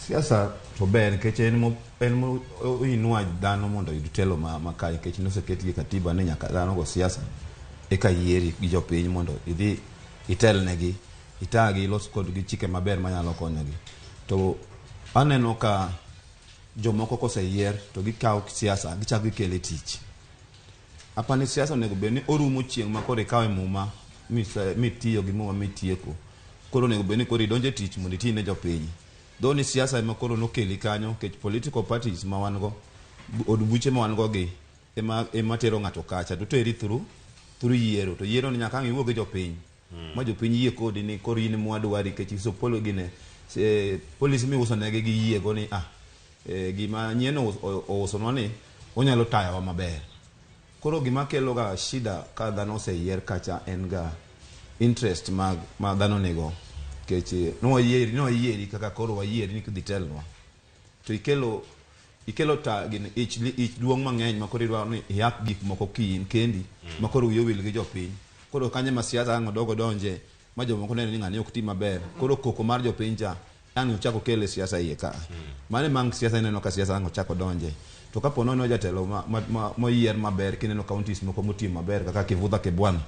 Siasa to ber nikech en mo en mo oinua dhano mondo oyud telo ma kae nikech noseketgi e katiba ni nyaka dhano go siasa eka yieri gi jopiny mondo idhi itelnegi, itagi, ilos kodgi chike maber manyalo konyogi. To aneno ka jomoko koseyier to gikawo siasa gichako gikele e tich. Apani siasa onego bed ni orumo chieng' ma koro ikawe muma mitiyo gi muma mitieko. Koro onego bed ni koro idonjo e tich mondo iti ne jopiny. Though ni siasa ema koro nokeli kanyo nikech political parties ma wan go, od buche ma wan go gi ema tero ng'ato kacha to teri through yiero. To yiero ni nyaka ang' iwuo gi jopiny. Ma jopiny yie kodi ni koro in mwadwari nikech iso polo gine policy miuso negi giyie go ni gima nyien ousonwa ni onyalo tayowa maber. Koro gima kelo ga shida ka dhano oseyier kacha en ga interest ma dhano nigo. Nikech nowayieri kaka koro wayieri ni kidhi telnwa. To ikelo ta gin ich duong' mang'eny ma koro idwaro ni iyak gik moko kiin kendi ma koro wiyi owil gi jopiny. Koro kanyo ema siasa ang' odogo donje ma jomoko neno ni ng'ani ok ti maber. Koro koko mar jopiny cha ang' ochako kele siasa iye ka. Mano ema siasa ineno ka siasa ang' ochako donje. To kapo nono jatelo moyier maber kineno counties moko motiyo maber kaka Kivutha Kibwana.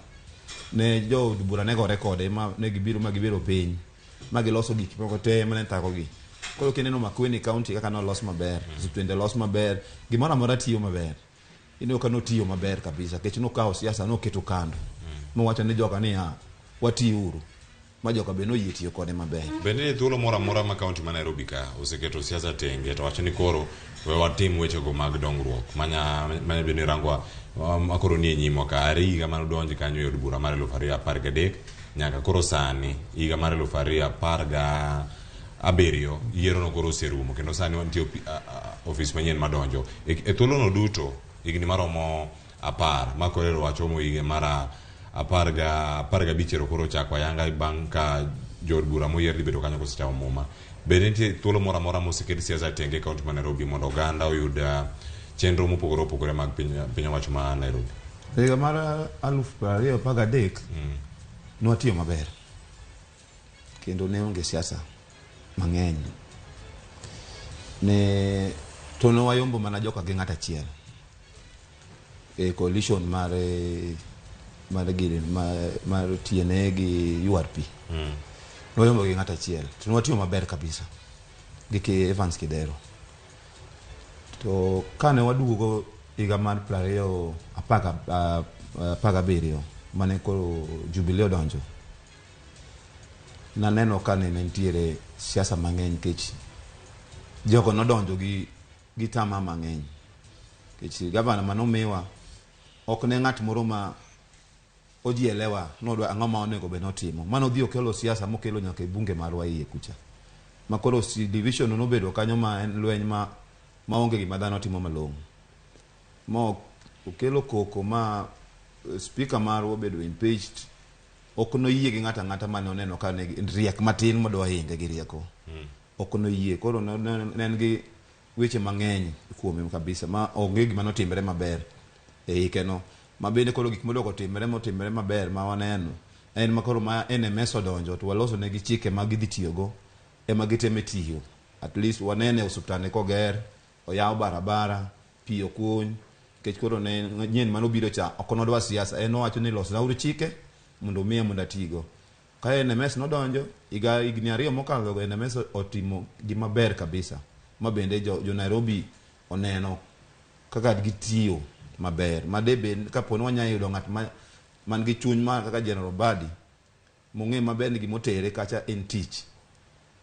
Ne jood bura ne gore kode ma ne gibiro ma gibiro piny ma giloso gik moko te mane thagogi. Koro kineno Makueni County kaka nolos maber, osiptende los maber, gimoro amora tiyo maber. Ineno ka notiyo maber kabisa nikech nokawo siasa noketo kando. Mowacho ne joka niya, watiuru. Ma joka be noyie tiyo kode maber. Bende ni thuolo moro amora ma kaunti ma Nairobi ka oseketo siasa tenge to wacho ni koro we watim wechego mag dongruok manya bedo ni rangwa ma koro nie nyimwa ka are higa mane odonj kanyo e od bura mar 2013 nyaka koro sani higa mar 2017 yiero no koro oserumo kendo sani wantie ofis manyien madonjo e thuolo no duto higni maromo 10 ma koro wachomo higa mar 15 ero koro ochako ayanga bang' ka jood bura moyier dhi bedo kanyo kosechamo muma. Bende nitie thuolo moro amora moseket siasa tenge e kaunti ma Nairobi mondo oganda oyud chenro mopogore opogore mag piny owacho ma Nairobi? Higa mar 2013 nwatiyo maber kendo ne onge siasa mang'eny. Ne to ne wayombo mana joka gi ng'at achiel e coalition mar TNA gi URP. Nwayombo gi ng'at achiel to nwatiyo maber kabisa gi Evans Kidero. To kane waduogo higa mar 2017 mane koro Jubilee odonjo, naneno ka ne nitiere siasa mang'eny nikech jogo nodonjo gi tama mang'eny. Nikech gavana manomiwa ok ne ng'at moro ma ojielewa nodwa ang'o ma onego bed notimo. Mano odhi okelo siasa mokelo nyaka e bunge marwa iye kucha. Ma koro division nobedo kanyo ma en lweny ma maonge gima dhano timo malong'o. Ma okelo koko ma speaker marwa obedo impeached. Ok noyie gi ng'ato ang'ata mane oneno ka ne riek matin modwa hinge gi rieko. Ok noyie. Koro ne en gi weche mang'eny kuome kabisa ma onge gima notimre maber e hike no. Ma bende koro gik modok otimre motimre maber ma waneno en ma koro ma NMS odonjo to waloso negi chike ma gidhi tiyogo ema giteme tiyo. At least wanene osiptande koger, oyaw barabara, pi okuny, nikech koro ne nyien manobiro cha ok nodwa siasa, en nowacho ni losnauru chike mondo umiya mondo atigo. Ka NMS nodonjo, higni 2 mokalo go NMS otimo gima ber kabisa. Ma bende jo Nairobi oneno kaka gitiyo maber. Ma de bed kapo ni wanyalo yudo ng'at man gi chuny mar kaka General Badi, mong'e maber ni gimotere kacha en tich,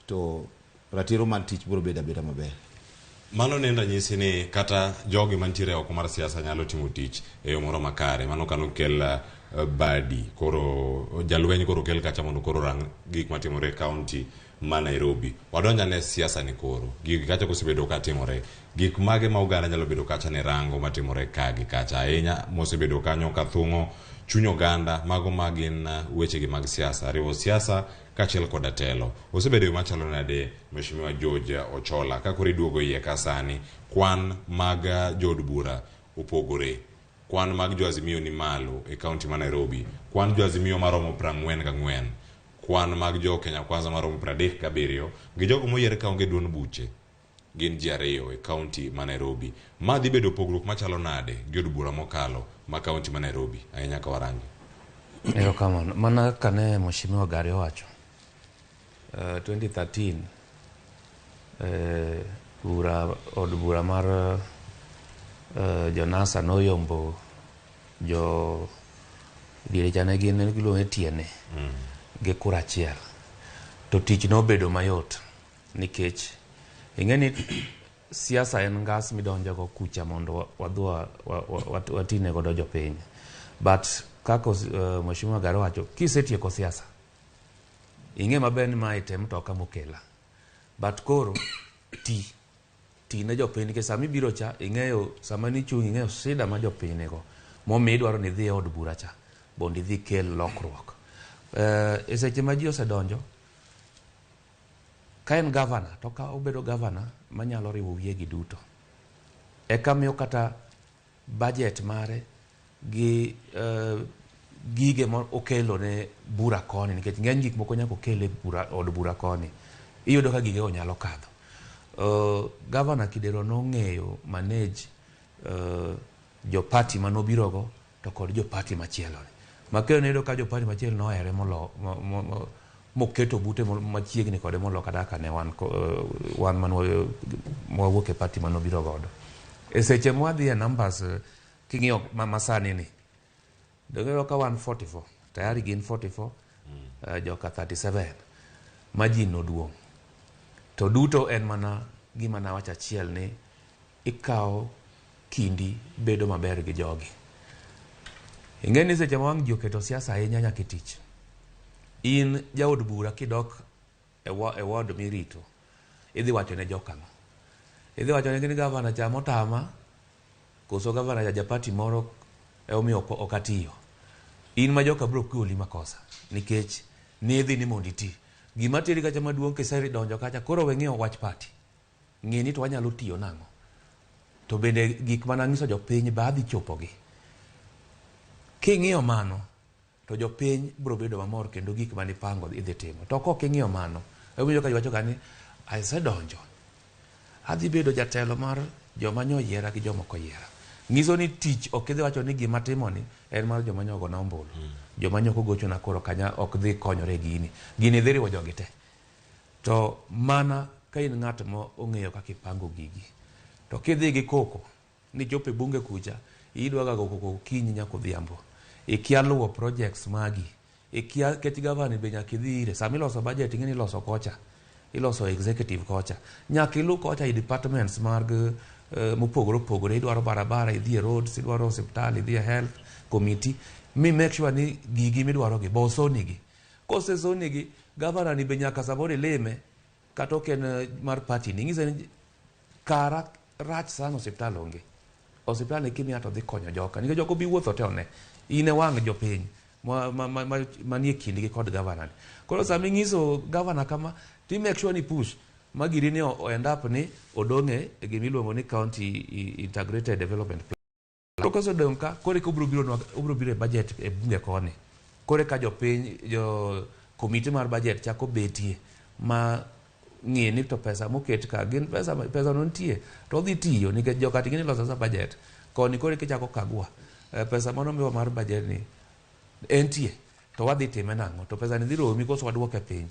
to ratiro mar tich biro bedo abeda maber. Mano ne en ranyisi ni kata jogi mantiere oko mar siasa nyalo timo tich e yo moro makare. Mano kano kel Badi koro jalweny koro kel kacha mondo koro rang gik matimore e kaunti ma Nairobi. Wadonj ane siasa ni koro. Gigi kacha kosebedo ka timore. Gik mage ma oganda nyalo bedo kacha ni rango matimore ka gi kacha ahinya mosebedo kanyo ka thung'o chuny oganda mago ma gin wechegi mag siasa. Riwo siasa kaachiel koda telo. Osebedo yo machalo nade Mheshimiwa George Ochola ka koro iduogo iye ka sani kwan mag jood bura opogore. Kwan mag jo Azimio ni malo e kaunti ma Nairobi. Kwan jo Azimio maromo 44. Kwan mag jo Kenya Kwanza maromo 37 gi jogo moyier kaonge duond buche gin ji 2 e kaunti ma Nairobi. Ma dhi bedo pogruok machalo nade gi od bura mokalo ma kaunti ma Nairobi ahinya ka warangi? Erokamano. Mana kane Mheshimiwa Gari owacho 2013 od bura mar jonasa noyombo jo diere cha ne gin giluonge TNA gi kura achiel. To tich nobedo mayot nikech ing'e ni siasa en ngas midonjogo kucha mondo wadhi watine godo jopiny. But kaka Mheshimiwa Gari owacho, kisetieko siasa ing'e maber ni mae te mtoka mokela. But koro ti ne jopiny nikech sama ibiro cha ing'eyo sama nichung' ing'eyo shida ma jopiny nigo momiyo idwaro ni idhi e od bura cha mondo idhi kel lokruok. E seche ma ji osedonjo ka en gavana to ka obedo gavana manyalo riwo wiyegi duto eka miyo kata budget mare gi gige ma okelo ne bura koni nikech ng'eny gik moko nyaka okel e od bura koni iyudo ka gigego nyalo kadho. Gavana Kidero nong'eyo manage jo party manobirogo to kod jo party machielo. Makelo niyudo ka jo party machielo nohere molo moketo bute machiegni kode molo kata kaka ne wan mawuok e party manobiro godo. E seche mwadhi e numbers king'iyo masani ni donge ka wan 44 tayari gin 44 joka 37 ma ji noduong'. To duto en mana gima nawacho achiel ni ikawo kindi bedo maber gi jogi. Ing'e ni seche ma wang' ji oketo siasa ahinya nyaka e tich. In jaod bura kidok e ward mirito idhi wacho ne jok ang'o? Idhi wacho negi ni gavana cha motama koso gavana cha japati moro emomiyo ok atiyo. In ma joka biro kweli makosa nikech nidhi ni mondo iti. Gima teri kacha maduong' kisedonjo kacha koro we ng'iyo wach party. Ng'e ni to wanyalo tiyo nang'o. To bende gik manang'iso jopiny be adhi chopogi. King'iyo mano to jopiny biro bedo mamor kendo gik manipango idhi timo. To kok ing'iyo mano, iwinjo ka jiwacho ga ni asedonjo. Adhi bedo jatelo mar joma nyo yiera gi joma ok oyiera. Nyiso ni tich ok idhi wacho ni gima timoni en mar joma nyo ogona ombulu. Joma nyo ok ogochona koro kanya ok dhi konyore e gini. Gini dhi riwo jogi te. To mana ka in ng'at ma ong'eyo kaka ipango gigi. To kidhi gi koko ni chopo e bunge kucha, idwa ga go koko okinyi nyaka odhiambo. Ikia luwo projects magi. Ikia kech gavana be nyaka idhi ire. Sama iloso budget ing'e ni iloso kocha. Iloso executive kocha. Nyaka ilu kocha e departments mag mopogore opogore. Idwaro barabara, idhi e roads, idwaro osiptal, idhi e health committee. Mi make sure ni gigi midwaro gi bo osonigi. Kosesonigi, gavana ni be nyaka samoro ilime kata ok en mar party ni. Ing'ise ni kara rach sana osiptal onge. Osiptal ni kimiya to dhi konyo joka. Nikech ok obi wuotho te one. In e wang' jopiny manie kindgi kod gavana ni. Koro sama ing'iso gavana kama, to make sure ni push ma giri ni o end up ni odong' e gimiluongo ni county integrated development plan. To kosedong' ka, koro eka obiro biro e budget e bunge koni. Koro eka jopiny, jo komiti mar budget chako betie ma ng'e ni to pesa moket ka gin pesa, pesa no nitie to odhi tiyo nikech joka ting'e ni loso sa budget koni koro eka ichako kagua pesa mano miwa mar budget ni entie to wadhi time nang'o to pesa ni dhi romi koso waduoke piny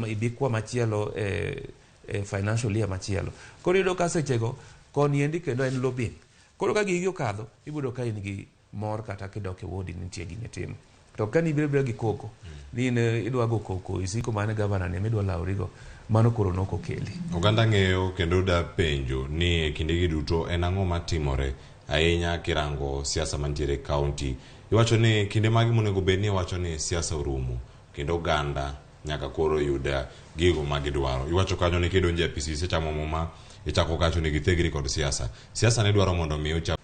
ibi kwa machielo e e financial year machielo. Koro iyudo ka sechego koni endi kendo en lobbying. Koro ka gigi okadho, ibiro ka in gi mor kata kidok e wodi nitie gima itimo. To ka nibiro abira gi koko, ni in idwa go koko isiko mane gavana ni midwa lawrigo, mano koro nok okeli. Oganda ng'eyo kendo da penjo ni e kindegi duto en ang'o matimore ahinya kirango siasa mantiere e kaunti. Iwacho ni kinde mage monego bed ni iwacho ni siasa orumo kendo oganda nyaka koro yud gigo ma gidwaro. Iwacho kanyo ni kidonjo e apisi isechamo muma, ichako kacho ni githegri kod siasa. Siasa ne dwaro mondo mi ochak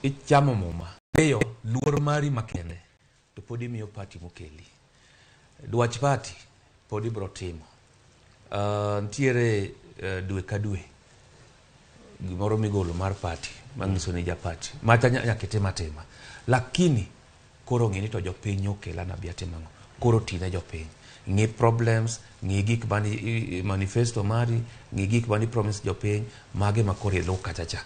Ichamo muma. Ariyo, luor mari makende to pod imiyo party mokeli. Dwach party pod ibro timo. Nitiere dwe ka dwe gimoro migolo mar party manyiso ni ja party. Macha nyaka itim atima. Lakini koro ng'e ni to jopiny okela nabi atim ang'o. Koro tine jopiny. Ng'i problems, ng'i gik mani manifesto mari, ng'i gik mani promise jopiny, mage ma koro iluw kacha cha.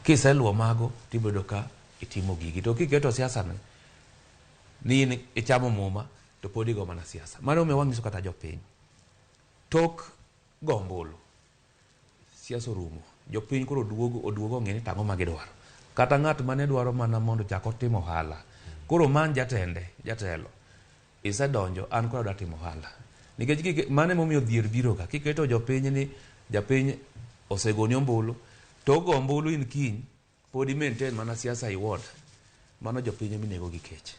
Kiseluwo mago, tibiro yudo ka itimo gigi. To kiketo siasa ni, ni in ichamo muma, to pod igo mana siasa. Mano omiyo wanyiso kata jopiny. Tok go ombulu, siasa orumo. Jopiny koro oduogo ong'e ni tang'o ma gidwaro. Kata ng'at mane dwaro mana mondo ochak otim ohala. Koro man jatende, jatelo. Isedonjo, an koro adwa timo ohala. Nikech mano emomiyo dhier biro ka. Kiketo jopiny ni japiny osegoni ombulu, to ogo ombulu in kiny, pod i maintain mana siasa i ward. Mano jopiny eminego gi kech.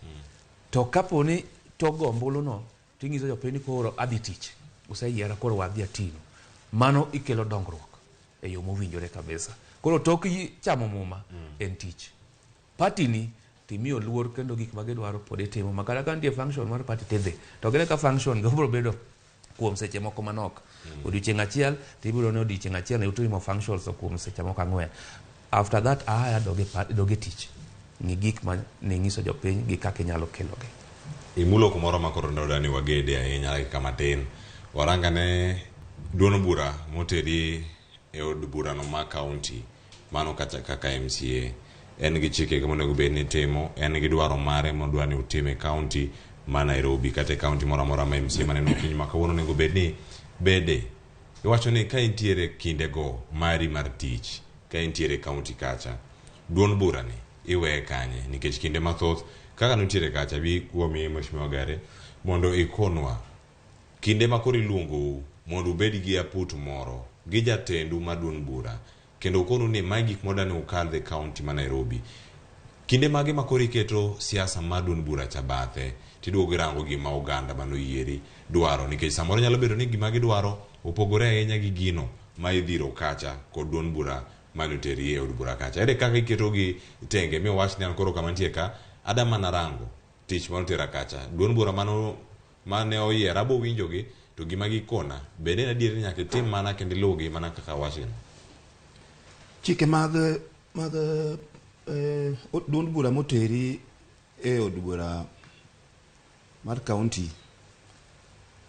To kapo ni tok go ombulu no, tinyiso jopiny ni koro adhi tich. Useyiera koro wadhi atino. Mano ikelo dongruok e yo mowinjore kabisa. Koro tok chamo muma en tich. Party ni timiyo luor kendo gik ma gidwaro pod itimo. Ma kata ka nitie function mar party tidhi. To kine ka function go biro bedo kuom seche moko manok. Odiochieng' achiel, tibiro ni odiochieng' achiel ne utimo functions kuom seche moko ang'wen. After that, aya dog e tich. Ng'i gik ma ning'iso jopiny gi kaka inyalo kelogi. Imulo kumoro ma koro ne ni wagede ahinya dakika matin. Warangane duond bura moteri e od burano ma kaunti mano kata kaka MCA en gi chike monego bed ni timo, en gi dwaro mare modwa ni otim e kaunti ma Nairobi kata e kaunti moro amora ma MCA maneno okinyi ma kawuono onego bed ni bede. Iwacho ni ka intiere kindego mari mar tich ka intiere e kaunti kacha duond bura ni iweye kanye nikech kinde mathoth kaka nitiere kacha bi kuomi Mheshimiwa Gare mondo ikonwa kinde ma koro iluongou mondo ubed gi aput moro gi jatendu mar duond bura kendo ukonu ni mae gik modwa ni ukadh e kaunti ma Nairobi kinde mage ma koro iketo siasa mar duond bura cha bathe tiduogo irango gima oganda manoyieri dwaro nikech samoro nyalo bedo ni gima gidwaro opogore ahinya gi gino ma idhiro kacha kod duond bura manoteri e od bura kacha ere kaka iketo gi tenge miwach ni an koro kama nitie ka ada mana rango tich manotera kacha duond bura mano mane oyiera abo winjogi to gima gikona bende en adier ni nyaka itim mana kendo iluwgi mana kaka wachgi Chike mag duond bura moteri e od bura mar kaunti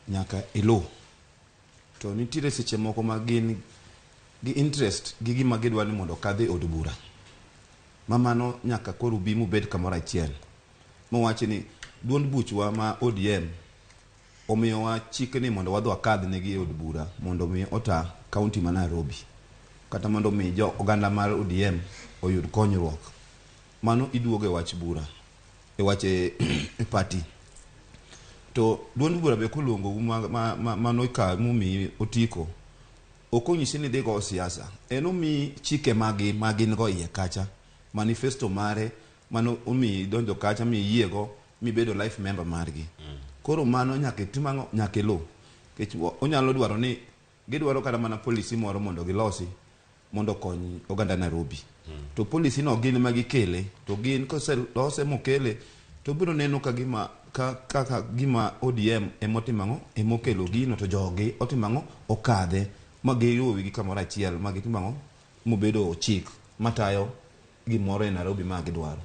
nyaka iluw. To nitiere seche moko ma gin gi interest gi gima gidwa ni mondo okadh e od bura. Ma mano nyaka koro ubi mubed kamoro achiel. Mowach ni duond buchwa ma ODM omiyowa chik ni mondo wadhi wakadh negi e od bura mondo mi ota kaunti ma Nairobi. Kata mondo mi jo oganda mar ODM oyud konyruok. Mano iduogo e wach bura, e wach e party. To duond bura be koluongou mano momiyi otiko, ok onyisi ni idhi go siasa. En omiyi chike magi ma gin go iye kacha. Manifesto mare mano omiyi donjo kacha miyie go mibedo life member margi. Koro mano nyaka itim ang'o? Nyaka iluw. Nikech onyalo dwaro ni gidwaro kata mana policy moro mondo gilosi mondo okony oganda Nairobi. To policy no gin ema gikele to gin koselose mokele to biro neno ka gima kaka gima ODM emotimo ang'o emokelo gino to jogi otimo ang'o okadhe ma giriwo wigi kamoro achiel ma gitimo ang'o mobedo chik matayo gimoro e Nairobi ma gidwaro.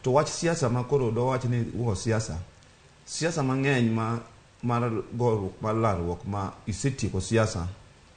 To wach siasa ma koro dowach ni wuo siasa, siasa mang'eny ma mar goruok mar larruok ma isetieko siasa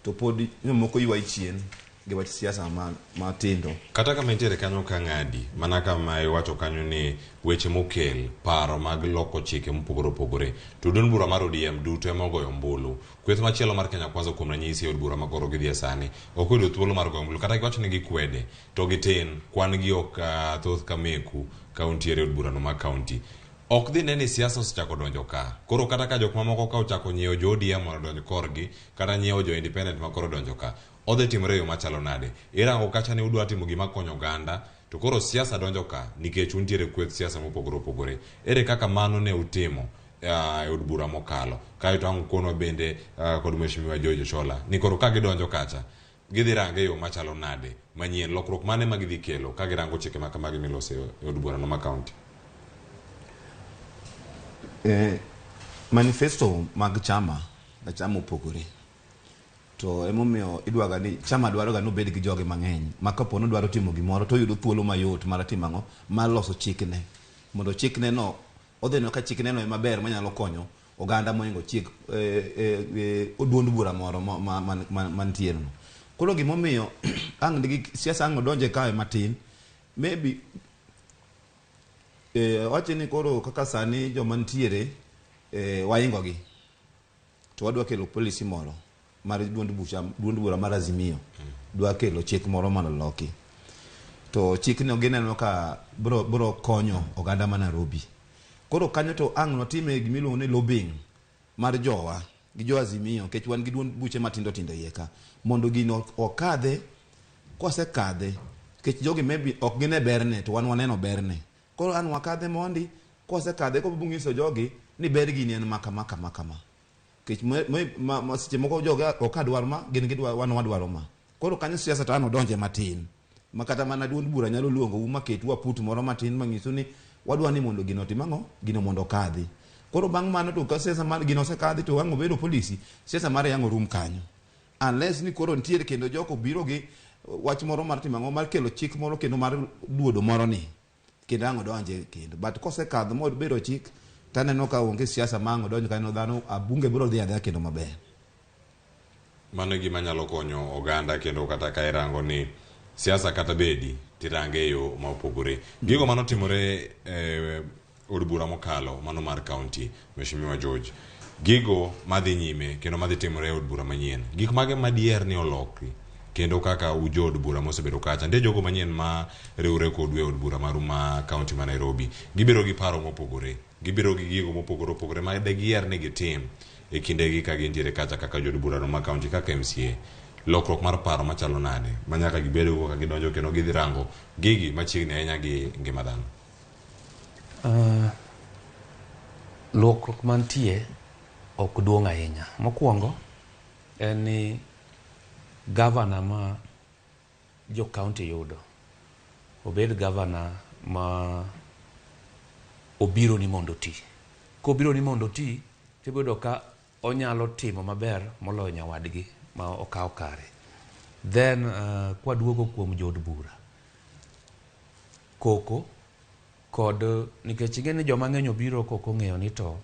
to pod jomoko ywayi chien. gi wach siasa matindo. Kata kama intiere kanyo ka ng'adi, mana kama iwacho kanyo ni weche mokel, paro mag loko chike mopogore opogore, to duond bura mar ODM duto ema ogoyo ombulu. Kweth machielo mar Kenya Kwanza kuom ranyisi e od bura ma koro gidhie sani, ok oyudo thuolo mar goyo ombulu. Kata giwacho ni gikwede, to gitin, kwan gi ok thoth ka meku ka untiere e od burano ma kaunti. Ok dhi ne ni siasa osechako donjo ka. Koro kata ka jok mamoko ka ochako nyiewo jo ODM mondo odonj korgi, kata nyiewo jo independent ma koro donjo ka, odhi timore e yo machalo nade? Irango kacha ni udwa timo gima konyo oganda, to koro siasa donjo ka nikech untiere kweth siasa mopogore opogore. Ere kaka mano ne utimo e od bura mokalo? Kaeto ang' ukonwa bende kod Mheshimiwa George Ochola ni koro ka gidonjo kacha, gidhi range e yo machalo nade manyien? Lokruok mane ma gidhi kelo ka girango chike ma kamagi miloso e od burano ma kaunti? Manifesto mag chama ka chama opogore, to emomiyo idwaga ni chama dwaroga ni obed gi joge mang'eny ma kapo ni odwaro timo gimoro to oyudo thuolo mayot mar timo ang'o, mar loso chikne, mondo chikne no odhi neno ka chikne no ema ber manyalo konyo oganda mohingo chik duond bura moro mantiere no. Koro gimomiyo ang' nigi siasa ang' odonje kae matin, maybe wacho ni koro kaka sani joma nitiere waingo gi to wadwa kelo policy moro mar duond bura mar Azimio, dwa kelo chik moro mondo loki, to chikno gineno ka bro konyo oganda ma Nairobi. Koro kanyo to ang' notime gimiluongo ni lobbying mar jowa gi jo Azimio, nikech wan gi duond buche matindo tindo iye ka, mondo gino okadhe. Kosekadhe, nikech jogi maybe ok gine berne to wan waneno berne, koro an wakadhe mondi. Kosekadhe, ko nyiso jogi ni ber gini en ma kama kama kama, nikech seche moko jogi ok adwar ma gin gidwaro, wan wadwaro ma. Koro kanyo siasa to an odonje matin, ma kata mana duond bura nyalo luongou maketu aput moro matin manyiso ni wadwa ni mondo gino otim ang'o, gino mondo okadhi. Koro bang' mano to ka siasa mar gino osekadhi to ang' obedo policy, siasa mar yang' orum kanyo, unless ni koro nitiere kendo joko biro gi wach moro mar timo ang'o, mar kelo chik moro kendo mar duodo moro ni kendo ang' odonje kendo. But kosekadho mobedo chik, taneno ka onge siasa ma ang' odonjo kanyo, dhano bunge biro dhi adhiya kendo maber. Mano e gima nyalo konyo oganda, kendo kata ka irango ni siasa kata bedi tirange e yo ma opogore. Gigo manotimore od bura mokalo, mano mar kaunti, Mheshimiwa George, gigo madhi nyime kendo madhi timore e od bura manyien, gik mage madier ni oloki kendo kaka ujo od bura mosebedo kacha, nitie jogo manyien ma riwre kodu e od bura maru ma kaunti ma Nairobi, gibiro gi paro mopogore, gibiro gi gigo mopogore opogore ma de giher ni gitim e kindegi ka gintiere kacha kaka jood burano ma kaunti kaka MCA. Lokruok mar paro machalo nade ma nyaka gibedgo ka gidonjo kendo gidhi rango gigi machiegni ahinya gi ngima dhano? Lokruok mantie ok duong' ahinya. Mokwongo en ni gavana ma jo kaunti yudo obed gavana ma obiro ni mondo oti. Kobiro ni mondo oti, tibiro yudo ka onyalo timo maber moloyo nyawadgi ma okawo kare. Then kwaduogo kuom jood bura, koko kod nikech ing'e ni joma ng'eny obiro kok ong'eyo ni to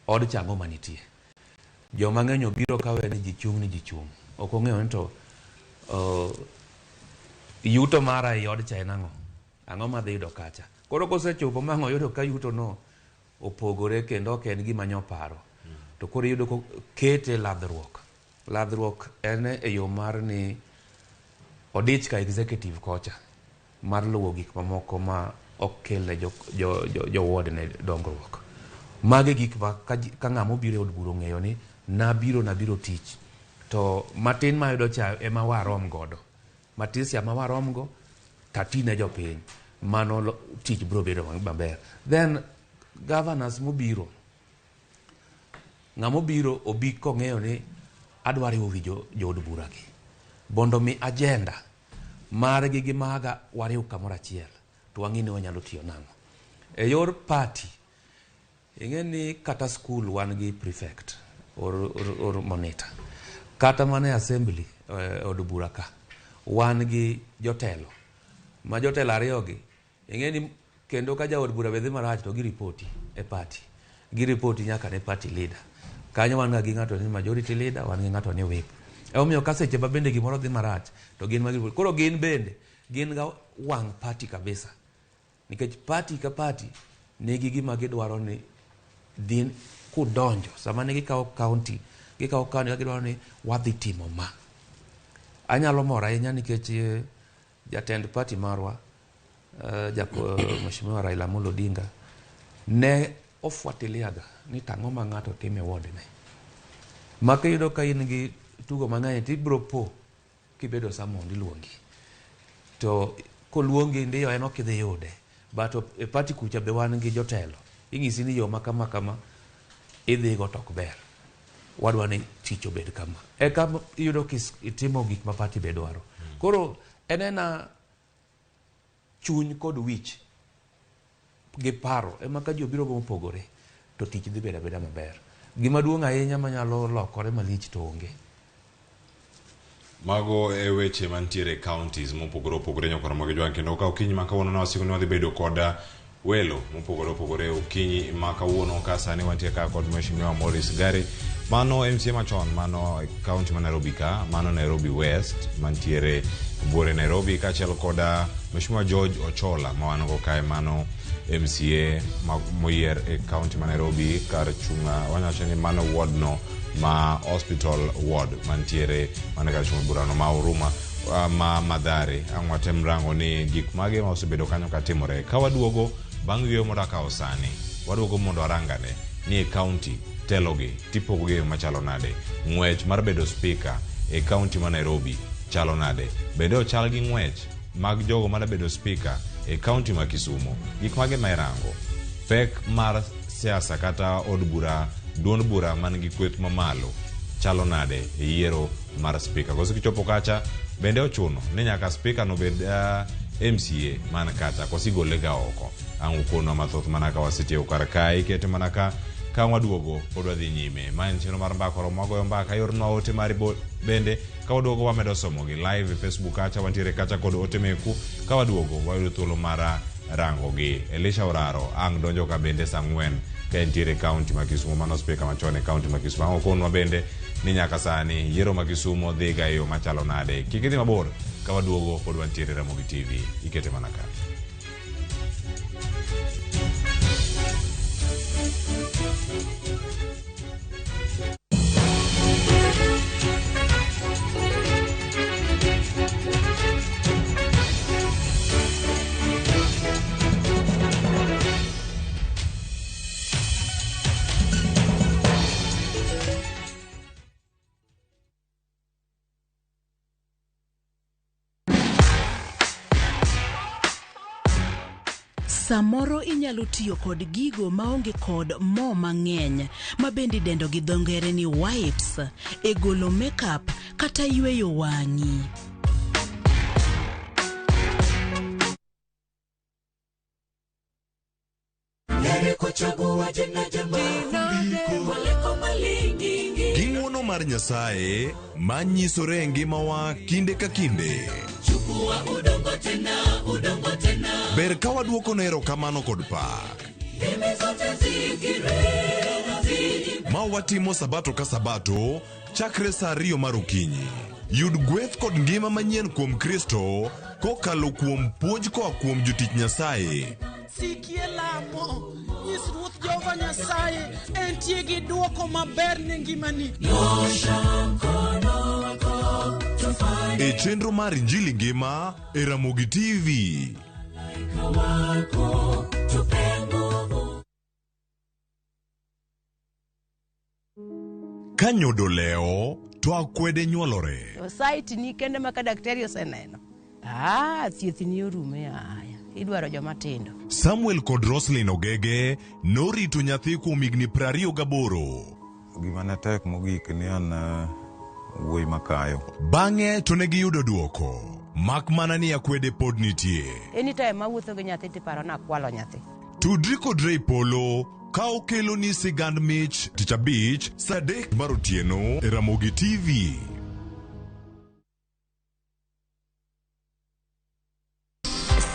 od cha ang'o manitie. Joma ng'eny obiro kawe ni ji chung' ni ji chung'. Ok ong'eyo ni to yuto mara ei od cha en ang'o. Ang'o madhi yudo kacha. Koro kosechopo ma ang' oyudo ka yuto no opogore kendo ok en gima nyoparo. To koro iyudo ko kete ladhruok. Ladhruok en e yo mar ni odich ka executive kocha mar luwo gik mamoko ma ok kel ne jo ward ne dongruok. Magi gik ma ka ng'ama obiro e od bura ong'eyo ni nabiro tich. To matin mayudo cha ema warom godo. Matis cha ma warom go, tati ne jopiny. Mano tich biro bedo maber. Then governors mobiro, ng'ama obiro obi kong'eyo ni adwa riwo wi jood bura gi. Mondo mi agenda margi gi maga wariw kamoro achiel. To wang'e ni wanyalo tiyo nang'o. E yor party, ing'e ni kata school wan gi prefect or monitor. Kata mana e assembly, od bura ka, wan gi jotelo. Ma jotelo ariyo gi, ing'e ni kendo ka jaod bura be dhi marach to giripoti e party. Giripoti nyaka ne party leader. Kanyo wan ga gi ng'ato ni majority leader, wan gi ng'ato ni whip. Emomiyo ka seche ma bende gimoro dhi marach to gin ma giriwo. Koro gin bende gin ga wang' party kabisa. Nikech party ka party nigi gima gidwaro ni dhi kudonjo sama ne gikawo county gikawo county ka gidwaro ni wadhi timo ma. Anyalo mor ahinya nikech jatend party marwa Mheshimiwa Raila Amolo Odinga ne ofuatiliaga ni tang'o ma ng'ato timo e ward ne. Ma kiyudo ka in gi tugo mang'eny to ibiro po kibedo summoned iluongi. To koluongi ndiyo en ok idhi yude. But e party kucha be wan gi jotelo. Ing'isi ni yo ma kama kama idhigo to ok ber. Wadwa ni tich obed kama. Eka iyudo kitimo gik ma party be dwaro. Koro en ena chuny kod wich gi paro ema ka ji obiro go mopogore to tich dhi bedo abeda maber. Gima duong' ahinya manyalo lokore malich to onge. Mago e weche mantiere e counties mopogore opogore nyakwar Ramogi Jwang' kendo ka okinyi ma kawuono ne wasiko ni wadhi bedo kod welo mopogore opogore okinyi ma kawuono ka sani wantie ka kod Mheshimiwa Maurice Gari mano MCA machon mano county ma Nairobi ka mano Nairobi West mantiere buore Nairobi kaachiel kod Mheshimiwa George Ochola ma wan go kae mano MCA moyier e county ma Nairobi kar chung' wanyawacho ni mano ward no ma hospital ward mantiere mana kar chung' burano ma Huruma ma Mathare. Ang' watem rango ni gik mage ma osebedo kanyo katimore. Ka waduogo bang' yueyo modakawo sani, waduogo mondo warangane ni e county telogi tipogogi e yo machalo nade. Ng'wech mar bedo speaker e county ma Nairobi chalo nade? Bende ochal gi ng'wech mag jogo mada bedo speaker e county ma Kisumu? Gik mage ma irango? Pek mar siasa kata od bura duond bura man gi kweth mamalo chalo nade e yiero mar speaker? Koso kichopo kacha bende ochuno ni nyaka speaker no bed MCA man kacha koso igole ga oko? Ang' ukonwa mathoth mana ka wasetieko kar kae ikete mana ka ka waduogo pod wadhi nyime. Ma en chenro mar mbaka oromo wagoyo mbaka iornwa ote mari bende ka waduogo wamedo somogi live e Facebook kacha wantiere kacha kod ote meku ka waduogo wayudo thuolo mar rangogi. Elisha Oraro ang' donjo ka bende saa 4 ka entiere e county ma Kisumu mano speaker machon e county ma Kisumu. Ang' okonwa bende ni nyaka sani yiero ma Kisumu dhiga e yo machalo nade. Kik idhi mabor ka waduogo pod wantiere Ramogi TV ikete mana ka. Samoro inyalo tiyo kod gigo maonge kod mo mang'eny ma bende idendo gi dho ngere ni wipes e golo makeup kata yweyo wang'i. Gi ng'wono mar Nyasaye ma nyisore e ngimawa kinde ka kinde. Ber ka waduokone erokamano kod pak. Ma watimo sabato ka sabato chakre saa 2 mar okinyi. Yud gweth kod ngima manyien kuom Kristo kokalo kuom puonj koa kuom jotich Nyasaye. Sikie lamo, nyis Ruoth Jehova Nyasaye entie gi dwoko maber ne ngimani. E chenro mar Injili Ngima e Ramogi TV. Ka nyodo lewo to akwede nyuolore. To site ni kende ma ka daktari oseneno, thieth ni orume aya. Idwaro joma tindo. Samuel kod Roslyn Ogege norito nyathi kuom higni 28. Gima ne tek mogik ni an wuoyi makayo. Bang'e to ne giyudo duoko, mak mana ni akwede pod nitie. Anytime mawuotho gi nyathi tiparo ni akwalo nyathi. Tudri kod Ray Polo ka okeloni sigand mich tich abich saa 3 mar otieno e Ramogi TV.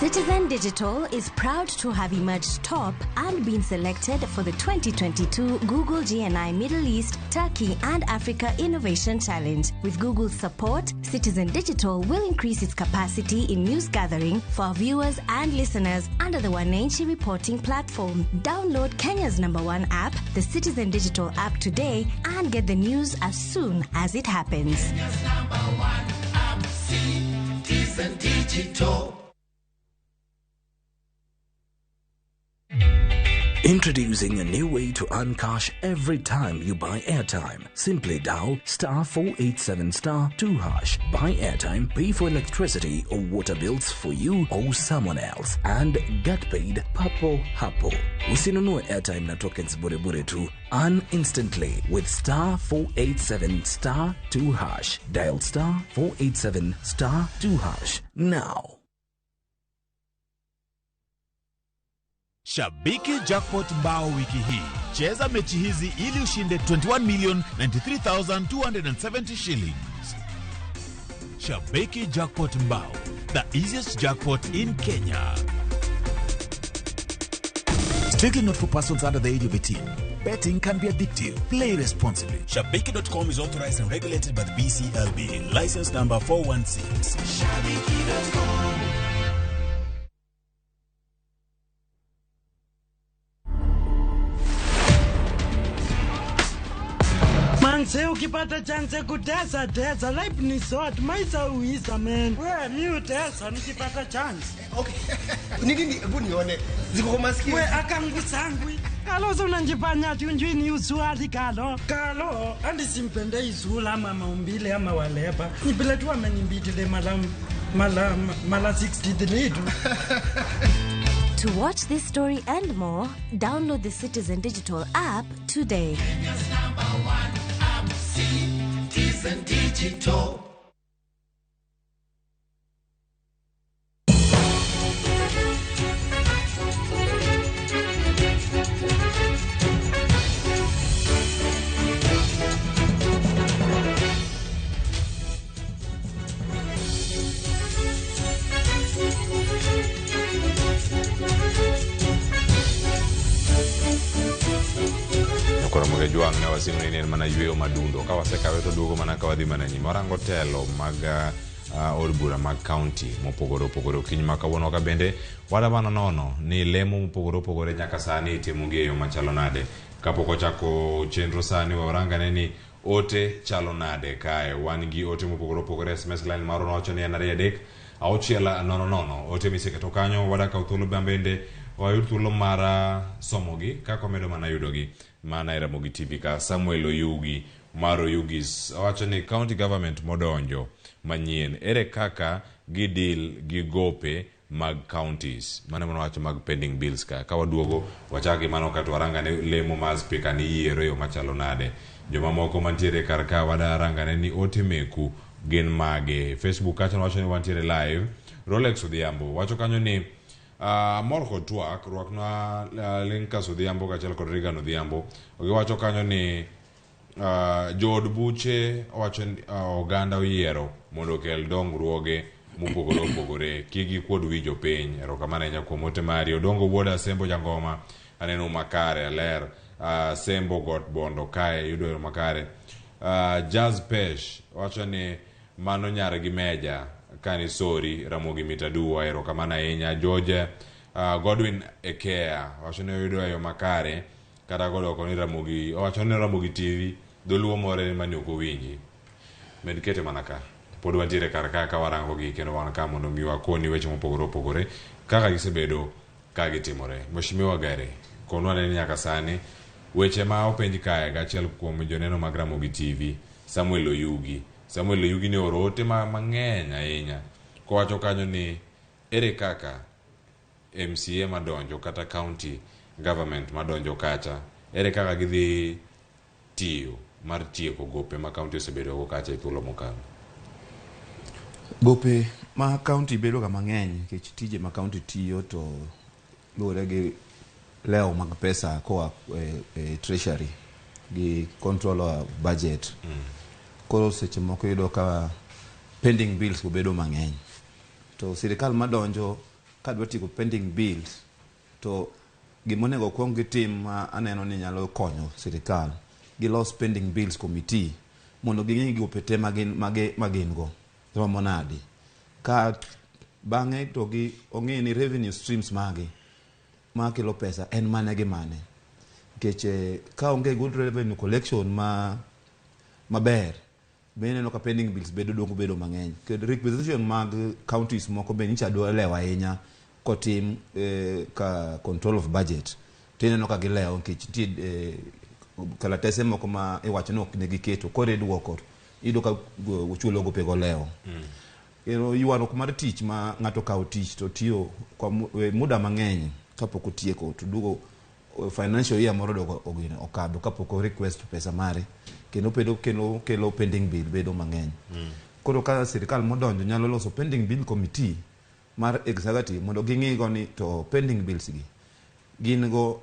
Citizen Digital is proud to have emerged top and been selected for the 2022 Google GNI Middle East, Turkey and Africa Innovation Challenge. With Google's support, Citizen Digital will increase its capacity in news gathering for our viewers and listeners under the Wananchi reporting platform. Download Kenya's number one app, the Citizen Digital app today and get the news as soon as it happens. Citizen Digital. Introducing a new way to earn cash every time you buy airtime. Simply dial star 487 star 2 hash. Buy airtime, pay for electricity or water bills for you or someone else and get paid papo hapo. Usinunue airtime na tokens bure bure tu. Earn instantly with star 487 star 2 hash. Dial star 487 star 2 hash now. Shabiki Jackpot mbao wiki hii. Cheza mechi hizi ili ushinde 21,093,270 shillings. Shabiki Jackpot mbao, the easiest jackpot in Kenya. Strictly not for persons under the age of 18. Betting can be addictive. Play responsibly. Shabiki.com is authorized and regulated by the BCLB. License number 416. Shabiki.com. Manze ukipata chance kutesa tesa, life ni short, maisha uisa man. Wewe mi utesa nikipata chance. Okay. Nini hebu nione. Ziko kwa masikio. We akangu sangwi. Kalo unanjifanya ati unjui ni usuali kalo. Kalo andi simpende izula ama maumbile ama waleba. Ni vile tu amenimbitile mala 63 tu. To watch this story and more, download the Citizen Digital app today. Kenya's number one app, Citizen Digital. Koro Jwang' ne wasimu ni en mana yweyo madundo ka wasekawe to duogo mana ka wadhi mana nyime. Warango telo mag od bura mag county mopogore opogore okinyi ma kawuono ka bende wadwa nono ni lemo mopogore opogore nyaka sani itimo gi e yo machalo nade. Kapok ochako chenro sani warangane ni ote chalo nade kae. Wan gi ote mopogore opogore. SMS line marwa nowacho ni en 2 3 6 0 0. Ote miseketo kanyo wadakaw thuolo bende wayud thuolo mar somogi kaka wamedo mana yudogi mana e Ramogi TV ka. Samuel Oyugi mar Oyugis owacho ni county government modonjo manyien ere kaka gidil gi gope mag counties. Mano ema wacho mag pending bills ka. Ka waduogo wachaki mano kato warangane lemo mar speaker ni yiero yo machalo nade. Jomamoko mantiere kar ka wadarangane ni ote meku gin mage. Facebook kacha wacho ni wantiere live. Rolex Odhiambo wacho kanyo ni amor kod twak rwaknwa Linkas Odhiambo kaachiel kod Regan Odhiambo. Giwacho kanyo ni jood buche owacho ni oganda oyiero mondo okel dongruoge mopogore opogore kik gikuod wi jopiny. Erokamano ahinya kuom ote mari. Odongo wuod Asembo Jangoma aneno makare aler. Sembo Got Bondo kae yudo yo makare. Jazz Pesh wacho ni mano nyar gi meja kani sori Ramogi Mitadua. Erokamano ahinya. George Godwin Ekea wacho ni oyudo yo makare kata kodoko ni Ramogi, owacho ni Ramogi TV dholuo more mane ok owinji. Med kete mana ka pod wantiere kar ka ka warango gi kendo wan ka mondo mi wakoni weche mopogore opogore kaka gisebedo ka gitimore. Mheshimiwa Gare, konwa ne nyaka sani weche ma openj kae gachiel kuom joneno mag Ramogi TV Samuel Oyugi. Samuel Oyugi ne oro ote mang'eny ahinya kowacho kanyo ni ere kaka MCA madonjo kata county government madonjo kacha ere kaka gidhi tiyo mar tieko gope ma county osebedo go kacha e thuolo mokalo. Gope ma county bedo ga mang'eny nikech tije ma county tiyo to luwore gi lewo mag pesa koa e treasury gi control of budget. Koro seche moko iyudo ka pending bills obedo mang'eny to sirikal madonjo kadwa tieko pending bills to gimonego okuong gitim ma aneno ni nyalo konyo sirikal, gilos pending bills committee mondo ging'i gope te magin go romo nadi. Ka bang'e to gi ong'e ni revenue streams magi makelo pesa en mane gi mane. Nikech ka onge good revenue collection maber, be ineno ka pending bills bedo duoko bedo mang'eny. Kendo requisition mag counties moko be nyicha dwa lewo ahinya kotim ka control of budget. To ineno ka gilewo nikech nitie kalatese moko ma iwacho ni ok ne giketo, koro iduoko iyudo ka chulo gopego lewo. Kendo ywaruok mar tich ma ng'ato okawo tich to tiyo kwa muda mang'eny kapok otieko to duogo financial year moro dogo okadho kapok o request pesa mare kendo pedo kelo kelo pending bill bedo mang'eny. Koro ka sirikal modonjo nyalo loso pending bill committee mar executive mondo ging'i go ni to pending bills gi gin go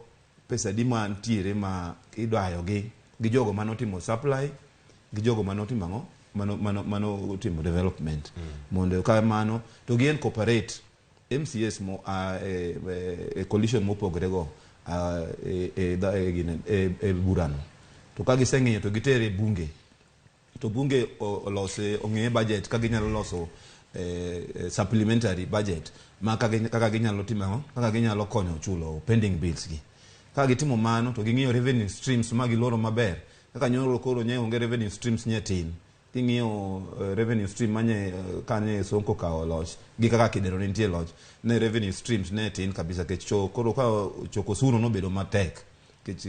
pesa di mantiere ma idayo gi jogo manotimo supply gi jogo manotimo ang'o mano timo development. Mondo kamano to gi incorporate MCS mo e coalition mopogore go e burano. To ka giseng'iyo to gitere bunge to bunge olose ong'e budget ka ginyalo loso supplementary budget ma kaka ginyalo timo ang'o, kaka ginyalo konyo chulo pending bills gi. Ka gitimo mano to ging'iyo revenue streams ma giloro maber. Kaka nyoro koro nye onge revenue streams nye tin. King'iyo revenue stream manye kanye Sonko kawo loch gi kaka Kidero ne nitie loch, ne revenue streams ne tin kabisa kech koro ka choko osuru nobedo matek kech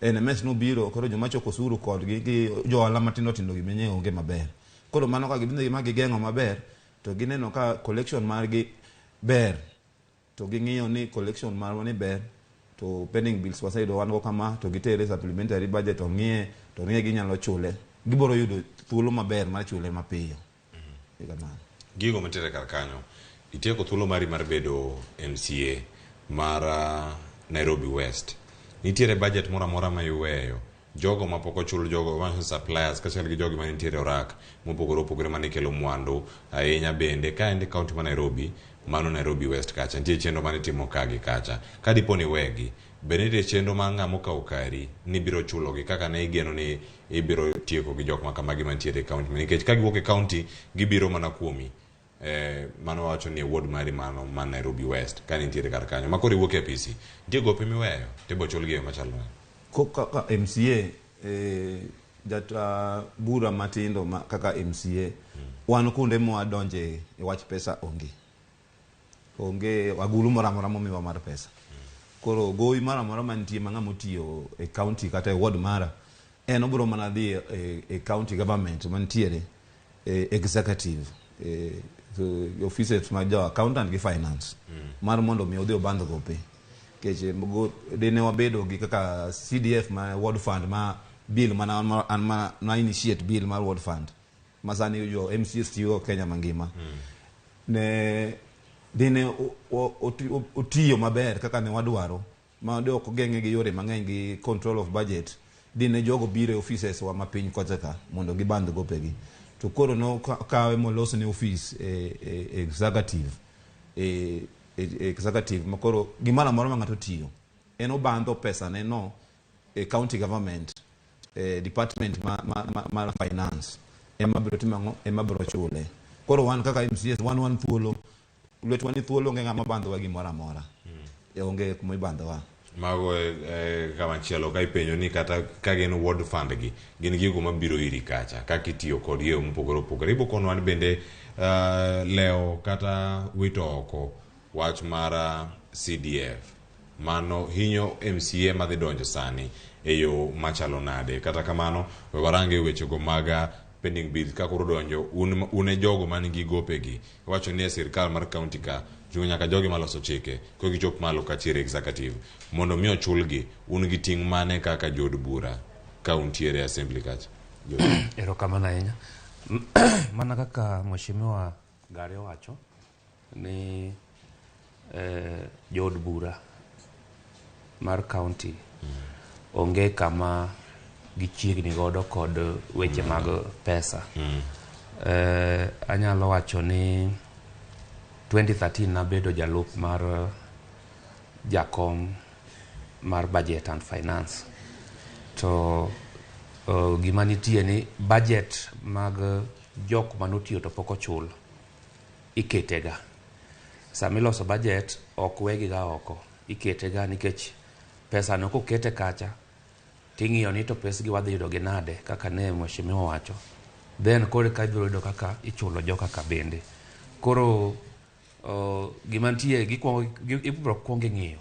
NMS nobiro koro joma choko osuru kodgi gi jo ohala matindo tindo gi menye onge maber. Koro mano ka gibiro ma gigeng'o maber to gineno ka collection margi ber to ging'iyo ni collection marwa ni ber to pending bills waseyudo wan go kama to gitere supplementary budget ong'iye to ong'iye ginyalo chule, gibiro yudo thuolo maber mar chule mapiyo. Gigo mantiere kar kanyo, itieko thuolo mari mar bedo MCA mar Nairobi West. Nitiere budget moro amora ma iweyo jogo mapok ochul, jogo ma suppliers kaachiel gi jogo manitiere orak mopogore opogore mane kelo mwandu ahinya bende ka en county ma Nairobi, mano Nairobi West kacha nitie chenro mane itimo ka gi kacha. Ka dipo ni wegi, be nitie chenro mar ng'ama okawo kari ni biro chulogi kaka ne igeno ni ibiro tieko gi jok makamagi mantiere e county, nikech ka giwuok e county gibiro mana kuomi. Mano wacho ni ward mari mano ma Nairobi West ka nitiere kar kanyo ma koro iwuok e apisi, nitie gope miweyo tibo chulgi e yo machalo nade? Kaka MCA jata bura matindo kaka MCA wan kuonde mwadonje e wach pesa onge. Onge agulu moro amora momiwa mar pesa. Koro gowi moro amora mantie ma ng'ama otiyo e county kata e ward mara en obiro mana dhi e county government mantiere e executive offices mag jo accountant gi finance mar mondo mi odhi obandh gope. Nikech dine wabedo gi kaka CDF ma ward fund ma bill mana an ma initiate bill mar ward fund ma sani jo MCS tiyo Kenya mangima. Ne dine otiyo maber kaka ne wadwaro ma de ok ogeng'e gi yore mang'eny gi control of budget, dine jogo biro e offices wa ma piny kocha ka mondo gibandh gopegi. To koro no kawe molos ne office executive executive ma koro gimoro amora ma ng'ato tiyo en obandho pesa ne no e county government department ma finance ema biro timo ang'o, ema biro chule. Koro wan kaka MCS wan thuolo, lwetwa ni thuolo, onge ng'ama bandhowa gimoro amora. Onge kuma ibandhowa. Mago kama chielo ka ipenjo ni kata ka gin ward fund gi gin gigo mabiro iri kacha kaka itiyo kodgi e yo mopogore opogore. Ibo konwa ni bende lewo kata wito oko wach mar CDF mano hinyo MCA madhi donjo sani e yo machalo nade. Kata kamano we warange wechego mag pending bills ka koro donjo un e jogo man gi gopegi. Iwacho ni e sirkal mar county ka chung' nyaka jogi maloso chike ko gichop malo kachiere executive mondo mi ochulgi. Un gi ting' mane kaka jood bura ka untiere e assembly kacha? Erokamano ahinya. Mana kaka Mheshimiwa Gare owacho ni jood bura mar county onge kama gichiegni godo kod weche mag pesa. Anyalo wacho ni 2013 nabedo jalup mar jakom mar budget and finance. To gima nitie ni budget mag jok manotiyo to pok ochul iketega. Sama iloso budget ok wegiga oko, iketega nikech pesa no kokete kacha ting'iyo ni to pesgi wadhi yudo gi nade kaka ne mheshimiwa wacho. Then koro eka ibiro yudo kaka ichulo joka ka bende. Koro gima nitie ibiro kuong ing'iyo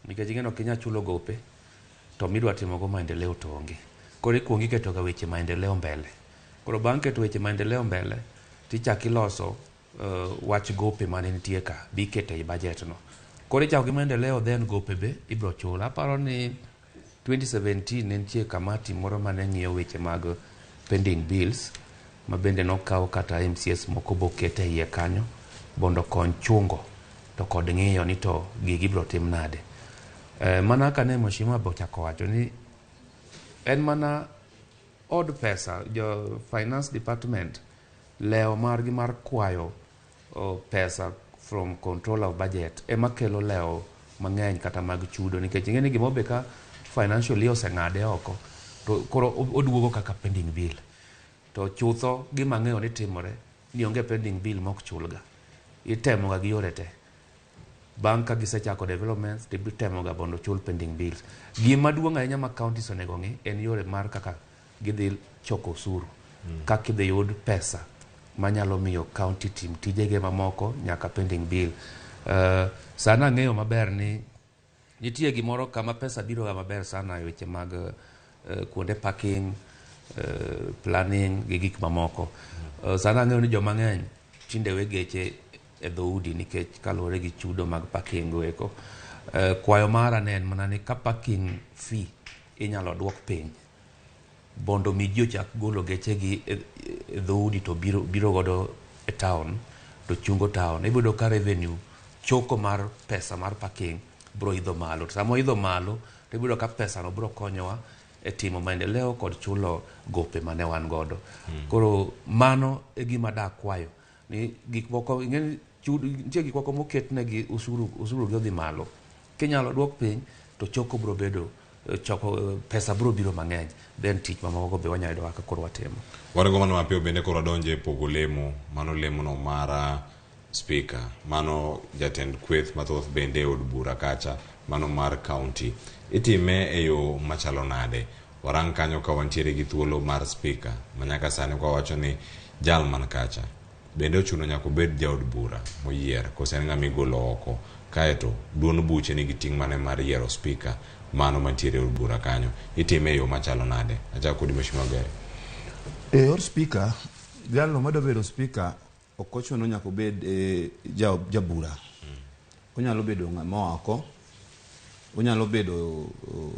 nikech ing'e ni ok inyal chulo gope to midwa timogo maendeleo to onge. Koro ikuongo iketoga weche maendeleo mbele. Koro bang' keto weche maendeleo mbele tichako iloso wach gope mane nitie ka be iketo ei budget no. Koro ichako gi maendeleo then gope be ibiro chul. Aparo ni 2017 ne nitie kamati moro mane ng'iyo weche mag pending bills ma bende nokaw kata MCS moko boket e iye kanyo mondo okony chungo to kod ng'iyo ni to gigi ibiro tim nade. Mana kaka ne mheshimiwa be ochako wacho ni en mana od pesa jo finance department lewo margi mar kwayo pesa from control of budget ema kelo lewo mang'eny kata mag chudo nikech ing'e ni gimoro be ka financial year oseng'ade oko to koro oduogo kaka pending bill. To chutho gima ang'eyo ni timore ni onge pending bill mok chulga. Itemoga gi yore te. Bang' ka gisechako developments titemoga mondo ochul pending bills. Gima duong' ahinya ma counties onego ng'i en yore mar kaka gidhi choko osuru. Kaka idhi yud pesa manyalo miyo county tim tijege mamoko nyaka pending bill. Sana ang'eyo maber ni nitie gimoro kama pesa biro ga maber sana e weche mag kuonde parking, planning gi gik mamoko. Sana ang'eyo ni joma ng'eny tinde we geche e dhoudi nikech kaluwore gi chudo mag parking go eko. Kwayo mara ne en mana ni ka parking fee inyalo duok piny mondo mi ji ochak golo gechegi e dhoudi to biro godo e town to chungo town. Ibiro yudo ka revenue choko mar pesa mar parking biro idho malo. To sama oidho malo to ibiro yudo ka pesa no biro konyowa e timo maendeleo kod chulo gope mane wan godo. Koro mano e gima dakwayo ni gik moko ing'e nitie gik moko moketnegi usuru gi odhi malo. Kinyalo duok piny to choko biro bedo choko pesa biro biro mang'eny then tich mamoko be wanyalo yudo kaka koro watimo. Waringo mano mapiyo bende koro wadonjo e pogo lemo, mano lemono mar speaker, mano jatend kweth mathoth bende e od bura kacha, mano mar county. Itime e yo machalo nade? Warang kanyo ka wantiere gi thuolo mar speaker, manyaka sani kwa wacho ni jal man kacha bende ochuno nyaka obed jaod bura moyier kose en ng'ama igolo oko. Kaeto duond buche nigi ting' mane mar yiero speaker mano mantiere e od bura kanyo. Itime e yo machalo nade? Achako kodi Mheshimiwa Gere. E yor speaker, jalno madwa bedo speaker ok ochuno nyaka obed jabura. Onyalo bedo ng'ama oa oko, onyalo bedo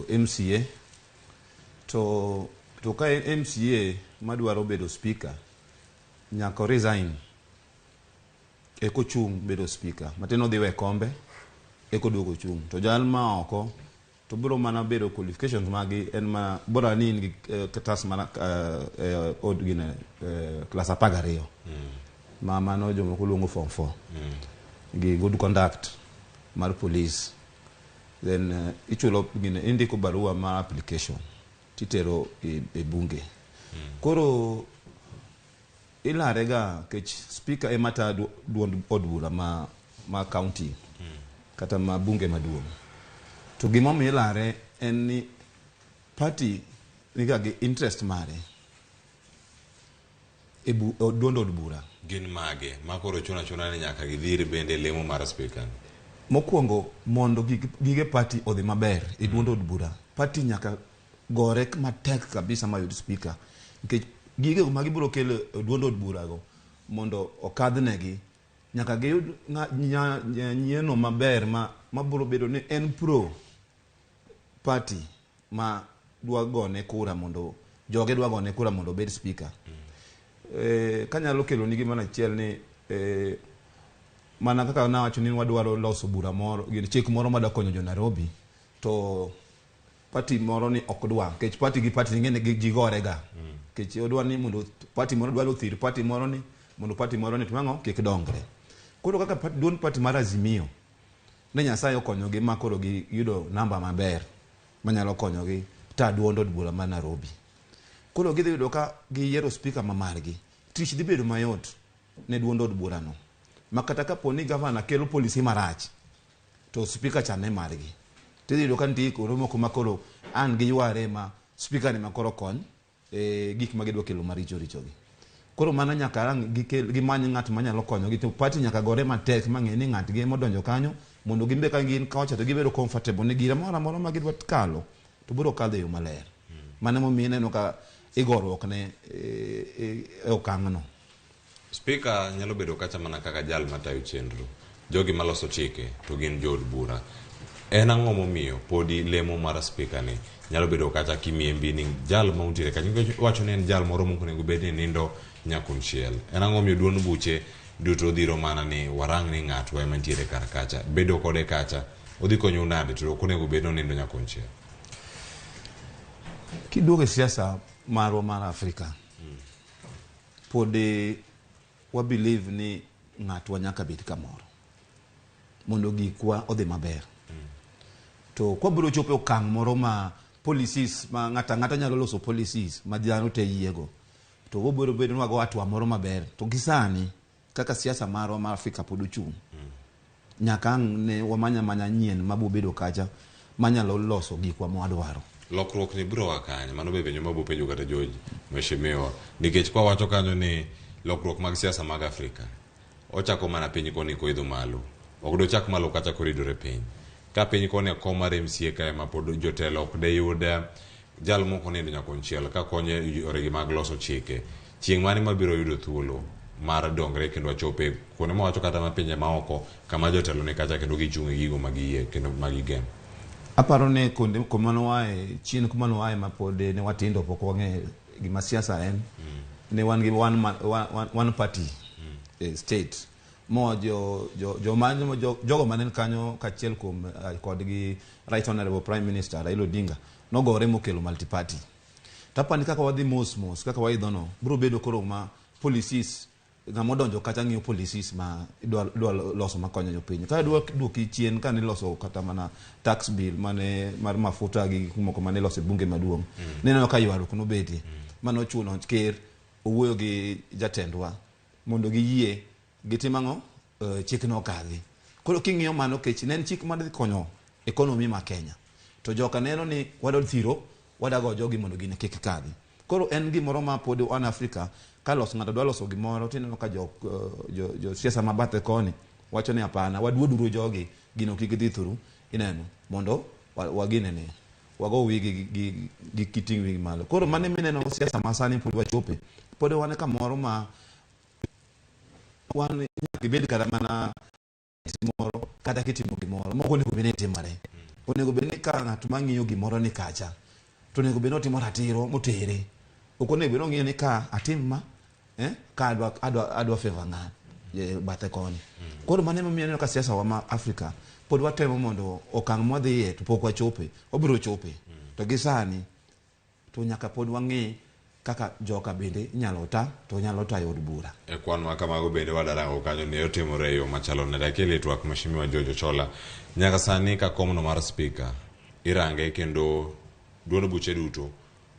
MCA. To ka en MCA madwaro bedo speaker, nyaka o resign eko chung' bedo speaker. Matin odhi we kombe eko duogo chung'. To jal ma oko to biro mana bedo qualifications magi en mana bora ni in gi katas mana od gine class 12. Ma mano jomoko luongo form 4. Gi good conduct mar police. Then ichulo gine indiko barua mar application titero e bunge. Koro ilarega kech speaker ema ta duond od bura ma county kata ma bunge maduong'. To gimomiyo ilare en ni party niga gi interest mare e duond od bura. Gin mage ma koro chuno achuna ni nyaka gidhir bende lemo mar speaker? Mokwongo mondo gige party odhi maber e duond od bura, party nyaka gore matek kabisa mayud speaker. Nikech gige ma gibiro kelo e duond od bura go mondo okadhnegi nyaka giyud nyieno maber ma biro bedo ni en pro party ma dwa gone kura mondo joge dwa gone kura mondo obed speaker. Kanyalo kelo nigi mana achiel ni mana kaka nawacho ni wadwaro loso bura moro, gin chik moro madwa konyo jo Nairobi, to party moro ni ok dwa, nikech party gi party ing'e ni ji gore ga. Nikech odwa ni mondo party moro dwaro thir party moro ni mondo party moro ni to ang'o kik dongre. Koro kaka duond party mar Azimio ne Nyasaye okonyogi ma koro giyudo namba maber manyalo konyogi ta duond od bura ma Nairobi. Koro gidhi yudo ka giyiero speaker ma margi, tich dhi bedo mayot ne duond od burano. Ma kata kapo ni gavana kelo policy marach, to speaker cha ne margi. Tidhi yudo ka nitie kuonde moko ma koro an giyware ma speaker ni ma koro kony gik ma gidwa kelo maricho richo gi. Koro mano nyaka ang' gikel gimany ng'at manyalo konyogi to party nyaka gore matek mang'e ni ng'atgi ema odonjo kanyo mondo gin be ka gin kocha to gibedo comfortable ni giro moro amora ma gidwa kalo to biro kadho e yo maler. Mano emomiyo ineno ka igoruok ne e okang'no. Speaker nyalo bedo kacha mana kaka jal matayo chenro. Jogi maloso chike to gin jood bura. En ang'o momiyo podi lemo mar speaker ni nyalo bedo kacha kimiye mbi ni jal ma untiere kacha nikech iwacho ni en jal moro mok onego bed ni nindo nyakunchiel. En ang'o momiyo duond buche duto dhiro mana ni warang ni ng'atwa ema nitiere kar kacha. Bedo kode kacha odhi konyou nade to ok onego bed ni onindo nyakunchiel. Kiduogo e siasa marwa mar Afrika, pod wa believe ni ng'atwa nyaka bed kamoro mondo gikwa odhi maber. To kwabiro chopo e okang' moro ma policies ma ng'ato ang'ata nyalo loso policies ma dhano te yiego, to wabiro bedo ni wago hatua moro maber. To gi sani kaka siasa marwa ma Afrika pod ochung', nyaka ang' ne wamanya manya nyien mabo bedo kacha manyalo loso gikwa mwadwaro. Lokruok ni biro a kanye? Mano be penjo mabo penjo kata George Mheshimiwa. Nikech kwa wacho kanyo ni lokruok mag siasa mag Afrika ochako mana piny koni koidho malo. Ok dochak malo kacha koridore piny. Ka piny koni kom mar MCA kae ma pod jotelo ok deyud jal moko nindo nyakonchiel ka konyo e yoregi mag loso chike. Chieng' mane mabiro yudo thuolo mar dongre kendo wachope kuonde mawacho kata ma pinje maoko kama jotelo ni kacha kendo gichung' e gigo ma giyie kendo ma gigeno. Aparo ni kuonde kuma noae chien kuma noae ma pod ne watindo pok wang'eyo gima siasa en. Ne wan gi one party state mo jo jo joma jogo mane kanyo kachiel kuom kod gi Right Honorable Prime Minister Raila Odinga nogore mokelo multi party. Tapani kaka wadhi mos mos kaka waidho no biro bedo koro ma policies ng'ama odonjo kacha ng'iyo policies ma idwa loso makonyo jopiny. Ka idwa duoki chien kane iloso kata mana tax bill mane mar mafuta gi gik moko mane iloso e bunge maduong', nineno ka ywaruok nobetie. Mane ochuno ker owuoyo gi jatendwa mondo giyie gitim ang'o chikno okadhi. Koro king'iyo mano kech ne en chik madhi konyo economy ma Kenya. To joka neno ni wadwa thiro wadago jogi mondo gini kik kadhi. Koro en gimoro ma pod wan Afrika ka loso ng'ato dwa loso gimoro tineno ka jo siasa ma bathe koni wacho ni hapana waduoduru jogi gino kik dhi through ineno mondo waginene wago wigi gi kiting' wigi malo. Koro mano mineno siasa ma sani pod wachope pod wan kamoro ma wan nyaka ibed kata mana moro kata kitimo gimoro moko onego bed ni timore. Onego bed ni ka ng'at mang'iyo gimoro ni kacha to onego bed ni otimo ratiro motere. Ok onego bed ni ong'iyo ni ka atim ma ka adwa favor ng'ani bathe koni. Koro mano emomiyo ineno ka siasa wa ma Afrika pod watemo mondo okang' mwadhiye to pok wachope, wabiro chope. To gi sani to nyaka pod wang'i kaka joka bende inyalo ta to nyalo tayo od bura. E kwan ma kamago bende wadarango kanyo ni otimore e yo machalo nade. Akel e twak Mheshimiwa George Ochola. Nyaka sani ka komno mar speaker irange kendo duond buche duto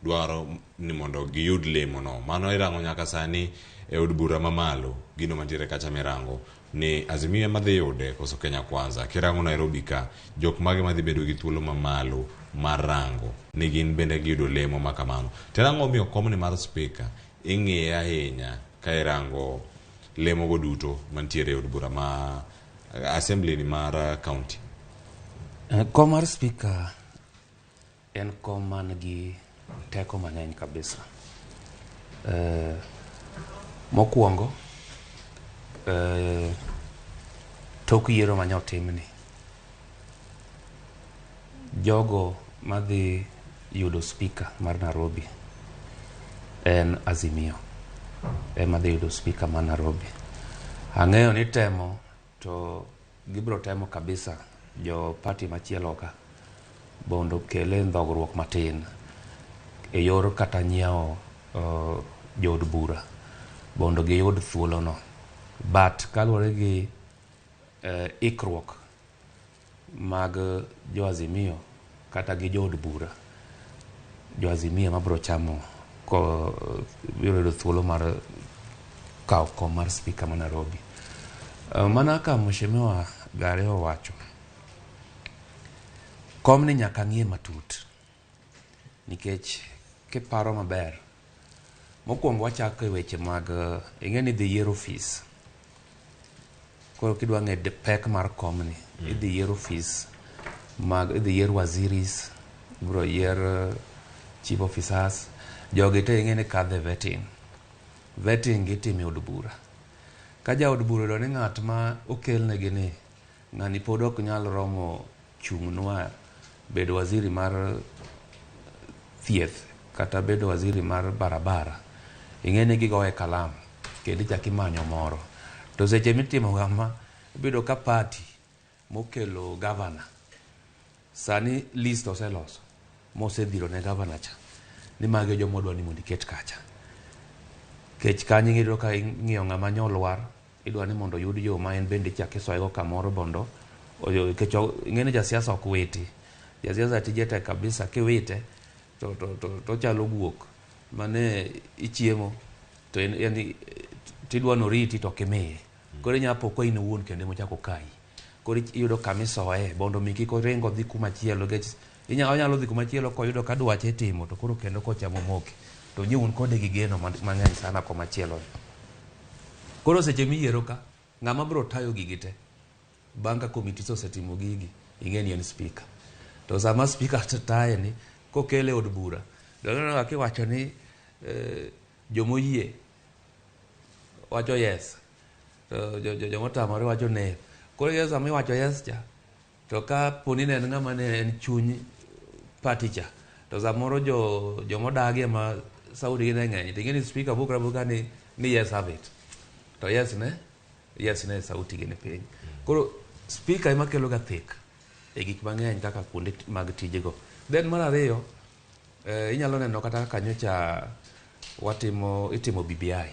dwaro ni mondo giyud lemo no. Mano irango nyaka sani e od bura mamalo gino mantiere kacha mirango ni Azimio ema dhi yude koso Kenya Kwanza. Kirango Nairobi ka jok mage madhi bedo gi thuolo mamalo mar rango ni gin bende giyudo lemo ma kamano. To en ang'o momiyo komni mar speaker ing'iye ahinya ka irango lemo go duto mantiere e od bura ma assembly ni mar county? Kom mar speaker en kom man gi teko mang'eny kabisa. Mokwongo, tok yiero mane otimni, jogo madhi yudo speaker mar Nairobi en Azimio ema dhi yudo speaker mar Nairobi. Ang'eyo ni temo to gibiro temo kabisa jo party machielo ka mondo okele ndhogruok matin e yor kata nyiewo jood bura mondo giyud thuolono. But kaluwore gi ikruok mag jo Azimio kata gi jood bura jo Azimio mabiro chamo ko biro yudo thuolo mar kawo kom mar spika ma Nairobi. Mana ka Mheshimiwa Gare owacho, komni nyaka ng'iye matut nikech kiparo maber, mokwongo wachako e weche mag ing'e ni idhi yier ofis. Koro kidwa ng'e pek mar komni, idhi yier ofis mag idhi yier waziris, ibiro yier chief officers, jogi te ing'e ni kadhe vetting. Vetting itimo e od bura. Ka jaod bura oyudo ni ng'at ma okelnegi ni ng'ani pod ok nyal romo chung'nwa bedo waziri mar thieth kata bedo waziri mar barabara, ing'e ni gigoye kalam kendo ichako imanyo moro. To seche mitimo kama, ibiro ka party mokelo gavana sani list oseloso mosedhiro ne gavana cha ni magi e joma odwa ni mondo iket kacha. Kech kanyo iyudo ka ing'iyo ng'ama nyolwar, idwa ni mondo oyud yo ma en bende ichako isoyego kamoro mondo nikech ing'e ni jasiasa ok witi. Jasiasa tije tek kabisa, kiwite to ochalo guok mane ichiemo to en tidwa noriti to ok imiye. Koro inyalo po ka in owuon kendo emochako kayi. Koro iyudo kama isoye mondo mi kik oring odhi kuma chielo nikech onyalo dhi kuma chielo koyudo ka dwache itimo to koro kendo kochamo moke to nyi un kode gi geno mang'eny sana koma chielo. Koro seche miyiero ka ng'ama biro tayo gigi te bang' ka committees osetimo gigi ing'e ni en speaker. To sama speaker taye ni kokele e od bura to ineno ka kiwacho ni jomoyie wacho yes to jomotamore wacho ne. Koro yes sama iwacho yes cha to ka poni ne en ng'ama ne en chuny party cha to samoro jomodagi ema saudi gi ne ng'eny to ing'e ni speaker bukra buka ni yes have it to yes ne sauti gi ni piny. Koro speaker ema kelo ga thek e gik mang'eny kaka kuonde mag tijego. Then mar ariyo inyalo neno kata kaka nyocha itimo BBI.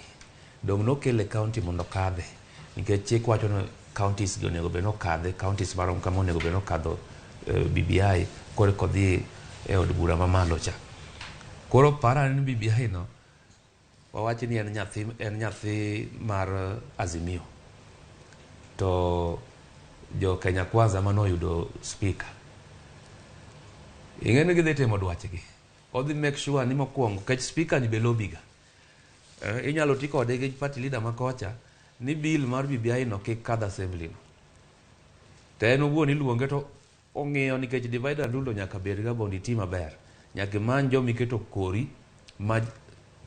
Dong' nokele county mondo okadhe nikech chik wacho ni counties gi onego bed ni okadhe, counties marom kama onego bed ni okadho BBI koro kodhi e od bura mamalo cha. Koro para ni BBI no wawach ni en nyathi mar Azimio to jo Kenya Kwanza manoyudo speaker. Ing'e ni gidhi timo dwachgi. Odhi make sure ni mokwongo kech speaker ni be lobby ga. Inyalo ti kode gi party leader ma kocha ni bill mar BBI no kik kadh assembly no. To en owuon iluonge to ong'iyo nikech divide and rule nyaka bed ga mondo iti maber. Nyaka imany joma iketo kori ma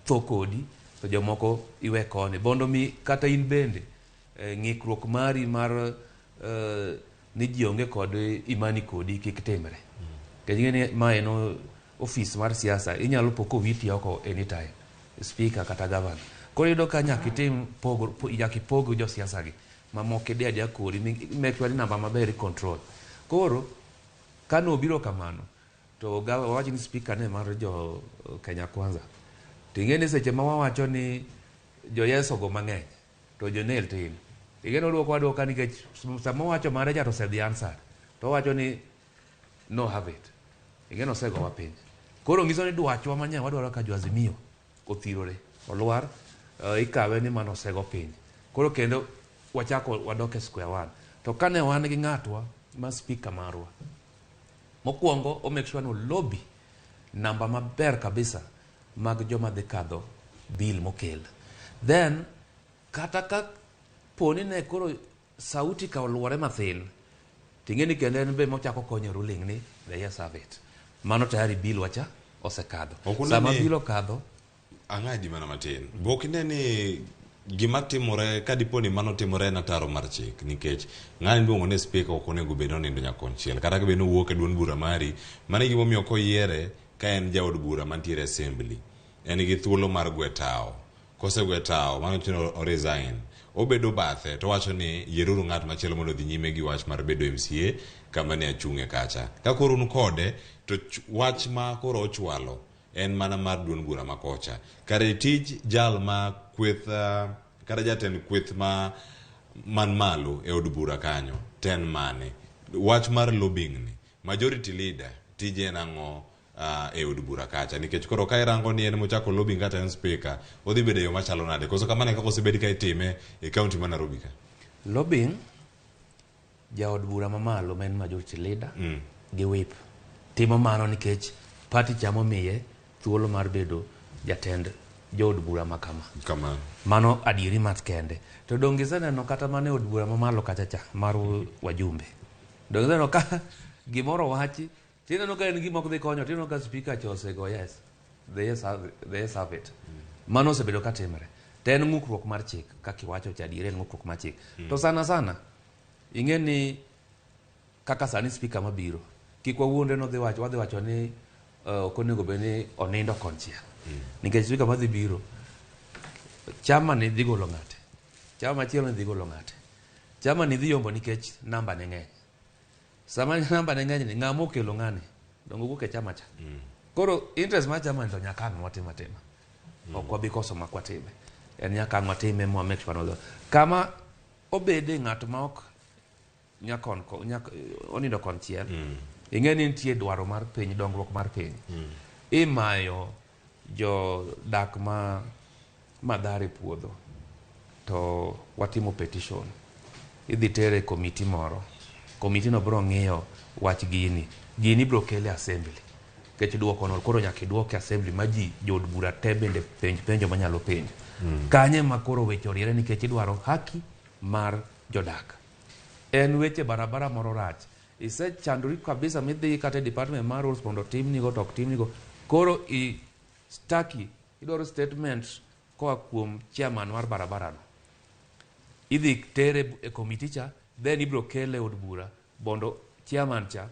tho kodi to jomoko iwe koni. Mondo mi kata in bende ng'ikruok mari mar ni ji onge kod imani kodi kik timre. Nikech ing'e ni ma en ofis mar siasa inyalo po kowiti oko anytime speaker kata governor. Koro iyudo ka nyaka itim nyaka ipog josiasa gi mamoko idhi adhiya kori make sure ni namba maber i control. Koro kane obiro kamano to wawach ni speaker ne mar jo Kenya Kwanza to ing'e ni seche ma wawacho ni jo yes ogo mang'eny to jo nel tin. Ing'e ni oduoko aduoka nikech sama owacho mare cha to osedhi answer to owacho ni no have it. Ing'e ni osegowa piny. Koro nyiso ni dwachwa manyien wadwaro ka jo Azimio othirore olwar ikawe ni mano osego piny. Koro kendo wachako wadok e square one. To kane wan gi ng'atwa ma speaker marwa mokwongo o make sure ni lobby namba maber kabisa mag joma dhi kadho bill mokel. Then kata ka poni ne koro sauti ka oluore mathin ting'e ni kendo en be mochako konyo ruling ni the yes have it. Mano tayari bill wacha osekadho. Sama bill okadho ang'adi mana matin. Bok ine ni gima timore ka dipo ni mano timore en ataro mar chik nikech ng'ani iluongo ni speaker ok onego bed ni onindo nyaka konchiel kata ka bed ni owuok e duond bura mari. Mano e gimomiyo koyiere ka en jaod bura mantiere assembly en gi thuolo mar gwe tawo. Kosegwe tawo mano chuno o resign. Obedo bathe to wacho ni yieruru ng'at machielo mondo odhi nyime gi wach mar bedo MCA kama ne achung'e kacha. Ka koro un kode to wach ma koro ochwalo en mana mar duond bura ma kocha. Kare tij jal ma kweth kata jatend kweth ma man malo e od bura kanyo ten mane wach mar lobbying ni majority leader tije en ang'o e od bura kacha nikech koro ka irango ni en mochako lobbying kata en speaker odhi bedo e yo machalo nade koso kamano e kaka osebed ka itime e county ma Nairobi ka Lobbying jaod bura mamalo ma en majority leader gi whip timo mano nikech party cha momiye thuolo mar bedo jatend jood bura ma kama. Kamano. Mano adieri mat kende. To donge iseneno kata mana e od bura mamalo kacha cha mar wajumbe. Donge iseneno ka gimoro owachi tineno ka en gima ok dhi konyo tineno ka speaker cha osego yes. The yes have, the yes have it. Mano osebedo ka timre. To en ng'ukruok mar chik kaka iwacho cha adieri en ng'ukruok mar chik. To sana sana ing'e ni kaka sani speaker mabiro kik wawuondre ni odhi wacho wadhi wacho ni ok onego bed ni onindo konchiel nikech speaker madhi biro chama ni dhi golo ng'ate chama machielo ni dhi golo ng'ate chama ni dhi yombo nikech namba ne ng'eny sama namba ne ng'eny ni ng'ama okelo ng'ani donge owuok e chama cha koro interest mar chama ni to nyaka ang' watim atima ok wabi koso mak watime en nyaka ang' watime mwa make sure ni kama obede ng'at ma ok nyakon nyak, onindo konchiel ing'e ni nitie dwaro mar piny dongruok mar piny imayo jodak ma Mathare puodho to watimo petition idhi tere e komiti moro komiti no biro ng'iyo wach gini gini ibiro kele assembly nikech duoko no koro nyaka iduok e assembly ma ji jood bura te bende penj penjo manyalo penjo kanye ma koro weche oriere nikech idwaro haki mar jodak en weche barabara moro rach isechandori kabisa midhi kata e department mar roads mondo otimnigo to ok timnigo koro i staki idwaro statement koa kuom chairman mar barabara no idhi tere e komiti cha then ibiro kele e od bura mondo chairman cha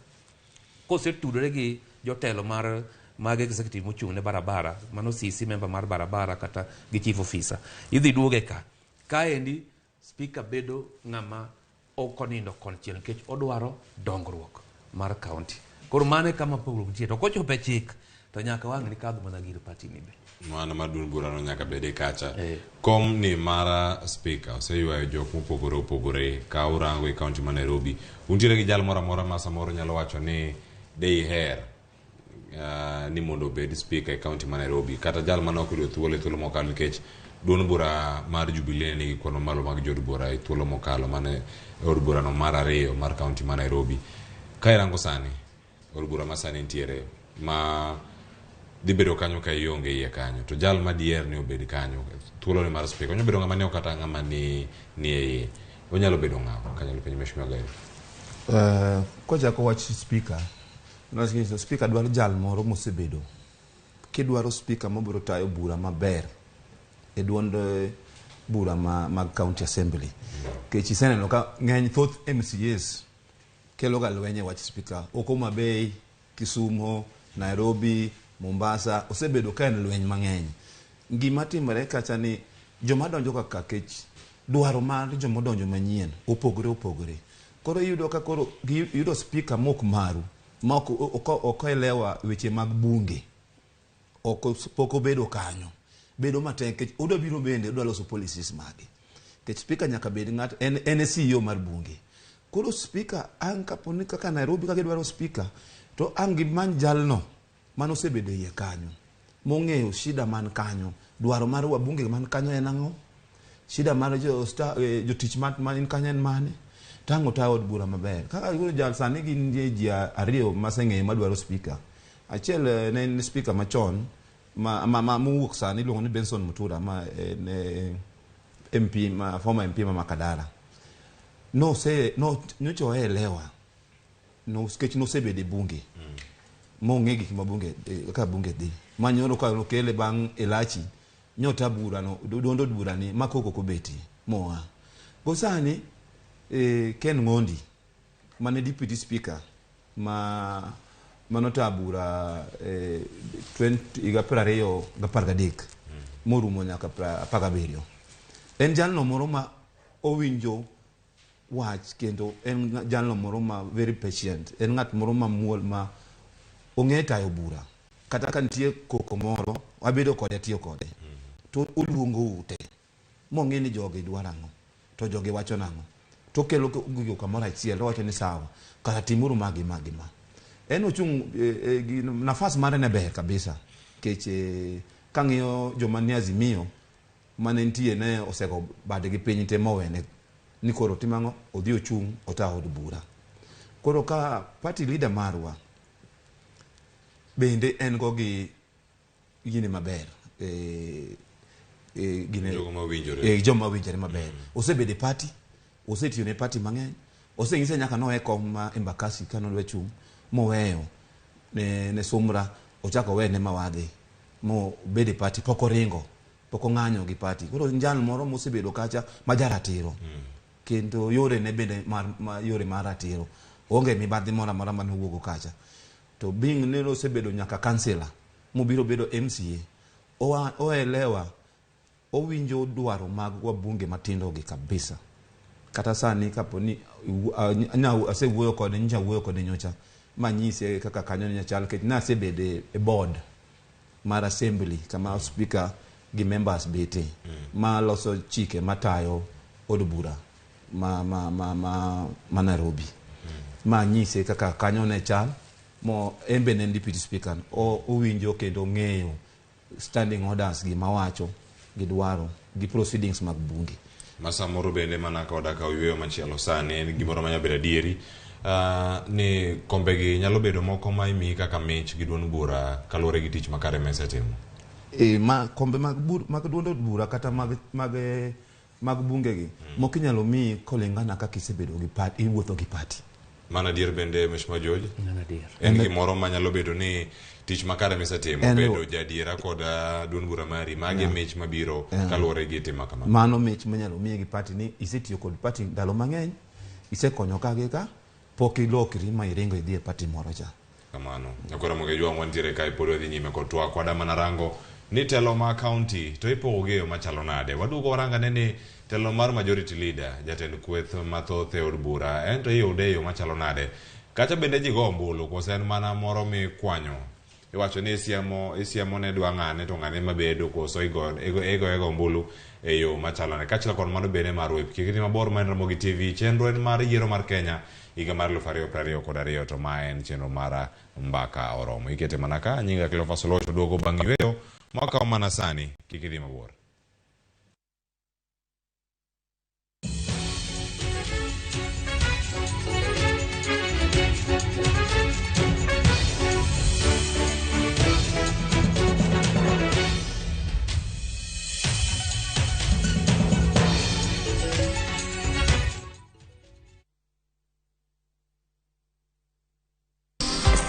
kosetudore gi jotelo mar mag executive mochung' ne barabara mano CC member mar barabara kata gi chief officer idhi duoge ka kaendi speaker bedo ng'ama ok onindo konchiel nikech odwaro dongruok mar county koro mano e kama pogruok nitie to kochopo e chik to nyaka wang' ni kadho mana gir party ni be mano mar duond burano nyaka bede kacha kom ni mara speaker oseywayo jok mopogore opogore ka urango e county ma Nairobi untiere gi jal moro amora ma samoro nyalo wacho ni de iher ni mondo obed speaker e county ma Nairobi kata jal mane ok oyudo thuolo e thuolo mokalo nikech duond bura mar Jubilee nigi kwan mamalo mag jood bura e thuolo mokalo mane e od burano mar ariyo mar county ma Nairobi ka irango sani od bura ma sani nitiere ma dhi bedo kanyo ka ionge iye kanyo to jal ma diher ni obed kanyo thuolo ne mar speaker onyalo bedo ng'ama ni oko kata ng'ama ni e iye onyalo bedo ng'awa kanyalo penjo mheshimiwa Gayo Kochako wach speaker nwacho speaker dwaro jal moro mosebedo kidwaro speaker mabiro tayo bura maber e duond bura mag county assembly nikech iseneno ka ng'eny thoth MCAs kelo ga lweny e wach speaker ok Homa Bay, Kisumu, Nairobi, Mombasa osebedo ka en lweny mang'eny. Gima timore kacha ni joma donjo kaka kech dwaro mar joma odonjo manyien opogore opogore. Koro iyudo ka koro giyudo speaker mok maru ma ok elewa weche mag bunge ok pok obedo kanyo bedo matek nikech odwa biro bende odwa loso policies mage nikech speaker nyaka bed ng'at en e CEO mar bunge koro speaker ang' kaponi kaka Nairobi ka gidwaro speaker to ang' gimany jalno manosebedo iye kanyo mong'eyo shida man kanyo dwaro mar wabunge man kanyo en ang'o shida mar jotich man kanyo en mane tang' ota od bura maber kaka koro jal sani gin ji ariyo maseng'eyo madwaro speaker achiel ne en speaker machon ma mowuok sani iluongo ni Benson Mutura ma en MP ma former MP ma Makadara no se no nyocha oelewa no nikech nosebedo e bunge mong'e gik ma bunge kaka bunge dhi manyoro ka nokele bang' Elachi nyota bura no duond od bura ni ma koko kobeti moa go sani Ken Ng'ondi mane deputy speaker ma manota bura 20 higa 2013 morumo nyaka 17 en jalno moro ma owinjo wach kendo en jalno moro ma very patient en ng'at moro mamuol ma ong'e tayo bura kata ka nitie koko moro wabedo kode atiyo kode to oluongo ute mong'e ni jogi dwaro ang'o to to jogi wacho nang'o to kelo gigo kamoro achiel to wacho ni sawa kara timuru ma gi ma gi ma en ochung' gi nafas mare ne ber kabisa nikech kang'iyo joma ni Azimio mane nitie ne osego badgi piny te mowene ni koro tim ang'o odhi ochung' ota od bura koro ka party leader marwa bende en go gi gini maber gine Jogo mawinjore. Joma winjore maber osebedo e party osetiyo ne party mang'eny oseng'ise nyaka nowe kom ma Embakasi ka nodwa chung' moweyo ne Sumra ochako owe ne Mawadhi mobedo e party pok oringo pok ong'anyo gi party koro jal moro mosebedo kacha ma jaratiro kendo yore ne bende mar, yore mar ratiro onge mibadhi moro amora mane owuogo kacha to being ne osebedo nyaka kansela mobiro bedo MCA oelewa owinjo dwaro mag wabunge matindo gi kabisa kata sani kapo ni asewuoyo kode nyocha wuoyo kode nyocha manyise kaka kanyo ne chal nikech nasebede e board mar assembly kama speaker gi members bete ma loso chike matayo od bura ma Nairobi ma nyise kaka kanyo ne chal mo en be ne en deputy speaker owinjo kendo ong'eyo standing orders gi mawacho gi dwaro gi proceedings mag bunge ma samoro bende mana koda ka oyweyo machielo sani en gimoro manya bedo adieri ni kombegi nyalo bedo moko ma imiyi kaka mich gi duond bura kaluwore gi tich makare ma isetimo. Ma kombe mag mag duond od bura kata mag bunge gi moko inyalo miyi kolingana kaka isebedo gi party iwuotho gi party. Mano adier bende Mheshimiwa George? Mano adier. En gimoro manyalo bedo ni tich makare misetimo bedo jadiera kod duond bura mari magi mich mabiro kaluwore gi tim makama. Mano mich manyalo miyi gi party ni isetiyo kod party ndalo mang'eny isekonyo ka gi ka pok ilokri ma iringo idhi e party moro cha. Kamano. Nyakoro Ramogi Ajwang' wantiere kae pod wadhi nyime kod twak wada mana rango ni telo ma county to ipogo gi e yo machalo nade. Waduogo warangane ni telo mar majority leader jatend kweth mathoth e od bura en to iyude e yo machalo nade. Kacha bende ji go ombulu koso en mana moro mikwanyo. Iwacho ni isiemo ne dwa ng'ane to ng'ane mabedo koso igoyo ombulu e yo machalo nade. Kaachiel kod mano bende mar web kik idhi mabor ma en Ramogi TV chenro en mar yiero mar Kenya higa mar 2022 to ma en chenro mar Mbaka Oromo. Ikete mana ka nyinga Cleophas Oloch duogo bang' yweyo mwakawo mana sani kik idhi mabor.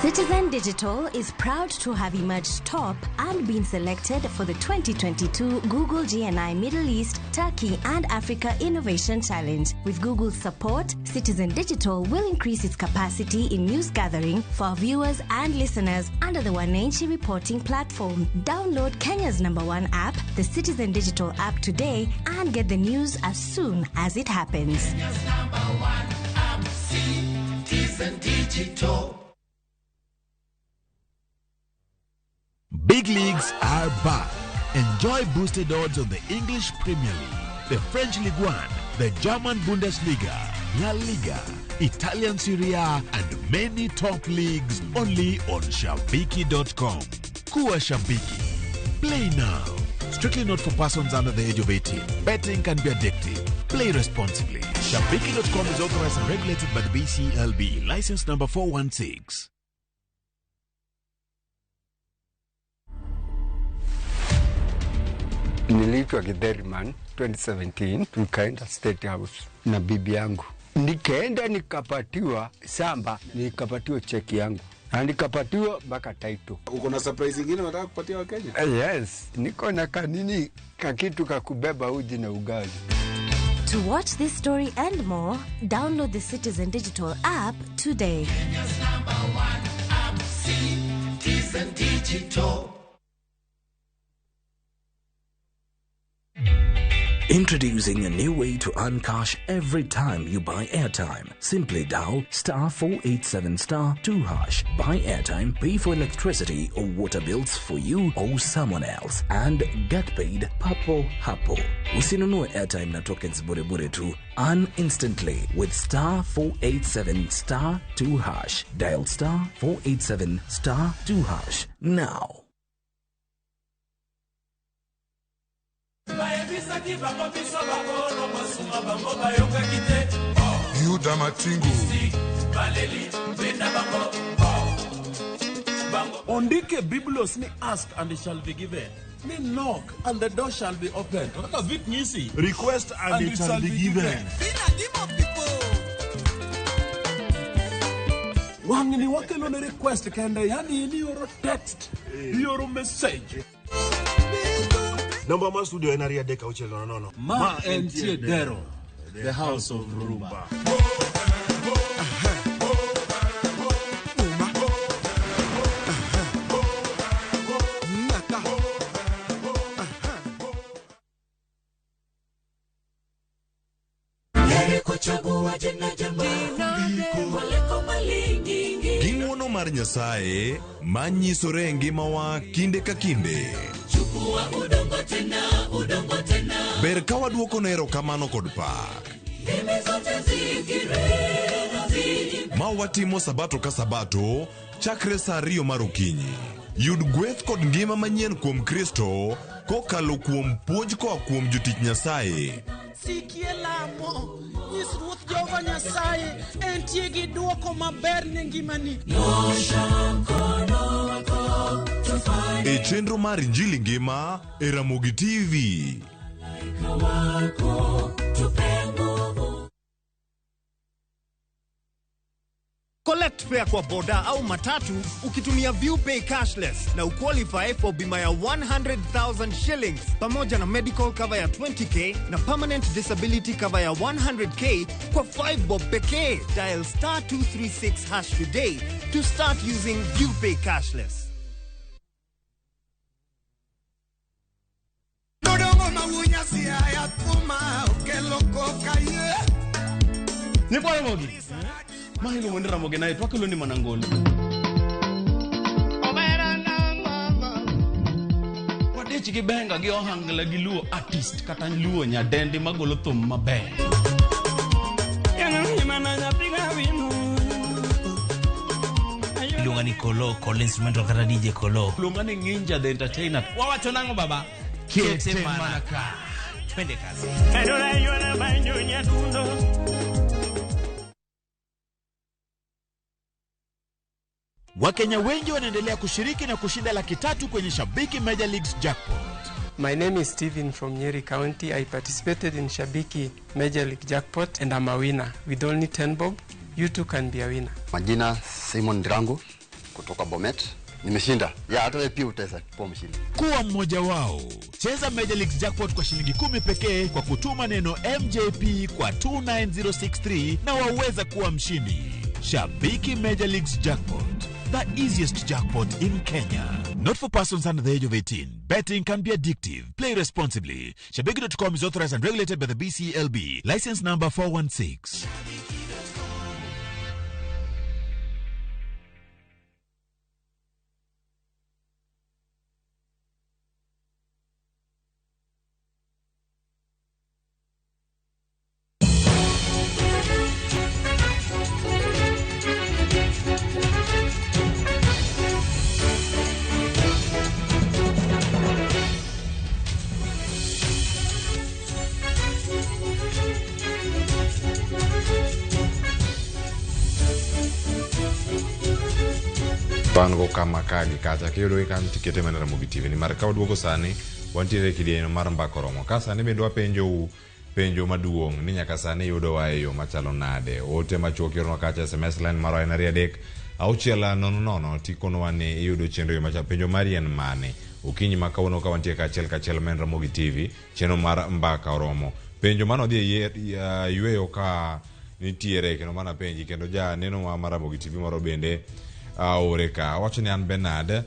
Citizen Digital is proud to have emerged top and been selected for the 2022 Google GNI Middle East, Turkey and Africa Innovation Challenge. With Google's support, Citizen Digital will increase its capacity in news gathering for our viewers and listeners under the Wananchi reporting platform. Download Kenya's #1 app, the Citizen Digital app today, and get the news as soon as it happens. Kenya's #1 app, Citizen Digital. Big leagues are back. Enjoy boosted odds on the English Premier League, the French Ligue 1, the German Bundesliga, La Liga, Italian Serie A, and many top leagues only on Shabiki.com. Kuwa Shabiki. Play now. Strictly not for persons under the age of 18. Betting can be addictive. Play responsibly. Shabiki.com is authorized and regulated by the BCLB. License number 416. Niliitwa Githeriman 2017, tukaenda State House na bibi yangu. Nikaenda nikapatiwa samba, nikapatiwa cheki yangu na nikapatiwa mpaka title. Uko na surprise ingine unataka kupatia Wakenya? Yes, niko na kanini kakitu kakubeba uji na ugali. To watch this story and more, download the Citizen Digital app today. Kenya's #1 app, Citizen Digital. Introducing a new way to earn cash every time you buy airtime. Simply dial star 487 star 2 hash. Buy airtime, pay for electricity or water bills for you or someone else, and get paid papo hapo. Usinunue airtime na tokens bure bure tu. Earn instantly with star 487 star 2 hash. Dial star 487 star 2 hash now. Bayebisaki bango biso bakolo kosunga bango bayokaki te. Yuda Matingu. Baleli benda bango. Ondike Biblos ni ask and it shall be given. Ni knock and the door shall be opened. Kaka vit nyisi. Request and it shall be given. Wang'ni wakelo ne request kende, yani ilioro text, ioro message. Namba mar studio en 23600. Ma entie Dero, the house of Rumba. Heri kuchagua jina jema kuliko mali nyingi. Gi ng'wono mar Nyasaye manyisore e ngimawa kinde ka kinde. Chukua udongo tena, udongo tena. Ber ka waduoko ne erokamano kod pak. Ndimi zote zikiri na ziimbe. Ma watimo sabato ka sabato chakre sa 2 mar okinyi. Yud gweth kod ngima manyien kuom Kristo kokalo kuom puonj koa kuom jotich Nyasaye. Sikie lamo, nyis Ruoth Jehova Nyasaye entie gi duoko maber ne ngimani. Nyosha mkono wako tufanye. E chenro mar Injili Ngima e Ramogi TV. Malaika wako tupe nguvu. Collect fare kwa boda au matatu ukitumia ViewPay cashless na uqualify for bima ya 100,000 shillings pamoja na medical cover ya 20k na permanent disability cover ya 100k kwa 5 bob pekee. Dial star 236 hash today to start using ViewPay cashless. Dodongo mawunya siaya kuma okelo koka ye. Ni kwa Ramogi. Ma iluongo ni Ramogi naye to wakelo ni mana ngolo. Wadich gi benga gi ohangla gi luo artist kata luo nyadendi magolo thum maber. Iluonga ni Kolo, Kolo instrumental kata DJ Kolo. Iluonga ni Nginja the entertainer. Wawacho nang'o baba? Kete mana ka. Twende kazi. Wakenya wengi wanaendelea kushiriki na kushinda 300,000 kwenye Shabiki Major Leagues Jackpot. My name is Steven from Nyeri County. I participated in Shabiki Major League Jackpot and I'm a winner. With only 10 bob, you too can be a winner. Majina Simon Drango kutoka Bomet. Nimeshinda. Ya hata wewe pia utaweza kuwa mshindi. Kuwa mmoja wao. Cheza Major League Jackpot kwa shilingi 10 pekee kwa kutuma neno MJP kwa 29063 na waweza kuwa mshindi. Shabiki Major Leagues Jackpot, the easiest jackpot in Kenya. Not for persons under the age of 18. Betting can be addictive. Play responsibly. Shabiki.com is authorized and regulated by the BCLB. License number 416. Wan go kama ka gi kacha kiyudo gi kanyo tikete mana Ramogi TV nimar ka waduogo sani wantiere e kidieny mar mbaka oromo. Ka sani bende wapenjou penjo maduong' ni nyaka sani yudowa e yo machalo nade. Ote machuok ioronwa kacha SMS line marwa en 23600 tikonowa ni iyudo chenro e yo machalo. Penjo mari en mane? Okinyi ma kawuono ka wantie kaachiel kachiel ma en Ramogi TV chenro mar mbaka oromo. Penjo mane odhi e yweyo ka nitiere kendo mana penji kendo ja neno wa mar Ramogi TV moro bende aore ka owacho ni an Bernard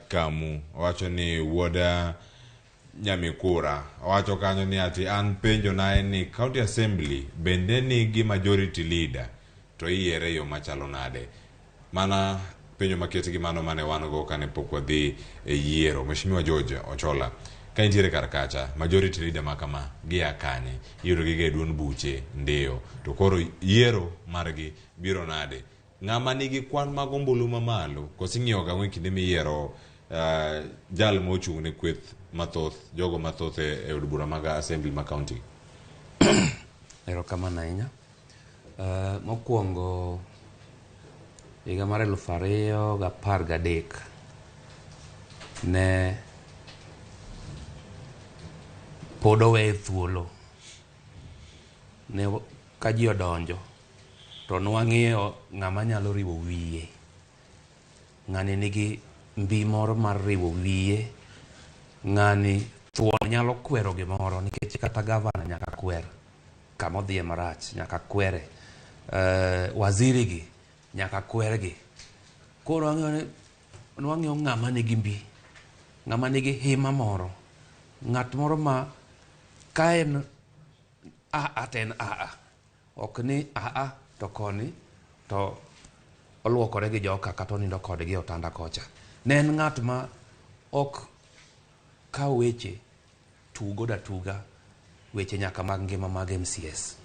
Kamu, owacho ni wuoda Nyamikura owacho kanyo ni ati an penjo na en ni County Assembly bende nigi majority leader to iyiere e yo machalo nade? Mana penjo maket gi mano mane wan go kane pok wadhi e yiero. Mheshimiwa George Ochola, ka intiere kar kacha, majority leader ma kama gia kanye? Iyudo gi e duond buche ndiyo, to koro yiero margi biro nade? Ng'ama nigi kwan mag ombulu mamalo koso ing'iyo gang'o e kinde miyiero jal mochung' ne kweth mathoth, jogo mathoth e od bura mag assembly ma county? Erokamano ahinya. Mokwongo higa mar 2013 ne pod owe thuolo ne ka ji odonjo to nwang'iyo ng'ama nyalo riwo wiye. Ng'ani nigi mbi moro mar riwo wiye, ng'ani thuon nyalo kwero gimoro nikech kata gavana nyaka kwer kama odhiye marach, nyaka kwere. Waziri gi nyaka kwergi. Koro wang'iyo ng'ama nigi mbi, ng'ama nigi hima moro, ng'at moro ma ka en aa to en aa, ok ni aa to koni to oluokore gi joka kata onindo kodgi e otanda kocha. Ne en ng'at ma ok kaw weche tugo da tuga weche nyaka mag ngima mag MCS.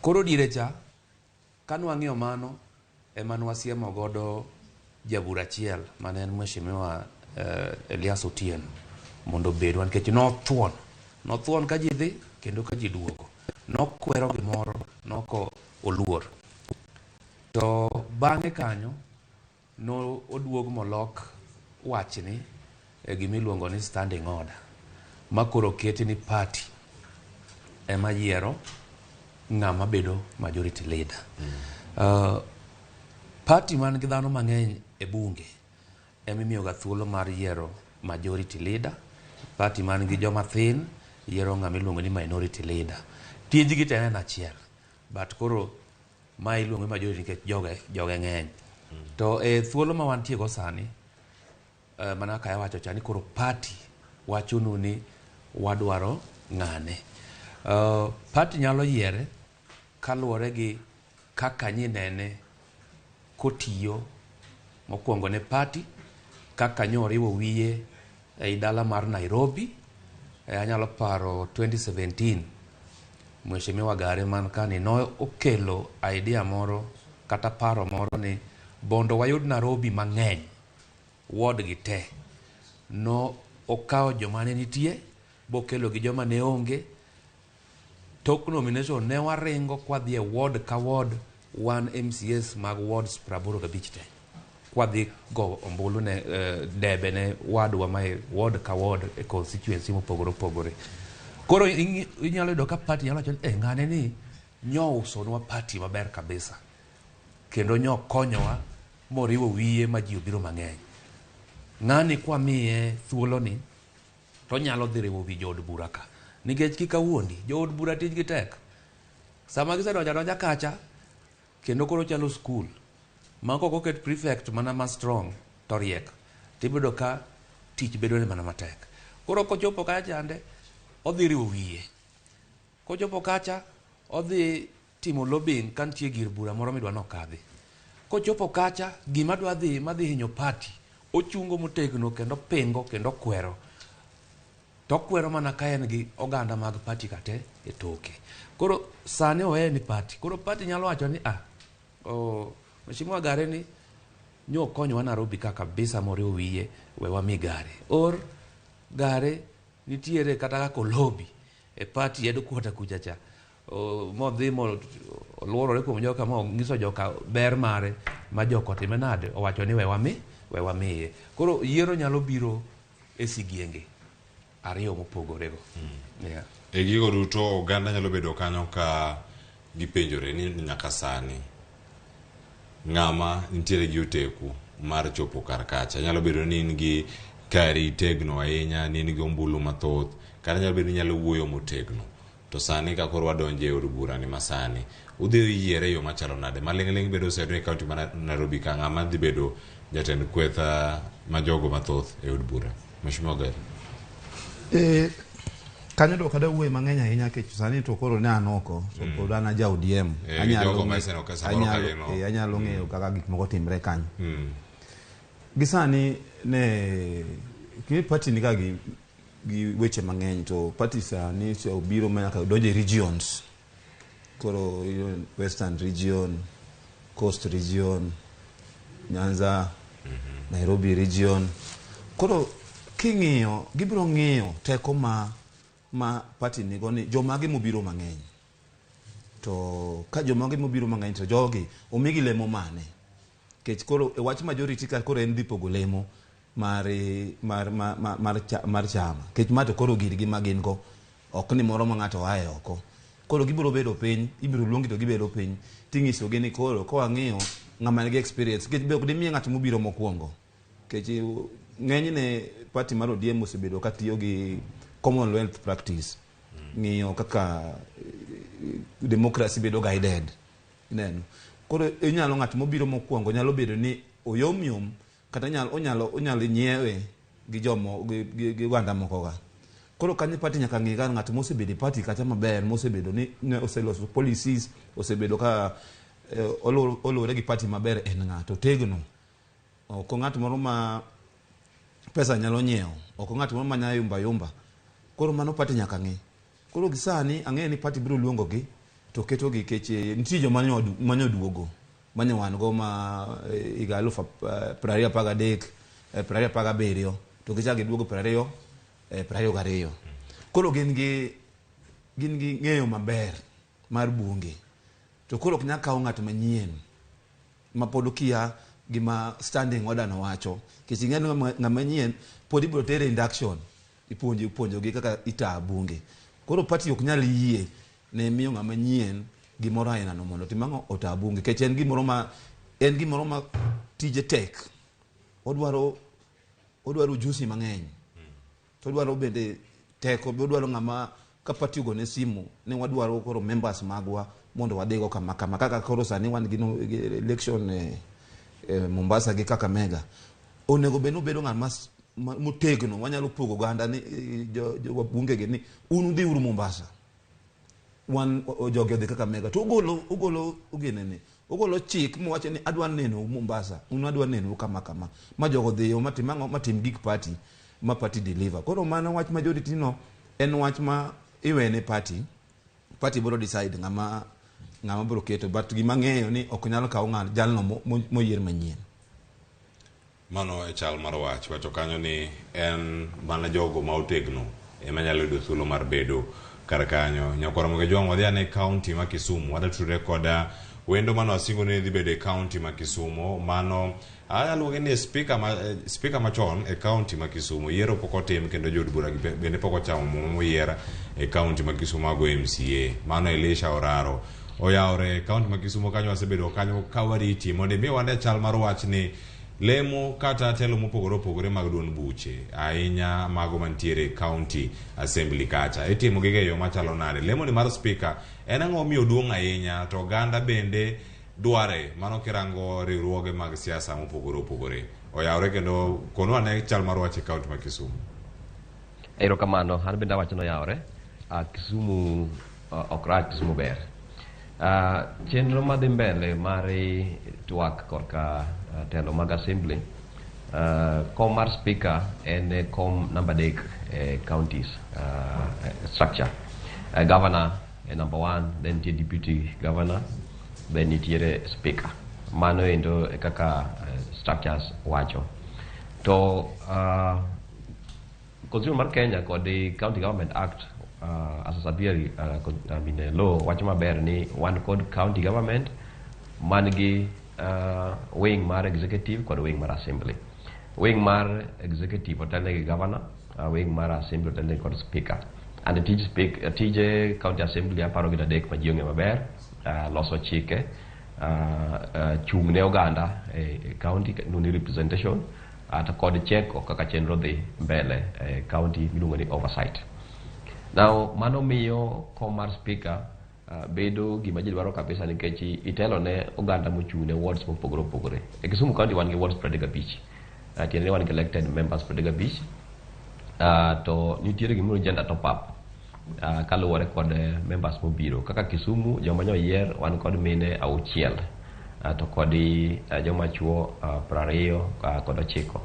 Koro diere cha kanwang'iyo mano ema nwasiemo godo jabura achiel mane en Mheshimiwa Elias Otieno mondo obedwa nikech nothuon ka ji dhi kendo ka ji duogo. Nokwero gimoro noko oluor. To bang'e kanyo no oduog molok wachni e gimiluongo ni standing order ma koro oketi ni party ema yiero ng'ama bedo majority leader. Party man gi dhano mang'eny e bunge ema imiyoga thuolo mar yiero majority leader. Party man gi joma thin yiero ng'ama iluongo ni minority leader. Tijgi to en achiel, but koro ma iluongo ni majority nikech joge ng'eny. To e thuolo ma wantie go sani, mana kaka awacho cha ni koro party wachonu ni wadwaro ng'ane. Party nyalo yiere kaluwore gi kaka nyinene kotiyo mokwongo ne party, kaka nyoriwo wiye ei dala mar Nairobi. Anyalo paro 2017 Mheshimiwa Gare man kani no okelo idea moro kata paro moro ni bondo wayud Nairobi mang'eny ward gi te. No okawo joma ne nitie bokelo gi joma ne onge. Tok nomination ne waringo kwadhi e ward ka ward wan MCS mag wards 85 te. Kwadhi go ombulu ne debe ne wadwa ma e ward ka ward e constituency mopogore opogore. Koro inyalo yudo ka party nyalo wacho ni ng'ane ni nyo usonwa party maber kabisa. Kendo nyo konyowa moriwo wiye ma ji obiro mang'eny. Ng'ani kwamiye thuolo ni to onyalo dhi riwo wi jood bura ka. Nikech kik awuondi, jood bura tijgi tek. Sama gisedonjo adonja kacha, kendo koro chalo skul. Ma kok oket prefect mana ma strong to riek, tiyudo ka tich bedo ne mana matek. Koro kochopo kacha chande, odhi riwo wiye. Kochopo kacha, odhi timo lobbying ka nitie gir bura moro midwa nokadhi. Kochopo kacha, gima dwa dhi madhi hinyo party, ochungo motegno kendo pingo kendo kwero. To kwero mana ka en gi oganda mag party kate e toke. Koro sani oweye ni party. Koro party nyalo wacho ni Mheshimiwa Gare ni nyo konyowa Nairobi ka kabisa moriwo wiye we wami Gare. Or Gare nitiere kata kaka olobi e party headquarter kucha cha. Modhi mo oluorore kuom joka ma onyiso joka ber mare ma joka otime nade owacho ni we wamiye. Koro yiero nyalo biro e sigienge ariyo mopogore go. Yeah. E gigo duto oganda nyalo bedo kanyo ka gipenjore ni nyaka sani ng'ama nitiere gi oteku mar chopo kar kacha. Nyalo bedo ni in gi kari tegno ahinya, ni in gi ombulu mathoth, kata nyalo bedo ni inyalo wuoyo motegno. To sani ka koro wadonjo e od bura ni masani, udhi yiere e yo machalo nade? Maling'ling' bedo osedo e kaunti ma Nairobi ka ng'ama dhi bedo jatend kweth ma jogo mathoth e od bura. Mheshimiwa Gari. Kanyo to ok adwa wuoye mang'eny ahinya nikech sani to koro ne an oko to pod an aja ODM. Gi jogo ma iseneno ka samoro ka gin oko. Anyalo ng'eyo kaka gik moko timre kanyo. Gi sani ne ki party ni ka gi weche mang'eny to party sani obiro ma nyaka donjo e regions. Koro Western region, Coast region, Nyanza, Nairobi region. Koro king'iyo, gibiro ng'iyo teko ma party nigo ni jomage mobiro mang'eny. To ka jomage mobiro mang'eny to jogi omigi lemo mane? Nikech koro e wach majority ka koro en dhi pogo lemo mar chama. Nikech ma to koro girgi ma gin go ok ni moro ma ng'ato ae oko. Koro gibiro bedo piny, ibiro luongi to gibedo piny tinyisogi ni koro ka wang'iyo ng'ama nigi experience. Nikech be ok dimiye ng'at mobiro mokwongo. Nikech ng'enyne party mar ODM osebedo katiyo gi Commonwealth practice. Ng'iyo kaka democracy bedo guided. Ineno. Koro inyalo ng'at mobiro mokwongo nyalo bedo ni oyom yom kata onyalo nyiewe gi jomo gi oganda moko ga. Koro kanyo party nyaka ng'i ka ng'at mosebedo e party kacha maber, mosebedo ni oseloso policies, osebedo ka oluwore gi party maber en ng'ato tegno. Ok ng'at moro ma pesa nyalo nyiewo, ok ng'at moro ma nyalo yumba yumba. Koro mano party nyaka ng'i. Koro gi sani ang'eyo ni party biro luongo gi to keto gi kech nitie joma manyo duogo manyo wan go ma higa 2013 2017 to gichako giduogo 2022. Koro gin gi ng'eyo maber mar bunge. To koro ok nyal kawo ng'at manyien ma pod okia gima standing order no wacho. Nikech ing'eyo ng'ama nyien pod ibiro tere induction, ipuonjogi kaka ita bunge. Koro party ok nyal yie ne miyo ng'ama nyien gimoro aina no mondo otim ang'o ota bunge. Nikech en gimoro ma tije tek. Odwaro ujuzi mang'eny. To odwaro bende teko, odwaro ng'ama ka party ogone simu ne wadwaro koro members magwa mondo wadhigo kama kama. Kaka koro sani wan gi election Mombasa gi Kakamega. Onego bed ni obedo ng'ama motegno wanyalo pogo oganda ni wabunge gi ni un udhi uru Mombasa. Wan jogi odhi Kakamega. To ogolo ginene. Ogolo chik mowacho ni adwa neno Mombasa, un adwa neno kama kama. Ma jogo dhiyo matim ang'o matim gik party ma party deliver. Koro mano wach majority no en wach ma iwene party. Party biro decide ng'ama biro keto, but gima ng'eyo ni ok nyal kawo ng'at jalno moyier manyien. Mano e chal mar wach. Wacho kanyo ni en mana jogo ma otegno ema nyalo yudo thuolo mar bedo kar kanyo. Nyakwar Ramogi Jwang' wadhi ane kaunti ma Kisumu. Wadatudre koda wendo mano asingo ni dhi bedo e kaunti ma Kisumu. Mano aluonge ni speaker machon e kaunti ma Kisumu. Yiero pok otim kendo jood bura bende pok ochamo muma moyier e kaunti ma Kisumu mago MCA. Mano Elisha Oraro. Oyawre kaunti ma Kisumu kanyo wasebedo kanyo ka wariti mondo mi wane chal mar wach ni lemo kata telo mopogore opogore mag duond buche ahinya mago mantiere county assembly kacha itimo gi e yo machalo nade. Lemo ni mar speaker en ang'o miyo duong' ahinya to oganda bende dware mano kirango riwruoge mag siasa mopogore opogore. Oyawre kendo konwa ne chal mar wach e kaunti ma Kisumu. Erokamano, an bende awacho ni oyawre. Kisumu ok rach, Kisumu ber. Chenro madhi mbele mar twak korka telo mag assembly, kom mar speaker en kom namba 3 e counties structure. Governor e number 1, then nitie deputy governor, then nitiere speaker. Mano endo e kaka structures wacho. To Constitution mar Kenya kod County Government Act as a subsidiary law wacho maber ni wan kod county government man gi wing mar executive kod wing mar assembly. Wing mar executive otelne gi governor, wing mar assembly otelne kod speaker. And tije county assembly aparo gin adek ma ji ong'eyo maber: loso chike, chung' ne oganda e county ni representation, to kod cheko kaka chenro dhi mbele e county miluongo ni oversight. Now, mano miyo kom mar speaker bedo gima ji dwaro kabisa nikech itelo ne oganda mochung' ne wards mopogore opogore. E Kisumu County wan gi wards 35. Tiende ni wan gi elected members 35. To nitiere gimoro gender top up kaluwore kod members mobiro. Kaka Kisumu, joma nyoyier wan kod mine 6 to kod joma chuo 29.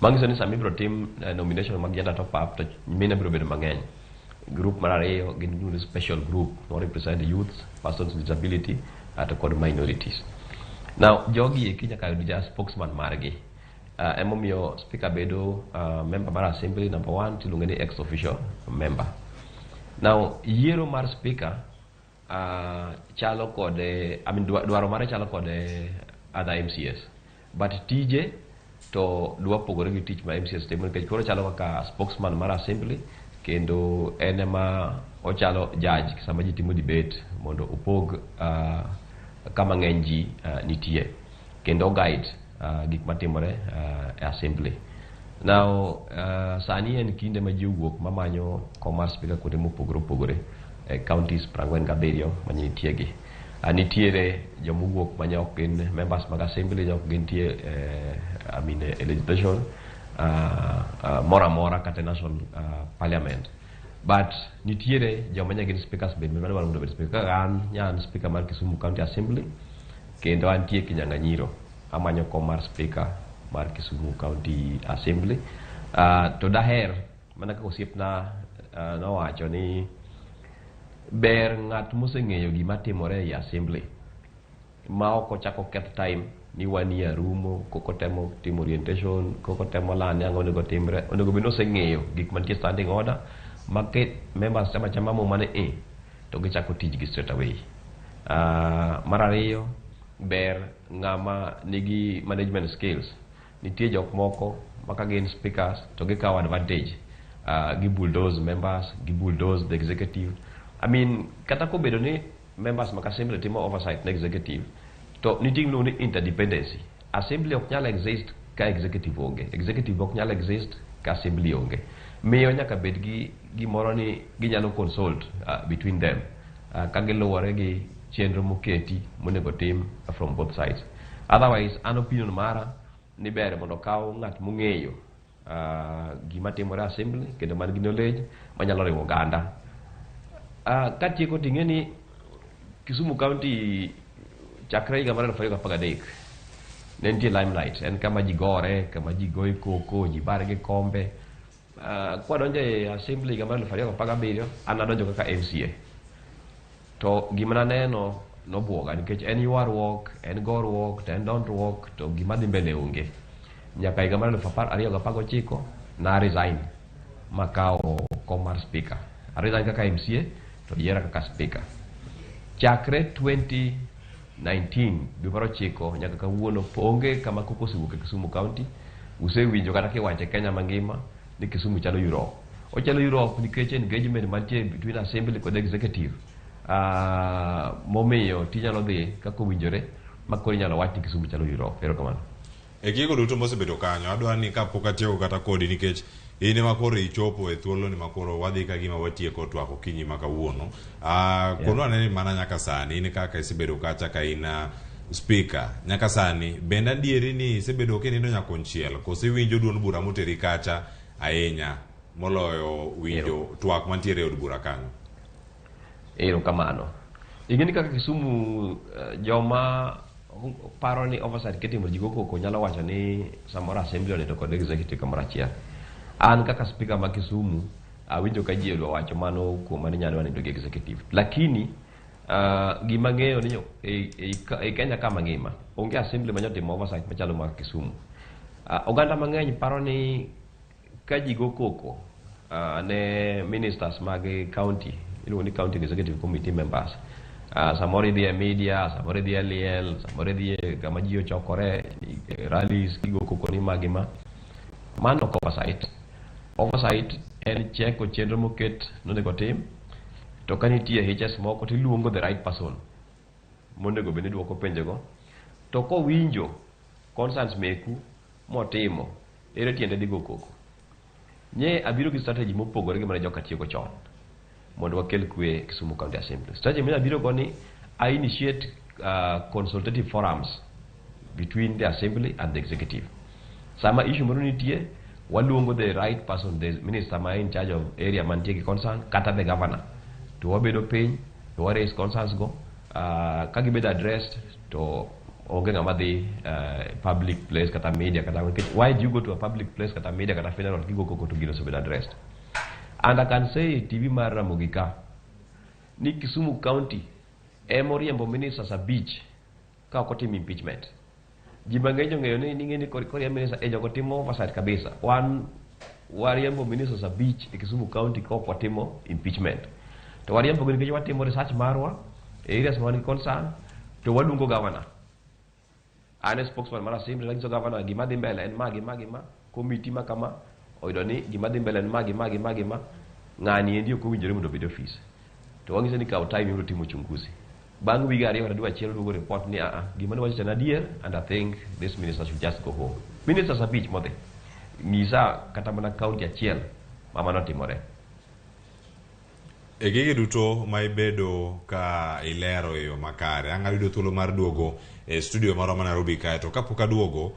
Manyiso ni sama ibiro tim nomination mag gender top up to mine biro bedo mang'eny. Group mar ariyo gin iluongo ni special group mo represent youths, persons with disability to kod minorities. Now jogi eki nyaka yud ja spokesman margi. Emomiyo speaker bedo member mar assembly number 1 tiluonge ni ex officio member. Now yiero mar speaker chalo kod I mean dwaro mare chalo kod other MCAs, but tije to dwa pogore gi tich ma MCAs timo nikech koro chalo kaka spokesman mar assembly kendo en ema ochalo judge sama ji timo debate mondo opog kama ng'eny ji nitie kendo guide gik matimore e assembly. Now sani en kinde ma ji owuok mamanyo kom mar speaker kuonde mopogore opogore e counties 47 manye nitie gi. Nitiere jomowuok manye ok gin members mag assembly, jok gintie I mean, e legislation moro amora kata national parliament, but nitiere joma nya gin speakers bende madwaro mondo obed speaker. Kaka an nya an speaker mar Kisumu County Assembly kendo antie kinyang'anyiro amanyo kom mar speaker mar Kisumu County Assembly. To daher mana kaka osiepna nowacho ni ber ng'at moseng'eyo gima timore ei assembly ma ok ochako keth time ni wanie rumo koko temo timo orientation koko temo lani ang'o onego timre. Onego bed ni oseng'eyo gik mantie standing order ma ke members chama chama muma ni e to gichako tijgi straight away. Mar ariyo, ber ng'ama nigi management skills. Nitie jok moko ma ka gin speakers to gikawo advantage, gi bulldoze members, gi bulldoze the executive. I mean, kata kobedo ni members mag assembly timo oversight ne executive, to nitie gimiluongo ni interdependency. Assembly ok nyal exist ka executive onge, executive ok nyal exist ka assembly onge. Miyo nyaka bed gi gimoro ni ginyalo consult between them ka giluwore gi chenro moketi monego tim from both sides. Otherwise, an opinion mara ni ber mondo okaw ng'at mong'eyo gima timore assembly kendo man gi knowledge manyalo riwo oganda. Katieko ting'e ni Kisumu County chakre higa mar 2013 ne nitie limelight, en kama ji gore, kama ji goye koko, ji bare gi kombe. Kwadonjo e assembly higa mar 2017, an adonjo kaka MCA. To gima naneno nobuoga nikech en ywaruok, en goruok, to en dondruok, to gima dhi mbele onge. Nyaka higa mar 2019 na resign makawo kom mar speaker. A resign kaka MCA to yiera kaka speaker. Chakre 2019 dwe mar 9 nyaka kawuono onge kama koko osewuok e Kisumu County. Usewinjo kata kiwacho e Kenya mangima ni Kisumu chalo Europe. Ochalo Europe nikech engagement mantie between assembly kod executive. Momiyo tinyalo dhi kaka owinjore ma koro inyalo wach ni Kisumu chalo Europe. Erokamano. E gigo duto mosebedo kanyo, adwa ni kapok atieko kata kodi nikech in ema koro ichopo e thuolo ni makoro wadhi ka gima watieko twak okinyi ma kawuono. Konwa ane ni mana nyaka sani in kaka isebedo kacha ka in speaker nyaka sani bende adieri ni isebedo kinindo nyakonchiel koso iwinjo duond bura moteri kacha ahinya moloyo winjo twak mantiere e od bura kanyo? Erokamano. Ing'e ni kaka Kisumu joma paro ni oversight kitimo ji go koko nyalo wacho ni samoro assembly onindo kod executive kamoro achiel. An kaka speaker ma Kisumu awinjo ka ji odwa wacho mano kuoma ni nyalo nindo gi executive. Lakini gima ng'eyo ni e Kenya kama ngima onge assembly manyalo timo oversight machalo mar Kisumu. Oganda mang'eny paro ni ka ji go koko ne ministers mag county iluongo ni county executive committee members. Samoro idhi e media, samoro idhi e liel, samoro idhi e kama ji ochokore, rallies, gigo koko ni magi ma. Mano ok oversight. Oversight en cheko chenro moket nonego tim, to ka nitie hitches moko tiluongo the right person monego bed ni duoko penjogo. To kowinjo concerns meku motimo, ere tiende dhi go koko. Nye abiro gi strategy mopogore gi mane joka tiyogo chon mondo wakel kwe Kisumu County Assembly. Strategy mane abiro go ni I initiate consultative forums between the assembly and the executive. Sama issue moro nitie, Waluongo the right person, the minister ma in charge of area mantie gi concern, kata the governor. To wabedo piny, to wa raise concerns go. Ka gibedo addressed, to onge ng'ama dhi public place kata media kata nikech why do you go to a public place kata media kata funeral kigo koko to gino osebedo addressed. And I can say TV mar Ramogi ka ni Kisumu County ema oriembo ministers 5 ka ok otim impeachment. Ji mang'eny ong'eyo ni ning'e ni koriemb minister e jogo timo oversight kabisa. Wan wariembo ministers 5 e Kisumu County ka ok watimo impeachment. To wariembo gi nikech watimo research marwa e areas ma wan gi concern to waluongo governor. An e spokesman mar assembly nanyiso governor gima dhi mbele en ma gi ma gi ma committee ma kama oyudo ni gima dhi mbele en ma gi ma gi ma gi ma ng'ani endi ok owinjore mondo obed e ofis. To wang'ise ni kaw time ibiro timo uchunguzi. Bang' wige 2 kata dwe achiel oduogo report ni aa gima ne wacho cha en adier and I think this minister should just go home. Ministers 5 modhi. Ng'isa kata mana county achiel ma mano otimore. E gigi duto ma ibedo ka ilero e yo makare, ang' ayudo thuolo mar duogo e studio marwa ma Nairobi kae to kapok aduogo,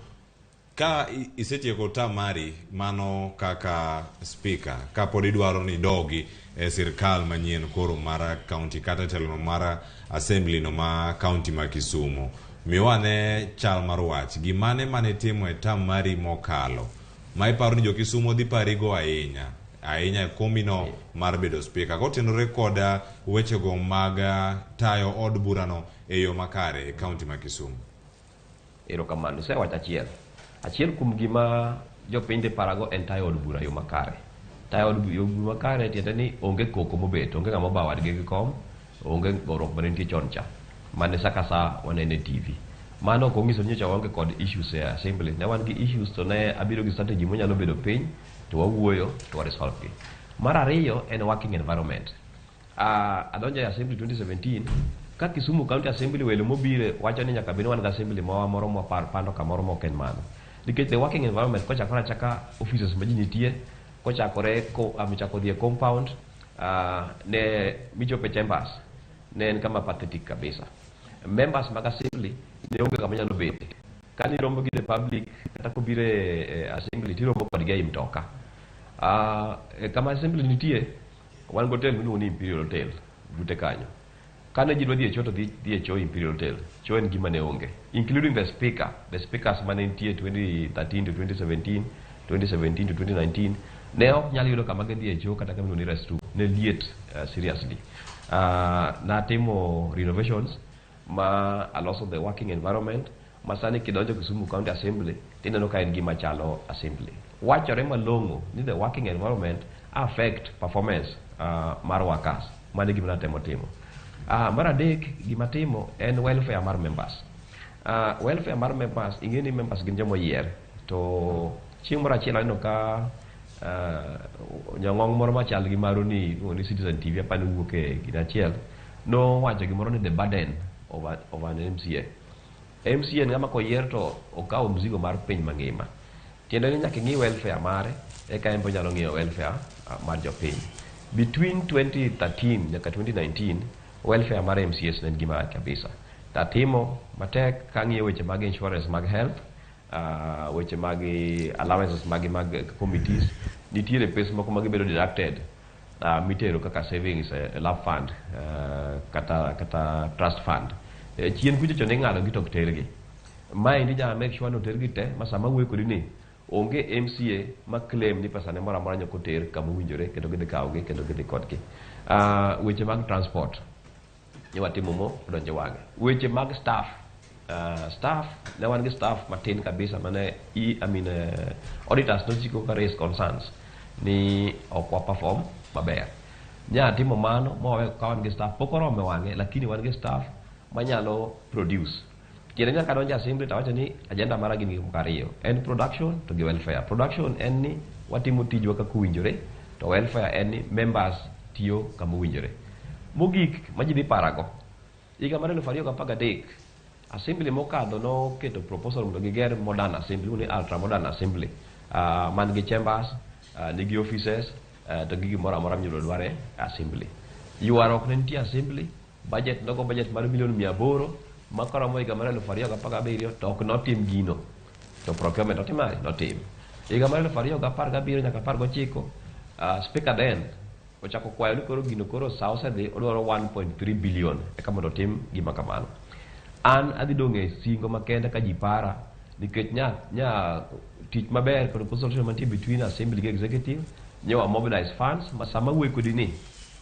ka isetieko term mari mano kaka speaker, kapod idwaro ni idogi e sirkal manyien koro mar county kata telo mar assembly no ma county ma Kisumu, miwa ane chal mar wach, gimane mane itimo e term mari mokalo ma iparo ni jo Kisumu dhi parigo ahinya ahinya e komino mar bedo speaker kotenore kod wechego mag tayo od burano e yo makare e county ma Kisumu? Erokamano. Isewacho achiel. Achiel kuom gima jopiny dhi parago en tayo od bura e yo makare. Tayo od bura makare tiende ni onge koko mobet, onge ng'ama obawo wadgi gi kom, onge goruok mane nitie chon cha, mane sa ka sa waneno e TV. Mano ok onyiso ni nyocha waonge kod issues e assembly. Ne wan gi issues to ne abiro gi strategy monyalo bedo piny to wawuoyo to wa resolve gi. Mar ariyo en working environment. Adonjo e assembly 2017 ka Kisumu County Assembly welo mobire wacho ni nyaka bed ni wan gi assembly mawa moro mwapando kamoro mok en mano. Nikech the working environment kochakore achaka offices ma ji nitie, kochakore ko, michako dhi e compound ne michopo e chambers ne en kama pathetic kabisa. Members mag assembly ne onge kama nyalo bete. Kani romo gi the public kata kobiro e assembly tiromo kodgi ei mtoka. Kama assembly nitie wan gi hotel miluongo ni Imperial Hotel bute kanyo. Kane ji dwa dhi e cho to dhi e cho Imperial Hotel. Cho en gima ne onge. Including the speaker. The speakers mane nitie 2013 to 2017, 2017 to 2019 ne ok nyal yudo kama gidhi e cho kata kama iluongo ni restroom. Ne liet seriously. Natimo renovations ma aloso the working environment ma sani kidonjo Kisumu County Assembly tineno ka en gima chalo assembly. Wachore malong'o ni the working environment affect performance mar workers. Mano e gima natemo timo. Mar adek gima timo en welfare mar members. Welfare mar members, ing'e ni members gin joma oyier to chieng' moro achiel aneno ka nyang'ong moro machal gi maru ni iluongo ni Citizen TV apani wuok e gine achiel nowacho gimoro ni the burden of an MCA. MCA en ng'ama koyier to okawo mzigo mar piny mangima. Tiende ni nyaka ing'i welfare mare eka en be onyalo ng'iyo welfare mar jopiny. Between 2013 nyaka 2019 welfare mar MCAs ne en gima rach kabisa. Tatimo matek kang'iyo weche mag insurance mag health, weche mag allowances mag committees, nitiere pes moko ma gibedo deducted mitero kaka savings e lab fund kata trust fund. Chien kucho cho ne ing'ado gi to ok tergi. Maendi ja make sure ni otergi te ma sama awuoyo kodi ni onge MCA ma claim ni pesane moro amora nyaka oter kama owinjore kendo gidhi kawogi kendo gidhi kodgi. Weche mag transport ne watimo mo odonjo wang'e. Weche mag staff, staff ne wan gi staff matin kabisa mane I mean, auditors nosiko ka raise concerns ni ok wa perform maber. Nya timo mano mawawe ka wan gi staff pok oromo e wang'e lakini wan gi staff manyalo produce. Tiende ni kadonjo assembly to awacho ni agenda mara gin gik moko ariyo. En production to gi welfare. Production en ni watimo tijwa kaka owinjore to welfare en ni members tiyo kama owinjore. Mogik ma ji dhi parago, higa mar 2013 assembly mokadho noketo proposal mondo giger modern assembly, ni ultra modern assembly man gi chambers, nigi offices to gi gimoro amora minyalo dwar e assembly. Ywaruok ne nitie assembly, budget nogo budget mar milion 800 ma koromo higa mar 2017 to ok notim gino. To procurement otim nade? Notim. Higa mar 2017 nyaka 19, speaker then ochako kwayo ni koro gino koro sa osedhi, odwaro 1.3 billion eka mondo otim gima kamano. An adhi dong' e singo makende ka ji para nikech nya tich maber kod consultation mantie between assembly gi executive nyowa mobilize funds ma sama wuoyo kodi ni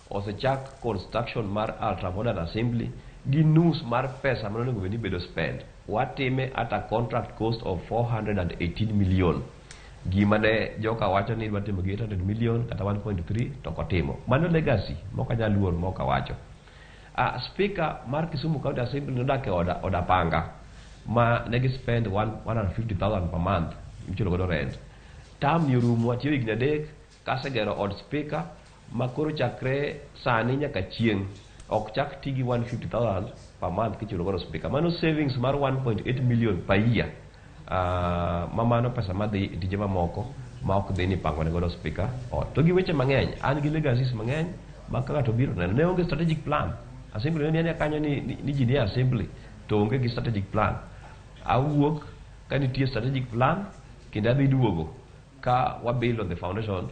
osechak construction mar ultra modern assembly gi nus mar pesa mane onego bed ni bedo spend. Watime at a contract cost of 418 million. Gima ne joka wacho ni dwa timo gi 800 million kata 1.3 to ok otimo. Mano legacy mok anyal luor mok awacho. Speaker mar Kisumu County Assembly nodak e od apanga ma ne gi spend 150,000 per month michulo godo rent. Term ni orumo, atiyo higni 3 kasegero od speaker ma koro chakre sani nyaka chieng' ok chak ti gi 150,000 per month kichulo godo speaker. Mano savings mar 1.8 million per year. Ma mano pesa madhi e tije mamoko ma ok dhi ni pango ne godo speaker ot. To gi weche mang'eny, an gi legacies mang'eny ma ka ng'ato biro neno ne onge strategic plan. Assembly ne ni kanyo ni ji nie assembly to onge gi strategic plan. Awuok ka nitie strategic plan kendo adhi duogo ka wa build on the foundation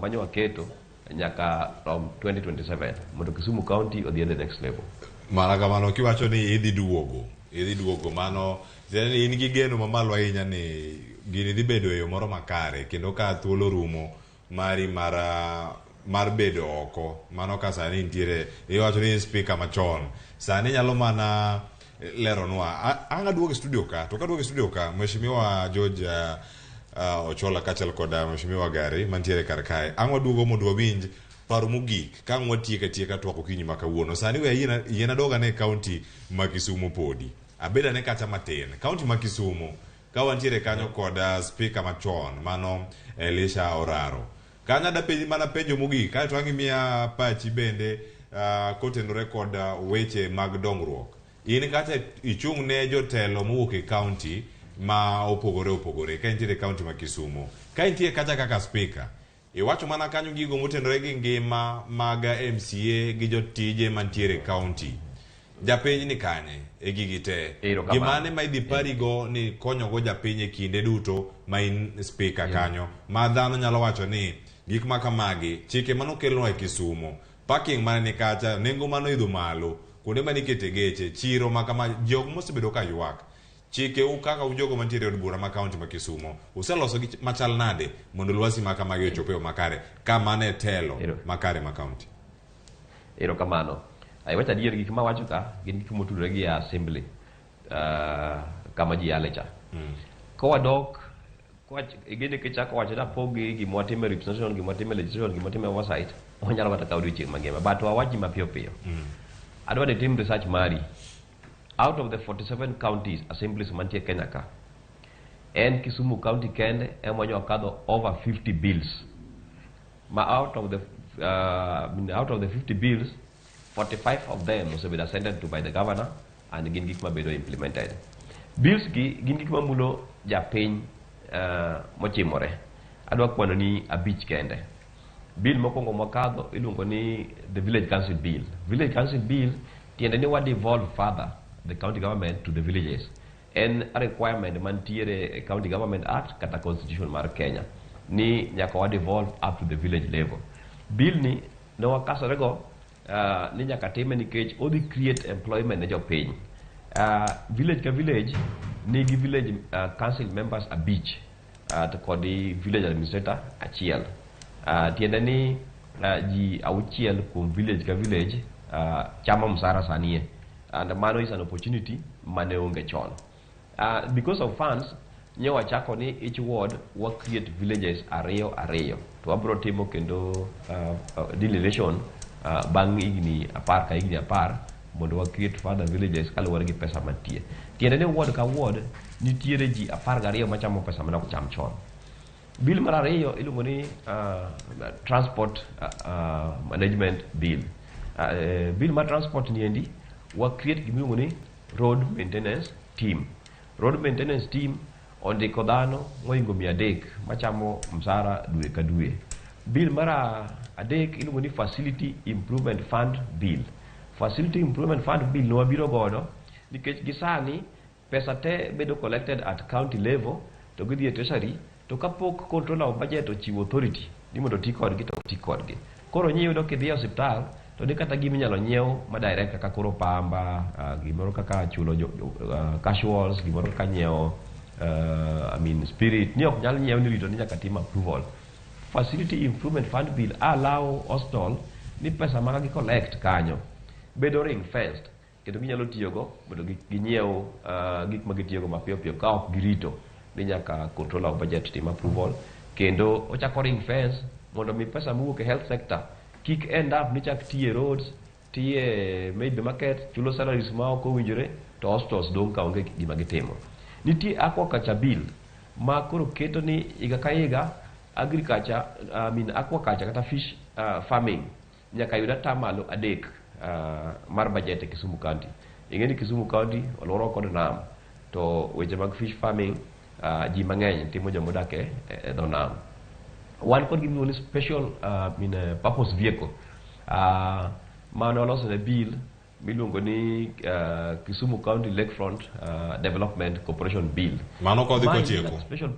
manyo waketo nyaka from 2027 mondo Kisumu County odhi e the next level. Mana kamano kiwacho ni idhi duogo mano tiende ni in gi geno mamalo ahinya ni gini dhi bedo e yo moro makare kendo ka thuolo rumo mari mar bedo oko mano ka sani nitiere iwacho ni speaker machon sani nyalo mana leronwa. Ang' aduogo e studio ka to kaduogo e studio ka Mheshimiwa George Ochola kaachiel kod Mheshimiwa Gari mantiere kar kae ang' waduogo mondo wawinj paro mogik ka ang' watieko atieka twak okinyi ma kawuono. Sani we yiena dog ane kaunti ma Kisumu podi abed ane kacha matin. Kaunti ma Kisumu ka wantiere kanyo kod speaker machon mano Elisha Oraro. Kanyo ada penji mana penjo mogik kaeto ang' imiya pachi bende kotenore kod weche mag dongruok. In kacha ichung' ne jotelo mowuok e kaunti ma opogore opogore ka intiere e kaunti ma Kisumu. Ka intie kacha kaka speaker, iwacho mana kanyo gigo motenore gi ngima mag MCA gi jotije mantiere e kaunti. Japiny ni kanye e gigi te? Gimane ma idhi parigo ni konyogo japiny e kinde duto ma in speaker kanyo ma dhano nyalo wacho ni gik ma kamagi chike manokelnwa e Kisumu, parking mane ni kacha, nengo mano idho malo, kuonde mane ikete geche, chiro ma kama, jok mosebedo ka ywak. Chike u kaka un jogo mantiere e od bura ma kaunti ma Kisumu useloso gi machal nade mondo lwasi ma kamagi ochop e yo makare ka mano e telo makare ma kaunti? Erokamano. Iwacho adier, gik mawacho ka gin gik motudore gi assembly kama ji yale cha. Kowadok igene kichako wacho ni apog gi gima watimo e representation, gima watimo e legislation, gima watimo e oversight, wanyalo kata kawo odiochieng' mangima. But wawach mapiyo piyo. Adwa ni itim research mari. Out of the 47 counties assemblies mantie Kenya ka, en Kisumu County kende ema nyo wakadho over 50 bills. Ma out of the 50 bills, 45 of them osebedo assented to by the governor and gin gik mabedo implemented. Bills gi gin gik mamulo japiny mochimore. Adwa kwano ni 5 kende. Bill mokwongo mwakadho iluongo ni the Village Council Bill. Village Council Bill tiende ni wa devolve further the county government to the villages. En a requirement mantiere e County Government Act kata Constitution mar Kenya ni nyaka wa devolve up to the village level. Bill ni ne wakasore ni nyaka time nikech odhi create employment ne jopiny. Village ka village nigi village council members 5 to kod village administrator 1. Tiende ni ji 6 kuom village ka village chamo msara sanie. And mano is an opportunity mane onge chon. Because of funds, nyo wachako ni each ward wa create villages 2 2. To wabro timo kendo delineation bang' higni 10 ka higni 10 mondo wa create further villages kaluwore gi pesa mantie. Tiende ni ward ka ward nitiere ji 12 machamo pesa mane ok cham chon. Bill mar 2 iluongo ni Transport Management Bill. Bill mar transport ni endi wa create gima iluongo ni Road Maintenance Team. Road Maintenance Team ondiko dhano mohingo 300 machamo msara dwe ka dwe. Bill mar 3 iluongo ni Facility Improvement Fund Bill. Facility Improvement Fund Bill no wabiro godo nikech gi sani pesa te bedo collected at county level to gidhi e treasury To kapok controller of budget ochiwo authority ni mondo oti kodgi to ok ti kodgi. Koro iyudo kidhi e osiptal to ni kata gima inyalo nyiew ma direct kaka koro pamba, gimoro kaka chulo casuals, gimoro kaka nyiewo I mean spirit, ni ok nyal nyiew ni rito ni nyaka tim approval. Facility Improvement Fund Bill allow hospital ni pesa ma gi collect kanyo bedo ring fenced kendo ginyalo tiyogo mondo ginyiew gik ma gitiyogo mapiyo piyo ka ok girito ni nyaka controller of budget tim approval. Kendo ochako ring fence mondo mi pesa mowuok e health sector kik end up ni chak tiye roads, tiye maybe market, chulo salaries ma ok owinjore to hospitals dong' ka onge gima gitimo. Nitie aquaculture bill ma koro keto ni higa ka higa agriculture, I mean aquaculture kata fish farming nyaka yud 3% mar budget e Kisumu County. Ing'e ni Kisumu County oluoro kod nam, to weche mag fish farming ji mang'eny timo jomodak e dho nam. Wan kod gima iluongo ni special purpose vehicle mane oloso ne bill miluongo ni Kisumu County Lakefront Development Corporation Bill. Mano kodhi kotieko. Special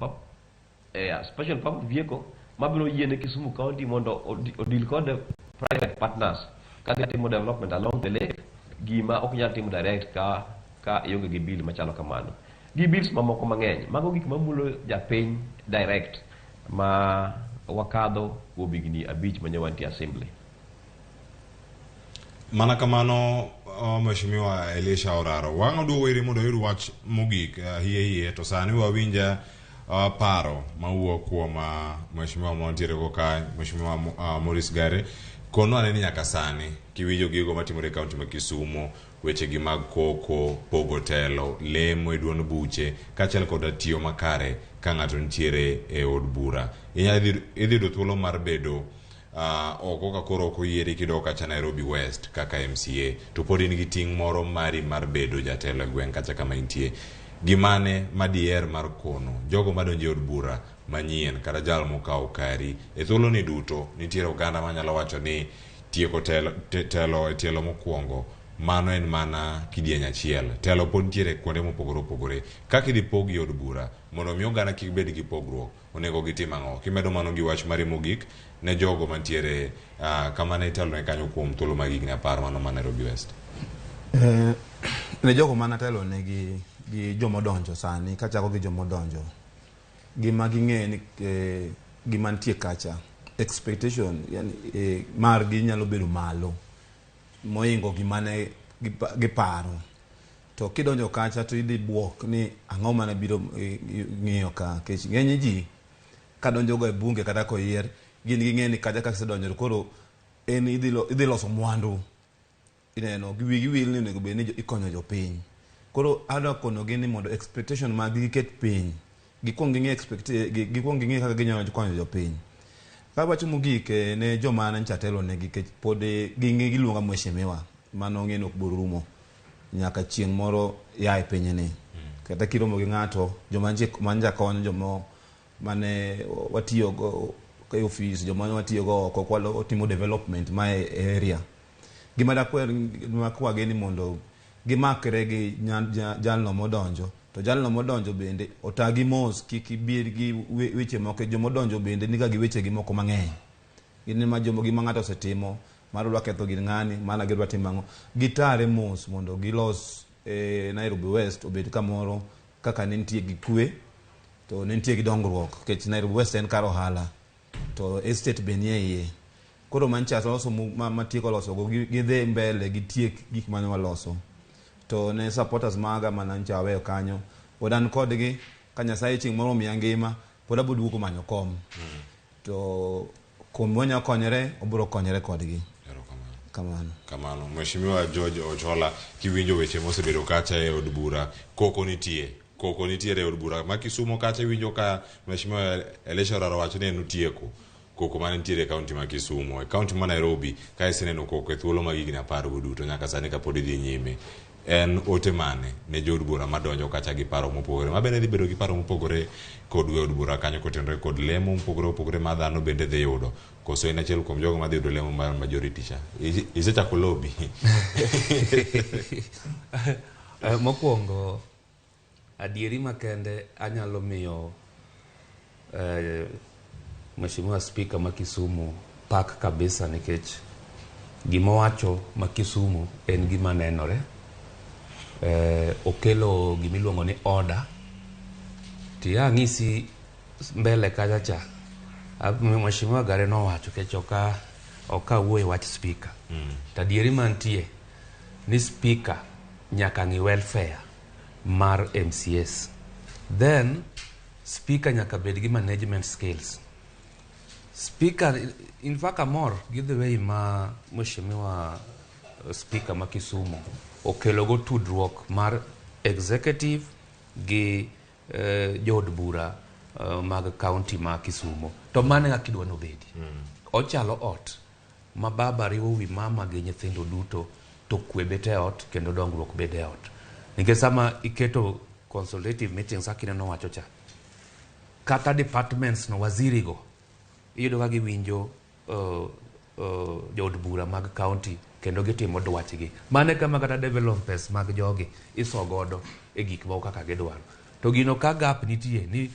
purpose vehicle mabiro yiene Kisumu County mondo odil kod private partners ka gitimo development along the lake, gima ok nyal timo direct ka ionge gi bill machalo kamano. Gi bills mamoko mang'eny, mago gik mamulo japiny direct ma wakadho kuom higni 5 mane wantie assembly. Mana kamano, Mheshimiwa Elisha Oraro, wang' oduogo iri mondo oyud wach mogik hie to sani wawinja paro mawuok kuom Mheshimiwa mantiere go ka, Mheshimiwa Maurice Gare. Kono anene nyaka sani kiwinjo gigo matimore e kaunti ma Kisumu, weche gi mag koko, pogo telo, lemo e duond buche, kaachiel koda tiyo makare ka ng'ato nitiere e od bura. Idhi yudo thuolo mar bedo oko ka koro ok oyieri kidok kacha Nairobi West kaka MCA, to pod in gi ting' moro mari mar bedo jatelo e gweng' kacha kama intie. Gimane madier mar kono jogo madonjo e od bura manyien kata jal mokawo kari e thuoloni duto, nitiere oganda manyalo wacho ni tieko telo e tielo mokwongo mano en mana kidieny achiel. Telo pod nitiere kuonde mopogore opogore. Kaka idhi pogi od bura mondo mi oganda kik bed gi pogruok, onego gitim ang'o? Kimedo mano gi wach mari mogik ne jogo mantiere kama ne itelone kanyo kuom thuolo mag higni 10 mano ma Nairobi West. Ne jogo mane atelone gi jomodonjo sani, kachako gi jomodonjo, gima ging'e ni gima nitie kacha, expectation yani, margi nyalo bedo malo moingo gima ne giparo. To kidonjo kacha to idhi buok ni ang'o mane biro ng'iyo ka, nikech ng'eny ji kadonjo go e bunge kata koyier, gin ging'e ni kacha kasedonjo koro en idhi loso mwandu. Ineno, wigi wil ni onego bed ni ikonyo jopiny. Koro adwa konogi ni mondo expectation mag gi giket piny, gikuong ging'e kaka ginyalo konyo jopiny. Kawacho mogik ne joma ne ncha telo negi, nikech pod ging'e giluonga mheshimiwa, mano ng'e ni ok biro rumo nyaka chieng' moro ya e pinyni. Kata kiromo gi ng'ato, joma nja konyo, joma mane watiyogo e ofis, joma watiyogo oko, kwalo timo development ma e area. Gima dakwer makwagi ni mondo gimakre gi jalno modonjo, to jalno modonjo bende otagi mos, kik ibed gi weche moko. Jomodonjo bende niga gi weche gi moko mang'eny. Gin ma jomo gima ng'ato osetimo, mar odwa ketho gir ng'ani, mana gidwa timo ang'o. Gitare mos mondo gilos Nairobi West obed kamoro kaka ne nitie gi kwe, to ne nitie gi dongruok, nikech Nairobi West en kar ohala, to estate be nie iye. Koro mancha loso matieko loso go, gidhi mbele gitiek gik mane waloso. To ne supporters maga mana ncha aweyo kanyo, pod an kodgi, ka Nyasaye chieng' moro omiya ngima, pod abiro duogo manyo kom. To kuom wanyalo konyore, obiro konyore kodgi. Kamano. Kamano. Mheshimiwa George Ochola, kiwinjo weche mosebedo kacha e od bura, koko nitie. Koko nitiere e od bura ma Kisumu kacha, iwinjo ka Mheshimiwa Elisha Oraro wacho ni en otieko koko mane nitiere e kaunti ma Kisumu. E kaunti ma Nairobi ka iseneno koko e thuolo mag higni 10 go duto nyaka sani kapod idhi nyime. En ote mane ne jood bura madonjo kacha gi paro mopogore, ma bende dhi bedo gi paro mopogore kod od bura kanyo kotenore kod lemo mopogore opogore ma dhano bende dhi yudo? Koso en achiel kuom jogo madhi yudo lemo mar majority cha? Isechako lobby? Mokwongo, adieri makende anyalo miyo Mheshimiwa Speaker ma Kisumu pak kabisa nikech gima owacho ma Kisumu en gima nenore. Okelo gimiluongo ni order. Tiya ang'isi mbele kacha cha. Mheshimiwa Gare nowacho kech oka wuoyo wach speaker. Tadieri mantie ni speaker nyaka ng'i welfare mar MCAs. Then speaker nyaka bed gi management skills. Speaker, in fact amor gi the way ma Mheshimiwa Speaker ma Kisumu okelogo tudruok mar executive gi jood bura mag county ma Kisumu. To mano e kaka idwa nobedi. Ochalo ot ma baba riwo wi mama gi nyithindo duto to kwe bet e ot kendo dongruok bed e ot. Nikech sama iketo consultative meetings kaka ineno wacho cha, kata departments no waziri go iyudo ka giwinjo jood bura mag county kendo gitimo dwachgi. Mano e kama kata developments mag jogi iso godo e gik moko kaka gidwaro. To gino ka gap nitie ni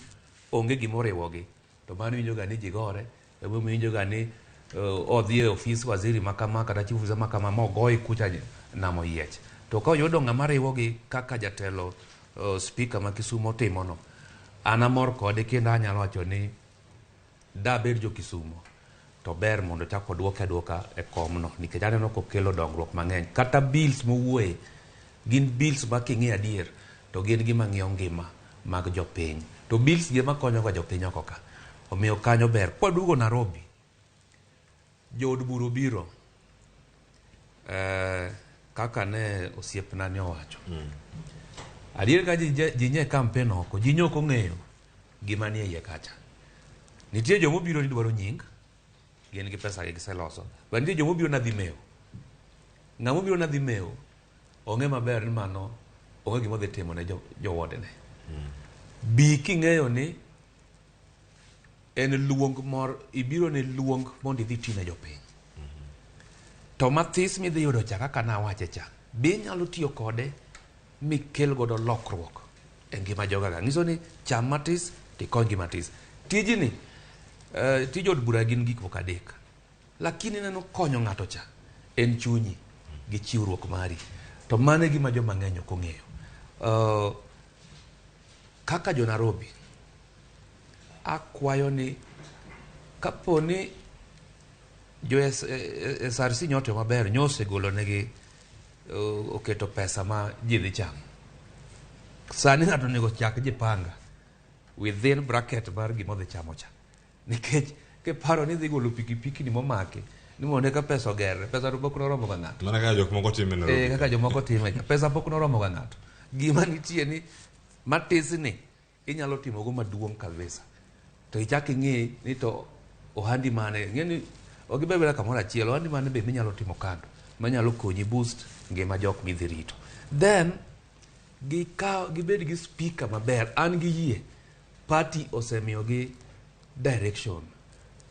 onge gimoriwogi to mano iwinjo ga ni ji gore, emomiyo iwinjo ga ni odhi e ofis waziri makama kata chief officer makama mogoye kucha namo yiech. To ka oyudo ng'ama riwogi kaka jatelo speaker ma Kisumu otimono, an amor kode kendo anyalo wacho ni dabed jo Kisumu to ber mondo chak oduoke aduoka e komno nikech aneno kokelo dongruok mang'eny. Kata bills mowuoye gin bills ma king'iyo adier to gin gima ng'iyo ngima mag jopiny. To bills gi ema konyo ga jopiny oko ka. Omiyo kanyo ber. Kwaduogo Nairobi, jood bura obiro kaka ne osiepna ne owacho. Adier ka ji nye campaign oko, ji nyok ong'eyo gima nie iye kacha. Nitie jomobiro ni dwaro nying, gin gi pesa gi giseloso. But nitie jomobiro nadhi mewo. Ng'ama obiro nadhi mewo, ong'e maber ni mano onge gima odhi timo ne jowodene. Bi king'eyo ni en luong mor, ibiro ne luong mondo idhi ti ne jopiny. To mathis midhi yudo cha kaka nawache cha, be inyalo tiyo kode mikel godo lokruok e ngima jogaga. Nyiso ni cham matis tikony gi matis. Tijni, tij od bura gin gik moko adek. Lakini ineno konyo ng'ato cha en chunyi gi chiwruok mari. To mano e gima joma ng'eny ok ong'eyo. Kaka jo Nairobi, akwayo ni kapo ni jo SRC nyote maber nyosegolo negi oketo pesa ma ji dhi chamo. Sani ng'ato onego chak jipanga within bracket mar gima odhi chamo cha. Nikech kiparo ni idhi golo pikipiki ni momaki ni mondo eka pesa ogerre, pesa to pok noromo ga ng'ato. Mana kaka jok moko time Nairobi. Kaka jomoko time cha. Pesa pok noromo ga ng'ato. Gima nitie ni matisni inyalo timogo maduong' kabisa. To ichak ing'i ni to ohandi mane, ing'e ni ok giber beda kamoro achiel, ohandi mane be minyalo timo kando manyalo konyi boost ngima jok midhi rito. Then gibed gi speaker maber. An gi yie party osemiyogi direction.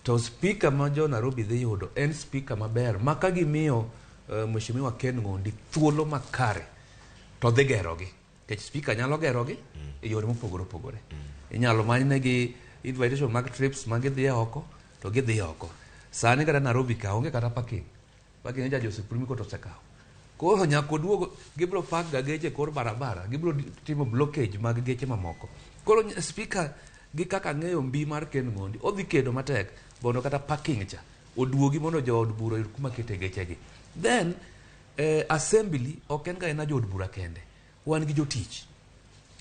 To speaker ma jo Nairobi dhi yudo en speaker maber ma ka gimiyo Mheshimiwa Ken Ng'ondi thuolo makare to dhi gerogi. Nikech speaker nyalo gerogi e yore mopogore opogore. Inyalo manynegi invitation mag trips ma gidhi oko to gidhi oko. Sani kata Nairobi ka onge kata parking. Parking ja jo Supreme Court osekawo. Koro nyaka oduogo gibiro park ga geche kor barabara, gibiro timo blockage mag geche mamoko. Koro speaker gi kaka ng'eyo mbi mar Ken Ng'ondi odhi kedo matek mondo kata parking cha oduogi mondo jood bura oyud kuma kete gechegi. Then assembly ok en ga ena jood bura kende. Wan gi jotich,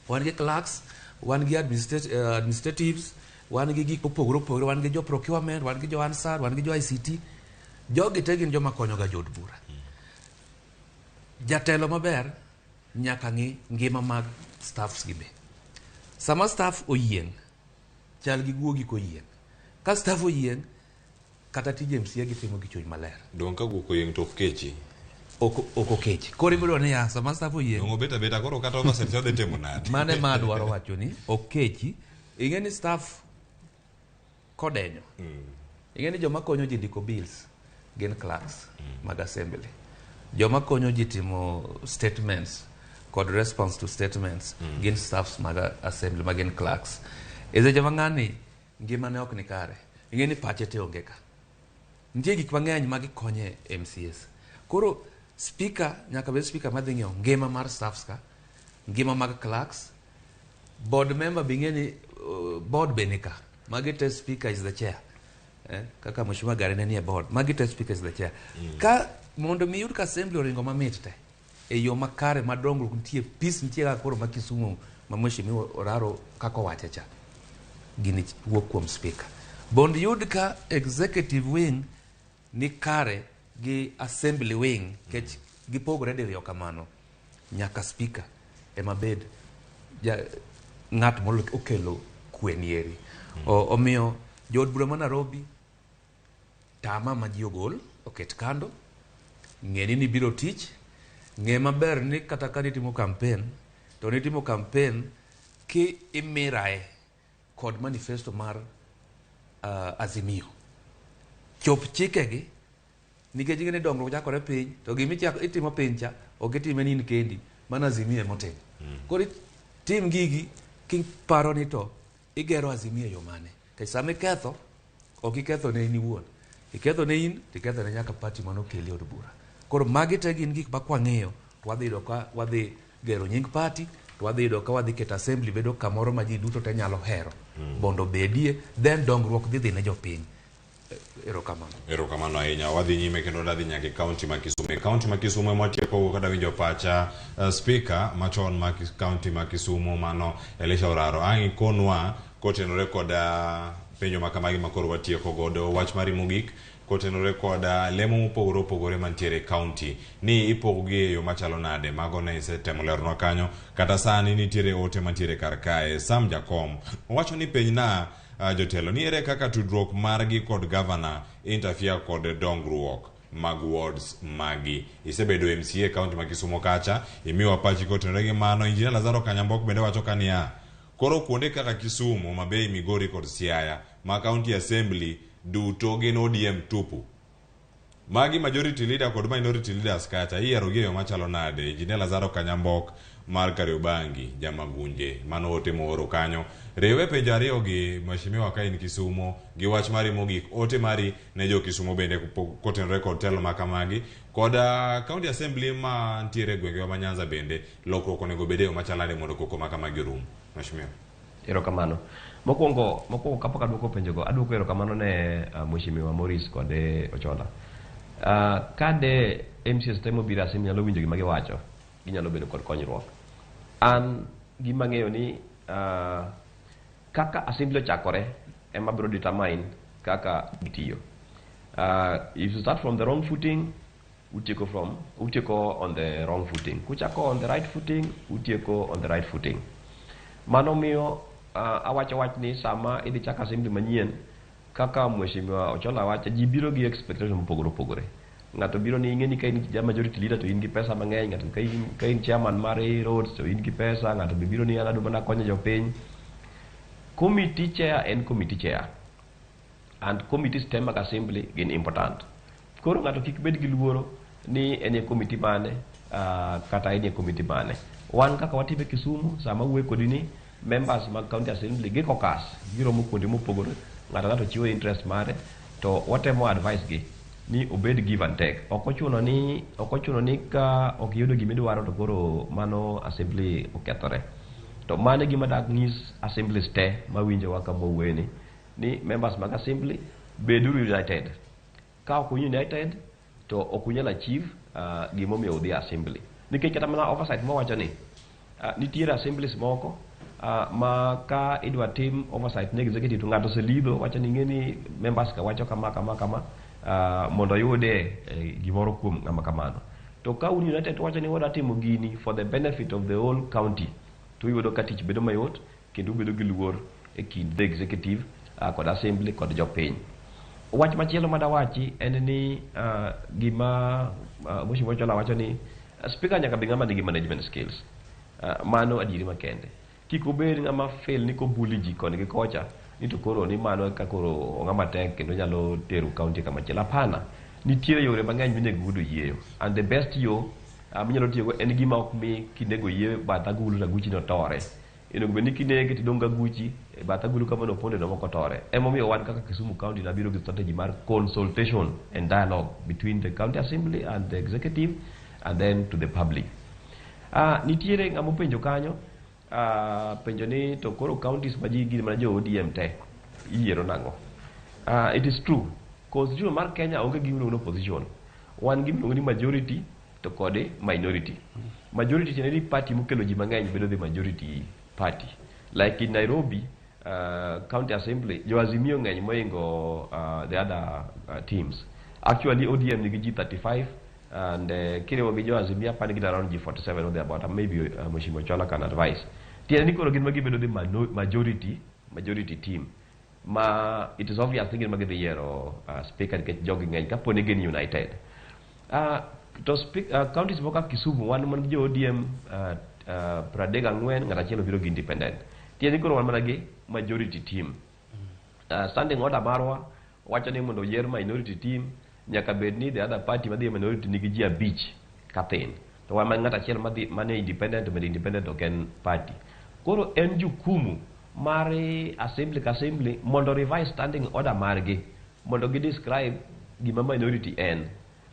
wan gi clerks, wan gi administratives, wan gi gik mopogore opogore, wan gi jo procurement, wan gi jo answer, wan gi jo ICT. Jogi te gin joma konyo ga jood bura. Jatelo maber nyaka ng'i ngima mag staffs gi be. Sama staff oyieng', chal gi guogi koyieng'. Ka staff oyieng', kata tij MCA gitimo gi chuny maler. Dong' ka guok oyieng' to ok kechi. Ok okechi. Koro ibiro niya, sama staff oyieng'. Dong' obet abeta koro kata oversight odhi timo nade? Mano ema adwaro wacho ni ok kechi. Ing'e ni staff kodenyo. Ing'e ni joma konyo ji ndiko bills gin clerks mag assembly. Joma konyo ji timo statements kod response to statements gin staffs mag assembly ma gin clerks. E seche ma ng'ani ngimane ok ni kare, ing'e ni pache te onge ka. Nitie gik mang'eny ma gikonye MCAs. Koro speaker nyaka bed speaker madhi ng'iyo ngima mar staffs ka, ngima mag clerks, board member be ing'e ni board be ni ka. Magi te speaker is the chair. Kaka Mheshimiwa Gari ne nie board. Magi te speaker is the chair. Ka mondo mi iyud ka assembly oringo mamit te e yo makare ma dongruok nitie, peace nitie kaka koro ma Kisumu ma Mheshimiwa Oraro kaka owache cha. Gini wuok kuom speaker. Bond yud ka executive wing ni kare gi assembly wing kech gipogore diriyo kamano. Nyaka speaker ema bed ja ng'at mokelo kwe nieri. Omiyo jood bura ma Nairobi tama ma ji ogol oket kando, ng'e ni nibiro tich, ng'e maber ni kata ka nitimo campaign to nitimo campaign ki imirae kod manifesto mar Azimio. Chop chikegi nikech ing'e ni dongruok chakore piny to gima itimo piny cha ok itime ni in kendi, mana Azimio emotimo. Koro tim gigi kiparo ni to igero Azimio e yo mane. Nikech sama iketho, ok iketho ne in iwuon. Iketho ne in, to iketho ne nyaka party manokeli e od bura. Koro magi te gin gik ma kwang'iyo to wadhi yudo ka wadhi gero nying party, to wadhi yudo ka wadhi keto assembly bedo kamoro ma ji duto te nyalo hero. Mondo obedie, then dongruok dhi dhi ne jopiny. Erokamano. Erokamano ahinya. Wadhi nyime kendo wadhi nyaka e kaunti ma Kisumu. E kaunti ma Kisumu ema watieko kata winjo pacha speaker machon ma kaunti ma Kisumu mano Elisha Oraro. Ang' ikonwa kotenore kod penjo ma kamagi ma koro watieko godo wach mari mogik kotenore kod lemo mopogore opogore mantiere e kaunti ni ipogo gi e yo machalo nade. Mago ne isetemo leronwa kanyo. Kata sani nitiere ote mantiere kar kae. Sam Jakom owacho ni penjna jotelo ni ere kaka tudruok margi kod gavana interfere kod dongruok mag wards magi. Isebedo MCA kaunti ma Kisumu kacha, imiwa pachi kotenore gi mano. Injinia Lazaro Kanyambok bende wacho kaniya, koro kuonde kaka Kisumu, Mabei, Migori kod Siaya ma county assembly duto gin ODM tupu. Magi majority leader kod minority leaders kacha iyiero gi e yo machalo nade? Injinia Lazaro Kanyambok mar Kariobangi, Jamagunje, mano ote mooro kanyo. Riwe penjo ariyo gi Mheshimiwa ka in Kisumu gi wach mari mogik, ote mari ne jo Kisumu bende kotenore kod telo ma kamagi kod county assembly ma ntiere e gwengewa ma Nyanza bende lokruok onego bed e yo machalo nade mondo koko ma kamagi orum. Mheshimiwa. Erokamano. Mokwongo kapok aduoko penjogo, aduoko erokamano ne Mheshimiwa Maurice kod Ochola. Ka de MCAs te mobiro assembly nyalo winjo gima giwacho, ginyalo bedo kod konyruok. An gima ang'eyo ni kaka assembly ochakore ema biro determine kaka gitiyo. If you start from the wrong footing, utieko on the wrong footing. Kuchako on the right footing, utieko on the right footing. Mano miyo awacho wach ni sama idhi chak assembly manyien, kaka Mheshimiwa Ochola wacho, ji biro gi expectation mopogore opogore. Ng'ato biro ni ing'e ni ka in ja majority leader to in gi pesa mang'eny, ng'ato ka in chairman mar roads to in gi pesa, ng'ato be biro ni an adwa mana konyo jopiny. Committee chair en committee chair. And committees te mag assembly gin important. Koro ng'ato kik bed gi luoro ni en e committee mane, kata en e committee mane. Wan kaka watime Kisumu, sama wuoyo kodi ni members mag county assembly gi caucus giromo kuonde mopogore, ng'ato ng'ato chiwo interest mare, to watemo advice gi ni obed give and take. Ok ochuno ni ka ok iyudo gima idwaro to koro mano assembly okethore. To mano e gima dak nyis assemblies te mawinjowa kama wawuoyeni ni members mag assembly beduru united. Ka ok united to ok unyal achieve gimomiyo udhi assembly. Nikech kata mana oversight mawacho ni nitiere assemblies moko ma ka idwa tim oversight ne executive to ng'ato oselidho wacho ni ing'e ni members ka wacho kama kama kama mondo oyude gimoro kuom ng'ama kamano. To ka un united to wacho ni wadwa timo gini for the benefit of the whole county, to iyudo ka tich bedo mayot kendo ubedo gi luor e kind the executive kod assembly kod jopiny. Wach machielo madawachi en ni gima Mheshimiwa Ochola wacho ni speaker nyaka bed ng'ama nigi management skills. Mano adieri makende. Kik obed ng'ama fail ni kobuli ji koni gi kocha ni to koro ni mano ka koro ng'ama tek kendo nyalo tero county kama chielo. Hapana, nitiere yore mang'eny minego godo yieyo. And the best yo minyalo tiyogo en gima ok mi kinego yie bath agulu to aguchi no tore. Onego bed ni kinege tidong' gaguchi E bath agulu kama noponde no moko tore. Emomiyo wan kaka Kisumu County nabiro gi strategy mar consultation and dialogue between the county assembly and the executive and then to the public. Nitiere ng'ama openjo kanyo, penjo ni to koro counties ma ji gin mana jo ODM te iyiero nang'o? It is true. Constitution mar Kenya onge gima iluongo ni opposition. Wan gi miluongo ni majority to kod minority. Majority tiende ni party mokelo ji mang'eny bedo the majority party. Like in Nairobi County Assembly, jo Azimio ng'eny moingo the other teams. Actually ODM nigi ji 35 and kiriwo gi jo Azimio apani gin around ji 47 or thereabout. And maybe Mheshimiwa Chola can advise. Tiende ni koro gin ma gibedo the majority team. Ma it is obvious ni gin ma gidhi yiero speaker nikech jogi ng'eny kapo ni gin united. To speak, counties moko kaka Kisumu wan man gi jo ODM 34, ng'at achiel obiro gi independent. Tiende ni koro wan mana gi majority team. Standing order marwa wacho ni mondo oyier minority team nyaka bed ni the other party madhi e minority nigi ji 5 kathin. To wan mana ng'at achiel madhi mane independent, to independent ok en party. Koro en jukumu mar assembly ka assembly mondo revise standing order margi mondo gi describe gima minority en.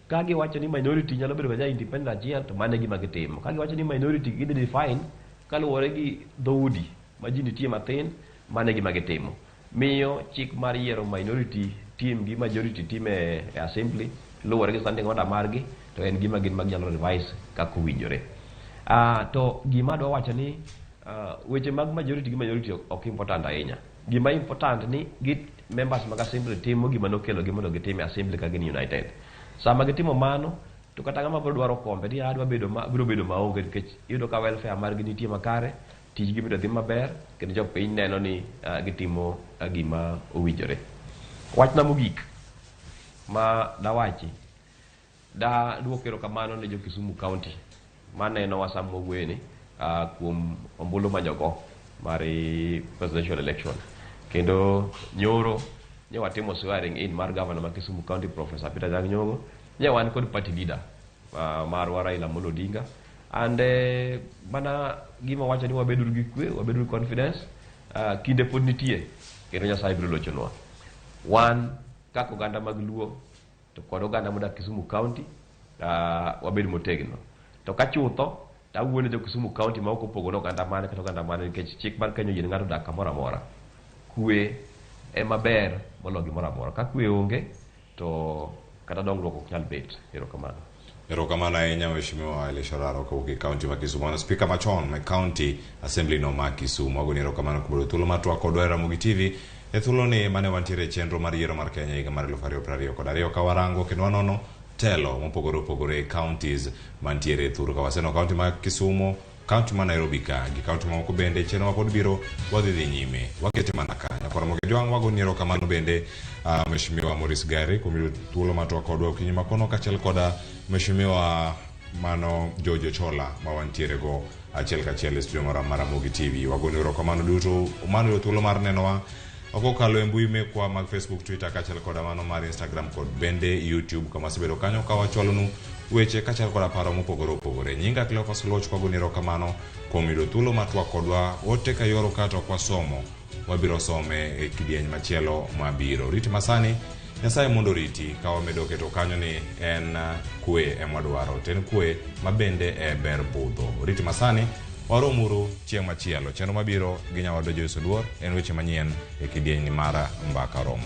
Ka giwacho ni minority nyalo bedo ga independent achiel to mano e gima gitimo. Ka giwacho ni minority gidhi define kaluwore gi dhoudi ma ji nitie mathin, mano e gima gitimo. Miyo chik mar yiero minority team gi majority team e assembly luwore gi standing order margi, to en gima gin maginyalo revise kaka owinjore. To gima adwa wacho ni weche mag majority gi minority ok important ahinya. Gima important ni gi members mag assembly timo gima nokelo gi mondo gitim e assembly ka gin united. Sama gitimo mano, to kata ng'ama biro dwaro kombe ni adwa bedo ma biro bedo maonge nikech iyudo ka welfare margi nitie makare, tijgi biro dhi maber, kendo jopiny neno ni gitimo gima owinjore. Wachna mogik ma dawachi, da duok erokamano ne jo Kisumu County manenowa sama wawuoyeni kuom ombulu manyogo mar presidential election. Kendo nyoro ne watimo swearing in mar governor ma Kisumu County Professor Peter Anyang' Nyong'o, ne wan kod party leader marwa Raila Amolo Odinga. And mana gima wacho ni wabeduru gi kwe, wabeduru gi confidence, kinde pod nitie kendo Nyasaye biro lochonwa. Wan kaka oganda mag Luo to kod oganda modak Kisumu County, wabed motegno. To ka chutho to awuoyo ne jo Kisumu County ma ok opogo ne oganda mane kata oganda mane nikech chik mar Kenya oyie ne ng'ato dak kamoro amora. Kwe ema ber moloyo gimoro amora. Ka kwe onge to kata dongruok ok nyal bet. Erokamano. Erokamano ahinya Mheshimiwa Elisha Oraro kowuok e kaunti ma Kisumu. Mano speaker machon ma county assembly no ma Kisumu. Agoni erokamano kuom yudo thuolo mar twak kodwa e Ramogi TV. E thuoloni mane wantiere e chenro mar yiero mar Kenya higa mar 2022 ka warango kendo wanono telo mopogore opogore e counties mantiere e thur ka waseneno kaunti ma Kisumu, kaunti ma Nairobi ka gi kaunti mamoko bende chenro ma pod biro wadhi dhi nyime wakete mana ka. Nyakwar Ramogi Jwang' wagoni erokamano bende Mheshimiwa Maurice Gari kuom yudo thuolo mar twak kodwa okinyi ma kono kaachiel koda Mheshimiwa mano George Ochola ma wantiere go achiel kachiel e studio mar Ramogi TV. Wagoni erokamano duto mano yudo thuolo mar nenowa kokalo e mbui mekwa mag Facebook, Twitter kaachiel koda mano mar Instagram kod bende YouTube kama wasebedo kanyo ka wachwalonu weche kaachiel koda paro mopogore opogore. Nyinga Cleophas Oluoch kwagoni erokamano kuom yudo thuolo mar twak kodwa ote ka yoro ka to ok wasomo wabiro some e kidieny machielo mabiro. Rit masani Nyasaye mondo oriti ka wamedo keto kanyo ni en kwe ema wadwaro to en kwe ma bende e ber budho. Rit masani waromuru chieng' machielo. Chenro mabiro gi nyawadwa Joyce Oduor en weche manyien e kidieny mar Mbaka Romo.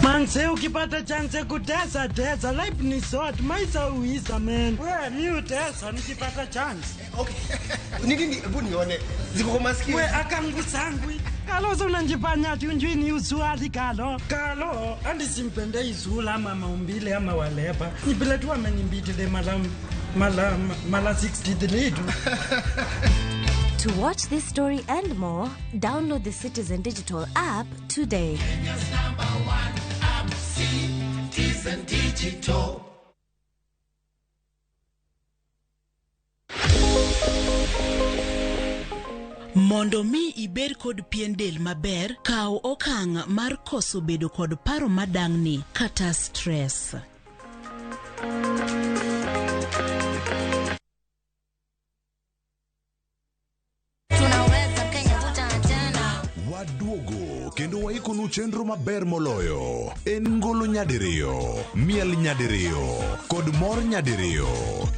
Manze, ukipata chance kutesa tesa, life ni short, maisha uisa man. We, mi utesa nikipata chance. Okay. Nini hebu nione. Ziko kwa masikio. We akangusangwi. Kalo unanjifanya ati unjui ni uswali kalo. Kalo, andi simpende izula ama maumbile ama walepa. Ni vile tu amenimbitile mala 63 tu. To watch this story and more, download the Citizen Digital app today. Kenya's number one. Digital. Mondo mi ibed kod pien del maber, kaw okang' mar koso bedo kod paro madang'ni kata stress. Tunaweza Kenya tutaachana. Waduogo kendo waikonu chenro maber moloyo. En ngolo nyadiriyo, miel nyadiriyo, kod mor nyadiriyo.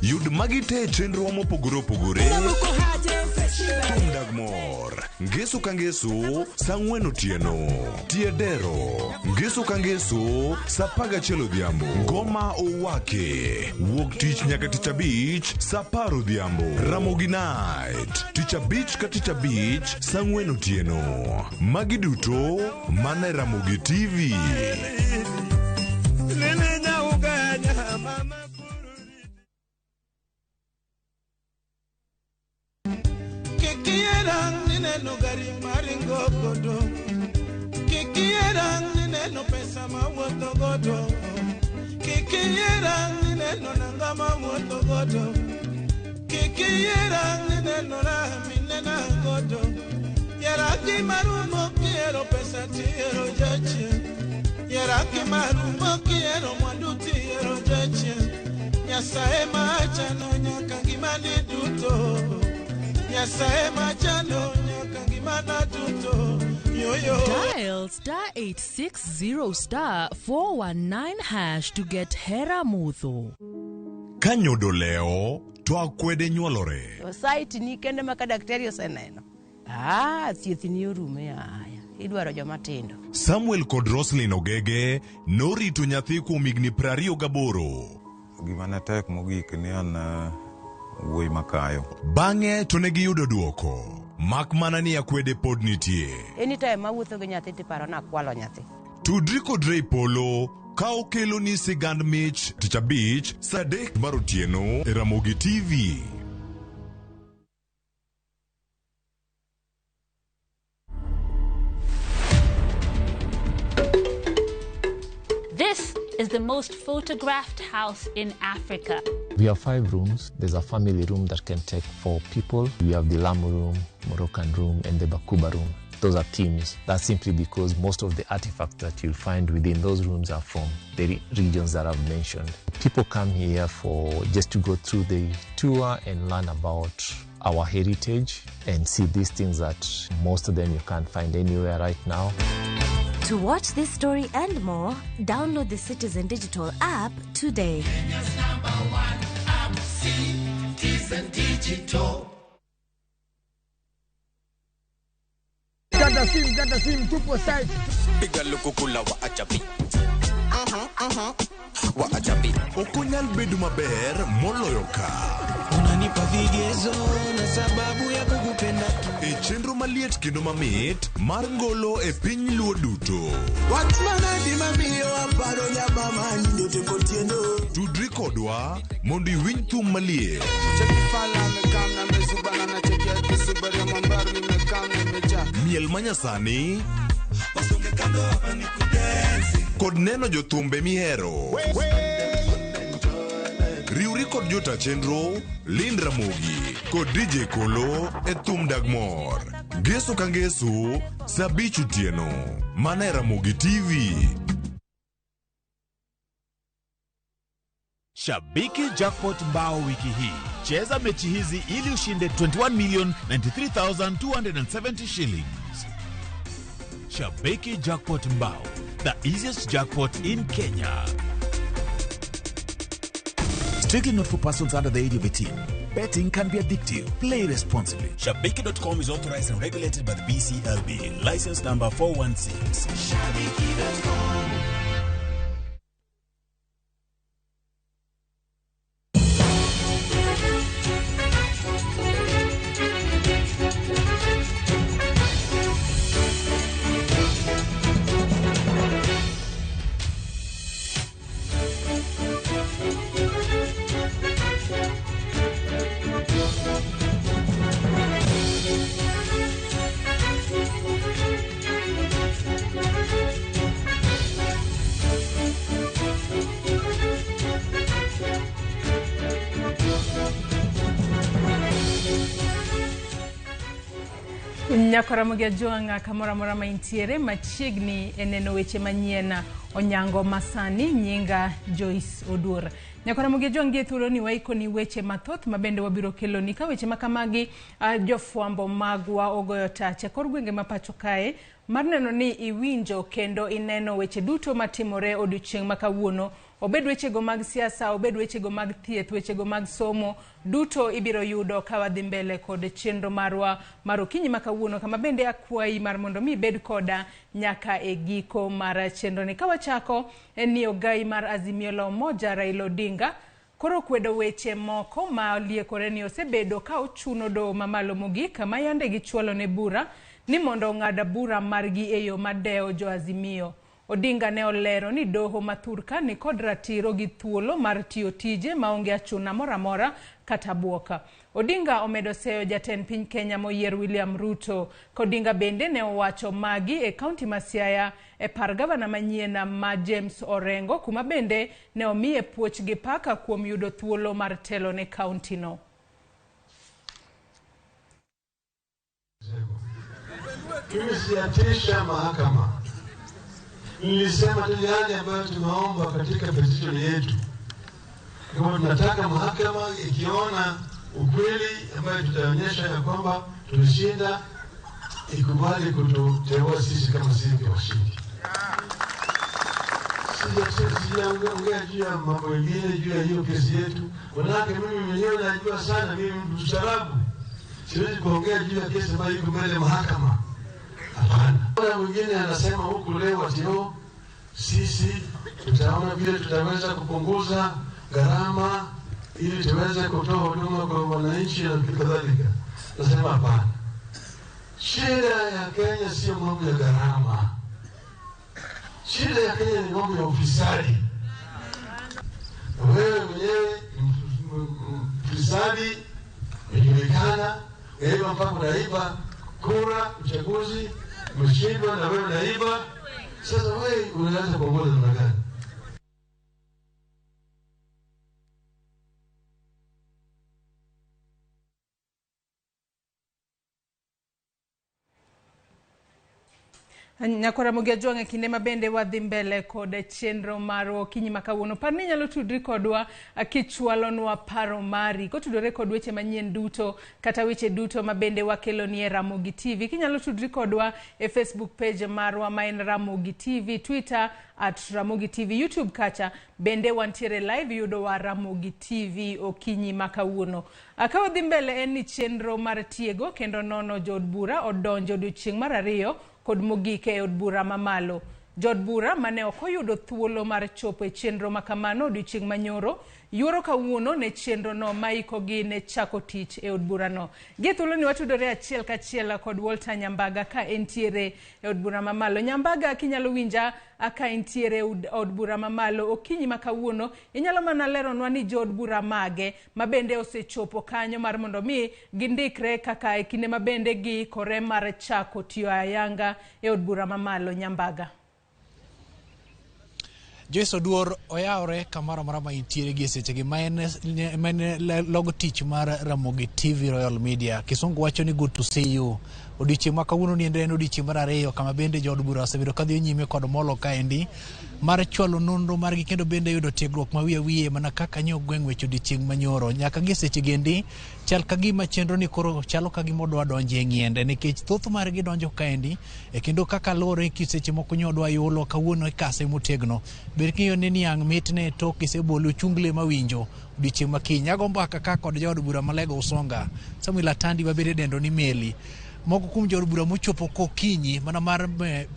Yud magi te e chenro mopogore opogore. Thum dag mor, ngeso ka ngeso, saa ang'wen otieno. Tie dero, ngeso ka ngeso, saa 11 odhiambo. Ngoma owake, wuok tich nyaka tich abich, saa 10 odhiambo. Ramogi Night, tich abich ka tich abich, saa 4 otieno. Magi duto, mana e Ramogi TV. Kikierang nineno gari maringo godo. Kikierang nineno pesa mawuotho godo. Kikierang nineno nanga mawuotho godo. Kikierang nineno raha minena godo. Yeraki marumo kiero pesa tiero jachien. Yeraki marumo kiero mwandu tiero jachien. Nyasaye machano nyaka ngimani duto. Nyasaye machano nyaka ngimana duto. Yo yo. Dial star 860 star 419 hash to get Hera Mutho. Ka nyodo leo, to akwede nyuolore. To site ni kende ma ka daktari oseneno. Ah, thieth ni orume aya. Idwaro joma tindo. Samuel kod Roslyn Ogege norito nyathi kuom higni 28. Gima ne tek mogik ni an wuoyi makayo. Bang'e to ne giyudo duoko. Mak mana ni akwede pod nitie. Anytime mawuotho gi nyathi tiparo ni akwalo nyathi. Tudri kod Ray Polo ka okeloni sigand mich tich abich saa 3 mar otieno e Ramogi TV. This is the most photographed house in Africa. We have 5 rooms. There's a family room that can take 4 people. We have the Lamu room, Moroccan room, and the Bakuba room. Those are themes. That's simply because most of the artifacts that you'll find within those rooms are from the regions that I've mentioned. People come here for just to go through the tour and learn about our heritage and see these things that most of them you can't find anywhere right now. To watch this story and more, download the Citizen Digital app today. Kenya's number one app, Citizen Digital. Kata sim, tupo site. Piga lukukula wa achapi. Wa achapi. Okonyal bedo maber moloyo ka. Unanipa vigezo na sababu ya kukupenda. E chenro maliet kendo mamit mar ngolo e piny Luo duto. Wach manadi mamiyo aparo nyamama nyote kotieno. Tudri kodwa mondo iwinj thum maliet. Miel manyasani kod neno jothumbe mihero. Riwri kod jota chenro Lind Ramogi kod DJ Kolo e thum dag mor. Ngeso ka ngeso saa 5 otieno mana e Ramogi TV. Shabiki Jackpot mbao wiki hii. Cheza mechi hizi ili ushinde 21,093,270 shillings. Shabiki Jackpot mbao, the easiest jackpot in Kenya. Strictly not for persons under the age of 18. Betting can be addictive. Play responsibly. Shabiki.com is authorized and regulated by the BCLB. License number 416. Shabiki.com. Nyakora Jwang' kamoro amora ma intiere machiegni e neno weche manyien onyango masani nyinga Joyce Oduor. Nyakora Jwang' gi thuolo ni waikoni weche mathoth mabende wabiro keloni ka weche makamagi jofwambo magwa ogoyo tach e kor gwenge ma pacho kae mar neno ni iwinjo kendo ineno weche duto matimore odiochieng' ma kawuono. Obed wechego mag siasa, obed wechego mag thieth, wechego mag somo, duto ibiro yudo ka wadhi mbele kod chenro marwa mar okinyi ma kawuono, kama bende akwayi mar mondo mi ibed koda nyaka e giko mar chenro ni. Ka wachako en ni ogai mar Azimio la Umoja Raila Odinga koro kwedo weche moko ma liekore ni osebedo ka ochuno doho mamalo mogik ma yande gichwalo ne bura ni mondo ong'ad bura margi e yo madewo jo Azimio. Odinga ne olero ni doho ma thurka ni kod ratiro gi thuolo mar tiyo tije maonge achuna moro amora kata buok. Odinga omedo seyo jatend piny Kenya moyier William Ruto. Odinga bende ne owacho magi e kaunti ma Siaya e par gavana manyien ma James Orengo, kuma bende ne omiye puoch gi paka kuom yudo thuolo mar telo ne kaunti no. Mimi sijatisha mahakama. Nilisema tu yale ambayo tumeomba katika petition yetu. Kama tunataka mahakama ikiona ukweli ambayo tutaonyesha ya kwamba tulishinda, ikubali kututeua sisi kama sisi ndio washindi. Sijaongea juu ya mambo mengine juu ya hiyo kesi yetu. Manake mimi mwenyewe najua sana, mimi mstaarabu. Siwezi kuongea juu ya kesi ambayo iko mbele mahakama. Hapana. Mwingine anasema huku leo atio sisi tutaona vile tutaweza kupunguza gharama ili tuweze kutoa huduma kwa wananchi na kadhalika. Nasema hapana. Shida ya Kenya sio mambo ya gharama. Shida ya Kenya ni mambo ya ufisadi. Wewe mwenyewe mfisadi, umejulikana, wewe mpaka unaiba kura uchaguzi, umeshindwa na wewe unaiba. Sasa wewe unaweza kuongoza namna gani? Nyakora Jwang' e kinde mabende wadhi mbele kod chenro mar okinyi ma kawuono. Par ni inyalo tudri kodwa kichwalonwa paro mari kotudore kod weche manyien duto kata weche duto mabende wakeloni e Ramogi TV. Kinyalo tudri kodwa e Facebook page marwa ma en Ramogi TV, Twitter at Ramogi TV, YouTube kacha bende wantiere live yudo wa Ramogi TV okinyi ma kawuono. Ka wadhi mbele en ni chenro mar tiego kendo nono jood bura odonjo odiochieng' mar ariyo kod mogik e od bura mamalo. Jood bura mane ok oyudo thuolo mar chopo e chenro makamano odiochieng' manyoro yuoro kawuono ne chenro no maikogi ne chako tich e od burano. Gi thuolo ni watudore achiel kachiel kod Walter Nyambaga ka entiere e od bura mamalo. Nyambaga, kinyalo winja ka entiere e od bura mamalo okinyi ma kawuono, inyalo mana leronwa ni jood bura mage mabende osechopo kanyo mar mondo mi gindikre kaka e kinde mabende giikore mar chako tiyo ayanga e od bura mamalo. Nyambaga. Joyce Oduor oyawre kamoro amora ma intiere gi sechegi ma en logo tich mar Ramogi TV Royal Media. Kisungu wacho ni good to see you. Odiochieng' ma kawuono ni en odiochieng' mar ariyo kama bende jood bura osebedo kadhi nyime kod molo kaendi mar chwalo nonro margi kendo bende yudo tiegruok ma wiye wiye mana kaka nyo gweng' weche odiochieng' manyoro. Nyaka gi sechegi endi chal ka gima chenro ni koro chalo ka gima odwa donjo e ng'iende nikech thoth margi donjo kaendi e kendo kaka luwore ki seche moko nyo odwa yulo kawuono e kase motegno. Ber king'iyo ni niang' mitne tok isebolo ochungle mawinjo odiochieng' ma kiny. Ago mbaka ka kod jaod bura Malego Usonga Samuel Atandi mabende idendo ni Meli. Moko kuom jood bura mochopo kokinyi mana mar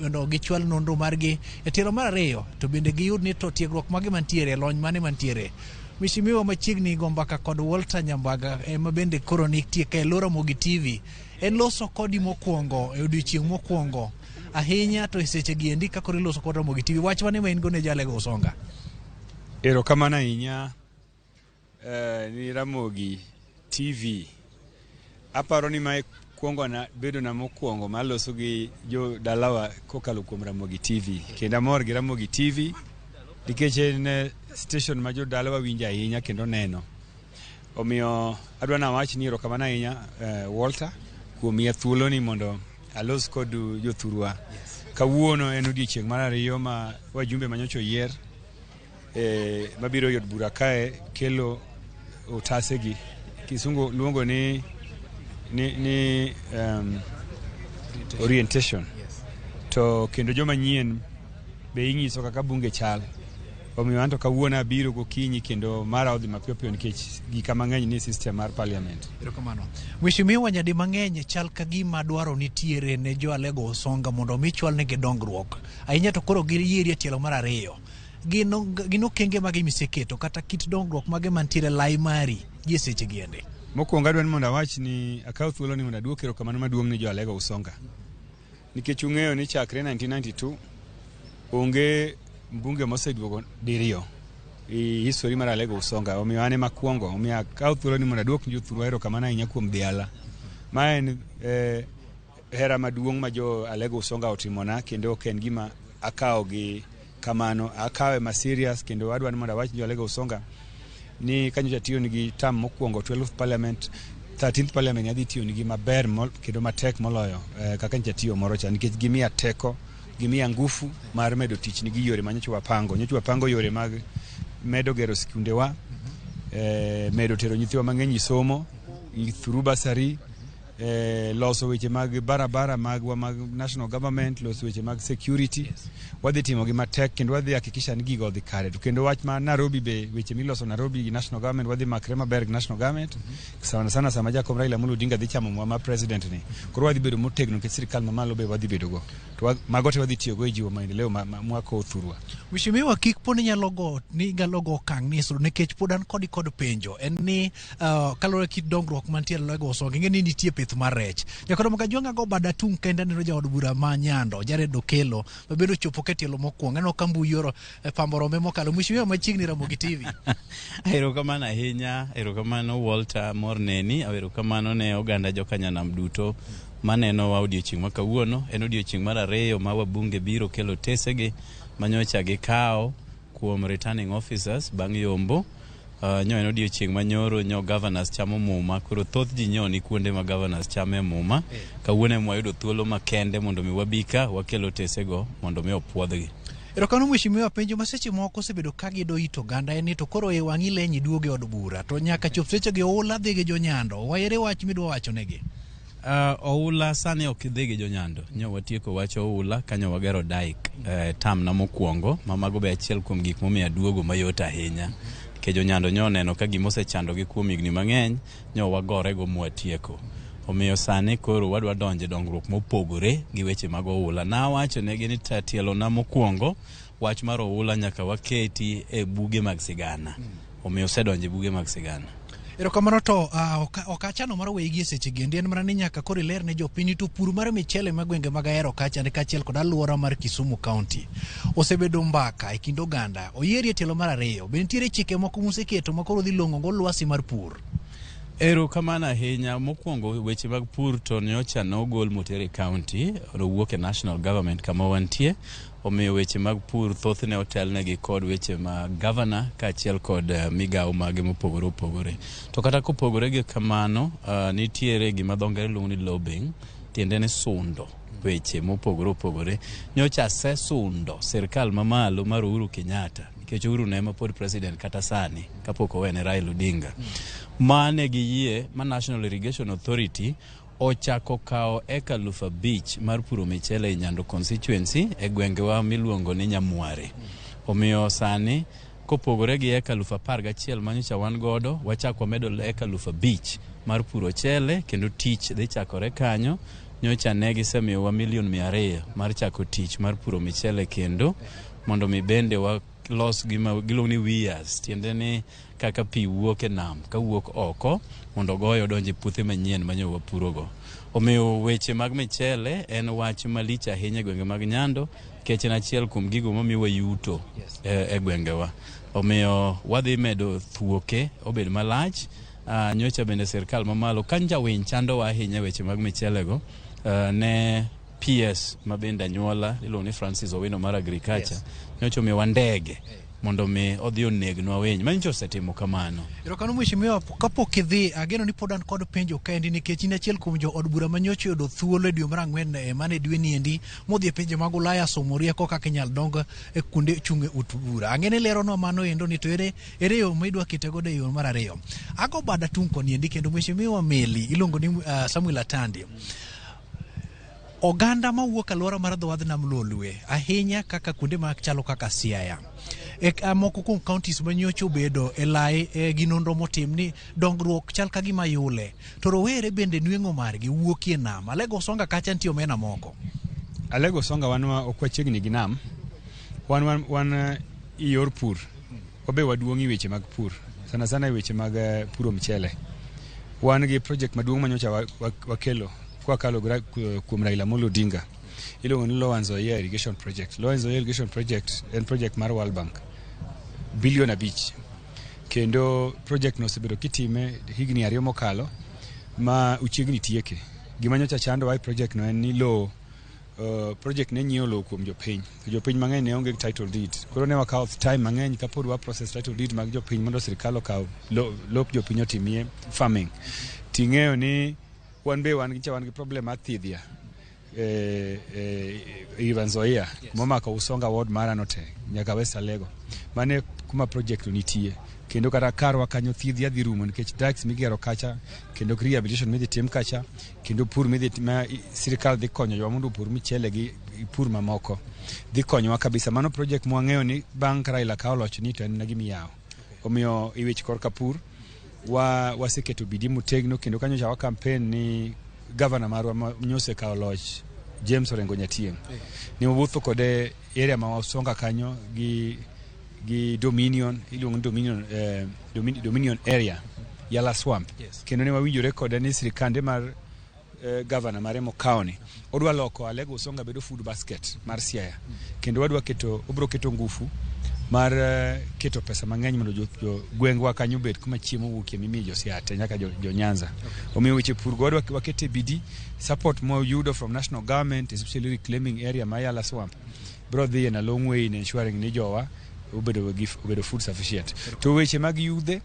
mondo gichwal nonro margi e tielo mar ariyo to bende giyud ni to tiegruok mage mantiere, lony mane mantiere. Mheshimiwa machiegni go mbaka kod Walter Nyambaga ema bende koro nitie ka e lo Ramogi TV. En loso kodi mokwongo e odiochieng' mokwongo ahinya to e sechegi endi ka koro iloso kod Ramogi TV. Wach mane ma in go ne Jalego Usonga? Erokamano ahinya ni Ramogi TV. Aparo ni mae kuongo na bedo na mokwongo maloso gi jo dalawa kokalo kuom Ramogi TV. Kendo amor gi Ramogi TV nikech en station ma jo dalawa winjo ahinya kendo neno. Omiyo adwa nawach ni erokamano ahinya Walter kuom miya thuolo ni mondo alos kod jothurwa. Kawuono en odiechieng' mar ariyo ma wajumbe manyocha oyier mabiro e od bura kae kelo otasegi. Kisungu luongo ni orientation. To kendo joma nyien be ing'iso kaka bunge chal. Omiyo anto kawuono abiro gokinyi kendo mara odhi mapiyo piyo nikech gika mang'eny ni system mar parliament. Erokamano. Mheshimiwa, nyadi mang'eny chal ka gima dwaro nitiere ne jo Alego Usonga mondo mi chwalnegi dongruok. Ahinya to koro giyieri e tielo mar ariyo. Gin okenge mage miseketo kata kit dongruok mage mantiere lai mari gi e seche gi ende? Mokwongo adwa ni mondo awach ni akaw thuolo ni mondo aduok erokamano maduong' ne jo Alego Usonga. Nikech ung'eyo ni chakre 1992 onge mbunge moseduogo diriyo e history mar Alego Usonga. Omiyo an ema akwongo. Omiyo akaw thuolo ni mondo aduok jothurwa erokamano ahinya kuom dhiala. Ma en hera maduong' ma jo Alego Usonga otimona kendo ok en gima akawo gi kamano. Akawe ma serious kendo adwa ni mondo awach ni jo Alego Usonga ni kanyocha atiyo nigi term mokwongo 12th parliament, 13th parliament adhi tiyo nigi maber kendo matek moloyo kaka nyocha atiyo moro cha nikech gimiya teko, gimiya ngufu mar medo tich nigi yore ma nyocha wapango. Nyocha wapango yore mag medo gero skundewa, medo tero nyithiwa mang'eny e somo through bursary, loso weche mag barabara magwa mag national government, loso weche mag security. Wadhi timo gi matek kendo wadhi hakikisha ni gigo odhi kare. To kendo wach ma Nairobi be, weche miloso Nairobi gi national government, wadhi makre maber gi national government sana sana sama jakom Raila Amolo Odinga dhi chamo mwa ma president ni. Koro wadhi bedo motegno nikech sirikal mamalo be wadhi bedo go to mago te wadhi tiyo go e jiwo maendeleo ma mwako thurwa. Mheshimiwa, kik po ni nyalo go ni nyalo go okang' ni suru nikech pod an kodi kod penjo en ni kaluwore kit dongruok mantiere Alego Usonga, ing'e ni nitie pith mar rech. Nyakoro Kajwang' ago bada tung' kende aneno jaod bura ma Nyando Jared Okello ma bende ochopo ka tielo mokwongo. Aneno ka mbui oro pambo rombe mokalo. Mheshimiwa, machiegni Ramogi TV. Erokamano ahinya, erokamano Walter mor neni, erokamano ne oganda jokanyanam duto manenowa odiochieng' ma kawuono. En odiochieng' mar ariyo ma wabunge biro kelo tesegi manyocha gikawo kuom returning officers bang' yombo. Nyo en odiochieng' manyoro nyo governors chamo muma, koro thoth ji nyo ni kuonde ma governors chame muma. Kawuono ema wayudo thuolo makende mondo mi wabi ka wakelo tesego mondo mi opuodhgi. Erokamano mheshimiwa, penjo ma seche moko osebedo ka gido it oganda en ni to koro e wang'i leny iduogo e od bura to nyaka chop sechegi oula dhi gi jonyando. Wayere wach midwa wacho negi. Oula sani ok dhi gi jonyando. Nyo watieko wach oula kanyo wagero dike term na mokwongo ma mago be achiel kuom gik momiyo aduogo mayot ahinya. Nikech jonyando nyo oneno ka gima osechandogi kuom higni mang'eny nyo wagorego mwatieko. Omiyo sani koro wadwa donjo e dongruok mopogore gi weche mag oula. Nawacho negi ni tielo na mokwongo wach mar oula nyaka waketi e buge mag sigana. Omiyo osedonjo e buge mag sigana. Erokamano to ok achano mar weyi gi e seche gi endi en mana ni nyaka koro iler ne jopiny to pur mar michele ma gwenge mag Ahero kacha ni kaachiel kod alwora mar Kisumu County osebedo mbaka e kind oganda. Oyieri e tielo mar ariyo. Be nitiere chike moko museketo ma koro dhi long'o go lwasi mar pur? Erokamano ahinya. Mokwongo weche mag pur to nyocha nogol moter e county, owuok e national government kama wantie. Omiyo weche mag pur thothne otelnegi kod weche mag governor kaachiel kod migawo mage mopogore opogore. To kata kopogore gi kamano, nitiere gima dho ngere luongo ni lobbying, tiende ni sundo weche mopogore opogore. Nyocha asesundo sirkal mamalo mar Uhuru Kenyatta nikech Uhuru ne ema pod president kata sani kapok owene Raila Odinga. Mane giyie ma National Irrigation Authority ochako kawo eka 5,000 mar puro michele e Nyando constituency e gwengewa miluongo ni Nyamware. Omiyo sani kopogore gi eka 11,000 manyocha wan godo, wachak wamedo eka 5,000 mar puro chele kendo tich dhi chakore kanyo. Nyocha ne gisemiyowa milion 200 mar chako tich mar puro michele kendo mondo mi bende walos gima giluongo ni weirs, tiende ni kaka pi wuok e nam kawuok oko mondo ogoye odonj e puothe manyien manyo wapurogo. Omiyo weche mag michele en wach malich ahinya e gwenge mag Nyando nikech en achiel kuom gigo mamiyowa yuto e gwengewa. Omiyo wadhi medo thuoke obed malach. Nyocha bende sirkal mamalo ka njawiny chandowa ahinya e weche mag michelego ne PS ma bende anyuola iluongo ni Francis Owino mar agriculture nyocha omiyowa ndege. Mondo mi odhi onegnwa winy. Manyicho osetimo kamano. Erokamano mheshimiwa, kapok idhi, ageno ni pod an kod penjo kaendi nikech in achiel kuom jo od bura manyocha oyudo thuolo e dwe mar ang'wen eh, mane dwe ni endi modhi e pinje mag Ulaya somo rieko kaka inyal dong e kuonde chung' e ut bura. Ang'e ni leronwa mano endo ni to ere ere yo ma idwa kete godo e yo mar ariyo. Ago bada tung' koni endi kendo mheshimiwa Meli iluongo ni Samuel Atandi. Oganda mawuok alwora mar dho wadh nam Lolwe, ahinya kaka kuonde ma chalo kaka Siaya. E ka moko kuom counties ma nyocha obedo e lai e, gi nonro motim ni dongruok chal ka gima yule. To rowere bende nweng'o margi wuokie nam. Alego Usonga kacha nitie omena moko. Alego Usonga wan wa ok wachiegni gi nam. Wan wan, wan eh, i yor pur. Wabe waduong' i weche mag pur. Sana sana i weche mag eh, puro mchele. Wan gi project maduong' manyocha wakelo kwakalo kuom Raila Amolo Odinga iluongo ni Lower Nzoia Irrigation Project. Lower Nzoia Irrigation Project en project mar World Bank bilion 5 kendo project no osebedo kitime higni 2 mokalo ma uchiegni tieke. Gima nyocha chandowa e project no en ni lowo project ne nyiewo lowo kuom jopiny to jopiny mang'eny ne onge gi title deed. Koro ne wakawo time mang'eny kapod wa process title deed mag jopiny mondo sirikal okaw lop jopiny otimie farming. Ting'eyo ni wan be wan gi wan gi problem mar thidhia River Nzoia momako Usonga ward mara no te nyaka West Alego. Mane kuma project no nitie. Kendo kata karwa kanyo thidhia dhi rumo nikech dikes migero kacha kendo rehabilitation midhi tim kacha kendo pur midhi ma sirikal dhi konyo jowa mondo opur michele gi pur mamoko dhi konyowa kabisa. Mano project mwang'eyo ni bang' ka Raila kawo loch ni to en na gima iyawo. Omiyo i weche korka pur waseketo bidii motegno kendo kanyocha wa campaign ni gavana marwa ma nyosekawo loch James Orengo Nyatieng' ni wawuotho kode area ma Usonga kanyo gi Dominion iluongo ni Dominion, Dominion area Yala Swamp. Kendo ne wawinjore kode ni sirikande mar gavana mare mokawo ni odwa loko Alego Usonga bedo food basket mar Siaya kendo wadwa keto obro keto ngufu mar keto pesa mang'eny mondo jo gwengwa kanyo obed kuma chiemo wuokie mimiyo jo Siaya te nyaka jo Nyanza. Omiyo weche pur go wadwa wakete bidii support mwayudo from national government especially reclaiming area ma Yala Swamp bro dhi in a long way in ensuring ni jowa obedo food sufficient. To weche mag yudhe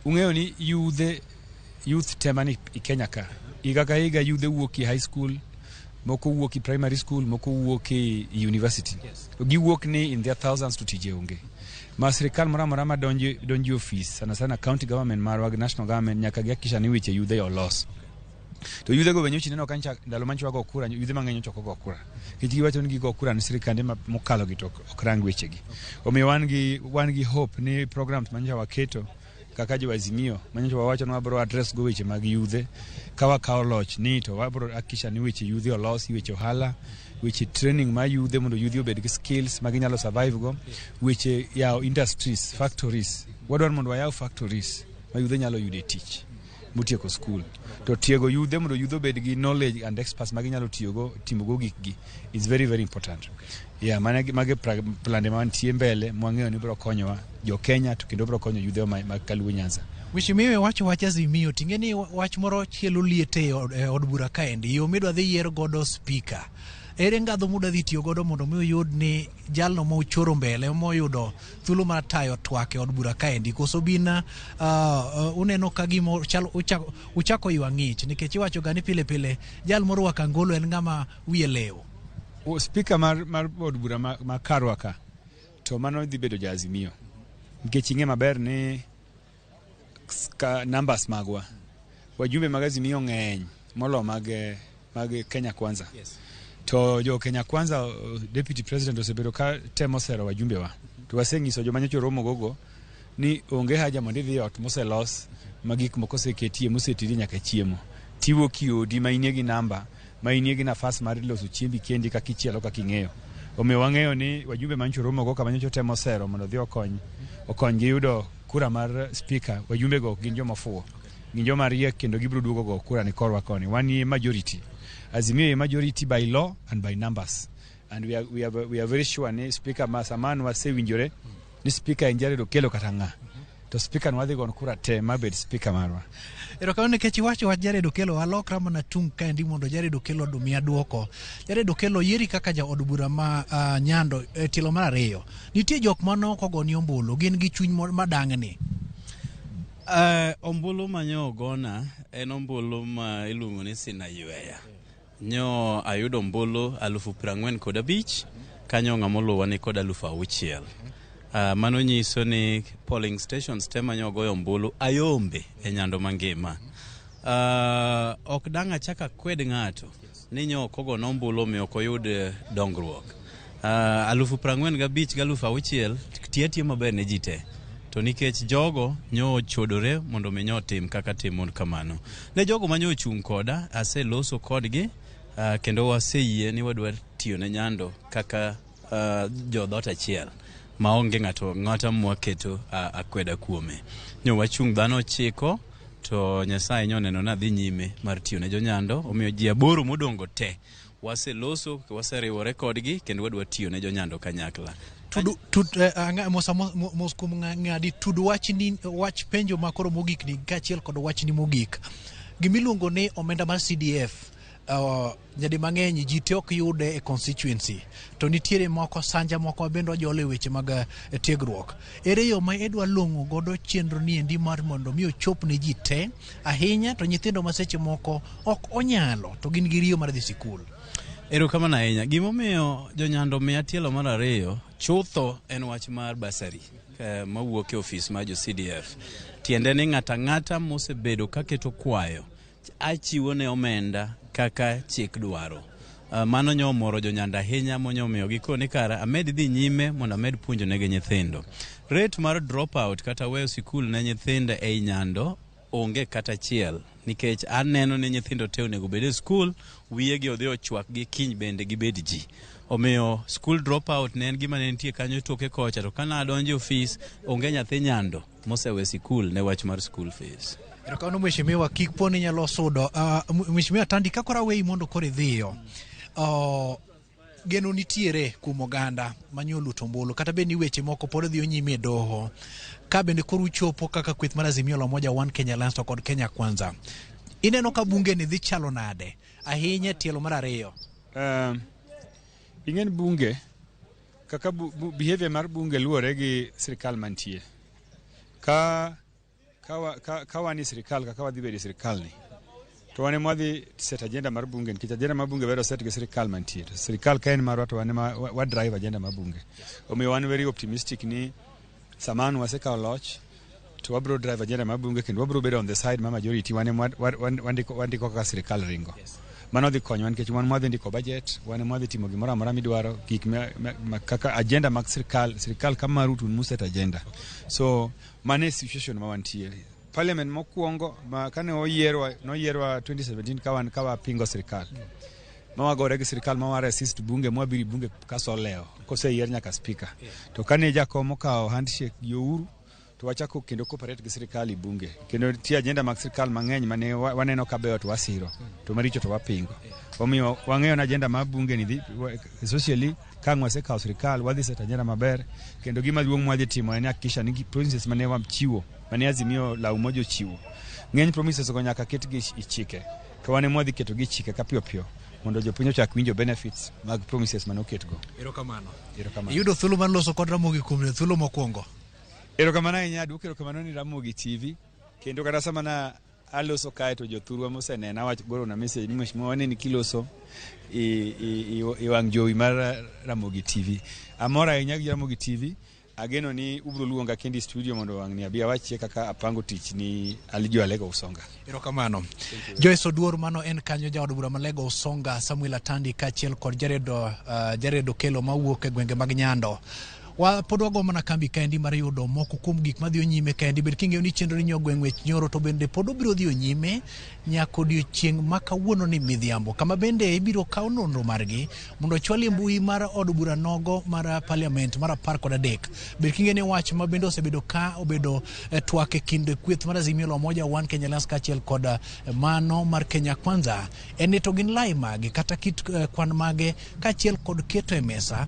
ung'eyo ni yudhe youth te mani i Kenya ka higa ka higa yudhe wuok e high school moko wuok e primary school moko wuok e university. Giwuok ni in their thousands to tije onge. Ma sirikal moro amora ma donjo e ofis sana sana county government marwa gi national government nyaka gihakikisha ni weche yudhe olos. To yudhe go be nyocha ineno kancha ndalo manyocha wago kura yudhe mang'eny nyocha ok ogo kura. Nikech giwacho ni gigo kura ni sirikande mokalo gi to ok rang wechegi. Omiyo wan gi hope ni programs manyocha waketo kaka jo Azimio manyocha wawacho ni wabro address go weche mag yudhe ka wakawo loch ni to wabro hakikisha ni weche yudhe olosi, weche ohala, weche training mar yudhe mondo yudhe obed gi skills ma ginyalo survive go, weche yawo industries, factories. Wadwaro mondo wayaw factories ma yudhe nyalo yude tich motieko school. To tiego yudhe mondo yudhe obed gi knowledge and experts ma ginyalo tiyogo timogo gikgi is very very important. Yeah, mage plande mantie mbele mwang'eyo ni biro konyowa jo Kenya to kendo biro konyo yudhe ma Kaluo Nyanza. Mheshimiwa iwacho wach Azimio ting'e ni wach moro chielo liete e od bura kaendi yo midwa dhi yier godo speaker. Ere ngadho mudwa dhi tiyo godo mondo mi uyud ni jalno ma uchoro mbele moyudo thuolo mar tayo twak e od bura kaendi koso bina uneno ka gima chal uchako ywa ng'ich nikech iwacho ga ni pile pile jal morwako angolo en ng'ama wiye lew. Speaker mar od bura ma karwa ka to mano dhi bedo ja Azimio nikech ing'e maber ni ka numbers magwa wajumbe mag Azimio ng'eny molo mag Kenya Kwanza. To jo Kenya Kwanza deputy president osebedo ka temo sero wajumbe wa to waseng'iso joma nyocha oromo gogo ni onge haja mondo idhi ot moselos ma gik moko oseketie mosetidi nyaka chiemo tiwuok i odi ma inie gi namba ma inie gi nafas mar loso chiembi kendi kaka ichielo kaka ing'eyo. Omiyo wang'eyo ni wajumbe manyocha oromo go kama nyocha temo sero mondo odhi okony gi yudo kura mar speaker wajumbe go gin joma ofuwo gin joma riek kendo gibiro duogo go kura ni korwa koni. Wan e majority. Azimio e majority by law and by numbers and we are very sure ni speaker ma saman wasewinjore ni speaker en Jared Okello kata ng'a. To speaker no wadhi gone kura te mabed speaker marwa. Erokamano nikech iwacho wach Jared Okello, alokra mana tung' kaendi mondo Jared Okello omiya duoko. Jared Okello, yieri kaka jaod bura ma Nyando e tielo mar ariyo. Nitie jok mane ok ogoni ombulu, gin gi chuny madang'ni. Ombulu ma nyo ogona en ombulu ma iluongo ni sinayweya. Nyo ayudo ombulu 45,000 kanyo ng'ama oluwa ni kod 6,000. Mano nyiso ni polling stations te ma nyo ogoyo ombulu ayombe e Nyando mangima. Ok dang' achak akwed ng'ato ni nyo ok ogona ombulu omiyo ok oyud dongruok. 45,000 gi 6,000 tiyo atiya maber ne ji te. To nikech jogo nyo ochodore mondo mi nyo otim kaka timo kamano. Ne jogo ma nyo ochung' koda, aseloso kodgi kendo waseyie ni wadwa tiyo ne Nyando kaka jo dhoot achiel maonge ng'ato ng'ata mwaketo akweda kuome. Nyo wachung' dhano 9 to Nyasaye nyo oneno ni adhi nyime mar tiyo ne jo Nyando, omiyo ji 8 modong'go te waseloso, waseriwore kodgi kendo wadwa tiyo ne jo Nyando kanyakla. Mos kuom ng'adi tud wachni, wach penjo ma koro mogik ni kaachiel kod wachni mogik. Gimiluongo ni omenda mar CDF nyadi mang'eny ji te ok yude e constituency, to nitiere moko sanja moko bende ojolo e weche mag tiegruok. Ere yo ma idwa long'o godo chenro ni endi mar mondo mi ochop ne ji te ahinya to nyithindo ma seche moko ok onyalo to gin gi riyo mar dhi sikul? Erokamano ahinya. Gimomiyo jo Nyando miya tielo mar ariyo chutho en wach mar bursary mawuok e ofis mar jo CDF. Tiende ni ng'ato ang'ata mosebedo kaketo kwayo achiwo ne omenda kaka chik dwaro. Mano nyo omoro jo Nyando ahinya monyo omiyo gikoni kara amed dhi nyime mondo amed puonjo negi nyithindo. Rate mar dropout kata weyo sikul ne nyithindo ei Nyando onge kata achiel nikech aneno ni nyithindo te onego bed e skul, wiyegi odhi ochwakgi kiny bende gibed ji. Omiyo school dropout ne en gima ne nitie kanyo toke kocha, to kana adonjo e ofis onge nyathi Nyando mosewe sikul ne wach mar school fees. Erokamano mheshimiwa, kik po ni inyalo sudo. Mheshimiwa Tandi, ka koro aweyi mondo koro idhiyo, geno nitiere kuom oganda manyo luto ombulu kata bed ni weche moko pod dhi nyime e doho ka bende koro uchopo kaka kweth mar Azimio la Umoja One Kenya Alliance to kod Kenya Kwanza, ineno ka bunge ni dhi chalo nade ahinya e tielo mar ariyo? Ing'en bunge kaka behavior mar bunge luwore gi sirikal mantie. Ka wan e sirikal kaka wadhi bedo e sirikal ni to wan ema wadhi set agenda mar bunge, nikech agenda mar bunge bedo set gi sirikal mantie. To sirikal ka en marwa to wan ema wa drive agenda mar bunge. Omiyo wan very optimistic ni sama an wasekawo loch to wabiro drive agenda mar bunge kendo wabiro bedo on the side mar majority. Wan ema wandiko kaka sirikal ringo. Mano dhi konyowa nikech wan mwadhi ndiko budget, wan ema wadhi timo gimoro amora midwaro, gik ma kaka agenda mag sirikal. Sirikal ka maru to muset agenda. So mano e situation ma wantie. Parliament mokwongo ma kane oyierwa, noyierwa 2017 ka wan ka wapingo sirikal ma wagore gi sirikal ma wa resist bunge mwabiro bunge kaso olewo koseyier nyaka speaker. To kane jakom okawo handshake gi Uhuru to wachako kendo cooperate gi sirikal e bunge, kendo nitie agenda mag sirikal mang'eny mane waneno ka beyo to wasiro, to maricho to wapingo. Omiyo wang'eyo ni agenda mar bunge ni dhi especially ka ang' wasekawo sirikal wadhi set agenda maber. Kendo gima duong' mwadhi timo en hakikisha ni promises mane wachiwo, mane Azimio la Umoja ochiwo, ng'eny promises go nyaka ketgi e chike, to wan ema wadhi ketogi e chike ka piyo piyo mondo jopiny ochak winjo benefits mag promises mane oketgo. Erokamano. Erokamano. Iyudo thuolo mar loso kod Ramogi kuom thuolo mokwongo. Erokamano ahinya. Aduoko erokamano ni Ramogi TV. Kendo kata sama na aloso kae to jothurwa mosenena wach gorona message ni mheshimiwa waneni kiloso i wang' jowi mar Ramogi TV. Amor ahinya gi Ramogi TV. Ageno ni ubiro luonga kendo e studio mondo wang'ni abi awachie kaka apango tich ni jo Alego Usonga. Erokamano. Joyce Oduor, mano en kanyo jaod bura Malego Usonga Samuel Atandi kaachiel kod Jared Okello mawuok e gwenge mag Nyando. Wa pod wago mana kambi kaendi mar yudo moko kuom gik madhi nyime kaendi. Bed king'eyo ni chenro ni gweng' wech nyoro to bende pod obiro dhi nyime nyaka odiochieng' ma kawuono ni midhiambo, kama bende ibiro kaw nonro margi mondo ochwal e mbui mar od bura nogo mar parliament mar 13. Bed king'eyo ni wach ma bende osebedo ka obedo twak e kind kweth mar Azimio la Umoja One Kenya Alliance kaachiel kod mano mar Kenya Kwanza en ni to gin lai mage kata kit kwan mage kaachiel kod keto e mesa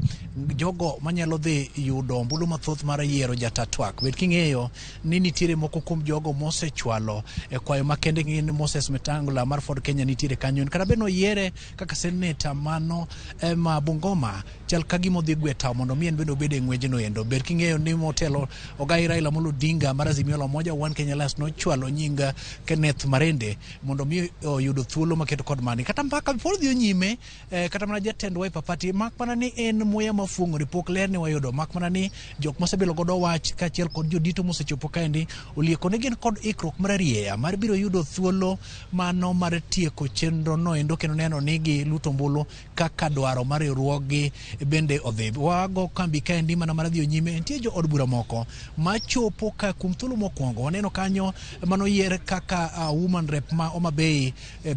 jogo manyalo dhi yudo ombulu mathoth mar yiero jata twak. Bed king'eyo ni nitiere moko kuom jogo mosechwalo e kwayo makende gin Moses Wetangula mar Ford Kenya nitiere kanyo. Kata bed noyiere kaka seneta mano ma Bungoma, chal ka gima odhi gwe tawo mondo mi en bende obed e ng'wejno endo. Ber king'eyo ni motelo ogai Raila Amolo Odinga mar Azimio la Umoja One Kenya Alliance nochwalo nying Kenneth Marende mondo mi oyudo thuolo maketo kod mani. Kata mbaka pod dhi nyime, kata mana jatend Wiper Party mak mana ni en muya mafuong'ore pok ler ne wayudo, mak mana ni jok mosebilo godo wach kaachiel kod jodito mosechopo kaendi olieko ni gin kod ikruok mararieya mar biro yudo thuolo mano mar tieko chenro no endo kendo neno ni giluto ombulu kaka dwaro mar riwruoggi bende odhi. Wago kambi kaendi mana mar dhi nyime, nitie jo od bura moko machopo ka kuom thuolo mokwongo waneno kanyo manoyier kaka woman rep ma Homa Bay,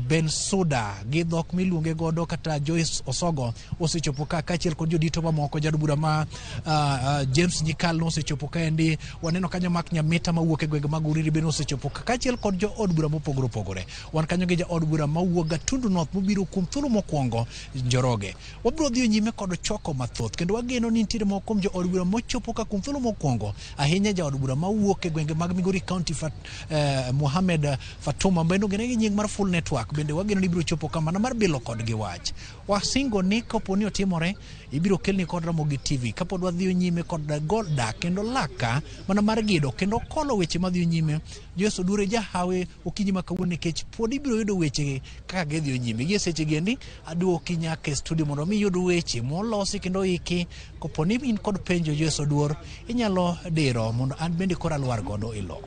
Ben Suda gi dhok miluonge godo kata Joyce Osogo osechopo ka kaachiel kod jodito mamoko. Jaod bura ma James Nyikal nosechopo kaendi, waneno kanyo Mark Nyamita mawuok e gwenge mag Uriri bende osechopo ka kaachiel kod jo od bura mopogore opogore. Wan kanyo gi jaod bura mawuok Gatundu North mobiro kuom thuolo mokwongo, Njoroge. Wabiro dhi nyime kod choko mathoth kendo wageno ni nitiere moko kuom jo od bura mochopo ka kuom thuolo mokwongo, ahinya jaod bura mawuok e gwenge mag Migori County Mohamed Fatuma bende ong'ere gi nying mar Full Network bende wageno ni biro chopo ka mana mar bilo kodgi wach. Wasingo ni kapo ni otimore ibiro kelni kod Ramogi TV kapod wadhi nyime kod dak kendo laka mana mar gido kendo kolo weche madhi nyime. Joyce Odure jahawe okinyi ma kawuono nikech pod ibiro yudo weche kaka gidhi nyime. Gi seche gi aduoki nyaka e studio mondo mi iyud weche molosi kendo iki. Kopo ni in kod penjo Joyce Oduor, inyalo diro mondo an bende koro alwar godo e lowo.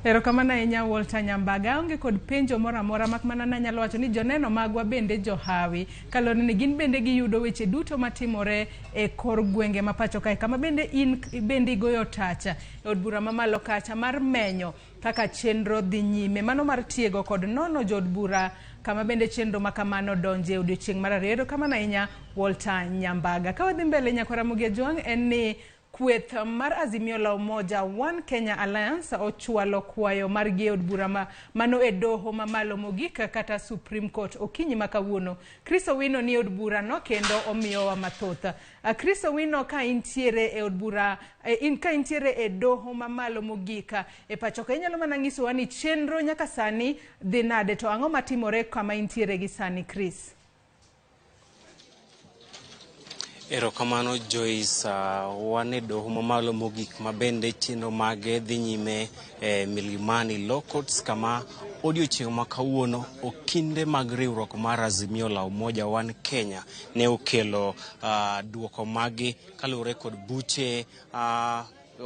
Erokamano ahinya Walter Nyambaga. Aonge kod penjo moro amora mak mana nanyalo wacho ni joneno magwa bende johawi kaluwore ni gin bende giyudo weche duto matimore e kor gwenge ma pacho kae, kama bende in bende igoyo tacha e od bura mamalo kacha mar menyo kaka chenro dhi nyime mano mar tiego kod nono jood bura kama bende chenro ma kamano donje e odiochieng' mar ariyo. Erokamano ahinya Walter Nyambaga. Ka wadhi mbele nyakwara Ramogi Ajwang', en ni kweth mar Azimio la Umoja One Kenya Alliance ochwalo kwayo margi e od bura mano e doho mamalo mogik kata Supreme Court okinyi ma kawuono. Chris Owino ni e od bura no kendo omiyowa mathoth. Chris Owino, ka intiere e od bura ka intiere e doho mamalo mogik e pacho ka, inyalo mana nyisowa ni chenro nyaka sani dhi nade to ang'o matimore kama intiere gi sani, Chris? Erokamano Joyce, wan e doho mamalo mogik ma bende chenro mage dhi nyime e Milimani Law Courts kama odiochieng' ma kawuono okinde mag riwruok mar Azimio la Umoja One Kenya ne okelo duoko magi kaluwore kod buche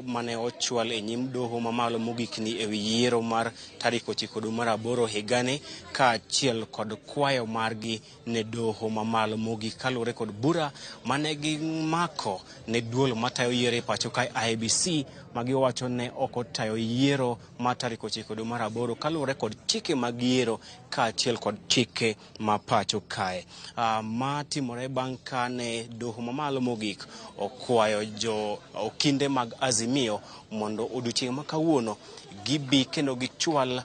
mane ochwal e nyim doho mamalo mogik ni ewi yiero mar tarik 9 dwe mar 8 higani kaachiel kod kwayo margi ne doho mamalo mogik kaluwore kod bura mane gimako ne duol matayo yiero e pacho kae IEBC magiwacho ne ok otayo yiero mar tarik 9 dwe mar 8 kaluwore kod chike mag yiero kaachiel kod chike ma pacho kae. Ma timore bang' kane doho mamalo mogik okwayo jo okinde mag Azimio mondo odiochieng' ma kawuono gibi kendo gichwal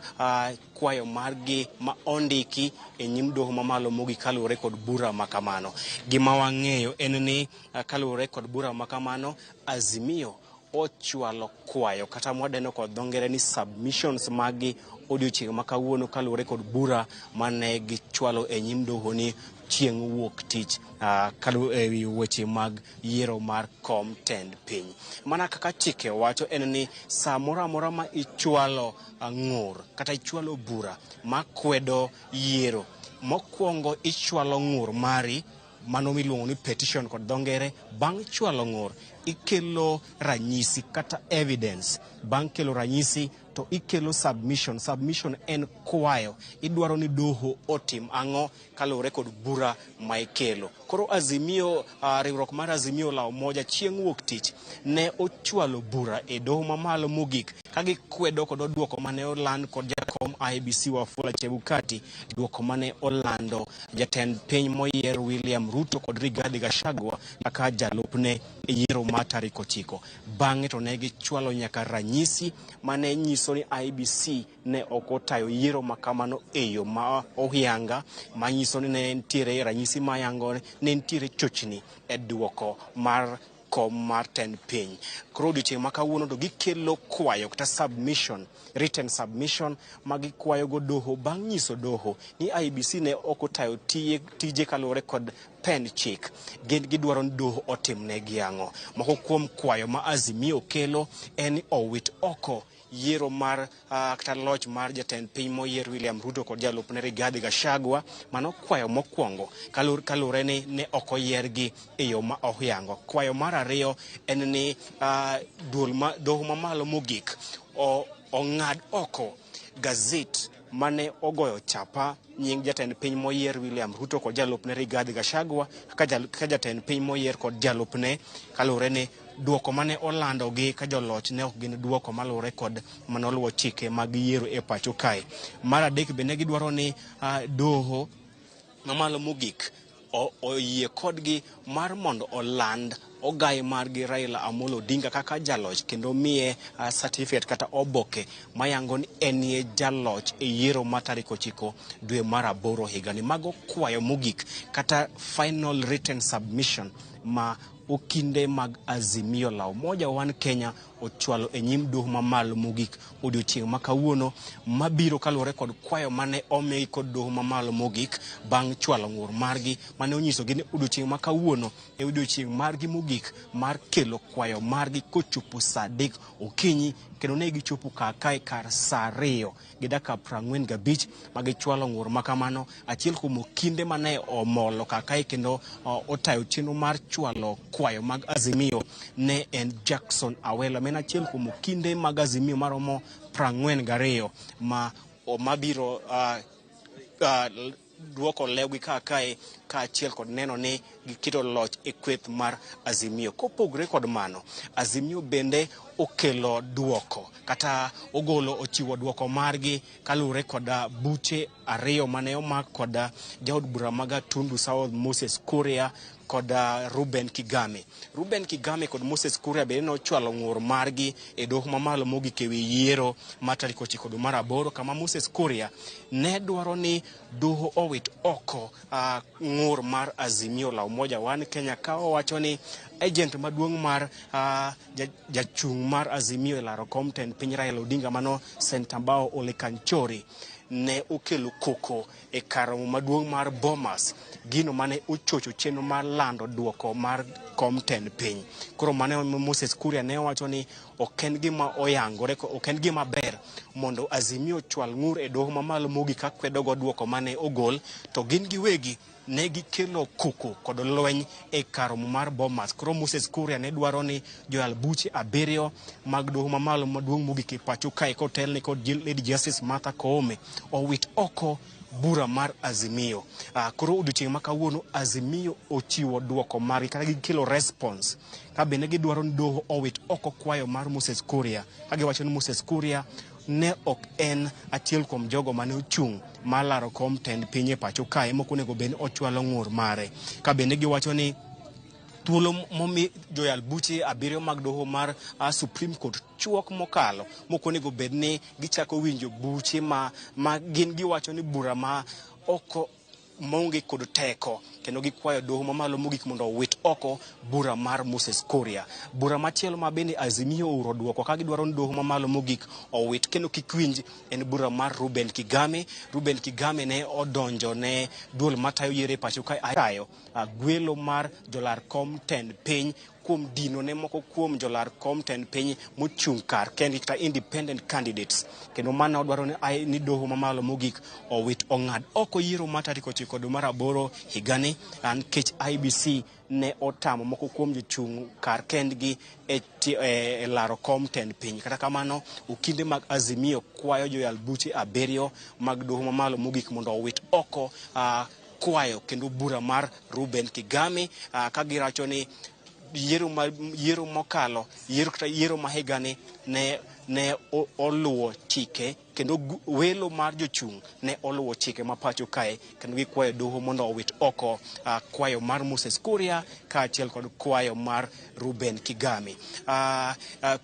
kwayo margi ma ondiki e nyim doho mamalo mogik kaluwore kod bura ma kamano. Gima wang'eyo en ni kaluwore kod bura ma kamano, Azimio ochwalo kwayo kata mwadeno kod dho ngere ni submissions magi odiochieng' ma kawuono kaluwore kod bura mane gichwalo e nyim doho ni chieng' wuok tich ewi weche mag yiero mar kom tend piny. Mana kaka chike wacho en ni saa moro amora ma ichwalo ng'ur kata ichwalo bura makwedo yiero, mokwongo ichwalo ng'ur mari mano miluongo ni petition kod dho ngere. Bang' chwalo ng'ur ikelo ranyisi kata evidence. Bang' kelo ranyisi to ikelo submission. Submission en kwayo, idwaro ni doho otim ang'o kaluwore kod bura ma ikelo. Koro Azimio, riwruok mar Azimio la Umoja chieng' wuok tich ne ochwalo bura e doho mamalo mogik ka gikwedo kod duoko mane oland kod jakom IEBC Wafula Chebukati, duoko mane olando jatend piny moyier William Ruto kod Rigathi Gachagua kaka jalupne e yiero mar tarik 9. Bang'e to ne gichwalo nyaka ranyisi mane nyiso ni IEBC ne ok otayo yiero ma kamano e yo ma ohianga, manyiso ni ne nitiere ranyisi mayango ne nitiere chochni e duoko mar kom mar tend piny. Koro odiochieng' ma kawuono to gikelo kwayo kata submission, written submission ma gikwayo go doho bang' nyiso doho ni IEBC ne ok otayo tije kaluwore kod pend chik. Gin gidwaro ni doho otimnegi ang'o. Moko kuom kwayo ma Azimio kelo en ni owit oko yiero mar kata loch mar jatend piny moyier William Ruto kod jalupne Rigathi Gachagua. Mano kwayo mokwongo kaluwore ni ne ok oyiergi e yo ma oyango. Kwayo mar ariyo en ni duol ma doho mamalo mogik ong'ad oko gazet mane ogoyo chapa nying jatend piny moyier William Ruto kod jalupne Rigathi Gachagua kaka jatend piny moyier kod jalupne, kaluwore ni duoko mane olandogi ka joloch ne ok gin duoko maluwore kod manoluwo chike mag yiero e pacho kae. Mar adek bende gidwaro ni doho mamalo mogik oyie kodgi mar mondo oland ogai margi Raila Amolo Odinga kaka jaloch kendo miye certificate kata oboke mayango ni enie jaloch e yiero ma tarik 9 dwe mar 8 higani. Mago kwayo mogik kata final written submission ma okinde mag Azimio la Umoja One Kenya ochwalo e nyim doho mamalo mogik odiochieng' ma kawuono, mabiro kaluwore kod kwayo mane omigi kod doho mamalo mogik bang' chwalo ng'ur margi mane onyisogi ni odiochieng' ma kawuono e odiochieng' margi mogik mar kelo kwayo margi kochopo saa 3 okinyi, kendo ne gichopo kar kae kar saa 2:45 magichwalo ng'ur ma kamano. Achiel kuom okinde mane omolo kar kae kendo otayo chenro mar chwalo kwayo mag Azimio ne en Jackson Awelo, ma en achiel kuom okinde mag Azimio maromo 42 ma mabiro duoko lewgi kar kae kaachiel kod neno ni giketo loch e kweth mar Azimio. Kopogore kod mano, Azimio bende okelo duoko kata ogolo ochiwo duoko margi kaluwore kod buche ariyo mane omak kod jaod bura mag Gatundu South Moses Kuria kod Ruben Kigame. Ruben Kigame kod Moses Kuria bende nochwalo ng'ur margi e doho mamalo mogik ewi yiero mar tarik 9 dwe mar 8, kama Moses Kuria ne dwaro ni doho owit oko ng'ur mar Azimio la Umoja One Kenya, ka owacho ni agent maduong' mar jachung' mar Azimio e laro kom tend piny Raila Odinga mano Sentambao Ole Kanchori ne okelo koko e kar romo maduong' mar Bomas, gino mane ochocho chenro mar lando duoko mar kom tend piny. Koro mane Moses Kuria ne owacho ni ok en gima oyangore, ok en gima ber mondo Azimio ochwal ng'ur e doho mamalo mogik ka kwedogo duoko mane ogol, to gin giwegi ne gikelo koko kod lweny e kar romo mar Bomas. Koro Moses Kuria ne dwaro ni joyal buche 7 mag doho mamalo maduong' mogik e pacho kae kotelne kod Lady Justice Martha Koome owit oko bura mar Azimio. Koro odiochieng' ma kawuono Azimio ochiwo duoko margi kata gikelo response ka bende gidwaro ni doho owit oko kwayo mar Moses Kuria, ka giwacho ni Moses Kuria ne ok en achiel kuom jogo mane ochung' mar laro kom tend piny e pacho kae mok onego bed ni ochwalo ng'ur mare. Ka bende giwacho ni thuolo momi joyal buche 7 mag doho mar Supreme Court chuok mokalo mok onego bed ni gichako winjo buche ma gin giwacho ni bura ma oko maonge kod teko, kendo gikwayo doho mamalo mogik mondo owit oko bura mar Moses Kuria. Bura machielo ma bende Azimio ouro duoko ka gidwaro ni doho mamalo mogik owit kendo kik winj en bura mar Ruben Kigame. Ruben Kigame ne odonjo ne duol matayo yiero e pacho kae tayo gwelo mar jolar kom tend piny kuom dino ne moko kuom jolar kom tend piny mochung' kar kendgi kata independent candidates, kendo mano dwaro ni doho mamalo mogik owit ong'ad oko yiero mar tarik 9 dwe mar 8 higani, nikech IEBC ne otamo moko kuom jochung' kar kendgi e laro kom tend piny. Kata kamano, okinde mag Azimio kwayo joyal buche 7 mag doho mamalo mogik mondo owit oko kwayo kendo bura mar Ruben Kigame, ka giracho ni yiero mokalo, yiero kata yiero ma higani ne oluwo chike kendo welo mar jochung' ne oluwo chike ma pacho kae, kendo gikwayo doho mondo owit oko kwayo mar Moses Kuria kaachiel kod kwayo mar Ruben Kigame.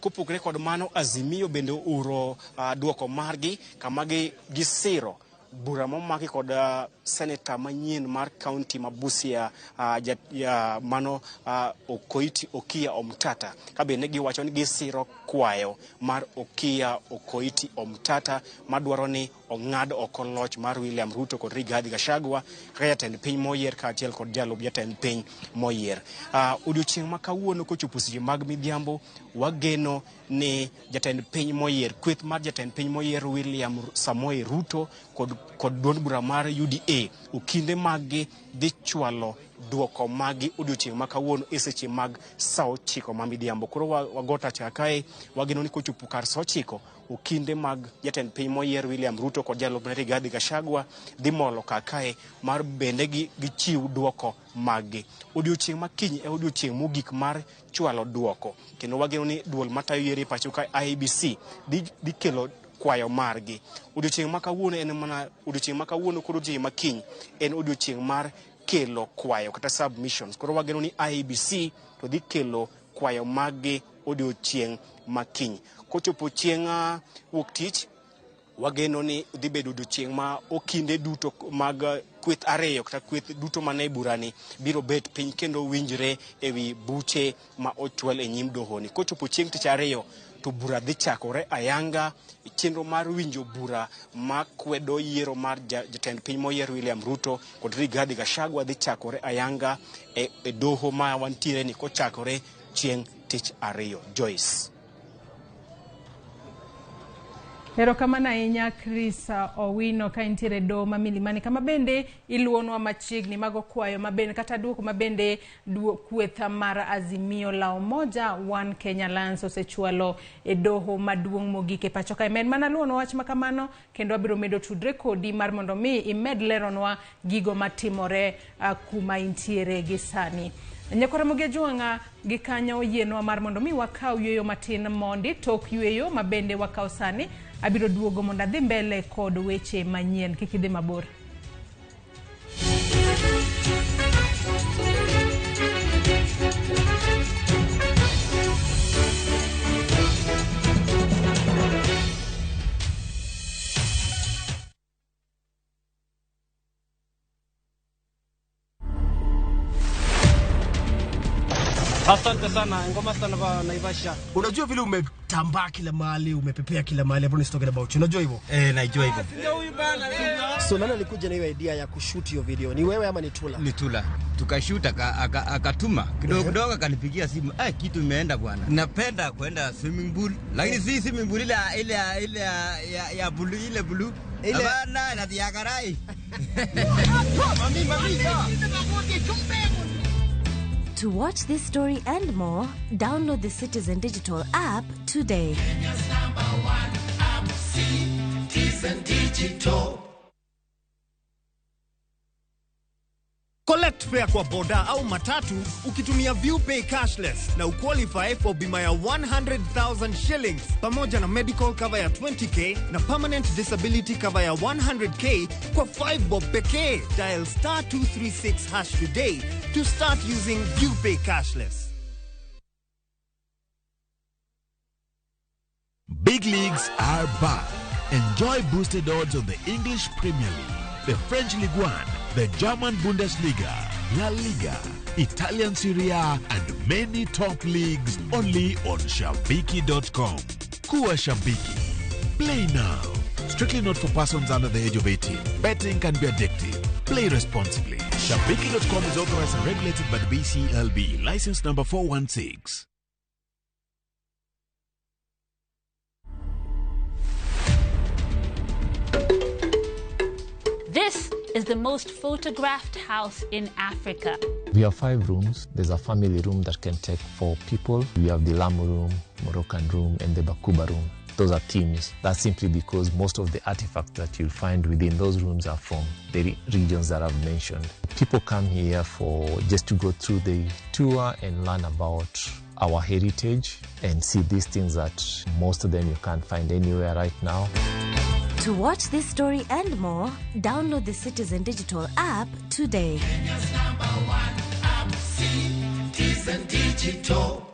Kopogore kod mano, Azimio bende ouro duoko margi kama gisiro bura momaki kod Senator Seneta manyien mar kaunti ma Busia mano Okoiti Okiya Omtata, ka bende giwacho ni gisiro kwayo mar Okiya Okoiti Omtata madwaro ni ong'ad oko loch mar William Ruto kod Rigathi Gachagua kaka jatend piny moyier kaachiel kod jalup jatend piny moyier. Odiochieng' ma kawuono kochopo seche mag midhiambo, wageno ni jatend piny moyier, kweth mar jatend piny moyier William Samoei Ruto kod duond bura mar UDA okinde maggi dhi chwalo duoko maggi odiochieng' ma kawuono e seche mag saa 9 ma midhiambo. Koro wago tach kae, wageno ni kochopo kar saa 9 okinde mag jatend piny moyier William Ruto kod jalupne Rigathi Gachagua dhi molo kakae mar bende gichiw duoko maggi. Odiochieng' ma kiny e odiochieng' mogik mar chwalo duoko, kendo wageno ni duol matayo yiero e pacho ka IEBC dhi kelo kwayo margi. Odiochieng' ma kawuono en mana odiochieng' ma kawuono kod odiochieng' ma kiny en odiochieng' mar kelo kwayo kata submissions. Koro wageno ni IEBC to dhi kelo kwayo maggi odiochieng' ma kiny. Kochopo chieng' wuok tich, wageno ni dhi bedo odiochieng' ma okinde duto mag kweth ariyo kata kweth duto mane burani biro bet piny kendo winjre ewi buche ma ochwal e nyim dohoni. Kochopo chieng' tich ariyo to bura dhi chakore ayanga, chenro mar winjo bura ma kwedo yiero mar jatend piny moyier William Ruto kod Rigathi Gachagua dhi chakore ayanga e doho ma wantiere ni kochakore chieng' tich ariyo. Joyce. Erokamano ahinya Chris Owino ka intiere doho ma Milimani, kama bende iluonwa machiegni mago kwayo mabende kata duoko mabende kweth mar Azimio la Umoja One Kenya Alliance osechwalo e doho maduong' mogik e pacho kae. Med mana luonwa wach makamano kendo abiro medo tudre kodi mar mondo mi imed leronwa gigo matimore kuma intiere gi sani. Nyakwara Ramogi Ajwang'a gi kanyo yienwa mar mondo mi wakaw yweyo matin mondi tok yweyo mabende wakaw sani. Abiro duogo mondo adhi mbele kod weche manyien, kik idhi mabor. Asante sana, ngoma sana ba Naivasha. Unajua vile umetambaa kila mahali, umepepea kila mahali, everyone is talking about you. Unajua hivyo? Najua hivyo. So nani alikuja na hiyo idea ya kushoot hiyo video? Ni wewe ama ni Tula? Ni Tula. Tukashoot akatuma. Kidogo kidogo akanipigia simu. Kitu imeenda bwana. Napenda kwenda swimming pool, lakini si swimming pool ile ile ya blue, ile blue. Bana na ya karai. Mami mami. To watch this story and more, download the Citizen Digital app today. Kenya's number one app, Citizen Digital. Collect fare kwa boda au matatu ukitumia ViewPay cashless na uqualify for bima ya 100,000 shillings pamoja na medical cover ya 20k na permanent disability cover ya 100k kwa 5 bob pekee. Dial star 236 hash today to start using ViewPay cashless. Big leagues are back. Enjoy boosted odds on the English Premier League, the French Ligue 1, the German Bundesliga, La Liga, Italian Serie A, and many top leagues only on Shabiki.com. Kuwa Shabiki. Play now. Strictly not for persons under the age of 18. Betting can be addictive. Play responsibly. Shabiki.com is authorized and regulated by the BCLB. License number 416. This is the most photographed house in Africa. We have 5 rooms. There's a family room that can take 4 people. We have the Lamu room, Moroccan room, and the Bakuba room. Those are themes. That's simply because most of the artifacts that you'll find within those rooms are from the regions that I've mentioned. People come here for just to go through the tour and learn about our heritage and see these things that most of them you can't find anywhere right now. To watch this story and more, download the Citizen Digital app today. Kenya's number one app, Citizen Digital.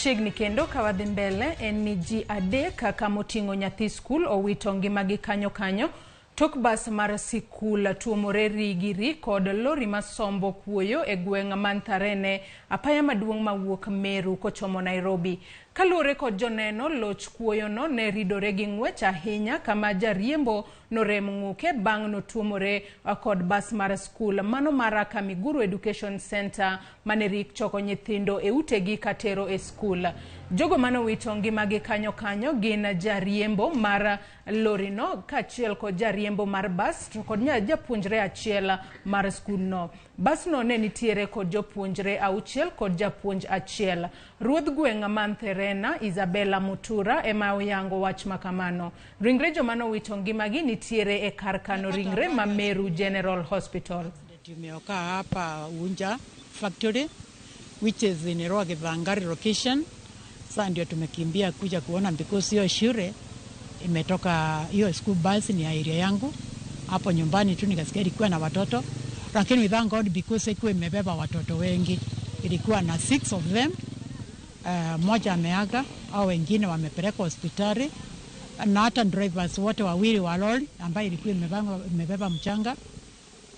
Machiegni kendo ka wadhi mbele en ni ji 3 kama oting'o nyathi skul owito ngimagi kanyo kanyo tok bas mar sikul tuomore rigiri kod lori masombo kuoyo e gweng' Mantharene, apaya maduong' mawuok Meru kochomo Nairobi. Kaluwore kod joneno, loch kuoyono ne ridore gi ng'wech ahinya kama jariembo norem ng'uke bang' notuomore kod bas mar skul mano mar Kamiguru Education Center mane rik choko nyithindo e utegi katero e skul. Jogo manowito ngimagi kanyo kanyo gin jariembo mar lorino kaachiel kod jariembo mar bas to kod japuonjre achiel mar skulno. Basno ne nitiere kod jopuonjre 6 kod japuonj 1. Ruodh gweng' Mantherena Isabella Mutura ema oyango wach makamano. Ringre joma nowito ngimagi nitiere e kar kano ringre ma Meru General Hospital. Tumeokaa hapa Unja Factory which is in Githangari location. Sasa ndio tumekimbia kuja kuona because hiyo shule imetoka, hiyo school bus ni area yangu hapo nyumbani tu, nikasikia ilikuwa na watoto, lakini we thank God because ilikuwa imebeba watoto wengi, ilikuwa na 6 of them. Mmoja ameaga au wengine wamepelekwa hospitali, na hata drivers wote wawili wa lori ambayo ilikuwa imebeba mchanga,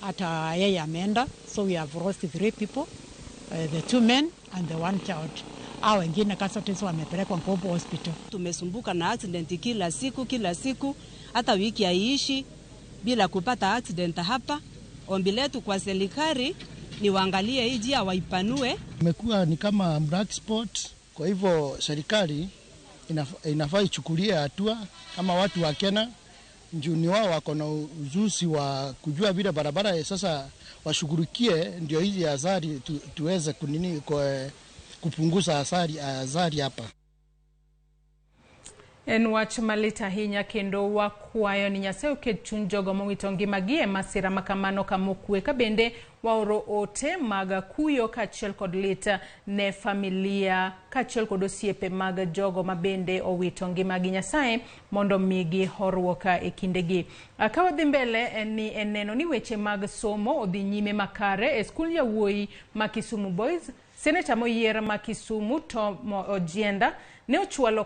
hata yeye ameenda. So we have lost 3 people, the 2 men and the 1 child. Hao wengine casualties wamepelekwa Nkobo Hospital. Tumesumbuka na accident kila siku, hata wiki haiishi bila kupata accident hapa. Ombi letu kwa serikali ni waangalie hii njia waipanue. Imekuwa ni kama black spot, kwa hivyo serikali inafaa ichukulie hatua kama watu wa Kenya njuni wao wako na ujuzi wa kujua vile barabara, sasa washughulikie ndio hizi athari tuweze kunini kwa kupunguza athari hapa. En wach malit ahinya kendo wakwayo ni Nyasaye oket chuny jogo mowito ngimagi e masira makamano kamokwe, ka bende waoro ote mag kuyo kaachiel kod lit ne familia kaachiel kod osiepe mag jogo mabende owito ngimagi. Nyasaye mondo migi horuok e kindegi. Ka wadhi mbele en ni en neno ni weche mag somo odhi nyime makare e skul yawuoyi ma Kisumu Boys. Seneta moyier ma Kisumu Tom Ojienda ne ochwalo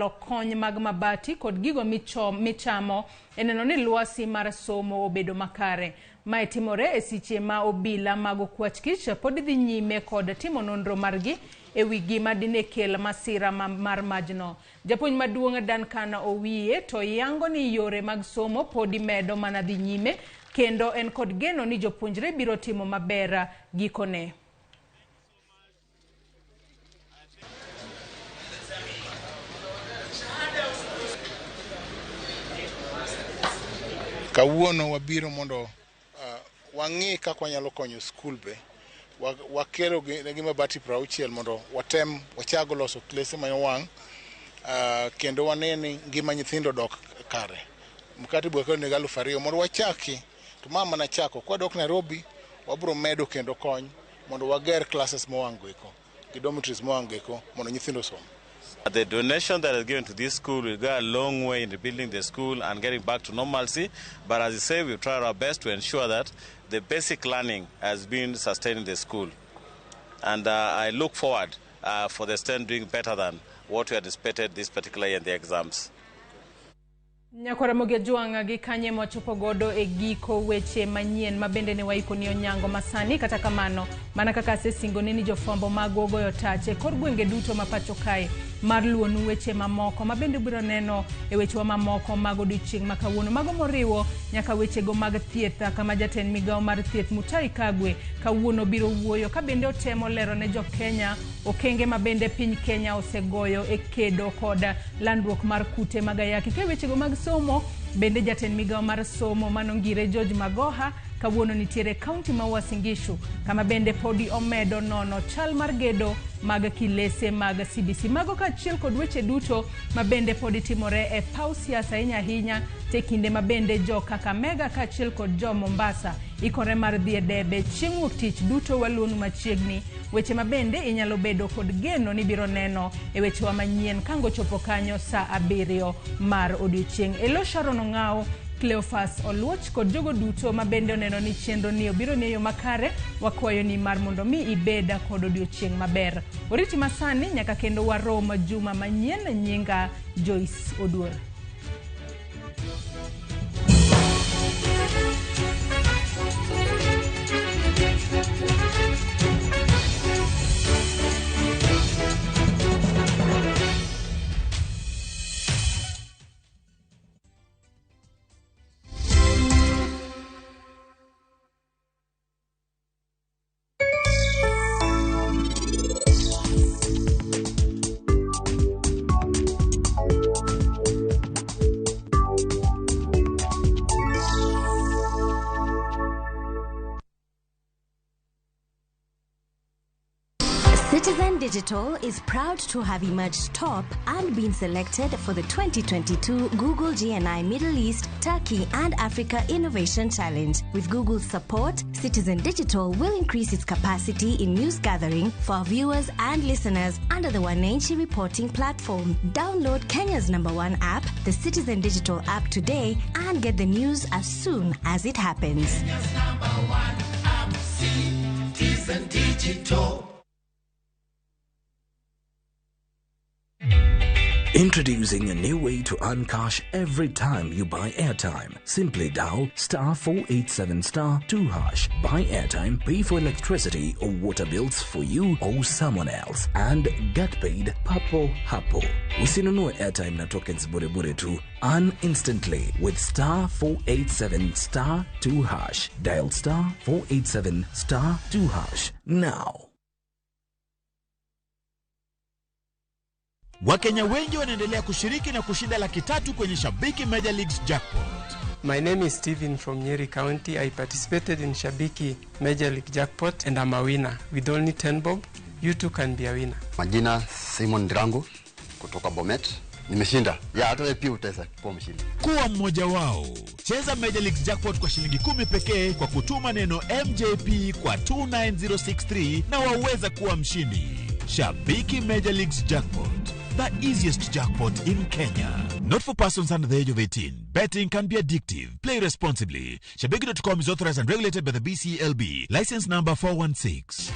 kony mag mabati kod gigo michamo e neno ni lwasi mar somo obedo makare. Mae timore e seche ma obila mag okwach kich pod dhi nyime kod timo nonro margi e wi gima dine kel masira mar majno. Japuonj maduong' Duncan Owiye to yango ni yore mag somo pod medo mana dhi nyime kendo en kod geno ni jopuonjre biro timo maber gikone. Kawuono wabiro mondo wang'i kaka wanyalo konyo skul be. Wakelo gi mabati 60 mondo watem wachago loso klese mawang' kendo wane ni ngima nyithindo dok kare. Mkate bwe kelo 2,000 mondo wachaki to mama na chako kwa dok Nairobi wabro medo kendo kony mondo wager classes mowang' eko gi dormitories mowang' eko mondo nyithindo som. The donation that is given to this school will go a long way in rebuilding the school and getting back to normalcy. But as I say, we try our best to ensure that the basic learning has been sustained in the school. And I look forward for the students doing better than what we anticipated this particular year in the exams. Nyakwaramogi Ojwang' gi kanye mwachopo godo e giko weche manyien mabende ne waiko ni Onyango masani. Kata kamano, mana kaka asesingoni ni jofwambo magwa goyo tach e kor gwenge duto ma pacho kae mar luwonu weche mamoko mabende ubiro neno e wechewa mamoko mag odiochieng' ma kawuono, mago moriwo nyaka wechego mag thieth kama jatend migawo mar thieth Mutahi Kagwe kawuono biro wuoyo ka bende otemo lero ne jo-Kenya okenge mabende piny Kenya osegoyo e kedo kod landruok mar kute mag ayaki. Ka wechego mag somo bende jatend migawo mar somo manongire George Magoha kawuono nitiere kaunti ma Uasin Gishu kama bende podi omedo nono chal mar gedo mag kilese mag CBC. Mago kaachiel kod weche duto mabende podi timore e paw siasa ahinya ahinya te kinde mabende jo Kakamega kaachiel kod jo Mombasa ikore mar dhi e debe chieng' wuok tich duto waluonu machiegni. Weche mabende inyalo bedo kod geno ni biro neno e wechewa manyien kango chopo kanyo saa 7 mar odiochieng'. Elo Sharon Ong'ao Cleophas Oluoch kod jogo duto ma bende oneno ni chenro ni obiro ni e yo makare, wakwayo ni mar mondo mi ibed kod odiochieng' maber. Oriti masani nyaka kendo warom juma manyien. Nyinga Joyce Oduor. Citizen Digital is proud to have emerged top and been selected for the 2022 Google GNI Middle East, Turkey and Africa Innovation Challenge. With Google's support, Citizen Digital will increase its capacity in news gathering for our viewers and listeners under the Wananchi reporting platform. Download Kenya's #1 app, the Citizen Digital app today, and get the news as soon as it happens. Kenya's #1 app, Citizen Digital. Introducing a new way to earn cash every time you buy airtime. Simply dial *487*2#. Buy airtime, pay for electricity or water bills for you or someone else, and get paid papo hapo. Usinunue airtime na tokens bure bure tu. Earn instantly with *487*2#. Dial *487*2# now. Wakenya wengi wanaendelea kushiriki na kushinda 300,000 kwenye Shabiki Major Leagues Jackpot. My name is Steven from Nyeri County. I participated in Shabiki Major League Jackpot and I'm a winner. With only 10 bob, you too can be a winner. Majina Simon Drango kutoka Bomet. Nimeshinda. Ya hata wewe pia utaweza kuwa mshindi. Kuwa mmoja wao. Cheza Major League Jackpot kwa shilingi 10 pekee kwa kutuma neno MJP kwa 29063 na waweza kuwa mshindi. Shabiki Major Leagues Jackpot, the easiest jackpot in Kenya. Not for persons under the age of 18. Betting can be addictive. Play responsibly. Shabiki.com is authorized and regulated by the BCLB. License number 416.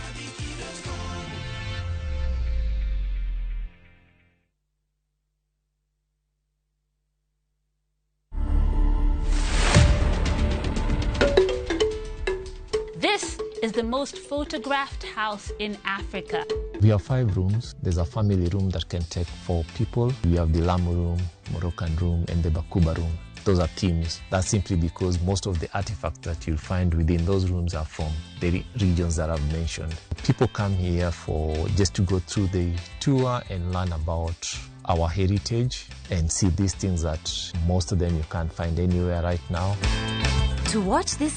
This is the most photographed house in Africa. We have 5 rooms. There's a family room that can take 4 people. We have the Lamu room, Moroccan room, and the Bakuba room. Those are themes. That's simply because most of the artifacts that you'll find within those rooms are from the regions that I've mentioned. People come here for just to go through the tour and learn about our heritage and see these things that most of them you can't find anywhere right now. To watch this